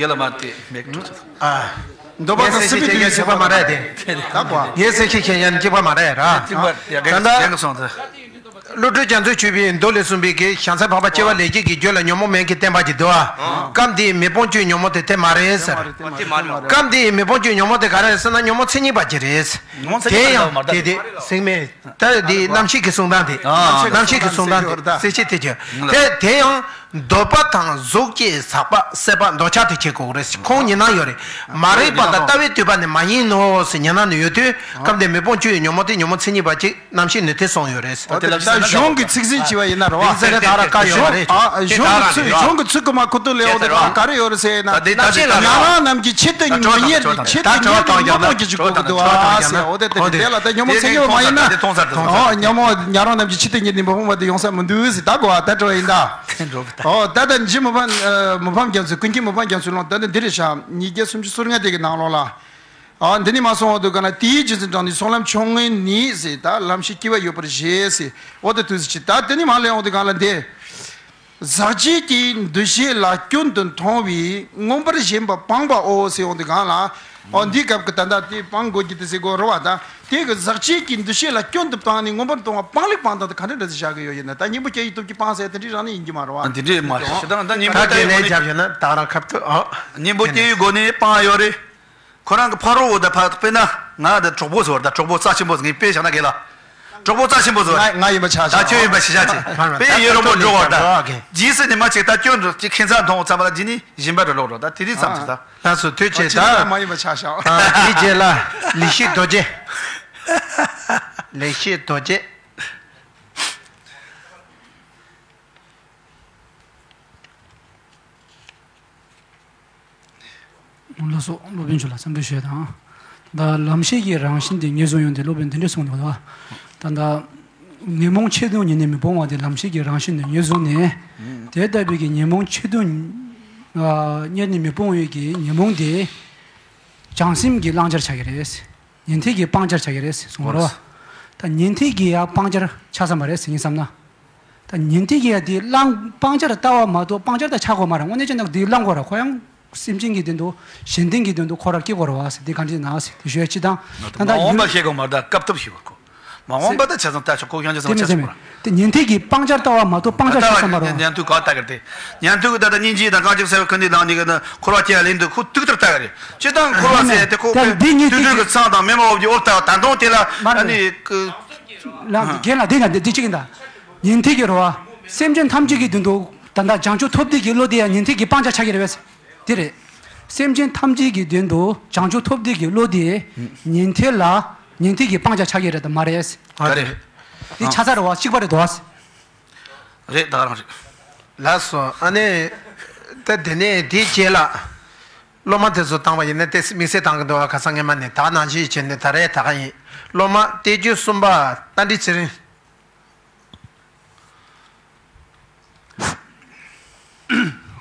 དགེ་ལ་མ་དེ་མེད་འགྲོ་ཚོད། ཨ། འདོད་པ་དང་སྲིད་པའི་རྒྱུ་གཅིག་པ་མ་རེད་དེ། ད་གོ། ངའི་སེམས་ཤེས་མཁན་ཡང་གཅིག་པ་མ་རེད་ར། གཅིག་པ་ཡ་ག་ད་ལྟ་ག་སོང་ད། བློ་གྲོས་རྒྱ་མཚོས་ཆོས་པའི་མདོ་ལས་གསུངས་པའི་གི་བྱང་སེམས་འཕགས་པ་སྐྱེ་བ་ལས་བརྒྱད་ཀྱི་རྒྱུད་ལ་ཉོན་མོངས་མེད་ཀྱི་བསྟན་པ་ཅིག་འདུག་ཨ། སྐབས་འདིའི་མི་ཕོད་ཀྱི་ཉོན་མོངས་དེ་དེ་མ་རེད་ཟེར། སྐབས་འདིའི་མི་ཕོད་ཀྱི་ཉོན་མོངས་དེ་ག་རེ་རེད་ཟེར་ན་ཉོན་མོངས་མཚན་ཉིད་པ་ཅིག་རེད། དེ་ཡང་དེ་དེ་སེང་མེད་ད་འདི་རྣམ་ཤེས་ཀྱི་གསུང་སྟངས་དེ། རྣམ་ཤེས་ཀྱི་གསུང་སྟངས་དེ་གསལ་བྱེད་དེ་ཀྱི་དེ་དེ་ཡང་། འདོད་པ་དང་གཟུགས་ཀྱི་ཟག་པ་སྲེད་པ་འདོད་ཆགས་དེ་བྱེད་དགོས་རེད། ཁོང་ཉན་ན་ཡོད་རེད། མ་རིག་པ་དང་ལྟ་བའི་ལྟོས་པ་ནི་མ་ཡིན་ནོ་ཟེར་ཉན་ན་ནི་ཡོད་དུས་སྐབས་འདིར་མི་སྤོང་སྤྱོད་ཡུལ་ཉོན་མོངས་དེ་ཉོན་མོངས་མཚན་ཉིད་པ་གཅིག་རྣམ་ཤེས་ནུས་མཐུ་སོང་ཡོད་རེད། ད་གཞུང་གི་ཚིག་ཟིན་བྱས་པ་ཡིན་ན་རེད་བ། དེ་ཚེ་ག་ད་ར་བཀའ་ཡོད་རེད། གཞུང་གི་ཚིག་གཞུང་གི་ཚིག་གི་མ་ཁུ་ཏུ་ལེའོ་དེ་ག་རེ་ཡོད་རེད་ཟེར་ན། ད་དེ་ད་ཉན་རང་རྣམས་ཀྱི་ཆེད་དུ་ཉིད་མ་ཉེར་ཆེད་དུ་ཉེར་དུ་ཉོན་མོངས་ཀྱི་འཇུག་པ་དུ་བ་ཟེར། འོ་དེ་དེ་དེ་ལ་ད་ཉོན་མོངས་མཚན་ཉིད་མ་ཡིན་ན། ཨོ་ཉོན་མོངས་ཉན་རང་རྣམས་ཀྱི་ཆེད་དུ་ཉིད་ནི་མི་སྤོང་བ་དེ་ཡོང་ས་མི་འདུག་ཟེར་ད་གོ་བ་ད་འགྲོ་ཡིན་ད། ཨོ་ད་ལྟ་འཇིགས་མི་ཕམ་མི་ཕམ་རྒྱ་མཚོས་ཀུན་མཁྱེན་མི་ཕམ་རྒྱ་མཚོས་ལུང་ད་ལྟ་འདི་རེད་ཤག་ཉིས་བརྒྱ་སུམ་ཅུ་སོ་ལྔ་དེ་གི་ནང་ལོགས་ལ། ཨ་འདི་ནི་མ་སོང་བ་འདུག་ག་ན་དེའི་རྗེས་སུ་འབྲངས་ནས་ཚོགས་ལམ་མཆོག་དངོས་ནི་ཟེར་ད་ལམ་ཤེས་སྐྱེ་བ་ཡོད་པར་བཞེད་ཟེར། འོ་དེ་དུས་སུ་ཅི་ད་དེ་ནི་མ་ལས་འོང་དུས་གང་ལ་འདི། ཟག་བཅས་ཀྱི་འདུ་ཤེས་ལ་སྐྱོན་དུ་མཐོང་བའི་མངོན་པར་ཞེན་པ་སྤངས་པའོ་ཟེར་འོང་དུས་གང་ལ། འོ་འདི་སྐབས་ཀྱི་ད་ལྟ་དེ་སྤང་དགོས་ཀྱི་དེ་ཟེར་དགོས་རེད་བ་ད། དེ་གི་ཟག་བཅས་ཀྱི་འདུ་ཤེས་ལ་སྐྱོན་དུ་སྤངས་ནས་མངོན་པར་མཐོང་བ་སྤང་ལེགས་སྤངས་དང་དེ་ག་འདྲ་འདྲ་ཟེར་བཞག་གི་ཡོད་ཡིན་ན་ད་སྙིང་པོ་སྐྱེ་ཡི་སྟོབས་ཀྱིས་སྤངས་ཟེར་དེ་འདྲའི་རང་ནི་ཡིན་གྱི་མ་རེད་བ། ཨ་དེ་འདྲའི་མ་ཞིག་ད་ད་སྙིང་པོ་ད་སྐྱེ་གལ་ཡི་ལན་སྒོ་ནས་རྒྱབ་ཡོད་ན་ད་རང་ཁབ་ཏུ་ཨ། སྙིང་པོ་སྐྱེ་ཡི་སྒོ་ནས་སྤངས་ཡོད་རེད། ཁོ་རང་གི་ཕ་རོལ་བོ་ད་ཕ་དཔེར་ན་ང་ད་གྲོགས་པོ་ཟེར་བ་ད་གྲོགས་པོ་རྩ་ཆེན་པོ་ཟེར་ངས་དཔེ་བཞག་ན་གལ་ལ། གྲོགས་པོ་རྩ་ཆེན་པོ་ཟེར་བ་ང་ང་ཡིན་པ་ཆགས་ད་ཆོས་ཡིན་པ་ཤི་ཆགས་ཆེ། དཔེ་ཡོད་རོགས་པོ་འགྲོ་བར་ད། རྒྱིས་སུ་ནི་མ་ཅིག་ད་སྐྱོན་འགྲོ་ཅིག་ཁྱད་མཚར་མཐོང་བ་ཚང་མ་ལ་ཇི་ནི་སྦྱིན་པ་འགྲོ་ལོག་འགྲོ་ད་དེ་རིགས་ཙམ་ཅིག་ད། ལགས་སོ་ཐུགས་རྗེ་ཆེ་ད། མ་ཡིན་པ་ཆགས་ཤག་དེའི་རྗེས་ལ་ལེགས་བཤད་རྡོ་རྗེ། ལེགས་བཤད་རྡོ་རྗེ། ལགས་སོ། སློབ་དཔོན་མཆོག་ལ་འཚམས་འདྲི་ཞུ་ཡ་དང་། ད་ལམ་ཤེས་ཀྱི་རང་བཞིན་དེ་ངེས་བཟུང་ཡོང་དུས་སློབ་དཔོན་འདི་འདྲ་གསུངས་འདུག་ད། ད་ལྟ་ཉོན་མོངས་ཆེད་དུ་ཉིད་ནི་མི་སྤོང་བ་དེ་ལམ་ཤེས་ཀྱི་རང་བཞིན་དེ་ངེས་བཟུང་ནས། དེ་ལྟ་བུའི་གི་ཉོན་མོངས་ཆེད་དུ་ཉིད་ནི་མི་སྤོང་བའི་གི་ཉོན་མོངས་དེ་བྱང་སེམས་ཀྱི་བླང་བྱར་ཆགས་ཀྱི་རེད། ཉན་ཐོས་ཀྱི་སྤང་བྱར་ཆགས་ཀྱི་རེད་གསུངས་པ་རེད་བ། ད་ཉན་ཐོས་ཀྱི་ཡང་སྤང་བྱར་ཆགས་ས་མ་རེད་ཟེར་ཡིན་བསམ་ན། ད་ཉན་ཐོས་ཀྱི་ཡང་དེ་བླང་སྤང་བྱར་ལྟ་བ་མ་གཏོགས་སྤང་བྱར་ད་ཆགས་དགོས་མ་རེད། དངོས་གནས་བྱས་ན་དེ་བླང་དགོས་རེད། ཁོ་ཡང་སེམས་ཅན་གྱི་དོན་དུ་གཞན་དོན་གྱི་དོན་དུ་ཁོ་རང་སྐྱེ་དགོས་རེད་བ་ཟེར་དེ་གང་ཅི་ན་ཟེར་དེ་ཞུ་ཡ་ཅི་དང་། ད་ལྟ་མ་འོངས་པ་ཤེས་དགོས་མ་རེད། ད་སྐབས་ཐོབ་ཤེས་དགོས་ཁོ། མ་འོངས་པ་ད་ཆ་ཚང་ལྟ་ཆོག་ཁོ་ཡང་ཆ་ཚང་ཆ་ཚང་མ་རེད། དེ་ཉན་ཐོས་ཀྱི་སྤང་བྱར་ལྟ་བ་མ་གཏོགས་སྤང་བྱར་ཤེས་བསམ་པ་རེད། ཉན་ཐོས་ག་ལྟ་གི་རེད། ཉན་ཐོས་ཀྱི་ད་ལྟ་སྙིང་རྗེ་དང་རྐང་གཅིག་ཟེར་བའི་ཁོ་འདི་ལངས་ནས་གི་ན་འཁོར་བ་སྐྱེ་ཡ་ལེན་འདུག་ཁོ་ཏུག་ཏུ་ལྟ་གི་རེད། སྤྱིར་བཏང་འཁོར་བ་ཟེར་ཡ་དེ་ཁོ་ད་ནི་འདི་ཉིད་དུད་འགྲོ་གི་ཚང་དང་མི་མ་འོབ་ཀྱི་འོབ་ལྟ་བ་ད་དུང་དེ་ལ་ཨ་ནི་ཀི། རྒན་ལགས་འདི་ན་འདི་འདི་གཅིག་ཡིན་ད། ཉན་ཐོས་ཀྱི་རེད་བ། སེམས་ཅན་ཐམས་ཅད་ཀྱི་དོན་དུ་ད་ལྟ་བྱང་ཆུབ་ཐོབ་འདོད་ཀྱི་བློ་དེ་ཡང་ཉན་ཐོས་ཀྱི་སྤང་བྱ་ཆགས་ཀྱི་རེད་བས། དེ་རེད། སེམས་ཅན་ཐམས་ཅད་ཀྱི་དོན་དུ་བྱང་ཆུབ་ཐོབ་འདོད་ཀྱི་བློ་དེ་ཉན་ཐོས་ལ་ཉན་ཐོས་ཀྱི་སྤང་བྱ་ཆགས་ཀྱི་རེད་དམ་མ་རེད། ཨ་རེད། དེ་ཆ་ཚང་རེད་བ་གཅིག་པ་རེད་དོ། རེད་ད་རང་རེད། ལགས་སོ་ཨ་ནི། ད་དེ་ནས་དེའི་རྗེས་ལ། སློབ་མ་དེ་ཚོ་བཏང་བ་ཡིན་ན་དེ་དམིགས་བསལ་བཏང་གི་འདུག་བ་ཁ་སང་སྔས་མ་ནས་ད་ནང་བཞིན་བྱས་ནས་ད་རེས་ད་ག་ཡིན། སློབ་མ་སྟེ་རྒྱུད་གསུམ་པ་རྟ་མགྲིན་ཚེ་རིང་།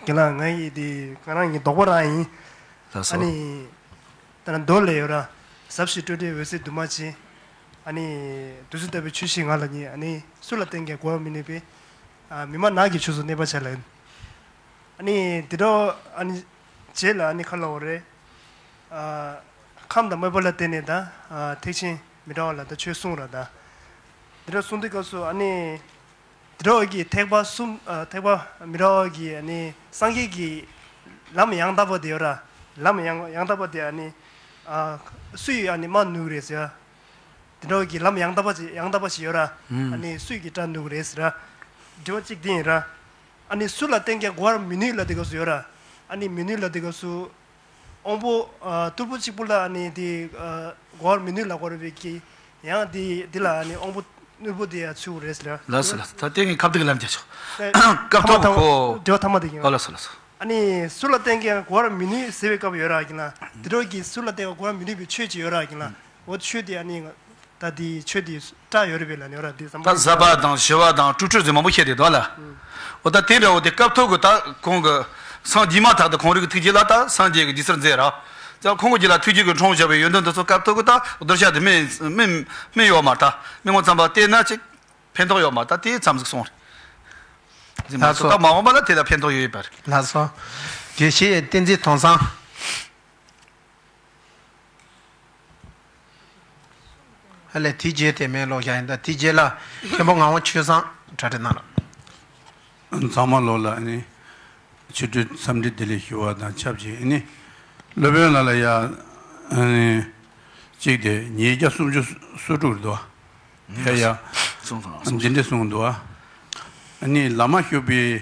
རྒན་ལགས་ང་ཡི་དེ་ང་རང་གི་དོགས་པ་རང་ཡིན། ལགས་སོ། ཨ་ནི། ད་ནི་མདོ་ལས་ཡོད་ར། ཟབ་ཞི་སྤྲོས་བྲལ་འོད་གསལ་འདུས་མ་བྱས། ཨ་ནི། དུས་གསུམ་ལྟ་བུའི་ཆོས་ཤིག་ང་ལ་ཉེ་ཨ་ནི་སུ་ལ་བསྟན་ཀྱང་གོ་བ་མི་ནུས་པས། ཨ་མི་སྨྲ་ནགས་ཀྱི་ཕྱོགས་སུ་གནས་པར་བྱ་ལ། ཨ་ནི་དེ་འདྲ་ཨ་ནི་རྗེས་ལ་ཨ་ནི་ཁ་ལ་འོ་རེད། ཨ་ཁམས་དང་དམར་པོ་ལ་བརྟེན་ནས་ད་ཨ་ཐེག་ཆེན་མི་འདྲ་བ་ལ་ད་ཆོས་གསུངས་ར་ད། དེ་འདྲ་གསུངས་དུས་སྐབས་སུ་ཨ་ནི་དེ་འདྲ་བ་གི་ཐེག་པ་གསུམ་ཨ་ཐེག་པ་མི་འདྲ་བ་གི་ཨ་ནི་སངས་རྒྱས་ཀྱི་ལམ་ཡང་དག་པ་དེ་ཡོད་ར། ལམ་ཡང་ཡང་དག་པ་དེ་ཨ་ནི་ཨ་སུས་ཨ་ནི་སྨྲ་ནུས་རེད་ཟེར། དེ་འདྲ་བ་གི་ལམ་ཡང་དག་པ་ཅིག་ཡང་དག་པ་ཞིག་ཡོད་ར། ཨ་ནི་སུས་ཀྱིས་བཀྲལ་ནུས་རེད་ཟེར་ར། དྲི་བ་གཅིག་དེ་ཡིན་ར། ཨ་ནི་སུ་ལ་བསྟན་ཀྱང་གོ་བར་མི་ནུས་ལ་དེ་སྐབས་སུ་ཡོད་ར། ཨ་ནི་མི་ནུས་ལ་དེ་སྐབས་སུ། དབང་པོ་ཨ་རྟུལ་པོ་གཅིག་པུ་ལ་ཨ་ནི་དེ་ཨ་གོ་བར་མི་ནུས་ལ་གོ་ར་བའི་གི་ཡང་དེ་དེ་ལ་ཨ་ནི་དབང་པོ་རྣོན་པོ་དེ་ཡང་ཚུད་རེད་ཟེར་ར། ལགས་སོ་ལགས་སོ། ད་ལྟའི་ངས་ཁ་བརྡ་གི་ལམ་རྒྱག་ཆོག་ཨེ་སྐབས་ཐོག་ཐོག་ཁོ། དྲི་བ་ཐ་མ་དེ་ཡིན། ཨོ་ལགས་སོ་ལགས་སོ། ཨ་ནི་སུ་ལ་བསྟན་ཀྱང་གོ་བར་མི་ནུས་ཟེར་བའི་སྐབས་ཡོད་ར་གི་ན། དེ་འདྲ་གི་སུ་ལ་བསྟན་ཀྱང་གོ་བར་མི་ནུས་པའི་ཆོས་ཅིག་ཡོད་ར་གི་ན། འོ་ཆོས་དེ་ཨ་ནི་ད་དེ་ཆོས་དེ་སྐྲག་ཡོད་རེད་པས་ལ་ནི་འོ་ར་དེ་བསམ་ད་པ་ཟབ་པ་དང་ཞི་བ་དང་སྤྲོས་བྲལ་ཟེར་མང་པོ་བཤད་དེ་འདུག་ལ། འོ་ད་དེ་འདྲ་བོ་དེ་སྐབས་ཐོག་གི་ད་ཁོང་གི་སངས་རྒྱས་མ་ཐག་ཏུ་ཁོང་རང་གི་ཐུགས་རྗེ་ལ་ད་སངས་རྒྱས་ཀྱི་རྗེས་སུ་མཛད་ར། ད་ཁོང་གི་རྗེས་ལ་ཐུགས་རྗེ་གི་འཁྲུངས་བཞག་པའི་ཡོན་ཏན་དེ་ཚོ་སྐབས་ཐོག་གི་ད་གདུལ་བྱ་དེ་སྨིན་སྨིན་སྨིན་ཡོད་མ་རེད། ད་སྨིན་ངོ་ཙམ་པ་བལྟས་ན་ཅིག་ཕན་ཐོགས་ཡོད་མ་རེད། ད་དེ་ཙམ་ཟིག་སོང་རེད། ཟེར་མ་ལགས་སོ། ད་མ་འོངས་པ་ལ་དེ་ལ་ཕན་ཐོགས་ཡོད་ཡོད་པ་རེད། ལགས་སོ། དགེ་བཤེས་བསྟན་འཛིན་དོང་བཟང་། ཧ་ལས་དེའི་རྗེས་དེ་མེད་ལོག་བཞག་ཡིན། ད་དེའི་རྗེས་ལ་མཁན་པོ་ངག་དབང་ཆོས་བཟང་གྲ་སྒྲིག་གནང་རོགས། ཚང་མ་ལོ་ལ་ནི་ཆོས་སྒྲོན་འཚམས་འདྲི་བདེ་ལེགས་ཞུ་བ་དང་ཆབས་ཅིག་ནི་སློབ་དཔོན་ལ་ལ་ཡ་ནི་གཅིག་དེ་ཉིས་བརྒྱ་སུམ་ཅུ་སོ་དྲུག་རེད་དོ། ཡ་ཡ་གསུངས་སོང་། འདི་འདྲ་གསུངས་འདུག་ཨ་ནི་བླ་མ་བཞུགས་པའི་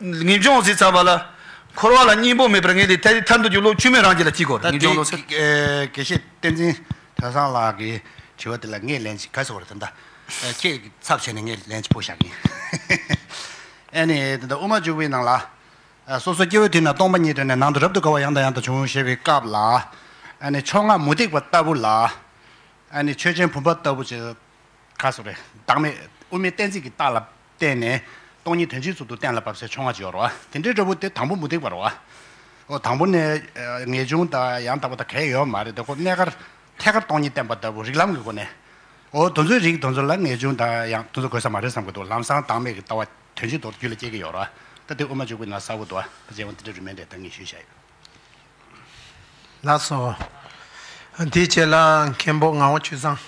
ངེས་འབྱུང་ཟེར་ཚར་བ་ལ། འཁོར་བ་ལ་གཉེན་པོ་མེད་པར་ངེས་ཏེ་ཐར་འདོད་ཀྱི་བློ་ཆུད་མེད་རང་རྒྱུད་ལ་སྐྱེ་དགོས་རེད། ད་ངེས་འབྱུང་བློ་ཟེར། དེ་དགེ་བཤེས་བསྟན་འཛིན་གྲྭ་ཚང་ལགས་ཀྱི་དྲི་བ་དེ་ལ་ངས་ལན་ཅིག་ག་ཟེར་བ་རེད་ད། ཁྱེད་ཀྱི་ཚབ་བྱས་ནས་ངས་ལན་ཅིག་ཕུལ་བཞག་གི་ཡིན། ཨ་ནི་ད་ལྟ་དབུ་མ་འཇུག་པའི་ནང་ལ། སོ་སོ་སྐྱེ་བོའི་དུས་ན་སྟོང་པ་ཉིད་དོན་ནས་ནང་དུ་རབ་ཏུ་དགའ་བ་ཡང་དང་ཡང་དུ་འབྱུང་ཞེས་པའི་སྐབས་ལ། ཨ་ནི་ཕྱོགས་སྔ་མུ་སྟེགས་པ་ལྟ་བུ་ལ། ཨ་ནི་ཆོས་ཅན་བུམ་པ་ལྟ་བུ་ཅིག་ག་ཟེར་རེད། བདག་མེད་དབུ་མའི་གཏན་ཚིགས་ཀྱི་རྟགས་ལ་བརྟེན་ནས་སྟོང་ཉིད་དོན་སྤྱིའི་ཚུལ་དུ་གཏན་ལ་ཕབ་སའི་ཕྱོགས་སྔ་ཅིག་ཡོད་རེད་བ། དེ་འདྲའི་འདྲ་བོ་དེ་དང་པོ་མུ་སྟེགས་པ་རེད་བ། ཨོ་དང་པོ་ནས་ངེས་འབྱུང་དང་ཡང་དག་པ་དང་གང་ཡང་ཡོད་མ་རེད་དེ། ཁོ་གནས་སྐབས་ཐད་ཀར་སྟོང་ཉིད་བསྟན་པ་ལྟ་བུ་རིགས་ལམ་གྱི་སྒོ་ནས། འོ་དེ་ཚོའི་རིགས་དེ་ཚོ་ལ་ངེས་འབྱུང་དང་ཡང་དེ་ཚོ་དགོས་ས་མ་རེད་བསམ་གྱི་འདུག་ལམ་སང་བདག་མེད་ཀྱི་ལྟ་བ་དོན་སྤྱིའི་ཐོག་རྒྱུད་ལ་སྐྱེ་གི་ཡོད་རེད་བ། ད་དེ་དབུ་མ་འཇུག་པའི་ནང་གསལ་པོ་འདུག་བ། ད་རྗེས་དབང་དེ་འདྲ་རིམ་པས་འདྲ་ད་ངས་ཞུས་བཞག་ཡོད། ལགས་སོ། དེའི་རྗེས་ལ་མཁན་པོ་ངག་དབང་ཆོས་བཟང་།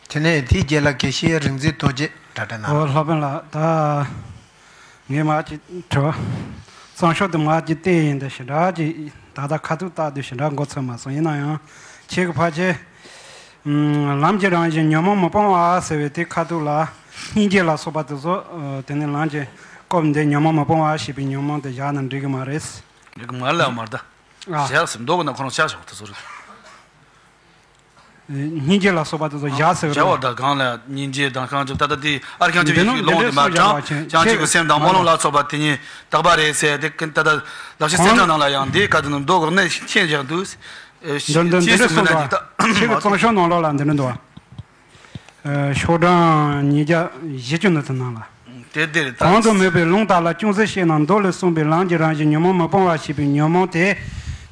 དེ་ནས་དེའི་རྗེས་ལ་དགེ་བཤེས་རིག་འཛིན་རྡོ་རྗེ་དྲ་གྲ་ན། ཨོ་སློབ་དཔོན་ལགས། ད་ངས་མར་ཅིག་དྲི་བ། གཙང་ཤོག་དེ་མར་ཅིག་བལྟས་ཡིན། ད་ཞེ་དྲག་ཅིག་ད་ལྟ་ཁ་ཐུག་བལྟས་དུས་ཞེ་དྲག་མགོ་ཚོས་མ་སོང་། ཡིན་ན་ཡང་ཁྱེད་ཀྱི་ཕལ་ཆེར། ལམ་གྱི་རང་བཞིན་ཉོན་མོངས་མི་སྤོང་བ་ཟེར་བའི་དེ་ཁ་ཐུག་ལ། སྙིང་རྗེ་ལ་སོགས་པ་དེ་ཚོ། དེ་ནས་ལམ་གྱི་སྐབས་འདི་ཉོན་མོངས་མི་སྤོང་བ་ཞེས་པའི་ཉོན་མོངས་དེ་བཞག་ན་འགྲིག་གི་མ་རེད། འགྲིག་གི་མ་རེད་ལ་མ་རེད་ད། ཨ། བཞག་ཟེར་མདོ་གི་ནང་ཁོ་རང་བཞག་ཆོག་དེ་ཚོ་རེད། སྙིང་རྗེ་ལ་སོགས་པ་དེ་ཚོ་བཞག་ཟེར་བ་རེད། བྱ་བ་དང་གང་ལ་སྙིང་རྗེ་དང་བྱང་ཆུབ་ད་ལྟ་དེ་ཨར་ཁྱང་ཆུབ་ཡེ་ཤུའི་ལུང་དེ་མ་དྲང་བྱང་ཆུབ་ཀྱི་སེམས་དང་སྨོན་ལམ་ལ་སོགས་པ་དེ་ཉིད་དག་པ་རེད་ཟེར་དེ་ཀུན་ད་ལྟ་ལག་ཤེས་གསེར་ཕྲེང་ནང་ལ་ཡང་འདི་ག་དེ་ནི་མདོ་གོ་གནས་མཁྱེན་བཞག་འདུག་འདི་འདི་འདི་འདྲ་གསུངས་འདུག་ཁྱེད་ཀྱི་གཙང་ཤོག་ནང་ལོགས་ལ་འདི་འདྲ་འདུག་ཤོག་གྲངས་ཉིས་བརྒྱ་བཞི་བཅུ་ནི་དེ་ནང་ལ། དེ་དེ་རེད་ད། གོང་དུ་སྨོས་པའི་ལུང་དག་ལ་ཅུང་ཟད་བཤད་ན། མདོ་ལས་གསུངས་པའི་ལམ་གྱི་རང་བཞིན་ཉོན་མོངས་མི་སྤོང་བ་ཞེས་པའི་ཉོན་མོངས་དེ་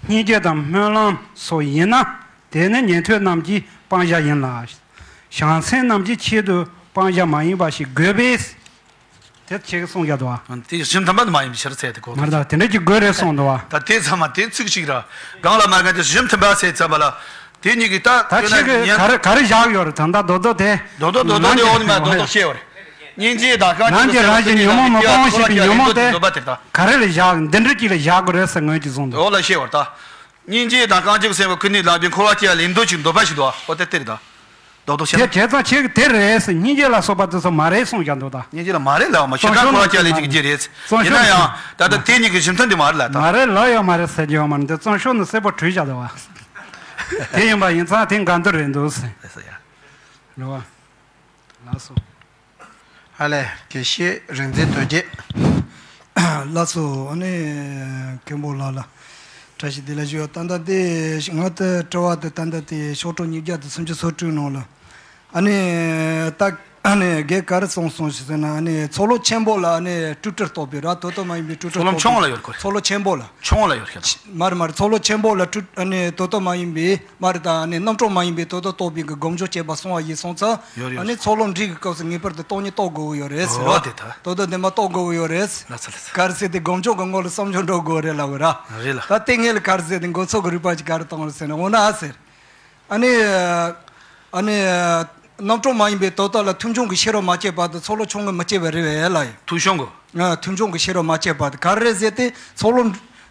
སྙིང་རྗེ་དང་སྨོན་ལམ་སོགས་ཡིན་ན། དེ་ནི་ཉན་ཐོས་རྣམས་ཀྱི་སྤང་བྱ་ཡིན་ལ། བྱང་སེམས་རྣམས་ཀྱི་ཆེད་དུ་སྤང་བྱ་མ་ཡིན་པ་ཞིག་དགོས་པས། དེ་ཁྱེད་ཀྱིས་གསུངས་བཞག་འདུག་བ། དེ་ཞིབ་མཐུན་པ་མ་ཡིན་པའི་ཕྱིར་ཟེར་དེ་གོ། མ་རེད་ད། དེ་འདྲ་ཅིག་དགོས་རེད་གསུངས་འདུག་བ། ད་དེ་ཚང་མ་དེ་ཚིག་གཅིག་ར་གང་ལ་མ་གང་དེ་ཞིབ་མཐུན་པ་ཟེར་ཚར་བ་ལ། དེ་གཉིས་ཀྱི་ད་ད་ཁྱེད་ཀྱིས་ག་རེ་ག་རེ་བཞག་ཡོད་རེད། ད་ད་རྡོག་རྡོག་དེ། རྡོག་རྡོག་རྡོག་རྡོག་དེ་འོག་ནས་མ་རྡོག་རྡོག་བཤད་བ་རེད། སྙིང་རྗེ་དང་བྱང་ཆུབ་ཀྱི་སེམས་ལ་ཀུན་ནས་ལ་འདོད་པ་དེ་ད། ག་རེ་ལ་བཞག་འདི་འདྲ་ཅིག་ལ་བཞག་དགོས་རེད་ཟེར་ངོས་ཀྱིས་གསུངས་འདུག་འོག་ལ་བཤད་བ་རེད་ད། སྙིང་རྗེ་དང་བྱང་ཆུབ་ཀྱི་སེམས་ལ་ཀུན་ནས་ལ་འདོད་འཁོར་བ་སྐྱེ་ལ་འདོད་ཅིག་འདོད་པ་ཞིག་འདུག་འོ་དེ་དེ་རེད་ད། རྡོག་རྡོག་བྱས་ན། དེ་བྱས་ཙང་ཁྱེད་ཀྱིས་དེ་རེད་ཟེར། སྙིང་རྗེ་ལ་སོགས་པ་དེ་ཚོ་མ་རེད་གསུངས་བཞག་འདུག་ད། སྙིང་རྗེ་ལ་མ་རེད་ལབ་མ། ཞེ་དྲག་ཁོ་རང་ཅག་ལས་ཅིག་གི་རྗེས་རེད། ཡིན་ན་ཡང་ད་ལྟ་དེ་གཉིས་ཀྱི་གཞི་མཐུན་དེ་མ་རེད་ལ་ད། མ་རེད་ལབ་ཡོད་མ་རེད་ཟེར་གྱི་ཡོད་མ་རེད། འདི་གཙང་ཤོག་ནས་གསལ་པོ་བྲིས་བཞག་འདུག་བ། དེ་ཡིན་པ་ཡིན་ཙང་དེ་འགལ་འདུ་རེད་འདུག་ཟེར། རེད་ཟེར་ཡ། རེད་བ། ལགས་སོ། ཧ་ལས་དགེ་བཤེས་རིག་འཛིན་རྡོ་རྗེ། ལགས་སོ། ཨ་ནི་མཁན་པོ་ལགས་ལ་བཀྲ་ཤིས་བདེ་ལེགས་ཞུ། ད་ལྟ་དེ་ང་ད་དྲི་བ་དེ་ད་ལྟ་དེ་ཤོག་གྲངས་ཉིས་བརྒྱ་དང་སུམ་ཅུ་སོ་དྲུག་ནང་ལ་ཨ་ནི་ད་ཨ་ནི་རྒན་ག་རེ་གསུངས་སོང་ཞེས་ཟེར་ན། ཨ་ནི་མཚོ་ལྷོ་ཆེན་པོ་ལ་ཨ་ནི་སྤྲོས་བྲལ་རྟོགས་པའི་ར། དོ་དོ་མ་ཡིན་པའི་སྤྲོས་བྲལ་མཚོ་ལྷོ་རྟོགས་ཆུང་ངུ་ལ་ཡོད་དགོས། མཚོ་ལྷོ་ཆེན་པོ་ལ། ཆུང་ངུ་ལ་ཡོད་ཤག་མ་རེད་མ་རེད། མཚོ་ལྷོ་ཆེན་པོ་ལ་སྤྲོས་ཨ་ནི་དོ་དོ་མ་ཡིན་པའི་མ་རེད། ད་ཨ་ནི་རྣམ་གྲངས་མ་ཡིན་པའི་དོ་དོ་རྟོགས་པའི་གི་སྒོམ་སྦྱོང་བྱེད་པ་སོང་བ་ཡིན་སོང་ཙང་། ཡོད་ཡོད། ཨ་ནི་མཚོ་ལྷོ་འབྲས་ཀྱི་སྐབས་སུ་ངེས་པར་དུ་སྟོང་ཉིད་རྟོགས་དགོས་ཀྱི་ཡོད་རེད་ཟེར་རོ། འོ་དེ་ད། དོ་དོ་བདེན་པ་རྟོགས་དགོས་ཀྱི་ཡོད་རེད། ལགས་སོ་ལགས་སོ། ག་རེ་ཟེར་ཏེ་སྒོམ་སྦྱོང་གི་ངོ་ལ་བསམ་བློ་འགྲོ་དགོས་རེད་ལབ་ཀྱི་ར། རེད་ལ། ད་དེ་ངེད་ལ་ག་རེ་ཟེར་ཏེ་མགོ་ཚོས་ཀྱི་རིག་པ་ཅིག་ག་རེ་གཏོང་རེད་ཟེར་ན། འོ་ན་ཟེར། ཨ་ནི། ཨ་ནི། རྣམ་གྲངས་མ་ཡིན་པའི་དོ་དོ་ལ་མཐུན་སྦྱོར་གྱི་ཤེས་རབ་མ་སྐྱེས་བར་དུ་མཚོ་ལྷོ་ཆུང་ངུ་མི་སྐྱེ་བ་རེད་པས་ལ་ཡིན། མཐུན་སྦྱོར་གྱི། ཨ། མཐུན་སྦྱོར་གྱི་ཤེས་རབ་མ་སྐྱེས་བར་དུ་ག་རེ་རེད་ཟེར་ཏེ་མཚོ་ལྷོ་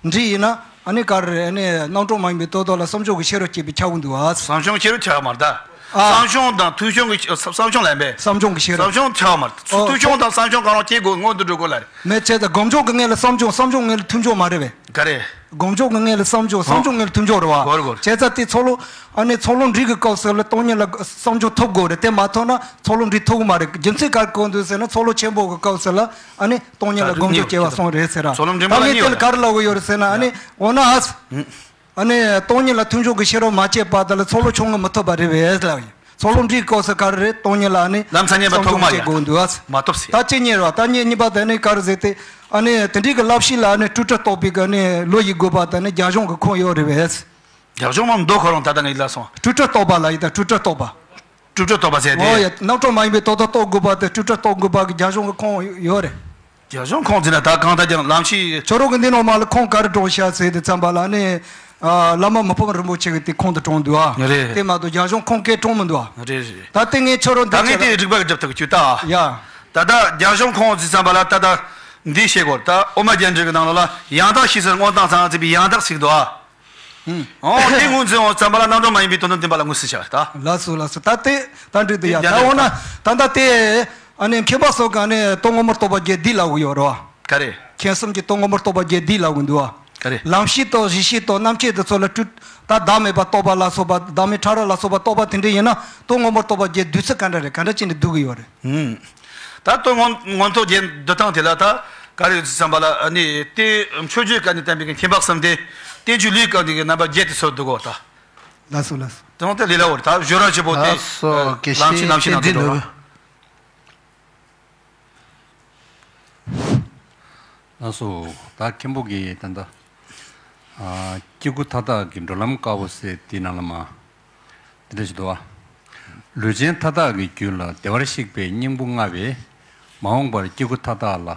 འབྲས་ཡིན་ན་ཨ་ནི་ག་རེ་རེད། ཨ་ནི་རྣམ་གྲངས་མ་ཡིན་པའི་དོ་དོ་ལ་བསམ་སྦྱོར་གྱི་ཤེས་རབ་སྐྱེས་པའི་ཆགས་ཀྱི་འདུག་ཨ། བསམ་སྦྱོར་ཤེས་རབ་ཆགས་མ་རེད་ད། ཨ། བསམ་སྦྱོར་དང་མཐུན་སྦྱོར་གྱི་བསམ་སྦྱོར་ལ་ཡིན་པས། བསམ་སྦྱོར་གྱི་ཤེས་རབ། བསམ་སྦྱོར་ཆགས་མ་རེད། ཨོ། མཐུན་སྦྱོར་དང་བསམ་སྦྱོར་གང་རུང་སྐྱེ་དགོས་སྔོན་དུ་འགྲོ་དགོས་ལ་རེད། མེད་བྱས་ཙང་སྒོམ་སྦྱོང་གི་ངོས་ལ་བསམ་སྦྱོར། བསམ་སྦྱོར་ངོས་ལ་མཐུན་སྦྱོར་མ་རེད་པས། ག་རེ། སྒོམ་སྦྱོང་གི་ངོས་ལ་བསམ་སྦྱོར། བསམ་སྦྱོར་ངོས་ལ་མཐུན་སྦྱོར་རེད་བ། གོ་རེད་གོ་རེད། བྱས་ཙང་དེ་མཚོ་ལྷོ། ཨ་ནི་མཚོ་ལྷོ་འབྲས་ཀྱི་སྐབས་སུ་ལ་སྟོང་ཉིད་ལ་བསམ་སྦྱོར་ཐོབ་དགོས་རེད། དེ་མ་ཐོབ་ན་མཚོ་ལྷོ་འབྲས་ཐོབ་ཀྱི་མ་རེད། རྒྱུ་མཚན་ག་རེ་གོ་འདུག་ཟེར་ན་མཚོ་ལྷོ་ཆེན་པོ་གི་སྐབས་སུ་ལ་ཨ་ནི་སྟོང་ཉིད་ལ་སྒོམ་སྦྱོར་སྐྱེ་བ་སོང་རེད་ཟེར་ར། མཚོ་ལྷོ་འབྲས་མ་ད་ལ་ངས་དེ་ལ་ག་རེ་ལབ་ཀྱི་ཡོད་རེད་ཟེར་ན། ཨ་ནི་འོ་ན་ཨ། ཨ་ནི་སྟོང་ཉིད་ལ་མཐུན་སྦྱོར་གྱི་ཤེས་རབ་མ་སྐྱེས་བར་དུ་ལ་མཚོ་ལྷོ་ཆུང་ངུ་མི་ཐོབ་པ་རེད་པས་ལབ་ཡིན། མཚོ་ལྷོ་འབྲས་སྐབས་སུ་ག་རེ་རེད། སྟོང་ཉིད་ལ་ཨ་ནི་ལམ་སང་ཉན་པ་ཐོག་མ་བསམ་བློ་ཡ་སྐྱེ་དགོས་འདུག་ཨ། མ་ཐོབ་ཟེར། ད་གཅིག་གཉིས་རེད་བ། ད་གཉིས་གཉིས་པ་དེ་ནི་ག་རེ་ཟེར་ཏེ། ཨ་ནི་དེ་འདྲའི་གི་བསླབ་གཞི་ལ་ཨ་ནི་སྤྲོས་བྲལ་རྟོགས་པའི་གི་ཨ་ནི་བློ་ཡི་དགོས་པ་དེ་ནི་རྒྱ་གཞུང་གི་ཁོངས་ཡོད་རེད་པས། རྒྱ་གཞུང་མ་འདུག་ཁོ་རང་ད་ལྟ་ངས་ལབ་སོང་། སྤྲོས་བྲལ་རྟོགས་པ་ལ་ཡིན་ད། སྤྲོས་བྲལ་རྟོགས་པ། སྤྲོས་བྲལ་རྟོགས་པ་ཟེར་ཏེ། ཨོ་ཡ། རྣམ་གྲངས་མ་ཡིན་པའི་དོ་དོ་རྟོགས་དགོས་པ་དེ་སྤྲོས་བྲལ་རྟོགས་དགོས་པ་གི་རྒྱ་གཞུང་གི་ཁོངས་ཡོད་རེད། རྒྱ་གཞུང་ཁོངས་ཟེར་ན་ད་གང་ལྟར་ཀྱང་ལམ་ཤེས། ཁྱོད་རང་གི་འདི་ནང་མ་ལ་ཁོངས་ག་རེ་འགྲོ་ཤག་ཟེར་དུས་ཙམ་པ་ལ་ཨ་ནི། ཨ། བླ་མ་མི་ཕམ་རིན་པོ་ཆེ་གི་དེ་ཁོངས་དུ་གྲོངས་འདུག་ཨ། རེད། དེ་མ་གཏོགས་རྒྱ་གཞུང་ཁོངས་སྐད་གྲོངས་མི་འདུག་ཨ། རེད་རེད། ད་དེ་ངས་ཁྱོད་རང་ད་ངས་དེ་རིག་པ་གི་སྒྲུབ་ཐུབ་ཀྱི་ད། ཡ། ད་ལྟ་རྒྱ་གཞུང་ཁོངས་ཟེར་ཙམ་པ་ལ་ད་ལྟ་འདི་བཤད་དགོས། ད་དབུ་མ་རྒྱན་འགྲེལ་གི་ནང་ལོགས་ལ་ཡང་དག་ཤེས་ཟེར་མངོན་བཏང་ཚང་ཚིག་པའི་ཡང་དག་ཟེར་གི་འདུག་ཨ། ཨོ་དེ་ངོས་འཛིན་འོང་ཙམ་པ་ལ་རྣམ་གྲངས་མ་ཡིན་པའི་དོན་དམ་བདེན་པ་ལ་ངོས་ཟིན་བྱ་བ་རེད་ད། ལགས་སོ་ལགས་སོ། ད་དེ་ད་འགྲིག་འདུག་ཡ། ད་འོ་ན་ད་ལྟ་དེ་ཨ་ནི་མཁས་པ་སོགས་ཀྱིས་ཨ་ནི་སྟོང་ངོ་མ་རྟོགས་པ་བརྒྱད་འདི་ལབ་ཀྱི་ཡོད་རེད་བ། ག་རེ། མཁྱེན་གསུམ་གྱི་སྟོང་ངོ་མ་རྟོགས་པ་བརྒྱད་འདི་ལབ་ཀྱི་འདུག་བ། ག་རེ། ལམ་ཤེས་དང་གཞི་ཤེས་དང་རྣམ་མཁྱེན་དེ་ཚོ་ལ་སྤྲོས། ད་བདག་མེད་པ་རྟོགས་པ་ལ་སོགས་པ། བདག་མེད་ཕྲ་རགས་ལ་སོགས་པ་རྟོགས་པ་དེ་འདྲ་ཡིན་ན་སྟོང་ངོ་མ་རྟོགས་པ་བརྒྱད་བསྡུས་ཚུལ་ག་འདྲ་རེད། ག་འདྲ་བྱས་ནས་བསྡུ་གི་ཡོད་རེད། ཨུམ། ད་སྟོང་ངོ་མ་རྟོགས་བརྒྱད་བསྡུ་སྟངས་དེ་ལ་ད་ག་རེ་ཡོད་ཟེར་བསམ་པ་ལ་ཨ་ནི་དེ་མཆོད་བརྗོད་བཀའ་ནས་བསྟན་པའི་མཁྱེན་པ་གསུམ་དེ། བསྟན་བཅོས་ལུས་བཀའ་འདི་གི་རྣམ་པ་བརྒྱད་དེ་ཚོ་བསྡུ་གོ་ད། ལགས་སོ་ལགས་སོ། དེ་ནང་དེ་ལས་སླ་བོ་རེད་ད། གཞུང་རང་བཞིན་པོ་དེ། ལགས་སོ། ཨ། དགེ་བཤེས་ལམ་ཤེས་རྣམ་ཤེས་ནང་དུ་འགྲོ་བ། ལགས་སོ། ད་མཁན་པོ་གིས་ད་ལྟ་ཨ་སྐྱེ་དགུ་མཐའ་དག་གི་འགྲོ་ལམ་དཀར་པོ་ཟེར་དེའི་ནང་ལ་མ་དེ་འདྲ་ཞིག་འདུག་བ། ལུས་ཅན་མཐའ་དག་གི་རྒྱུད་ལ་བདེ་བར་གཤེགས་པའི་སྙིང་པོ་ལྔ་བས། མ་འོངས་པར་སྐྱེ་དགུ་མཐའ་དག་ལ་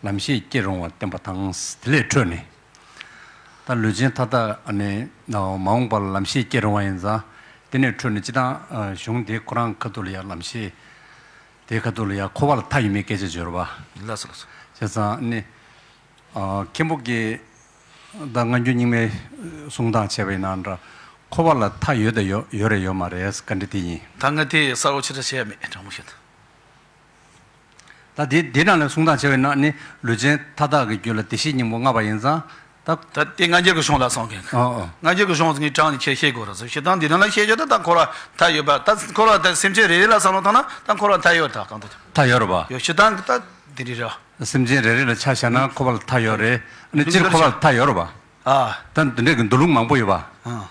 ལམ་ཤེས་སྐྱེ་རུང་བ་བསྟན་པ་དང་། དེ་ལས་འཕྲོས་ནས། ད་ལུས་ཅན་མཐའ་དག་ཨ་ནི་མ་འོངས་པར་ལམ་ཤེས་སྐྱེ་རུང་བ་ཡིན་ཙང་། དེ་ནས་འཕྲོས་ནས་སྤྱིར་བཏང་ཨ་གཞུང་དེ་ཁོ་རང་ཁ་ཐུག་ལ་ཡང་ལམ་ཤེས་དེ་ཁ་ཐུག་ལ་ཡང་འཁོར་བ་ལ་མཐའ་ཡོད་མེད་སྐད་ཆ་བརྗོད་རེད་བ། ལགས་སོ་ལགས་སོ། བྱས་ཙང་ཨ་ནི། ཨ། མཁན་པོ་གིས་ད་སྔ་འགྱུར་རྙིང་མའི་གསུང་སྟངས་བྱས་པ་ཡིན་ན་འདྲ། འཁོར་བ་ལ་མཐའ་ཡོད་དང་ཡོད་ཡོད་རེད་ཡོད་མ་རེད་བཀའ་འདྲི་དེ་ཡིན། ད་ང་དེ་གསལ་པོ་ཆེ་དྲག་བཤད་ཡ་མེད། དྲང་མོ་བཤད་ན། ད་དེ་དེ་ནང་ལ་གསུང་སྟངས་བྱས་པ་ཡིན་ན་ནི་ལུས་ཅན་མཐའ་དག་གི་རྒྱུད་ལ་བདེ་གཤེགས་སྙིང་པོ་ལྔ་པ་ཡིན་ཙང་། ད་ད་དེ་སྔ་འགྱུར་གྱི་གཞུང་ལ་སོང་མཁན། ཨོ་ཨོ། སྔ་འགྱུར་གྱི་གཞུང་ངས་དྲངས་ནས་ཁྱེད་བཤད་དགོས་རེད་ཟེར། བྱས་ཙང་འདི་ནང་ལ་བཤད་རྒྱུ་ད་ད་འཁོར་བ་མཐའ་ཡོད་པ། ད་འཁོར་བ་ད་སེམས་ཅན་རེ་རེ་ལ་བསམ་བློ་བཏང་ན་ད་འཁོར་བ་མཐའ་ཡོད་ད་གང་ལྟར་མཐའ་ཡོད་རེད་པ། ཡོད། བྱས་ཙང་ད་འདི་རེད་ར། སེམས་ཅན་རེ་རེ་ལ་ཆ་བཞག་ན་འཁོར་བ་ལ་མཐའ་ཡོད་རེད། ཨ་ནི་སྤྱིར་འཁོར་བ་ལ་མཐའ་ཡོད་རེད་པ། ཨ། ད་འདི་འདྲའི་གི་མདོ་ལུང་མང་པོ་ཡོད་པ། ཨ།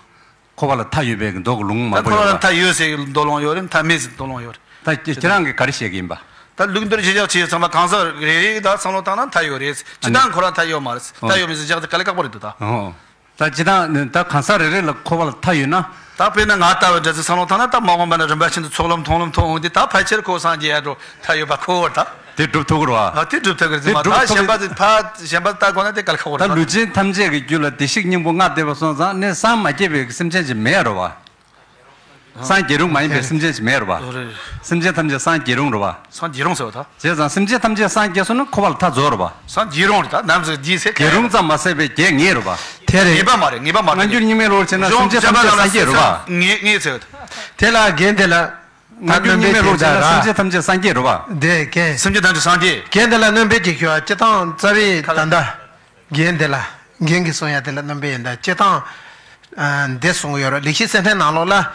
འཁོར་བ་ལ་མཐའ་ཡོད་པའི་གི་མདོ་གི་ལུང་མང་པོ་ཡོད་པ། ད་འཁོར་བ་ལ་མཐའ་ཡོད་ཟེར་གི་མདོ་ལུང་ཡོད་རེད། མཐའ་མེད་ཟེར་མདོ་ལུང་ཡོད་རེད། ད་ཁྱེད་རང་གིས་ག་རེ་བཤད་ཀྱི་ཡིན་པ། ད་ལུགས་འདིར་ཁྱེད་ཅག་བྱས་ཙང་མ་གང་ཟག་རེ་རེ་ད་བསམ་བློ་བཏང་ན་མཐའ་ཡོད་རེད། སྤྱིར་བཏང་འཁོར་བ་མཐའ་ཡོད་མ་རེད། ཨ་ནི། མཐའ་ཡོད་མེད་ཟེར་རྒྱག་དེ་དཀའ་ལས་ཁག་པོ་རེད་འདུག་ད། ཨོ། ད་སྤྱིར་བཏང་ད་གང་ཟག་རེ་རེ་ལ་འཁོར་བ་ལ་མཐའ་ཡོད་ན། ད་དཔེར་ན་ང་ལྟ་བུའི་འདྲ་ཚོས་བསམ་བློ་བཏང་ན་ད་མ་འོངས་པ་ན་རིམ་པ་བཞིན་དུ་ཚོགས་ལམ་མཐོང་ལམ་མཐོང་འོང་དུས་ད་ཕལ་ཆེར་ཁོ་སངས་རྒྱས་ཡ་འགྲོ་མཐའ་ཡོད་པ་ཁོ་བོར་ད། དེ་སྒྲུབ་ཐུབ་ཀྱི་རེད་བ། ཨ། དེ་སྒྲུབ་ཐུབ་ཀྱི་རེད། དེ་སྒྲུབ་ད་ཐུབ་ཀྱི་གཞན་པ་ད་གཞན་པ་ལྟ་དགོས་ན་དེ་དཀའ་ལས་ཁག་པོ་ད་རེད་ད། ལུས་ཅན་ཐམས་ཅད་ཀྱི་རྒྱུད་ལ་བདེ་གཤེགས་སྙིང་པོ་ལྔ་བསྡད་པ་སོང་ཙང་ནི་སངས་མ་རྒྱས་པའི་སེམས་ཅན་ཅིག་མེད་རེད་བ། སངས་རྒྱས་རུང་མ་ཡིན་པའི་སེམས་ཅན་ཅིག་མེད་རེད་བ། ཨོ་རེད། སེམས་ཅན་ཐམས་ཅད་སངས་རྒྱས་རུང་རེད་བ། སངས་རྒྱས་རུང་ཟེར་བ་ད། བྱས་ཙང་སེམས་ཅན་ཐམས་ཅད་སངས་རྒྱས་སོང་ན་འཁོར་བ་ལ་མཐའ་རྫོགས་རེད་བ། སངས་རྒྱས་རུང་རེད་ད། ནམ་ཟེར་རྒྱས་ཟེར་རྒྱས་རུང་ཙམ་མ་ཟད་པའི་རྒྱས་ངེས་རེད་བ། དེ་རེད། ངེས་པ་མ་རེད། ངེས་པ་མ་རེད། སྔ་འགྱུར་རྙིང་མའི་ལུགས་བྱས་ན་སེམས་ཅན་ཐམས་ཅད་སངས་རྒྱས་རེད་བ། ངེས་ངེས་ཟེར་བ་ད། དེ་ལ་རྒན་དེ་ལ། ད་སྣོན་པའི་རྒྱན་དེ་ལ་སེམས་ཅན་ཐམས་ཅད་སངས་རྒྱས་རེད་བ། དེ་རྒྱན། སེམས་ཅན་ཐམས་ཅད་སངས་རྒྱས། རྒྱན་དེ་ལ་སྣོན་པའི་རྒྱན་ཞུ་བ་སྤྱིར་བཏང་རྩ་བའི་ད་ལྟ་རྒྱན་དེ་ལ་རྒྱན་གྱི་གསུང་ཡ་དེ་ལ་སྣོན་པའི་ཡིན་ད་སྤྱིར་བཏང་འདི་གསུང་གི་ཡོད་རེད། ལེགས་བཤད་གསེར་ཕྲེང་ནང་ལོགས་ལ་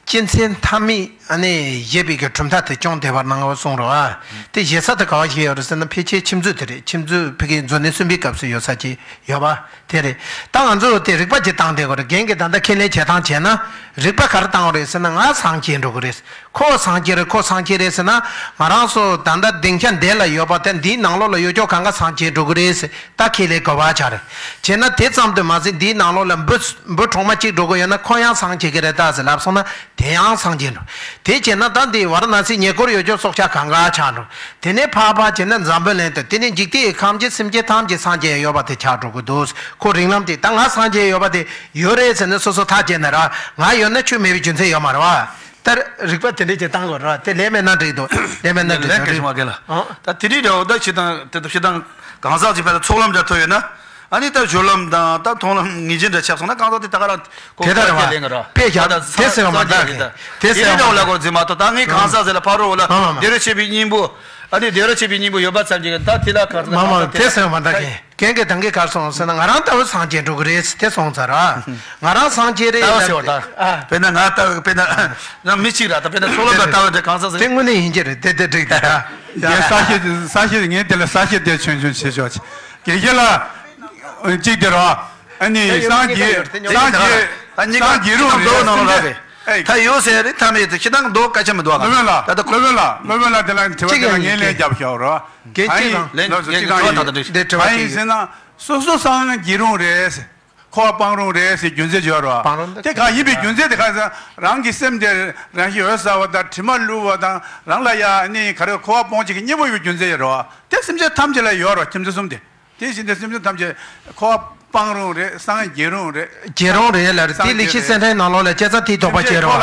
སྤྱི་མཚན་མཐའ་མེད་ཨ་ནི་བཞད་པའི་གི་གྲུབ་མཐའ་དེ་སྐྱོང་བདེ་བར་སྣང་བ་གསུང་རེད་བ། དེ་བཞད་ས་དེ་ག་བ་བཞད་ཡོད་རེད་ཟེར་ན་ཕལ་ཆེར་མཆིམས་མཛོད་དེ་རེད། མཆིམས་མཛོད་ཕ་གིའི་མཛོད་ནས་གསུམ་པའི་སྐབས་སུ་ཡོད་ས་ཅིག་ཡོད་པ་དེ་རེད། ད་ང་ཚོ་དེ་རིགས་པ་ཅིག་བཏང་བསྡད་དགོས་རེད། རྒན་གྱིས་ད་ལྟ་ཁས་ལེན་བྱེད་སྟངས་བྱས་ན་རིགས་པ་ག་རེ་བཏང་བ་རེད་ཟེར་ན་ང་སངས་རྒྱས་འགྲོ་གི་རེད། ཁོ་སངས་རྒྱས་རེད། ཁོ་སངས་རྒྱས་རེད་ཟེར་ན་ང་རང་ཚོ་ད་ལྟ་སྡིངས་ཆ་འདི་ལ་ཡོད་པ་དེ་འདིའི་ནང་ལོགས་ལ་ཡོད་ཀྱོག་གང་ག་སངས་རྒྱས་འགྲོ་གི་རེད་ཟེར་ད་ཁས་ལེན་དགོས་པ་ཆགས་རེད། བྱས་ན་དེ་ཙམ་དུ་མ་ཟད་འདིའི་ནང་ལོགས་ལ་འབུ་འབུ་གྲོག་མ་གཅིག་འགྲོ་གི་ཡོད་ན་ཁོ་ཡང་སངས་རྒྱས་ཀྱི་རེད་ད་ཟེར་ལབ་སོང་ན་དེ་ཡང་སངས་རྒྱས་འགྲོ། དེ་བྱས་ན་ད་འདི་ཝཱ་ར་ཎ་སིའི་ཉེ་འཁོར་ཡོད་ཀྱོག་སྲོག་ཆགས་གང་ག་ཆགས་འགྲོ། དེ་ནས་ཕར་ཕར་བྱས་ན་འཛམ་བུ་གླིང་དུ་དེ་ནས་འཇིག་རྟེན་ཡི་ཁམས་ཀྱི་སེམས་ཅན་ཐམས་ཅད་སངས་རྒྱས་ཡོད་པ་དེ་ཆགས་འགྲོ་གི་འདུག་ཁོ་རིང་ལམ་དེ་ད་ང་སངས་རྒྱས་ཡོད་པ་དེ་ཡོད་རེད་ཟེར་ནས་སོ་སོ་ཐག་བཅད་ན་ར་ང་ཡོད་ན་ཁྱོད་མེད་པའི་རྒྱུ་མཚན་ཡོད་མ་རེད་བ། ད་རིགས་པ་དེ་འདྲས་ཀྱི་བཏང་དགོས་རེད་བ། དེ་ལས་མེད་ན་འགྲིག་འདུག་ལས་མེད་ན་འགྲིག་ལན་འདུག་གལ་ཆེན་པོ་རྒན་ལགས། ཨང་། ད་དེ་རིགས་འདྲ་བོ་ད་ཕྱི་དང་དེ་ལྟར་ཕྱི་དང་གང་ཟག་ཅིག་ཕན་ཚུན་ཚོགས་ལམ་འདྲ་ཐུབ་ཡོད་ན། ཨ་ནི་ད་སྦྱོར་ལམ་དང་ད་མཐོང་ལམ་ངེས་ཅན་འདྲ་ཆགས་སོང་ན་གང་ཟག་དེ་ད་ག་རང་ཁོ་དེ་ལྟར་ཁ་ལེན་གི་ར། དཔེ་བཞག་ད་དེ་ཟེར་བ་མ་ད་ད་གི་དེ་ཟེར་བ་མ་ད་ལ་གོ་རྫི་མ་གཏོགས་ད་ངས་གང་ཟག་ཟེར་ལ་ཕ་རོལ་ལ་མ་མ་མ་བདེ་རོ་ཆེ་བའི་སྙིང་པོ། ཨ་ནི་བདེ་རོ་ཆེ་བའི་སྙིང་པོ་ཡོད་པ་ཙམ་གྱིས་ད་དེ་ལ་གང་ཟག་མ་མ་དེ་ཟེར་བ་མ་ད་གི་རྒན་གྱི་ད་གི་གར་སོང་ཟེར་ན་ང་རང་ལྟ་བུ་སངས་རྒྱས་འགྲོ་གི་རེད་དེ་སོང་ཚར་ར། ང་རང་སངས་རྒྱས་རེད་ལྟ་བ་ཟེར་བ་ད། དཔེར་ན་ང་ལྟ་བུ་དཔེར་ན་ང་མི་གཅིག་ར་ད་དཔེར་ན་ཚོགས་ལམ་ལ་ལྟ་བ་འདྲ་གང་ཟག་ཟེར། དེ་དངོས་གནས་ཡིན་གྱི་རེད་དེ་དེ་འགྲིག་དེ་ད། ངས་ས་བཤད་ས་བཤད་ངས་དེ་ལ་ས་བཤད་དེ་ཆུང་ཆུང་བྱེད་ཆོག་གི་རྒན་ལ། གཅིག་དེ་རོ། ཨ་ནི་སངས་རྒྱས་སངས་རྒྱས་སངས་རྒྱས་རུང་རེད་སེམས་ཅན་ཨེ། ད་ཡོད་ཟེར་རེད་ཐ་མེད་དེ་ཁྱེད་རང་མདོ་སྐད་ཆ་མི་འདུག་ག་ད་ལོ་ལ་ལོ་ལ་དེ་ལ་དྲི་བ་དེ་ལ་ངས་ལན་རྒྱབ་ཤོག་རོ། གལ་ཆེ་གང་ལན་ལན་ཅི་གང་ཡིན་དེ་དྲི་བ་གང་ཡིན་ཟེར་ན་སོ་སོ་སངས་རྒྱས་རུང་རེད། འཁོར་བ་སྤང་རུང་རེད་ཟེར་རྒྱུ་མཚན་ཅིག་ཡོད་རོ། སྤང་རུང་དེ་གང་ཡིན་པའི་རྒྱུ་མཚན་དེ་གང་ཟེར་རང་གི་སེམས་དེ་རང་བཞིན་འོད་གསལ་བ་དང་དྲི་མ་བསླུ་བ་དང་རང་ལ་ཡ་ནི་ག་རེ་འཁོར་བ་སྤོང་བྱེད་ཀྱི་གཉེན་པོ་ཡོད་རྒྱུ་མཚན་ཡོད་རོ། དེ་སེམས་ཅན་ཐམས་ཅད་ལ་ཡོད་རོ་ཁྱིམ་མཚེས་གསུམ་དེ། དེ་བཞིན་དུ་སེམས་ཅན་ཐམས་ཅད་འཁོར་བ་སྤང་རུང་རེད། སངས་རྒྱས་རུང་རེད། རྒྱས་རུང་རེད་ལ་རེད། དེ་ལེགས་བཤད་གསེར་ཕྲེང་ནང་ལོགས་ལ་སྐྱེ་ས་དེའི་དོགས་པ་སྐྱེ་རུང་།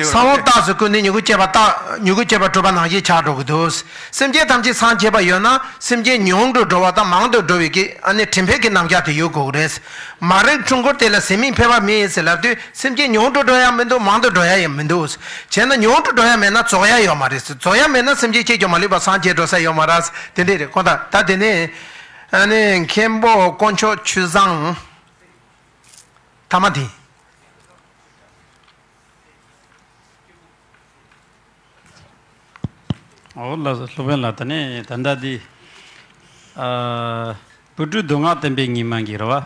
ས་བོན་རྟགས་སུ་བཀོད་ནས་མྱུ་གུ་སྐྱེ་བ་རྟགས་མྱུ་གུ་སྐྱེ་བ་གྲུབ་པ་ནང་བཞིན་ཆགས་འགྲོ་གི་འདུག་སེམས་ཅན་ཐམས་ཅད་སངས་རྒྱས་པ་ཡོད་ན་སེམས་ཅན་ཉུང་དུ་འགྲོ་བ་དང་མང་དུ་འགྲོ་བའི་གི་ཨ་ནི་འཕྲིན་ཕན་གྱི་རྣམ་གཞག་དེ་ཡོད་དགོས་ཀྱི་རེད། མ་རིག་འཁྲུལ་འཁོར་དེ་ལ་ཟད་མེད་ཕལ་པ་མེད་ཟེར་ལབ་དུས་སེམས་ཅན་ཉུང་དུ་འགྲོ་ཡ་མི་འདུག་མང་དུ་འགྲོ་ཡ་ཡང་མི་འདུག་བྱས་ན་ཉུང་དུ་འགྲོ་ཡ་མེད་ན་རྫོགས་ཡ་ཡོད་མ་རེད། རྫོགས་ཡ་མེད་ན་སེམས་ཅན་གཅིག་ཀྱང་མ་ལུས་པ་སངས་རྒྱས་འགྲོ་ས་ཡོད་མ་རེད། དེ་འདྲས་རེད་ཁོ་ཐག་ད་དེ་ནས་ཨ་ནི་མཁན་པོ་དཀོན་མཆོག་ཆོས་བཟང་ཐ་མ་དེ། འོ་ལགས་སོ་སློབ་དཔོན་ལགས། ད་ནི་ད་ལྟ་འདི་ཨ་སྤུ་གྲིའི་མདོ་སྔགས་བསྟན་པའི་ཉི་མ་གི་རེད་བ།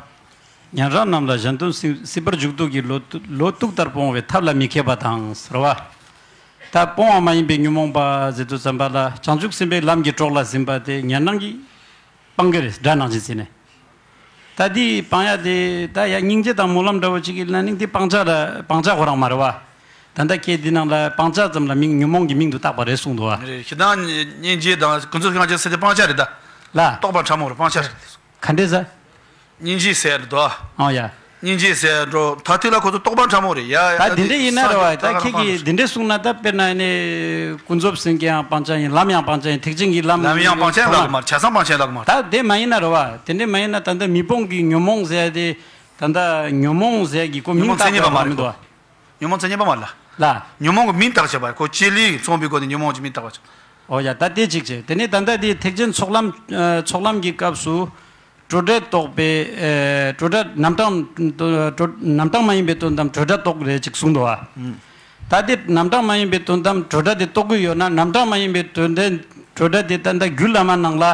ཉན་རང་རྣམས་ལ་གཞན་དོན་སྲིད་སྲིད་པར་འཇུག་ལྡོག་གི་ལོ་ལོ་གཏུག་ལྟར་སྤོང་བའི་ཐབས་ལ་མི་མཁས་པ་དང་ཟེར་བ། ད་སྤོང་བ་མ་ཡིན་པའི་ཉོན་མོངས་པ་ཟེར་དུས་ཙམ་པ་ལ་བྱང་ཆུབ་སེམས་དཔའི་ལམ་གྱི་གྲོགས་ལ་ཟིན་པ་དེ་ཉན་རང་གི་སྤང་གི་རེད་སྒྲ་ནང་བཞིན་ཟེར་ནས། ད་འདི་སྤང་ཡ་དེ་ད་ཡ་སྙིང་རྗེ་དང་སྨོན་ལམ་འདྲ་བོ་ཅིག་གི་ལ་ནི་འདི་སྤང་བྱ་ར་སྤང་བྱ་ཁོ་རང་མ་རེད་བ། ད་ལྟ་སྐད་འདི་ནང་ལ་སྤང་བྱ་ཙམ་ལ་མིང་ཉོན་མོངས་ཀྱི་མིང་དུ་བཏགས་པ་རེད་གསུངས་འདུག་བ། རེད། ཞེ་སྡང་སྙིང་རྗེ་དང་ཀུན་རྫོབ་སྤང་བྱ་རེད་ད། ལ། རྟོགས་པ་ཕྲ་མོ་རེད་སྤང་བྱ་རེད། ག་འདྲས་ཟེར། སྙིང་རྗེ་ཟེར་འདུག་བ། ཨོ་ཡ། སྙིང་རྗེ་ཟེར་འགྲོ་ད་དེ་ལ་ཁོ་ཚོ་རྟོགས་པ་ཕྲ་མོ་རེད་ཡ། ད་དེ་འདྲ་ཡིན་ན་རེད་བ། ད་ཁྱེད་ཀྱིས་དེ་འདྲ་གསུངས་ན་ད་དཔེར་ན་ནི་ཀུན་རྫོབ་སེམས་ཀྱི་ཡང་སྤང་བྱ་ཡིན། ལམ་ཡང་སྤང་བྱ་ཡིན། ཐེག་ཆེན་གྱི་ལམ་ལམ་ཡང་སྤང་བྱ་ཡིན་ལབ་གི་མ་རེད། བྱས་ཙང་སྤང་བྱ་ཡིན་ལབ་གི་མ་རེད། ད་དེ་མ་ཡིན་ན་རེད་བ། དེ་འདྲ་མ་ཡིན་ན་ད་ལྟ་མི་སྤོང་གི་ཉོན་མོངས་ཟེར་ཡ་དེ་ད་ལྟ་ཉོན་མོངས་ཟེར་ཡ་གི་ཁོ་མིང་བཏགས་པ་མ་རེད་མི་འདུག་བ། ཉོན་མོངས་མཚན་ཉིད་པ་མ་རེད་ལ། ལ། ཉོན་མོངས་ཀྱི་མིང་བཏགས་བྱས་པ་རེད། ཁོ་ལྕེ་ལུས་མཚུངས་པའི་སྒོ་ནས་ཉོན་མོངས་ཀྱི་མིང་བཏགས་པ་བྱས། ཨོ་ཡ་ད་དེ་གཅིག་བྱས། དེ་ནས་ད་ལྟ་དེ་ཐེག་ཆེན་ཚོགས་ལམ་ཚོགས་ལམ་གྱི་སྐབས་སུ། སྤྲོས་བྲལ་རྟོགས་པའི་ཨེ་སྤྲོས་བྲལ་རྣམ་གྲངས་སྤྲོས་རྣམ་གྲངས་མ་ཡིན་པའི་དོན་དམ་སྤྲོས་བྲལ་རྟོགས་རེད་ཅིག་གསུངས་འདུག་བ། ད་དེ་རྣམ་གྲངས་མ་ཡིན་པའི་དོན་དམ་སྤྲོས་བྲལ་དེ་རྟོགས་ཀྱི་ཡོད་ན་རྣམ་གྲངས་མ་ཡིན་པའི་དོན་དམ་སྤྲོས་བྲལ་དེ་ད་ལྟ་རྒྱུད་བླ་མ་ནང་ལ་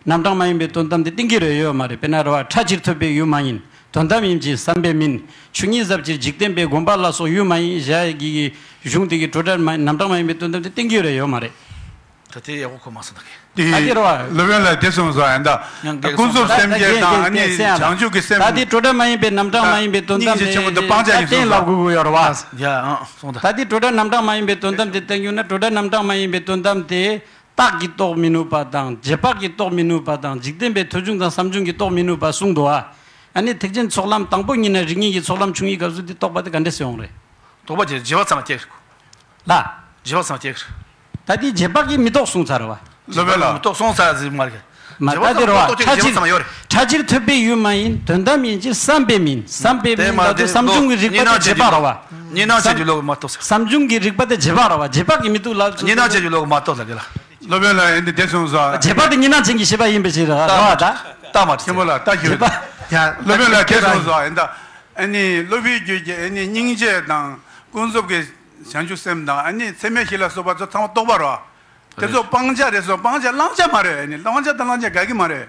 རྣམ་གྲངས་མ་ཡིན་པའི་དོན་དམ་དེ་བསྟན་གྱི་རེད་ཡོད་མ་རེད། དཔེར་ན་རེད་བ། ཁྲ་ཕྱིར་ཐོབ་པའི་ཡུལ་མ་ཡིན། དོན་དམ་ཡིན་གྱི་བསམ་པས་མིན། ཆོས་ཉིད་ཟབ་ཕྱིར་འཇིག་རྟེན་པའི་དགོན་པ་ལ་སོགས་ཡུལ་མ་ཡིན་ཞེས་ཀྱི་གཞུང་དེ་གི་སྤྲོས་བྲལ་མ་རྣམ་གྲངས་མ་ཡིན་པའི་དོན་དམ་དེ་བསྟན་གྱི་ཡོད་རེད་ཡོད་མ་རེད། ད་དེ་ཡག་པོ་གོ་མ་སོང་ད་གི། དེ་ཨ་དེ་རེད་བ། སློབ་དཔོན་ལ་དེ་གསུངས་སོ་ཡང་ད། ཡང་གེགས་གསུངས་སོ། ཀུན་རྫོབ་སེམས་ཀྱི་དང་ཨ་ནི་བྱང་ཆུབ་ཀྱི་སེམས། ད་དེ་སྤྲོས་བྲལ་མ་ཡིན་པའི་རྣམ་གྲངས་མ་ཡིན་པའི་དོན་དམ་དེ་ད་གཏན་ལ་དགོས་ཀྱི་ཡོད་རེད་བ། ཡ་ཨང་སོང་ད། ད་དེ་སྤྲོས་བྲལ་རྣམ་གྲངས་མ་ཡིན་པའི་དོན་དམ་དེ་བསྟན་གྱི་ཡོད་ན་སྤྲོས་བྲལ་རྣམ་གྲངས་མ་ཡིན་པའི་དོན་དམ་དེ། རྟགས་ཀྱིས་རྟོགས་མི་ནུས་པ་དང་རྗེས་དཔག་གིས་རྟོགས་མི་ནུས་པ་དང་འཇིག་རྟེན་པའི་ཐོས་བྱུང་དང་བསམ་བྱུང་གིས་རྟོགས་མི་ནུས་པ་གསུངས་འདུག་བ། ཨ་ནི་ཐེག་ཆེན་ཚོགས་ལམ་དང་པོ་ཉིད་ནས་རིགས་ངེས་ཀྱི་ཚོགས་ལམ་ཆུང་ངུའི་སྐབས་སུ་དེ་རྟོགས་པ་དེ་ག་འདྲས་སེ་ཡོང་རེད། རྟོགས་པ་དེ་རྗེས་དཔག་ཙམ་སྐྱེ་གི་རེད། ལ། རྗེས་དཔག་ཙམ་སྐྱེ་གི་རེད། ད་དེ་རྗེས་དཔག་གིས་མི་རྟོགས་གསུངས་ཚར་བ། སློབ་དཔོན་ལ། མི་རྟོགས་གསུངས་ཚར་ཟིག་མ་རེད། མ་བྱེད་པ་ལྟ་དེ་རེད་བ། ཙམ་རྟོགས་ཐུབ་ཀྱི་བྱེད་པ་ཙམ་ཡོད་རེད། ཕྲ་ཕྱིར་ཐོས་པའི་ཡུལ་མ་ཡིན། དོན་དམ་ཡིན་ཕྱིར་བསམ་པས་མིན། བསམ་པས་མིན་ལ་དེ་བསམ་བྱུང་གི་རིག་པ་དེ་བརྗེད་པ་རེད་བ། གཉིས་སྣང་བྱེད་རྒྱུ་ལོག་མ་གཏོགས་ཟེར། བསམ་བྱུང་གི་རིག་པ་དེ་བརྗེད་པ་རེད་བ། བརྗེད་པ་གི་མི་འདུག་ལབ། གཉིས་སྣང་བྱེད་རྒྱུ་ལོག་མ་གཏོགས་ལབ་དེ་ལ། སློབ་དཔོན་ལགས་ཨེ་འདི་དེ་གསུངས་སོ། བརྗེད་པ་དེ་གཉིས་སྣང་ཅན་གྱི་ཤེས་པ་ཡིན་པའི་ཕྱིར་རེད་བ་ད། ལྟ་མ་ཐུབ། ཆེན་པོ་ལགས་ལྟ་ཞུ། བརྗེད་པ། ཡ། སློབ་དཔོན་ལགས་དེ་གསུངས་སོ། ཨེ་ད་ཨ་ནི་སློབ་དཔོན་རྒྱུད་ཀྱི་ཨ་ནི་སྙིང་རྗེ་དང་ཀུན་རྫོབ་ཀྱི་བྱང་ཆུབ་སེམས་དང་ཨ་ནི་ཚད་མེད་བཞི་ལ་སོགས་པ་ཚོ་ཚང་མ་རྟོག་པ་རེད་བ། དེ་ཚོ་སྤང་བྱ་རེད་སོ། སྤང་བྱ་བླང་བྱ་མ་རེད། ཨ་ནི་སྤང་བྱ་དང་བླང་བྱ་དགའ་གི་མ་རེད།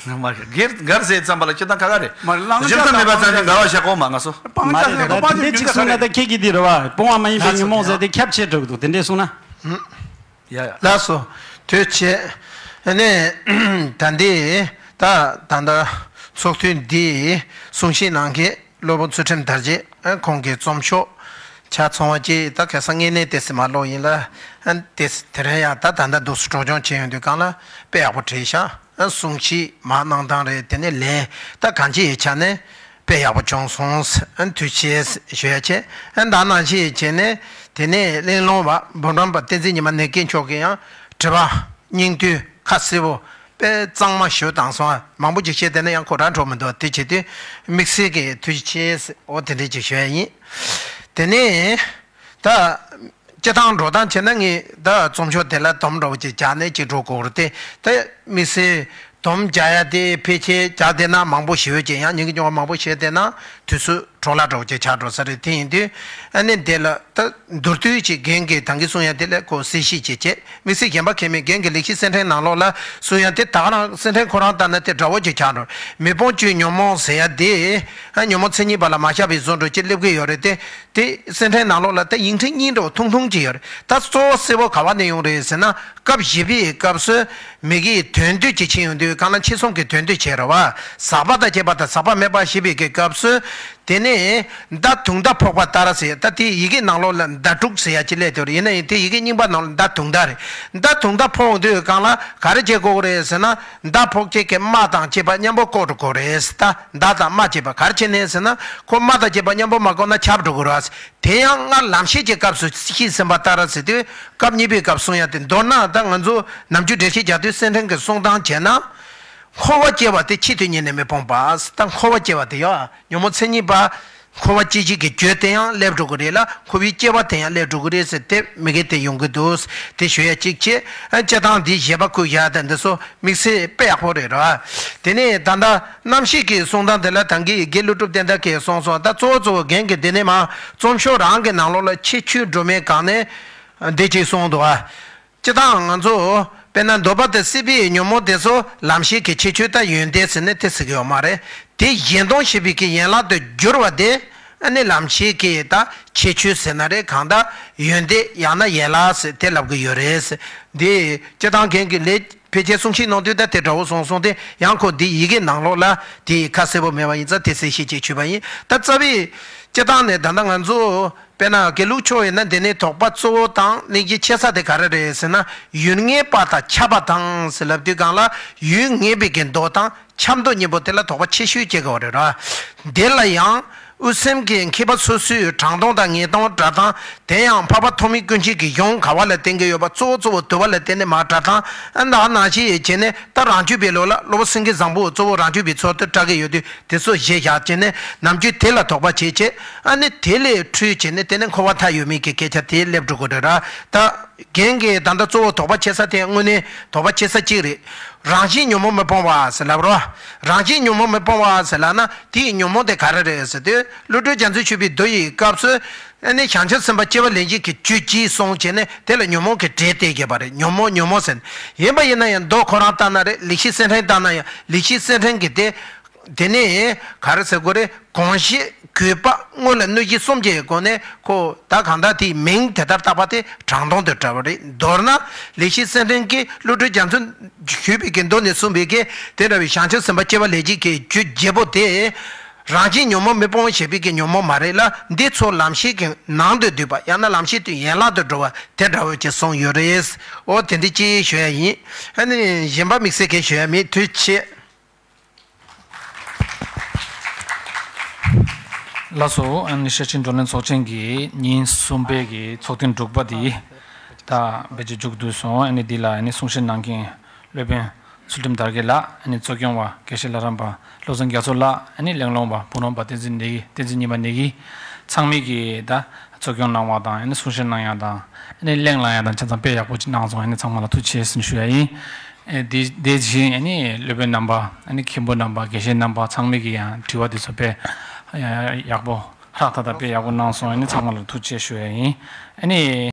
མ་རེད། གར་གར་ཟེར་ཙམ་པ་ལ་སྤྱིར་བཏང་ཁ་ཁ་རེད། མ་རེད། བླང་བྱ་རྒྱུ་མཚན་དང་མེད་པ་ཙམ་ཞིག་འགལ་བ་བཞག་གོ་མ་ང་ཚོ། སྤང་མ་བྱ་རེད་ཟེར་ད། གོ་དཔང་དེ་འདྲ་ཅིག་གསུངས་ན་ད་ཁྱེད་ཀྱིས་འདི་རེད་བ། སྤོང་བ་མ་ཡིན་པའི་ཉོན་མོངས་ཟེར་དེ་ཁྱབ་ཆེ་འགྲོ་གི་འདུག་དེ་འདྲས་གསུངས་ན། ཡ་ཡ། ལགས་སོ། ཐུགས་རྗེ་ཆེ། ཨ་ནི་ད་འདི་ད་ད་ལྟ་ཚོགས་ཐུན་འདི་གསུང་བཤད་གནང་མཁན་སློབ་དཔོན་ཚུལ་ཁྲིམས་དར་རྒྱས་ཁོང་གི་རྩོམ་ཤོག་ཆ་ཚང་བ་ཅིག་ད་ཁ་སང་ངས་ནས་དེ་སི་མ་ཀློག་ཡིན་ལ། དེ་སི་དེ་རིང་ཡང་ད་ད་ལྟ་འདུག་སུ་སྒྲོག་སྦྱང་བྱས་ཡོང་དུས་གང་ལ་དཔེ་ཡག་པོ་བྲིས་ཤག་གསུང་བཤད་མ་གནང་སྟངས་རེད། དེ་ནས་ལན་ད་གང་ཅི་ཡི་ཆ་ནས་དཔེ་ཡག་པོ་བྱུང་སོང་། ཐུགས་རྗེ་ཆེ་ཞུ་ཡ་ཆེ། ད་ནང་བཞིན་བྱས་ནས་དེ་ནས་གླེང་སློང་བ་འབུམ་རམས་པ་བསྟན་འཛིན་ཉི་མ་ནེ་ཀེན་མཆོག་གིས་ཡང་དྲི་བ་སྙིང་བསྡུས་ཁ་གསལ་པོ་དཔེ་གཙང་མ་ཞུ་བཏང་སོང་། མང་པོ་ཅིག་བཤད་བསྡད་ན་ཡང་ཁོ་རང་འགྲོ་མི་འདུག་དེ་བྱེད་དུས་དམིགས་བསལ་གྱི་ཐུགས་རྗེ་ཆེ། འོ་དེ་འདྲས་ཅིག་ཞུ་ཡ་ཡིན། དེ་ནས་ད་སྤྱི་བཏང་འགྲོ་སྟངས་བྱས་ན་ངས་ད་རྩོམ་ཤོག་དེ་ལ་དོམ་འདྲ་བོ་ཅིག་བྱས་ནས་ཅིག་འགྲོ་དགོས་རེད་དེ། ད་དམིགས་བསལ་དོམ་བྱ་ཡ་དེ་ཕལ་ཆེར་བྱས་བསྡད་ན་མང་པོ་ཞེ་པོ་ཅིག་ཡང་ཉིན་གྱི་རྙོག་མང་པོ་བཤད་བསྡད་ན་དུས་ཚོད་འཕྲོ་བརླག་འདྲ་བོ་ཅིག་ཆགས་འགྲོ་ས་རེད། དེ་ཡིན་དུས་ཨ་ནི་དེ་ལ་ད་མདོར་བསྡུས་ཅིག་རྒན་གྱིས་ད་གིན་གསུང་ཡ་དེ་ལ་ཁོ་གསལ་བཤད་ཅིག་བྱས། དམིགས་བསལ་གཞན་པ་ཁས་མེད། རྒན་གྱི་ལེགས་བཤད་གསེར་ཕྲེང་ནང་ལོགས་ལ་གསུང་ཡ་དེ་ད་ག་རང་གསེར་ཕྲེང་ཁོ་རང་ལྟར་ན་དེ་འདྲ་བོ་ཅིག་ཆགས་འགྲོ། མི་སྤོང་སྤྱོད་ཉོན་མོངས་ཟེར་ཡ་དེ་ཨ་ཉོན་མོངས་མཚན་ཉིད་པ་ལ་མ་བཞག་པའི་བཟོ་འདྲ་ཅིག་སླེབས་ཀྱི་ཡོད་རེད་དེ། དེ་གསེར་ཕྲེང་ནང་ལོགས་ལ་ད་ཡིག་ཕྲེང་གཉིས་འདྲ་བོ་ཐུང་ཐུང་ཅིག་ཡོད་རེད། ད་གཙོ་བོ་གསལ་པོ་ག་བ་ནས་ཡོང་རེད་ཟེར་ན་སྐབས་བཞི་པའི་སྐབས་སུ་མི་གིས་དོན་བསྡུས་ཅིག་བྱེད་ཡོང་དུས་གང་ལ་ཕྱི་གསུམ་གྱི་དོན་བསྡུས་བྱས་རེད་བ། ཟག་པ་དང་བཅས་པ་དང་ཟག་པ་མེད་པ་ཞེས་པའི་གི་སྐབས་སུ། དེ་ནས་མདའ་དུང་མདའ་ཕོག་པ་ལྟར་ཟེར། ད་དེ་ཡི་གེ་ནང་ལོགས་ལ་མདའ་དྲུག་ཟེར་ཡ་ཅིག་སླེབས་ཡོད་རེད། ཡིན་ན་ཡང་དེ་ཡི་གེ་རྙིང་པ་ནང་ལ་མདའ་དུང་མདའ་རེད། མདའ་དུང་མདའ་ཕོག་དུས་སྒང་ལ་ག་རེ་བྱེད་དགོས་རེད་ཟེར་ན། མདའ་ཕོག་བྱེད་མཁན་རྨ་དང་བཅས་པ་མཉམ་པོ་བཀོག་འགྲོ་དགོས་རེད། ད་མདའ་དང་རྨ་བཅས་པ་ག་རེ་བྱེད་ནས་ཟེར་ན་ཁོ་རྨ་དང་བཅས་པ་མཉམ་པོ་མ་བཀོག་ན་ཆག་འགྲོ་དགོས་རེད། དེ་ཡང་སྔར་ལམ་ཤེས་ཀྱི་སྐབས་སུ་ཤེས་ཟིན་པ་ལྟར་ཟེར་དུས་སྐབས་གཉིས་པའི་སྐབས་གསུང་ཡ་དེ། མདོར་ན་ད་ང་ཚོ་ནམ་རྒྱུན་འགྲེལ་བཤད་རྒྱག་དུས་གསེར་ཕྲེང་གི་གསུང་སྟངས་བྱས་ན། འཁོར་བ་སྐྱེ་བ་དེ་ཆེད་དུ་གཉེར་ནས་མི་སྤོང་པ། ད་འཁོར་བ་སྐྱེ་བ་དེ་ཡང་ཉོན་མོངས་མཚན་ཉིད་པ། འཁོར་བ་སྐྱེ་བྱེད་ཀྱི་རྒྱུ་དེ་ཡང་སླེབས་འགྲོ་གི་རེད་ལ། འཁོར་བའི་སྐྱེ་བ་དེ་ཡང་སླེབས་འགྲོ་གི་རེད་ཟེར་དེ་མི་གེ་དེ་ཡོང་གི་འདུག་དེ་ཞུ་ཡ་གཅིག་བྱས། ཨ་སྤྱིར་བཏང་འདི་བཞེད་པ་ཁུལ་བཞག་དང་འདི་ཚོ་དམིགས་བསལ་དཔེ་ཡག་པོ་རེད་ར། དེ་ནས་ད་ལྟ་རྣམ་ཤེས་ཀྱི་གསུང་སྟངས་དེ་ལ་ད་གིན་དགེ་ཀླུ་སྒྲུབ་བསྟན་དར་གྱིས་གསུངས་སོང་། ད་གཙོ་བོ་གཙོ་བོ་རྒན་གྱིས་འདི་ནས་མ་རྩོམ་ཤོག་རང་གི་ནང་ལོགས་ལ་ཁྱད་ཆོས་སྒྲོན་མེའི་སྒང་ནས་འདི་གཅིག་གསུངས་འདུག་ཨ། སྤྱིར་བཏང་ང་ཚོ་དཔེར་ན་འདོད་པ་དང་སྲིད་པའི་ཉོན་མོངས་དེ་ཚོ་ལམ་ཤེས་ཀྱི་ཁྱད་ཆོས་དང་ཡོན་ཏན་ཟེར་ནས་དེ་ཟེར་གྱི་ཡོད་མ་རེད། དེ་གཞན་སྟོང་ཞེས་པའི་གི་ཡན་ལག་ཏུ་གྱུར་པ་དེ་ཨ་ནི་ལམ་ཤེས་ཀྱི་ད་ཁྱད་ཆོས་ཟེར་ན་རེད། གང་ལྟར་ཡོན་ཏན་ཡང་ན་ཡན་ལག་ཟེར་དེ་ལབ་གི་ཡོད་རེད། འདི་སྤྱིར་བཏང་རྒན་གྱིས་ལས་ཕལ་ཆེར་གསུང་བཤད་གནང་དུས་ད་དེ་འདྲ་བོ་གསུངས་སོང་སྟེ། ཡང་ཁོ་འདི་ཡི་གེ་ནང་ལོགས་ལ་དེ་ཁ་གསལ་པོ་མེད་པ་ཡིན་ཙང་དེ་གསལ་བཤད་ཅིག་ཞུས་པ་ཡིན། ད་རྩ་བའི་སྤྱིར་བཏང་ནས་ད་ལྟ་ང་ཚོ་དཔེར་ན་དགེ་ལུགས་ཕྱོགས་ཡིན་ན་འདི་ནས་དོགས་པ་གཙོ་བོ་དང་གླེང་གཞི་ཆེ་ས་དེ་ག་རེ་རེད་ཟེར་ན། ཡུལ་ངེས་པ་དང་ཁྱབ་པ་དང་ཟེར་ལབ་དུས་སྒང་ལ་ཡུལ་ངེས་པའི་གི་མདོ་དང་ཁྱབ་མདོ་གཉིས་པོ་དེ་ལ་དོགས་པ་ཆེ་ཤོས་སྐྱེ་དགོས་རེད་ར། དེ་ལ་ཡང་དབུ་སེམས་ཀྱི་མཁས་པ་སོ་སོའི་དྲང་སྟོང་དང་ངེས་སྟོང་སྒྲ་གདངས། དེ་ཡང་འཕགས་པ་ཐོགས་མེད་ཀུན་མཁྱེན་གྱི་གཞུང་ག་བ་ལ་བརྟེན་གྱི་ཡོད་པ། གཙོ་བོ་གཙོ་བོ་དུ་བ་ལ་བརྟེན་ནས་མ་སྒྲ་གདངས། ཨ་ད་ནང་བཞིན་བྱས་ནས་ད་རང་རྒྱུད་པའི་ལུགས་ལ་སློབ་དཔོན་སེང་གེ་བཟང་པོ་གཙོ་བོ་རང་རྒྱུད་པའི་ཚུལ་དུ་གྲགས་ཀྱི་ཡོད་དུས་དེ་ཚོ་གཞི་བཞག་བྱས་ནས་ནམ་རྒྱུན་དེ་ལ་དོགས་པ་བྱེད་བྱས། ཨ་ནི་དེ་ལས་འཕྲོས་བྱས་ནས་དེ་ནས་འཁོར་བ་མཐའ་ཡོད་མེད་ཀྱི་སྐད་ཆ་དེ་སླེབས་འགྲོ་གི་རེད་ར། ད་རྒན་གྱིས་ད་ལྟ་གཙོ་བོ་དོགས་པ་ཆེ་ས་དེ་དངོས་གནས་དོགས་པ་ཆེ་ས་གཅིག་རེད། རང་བཞིན་ཉོན་མོངས་མི་སྤོང་བ་ཟེར་ལབ་རོ། རང་བཞིན་ཉོན་མོངས་མི་སྤོང་བ་ཟེར་ལབ་ན་དེའི་ཉོན་མོངས་དེ་ག་རེ་རེད་ཟེར་དུས། བློ་གྲོས་རྒྱ་མཚོས་ཞུས་པའི་མདོ་ཡི་སྐབས་སུ་ཨ་ནི་བྱང་ཆུབ་སེམས་དཔའ་སྐྱེ་བ་ལེན་བྱེད་ཀྱི་རྒྱུ་གཅིག་གསུངས་བྱས་ནས་དེ་ལ་ཉོན་མོངས་ཀྱི་སྒྲས་བསྟན་གྱི་པ་རེད། ཉོན་མོངས་ཉོན་མོངས་ཟེར་ནས། ཡིན་པ་ཡིན་ན་ཡང་མདོ་ཁོ་རང་ལྟར་ན་རེད། ལེགས་བཤད་གསེར་ཕྲེང་ལྟར་ན་ཡང་ལེགས་བཤད་གསེར་ཕྲེང་གི་དེ། དེ་ནས་ག་རེ་ཟེར་དགོས་རེད། དགོངས་གཞི་དགོས་པ་དངོས་ལ་གནོད་གཞི་གསུམ་གྱི་སྒོ་ནས་ཁོ་ད་གང་ལྟར་དེའི་མིང་དེ་ལྟར་བཏགས་པ་དེ་དྲང་སྟོང་དུ་གྲགས་པ་རེད། མདོར་ན་ལེགས་བཤད་གསེར་ཕྲེང་གིས་བློ་གྲོས་རྒྱ་མཚོས་ཞུས་པའི་གི་མདོ་ནས་གསུངས་པའི་གི་དེ་འདྲ་བའི་བྱང་ཆུབ་སེམས་དཔའ་སྐྱེ་བ་ལེན་བྱེད་ཀྱི་རྒྱུ་བརྒྱད་པོ་དེ། རང་བཞིན་ཉོན་མོངས་མི་སྤོང་ཞེས་པའི་གི་ཉོན་མོངས་མ་རེད་ལ། འདི་ཚོ་ལམ་ཤེས་ཀྱི་ནང་དུ་འདུས་པ་ཡང་ན་ལམ་ཤེས་དེའི་ཡན་ལག་ཏུ་འགྲོ་བ་དེ་འདྲ་བོ་ཅིག་གསུངས་ཡོད་རེད། འོ་དེ་འདྲ་ཅིག་ཞུ་ཡ་ཡིན། ཨ་ནི་གཞན་པ་དམིགས་བསལ་གང་ཞུ་ཡ་མེད། ཐུགས་རྗེ་ཆེ། ལགས་སོ། ཨ་ནི་ཤེར་ཕྱིན་བགྲོ་གླེང་ཚོགས་ཆེན་གྱི་ཉིན་གསུམ་པའི་གི་ཚོགས་ཐེངས་དྲུག་པ་འདི་ད་ཕལ་ཆེར་མཇུག་བསྡུས་སོང་། ཨ་ནི་འདི་ལ་ཨ་ནི་གསུང་བཤད་གནང་མཁན་སློབ་དཔོན་ ཚུལ་ཁྲིམས་དར་རྒྱས་ལགས། ཨ་ནི་གཙོ་སྐྱོང་བ་དགེ་བཤེས་ལྷ་རམས་པ་བློ་བཟང་རྒྱ་མཚོ་ལགས། ཨ་ནི་གླེང་སློང་བ་བུ་རམས་པ་བསྟན་འཛིན་ནེ་གི་བསྟན་འཛིན་ཉི་མ་ནེ་གི། ཚང་མས་ཀྱིས་ད་གཙོ་སྐྱོང་གནང་བ་དང་། ཨ་ནི་གསུང་བཤད་གནང་ཡག་དང་། ཨ་ནི་གླེང་བསླང་ཡག་དང་ཆ་ཚང་དཔེ་ཡག་པོ་ཅིག་གནང་སོང་། ཨ་ནི་ཚང་མ་ལ་ཐུགས་རྗེ་ཆེ་ཟེར་ཞུ་ཡ་ཡིན། ཨེ་དེ་དེ་བཞིན་ཨ་ནི་སློབ་དཔོན་རྣམ་པ། ཨ་ནི་མཁན་པོ་རྣམ་པ། དགེ་བཤེས་རྣམ་པ་ཚང་མས་ཀྱིས་ཡང་དྲི་བ་དེ་ཚོ་དཔེ་ཡག་པོ་ཧྲག་ཐག་ཐག་དཔེ་ཡག་པོ་གནང་སོང་། ཨ་ནི་ཚང་མ་ལ་ཐུགས་རྗེ་ཆེ་ཞུ་ཡ་ཡིན། ཨ་ནི།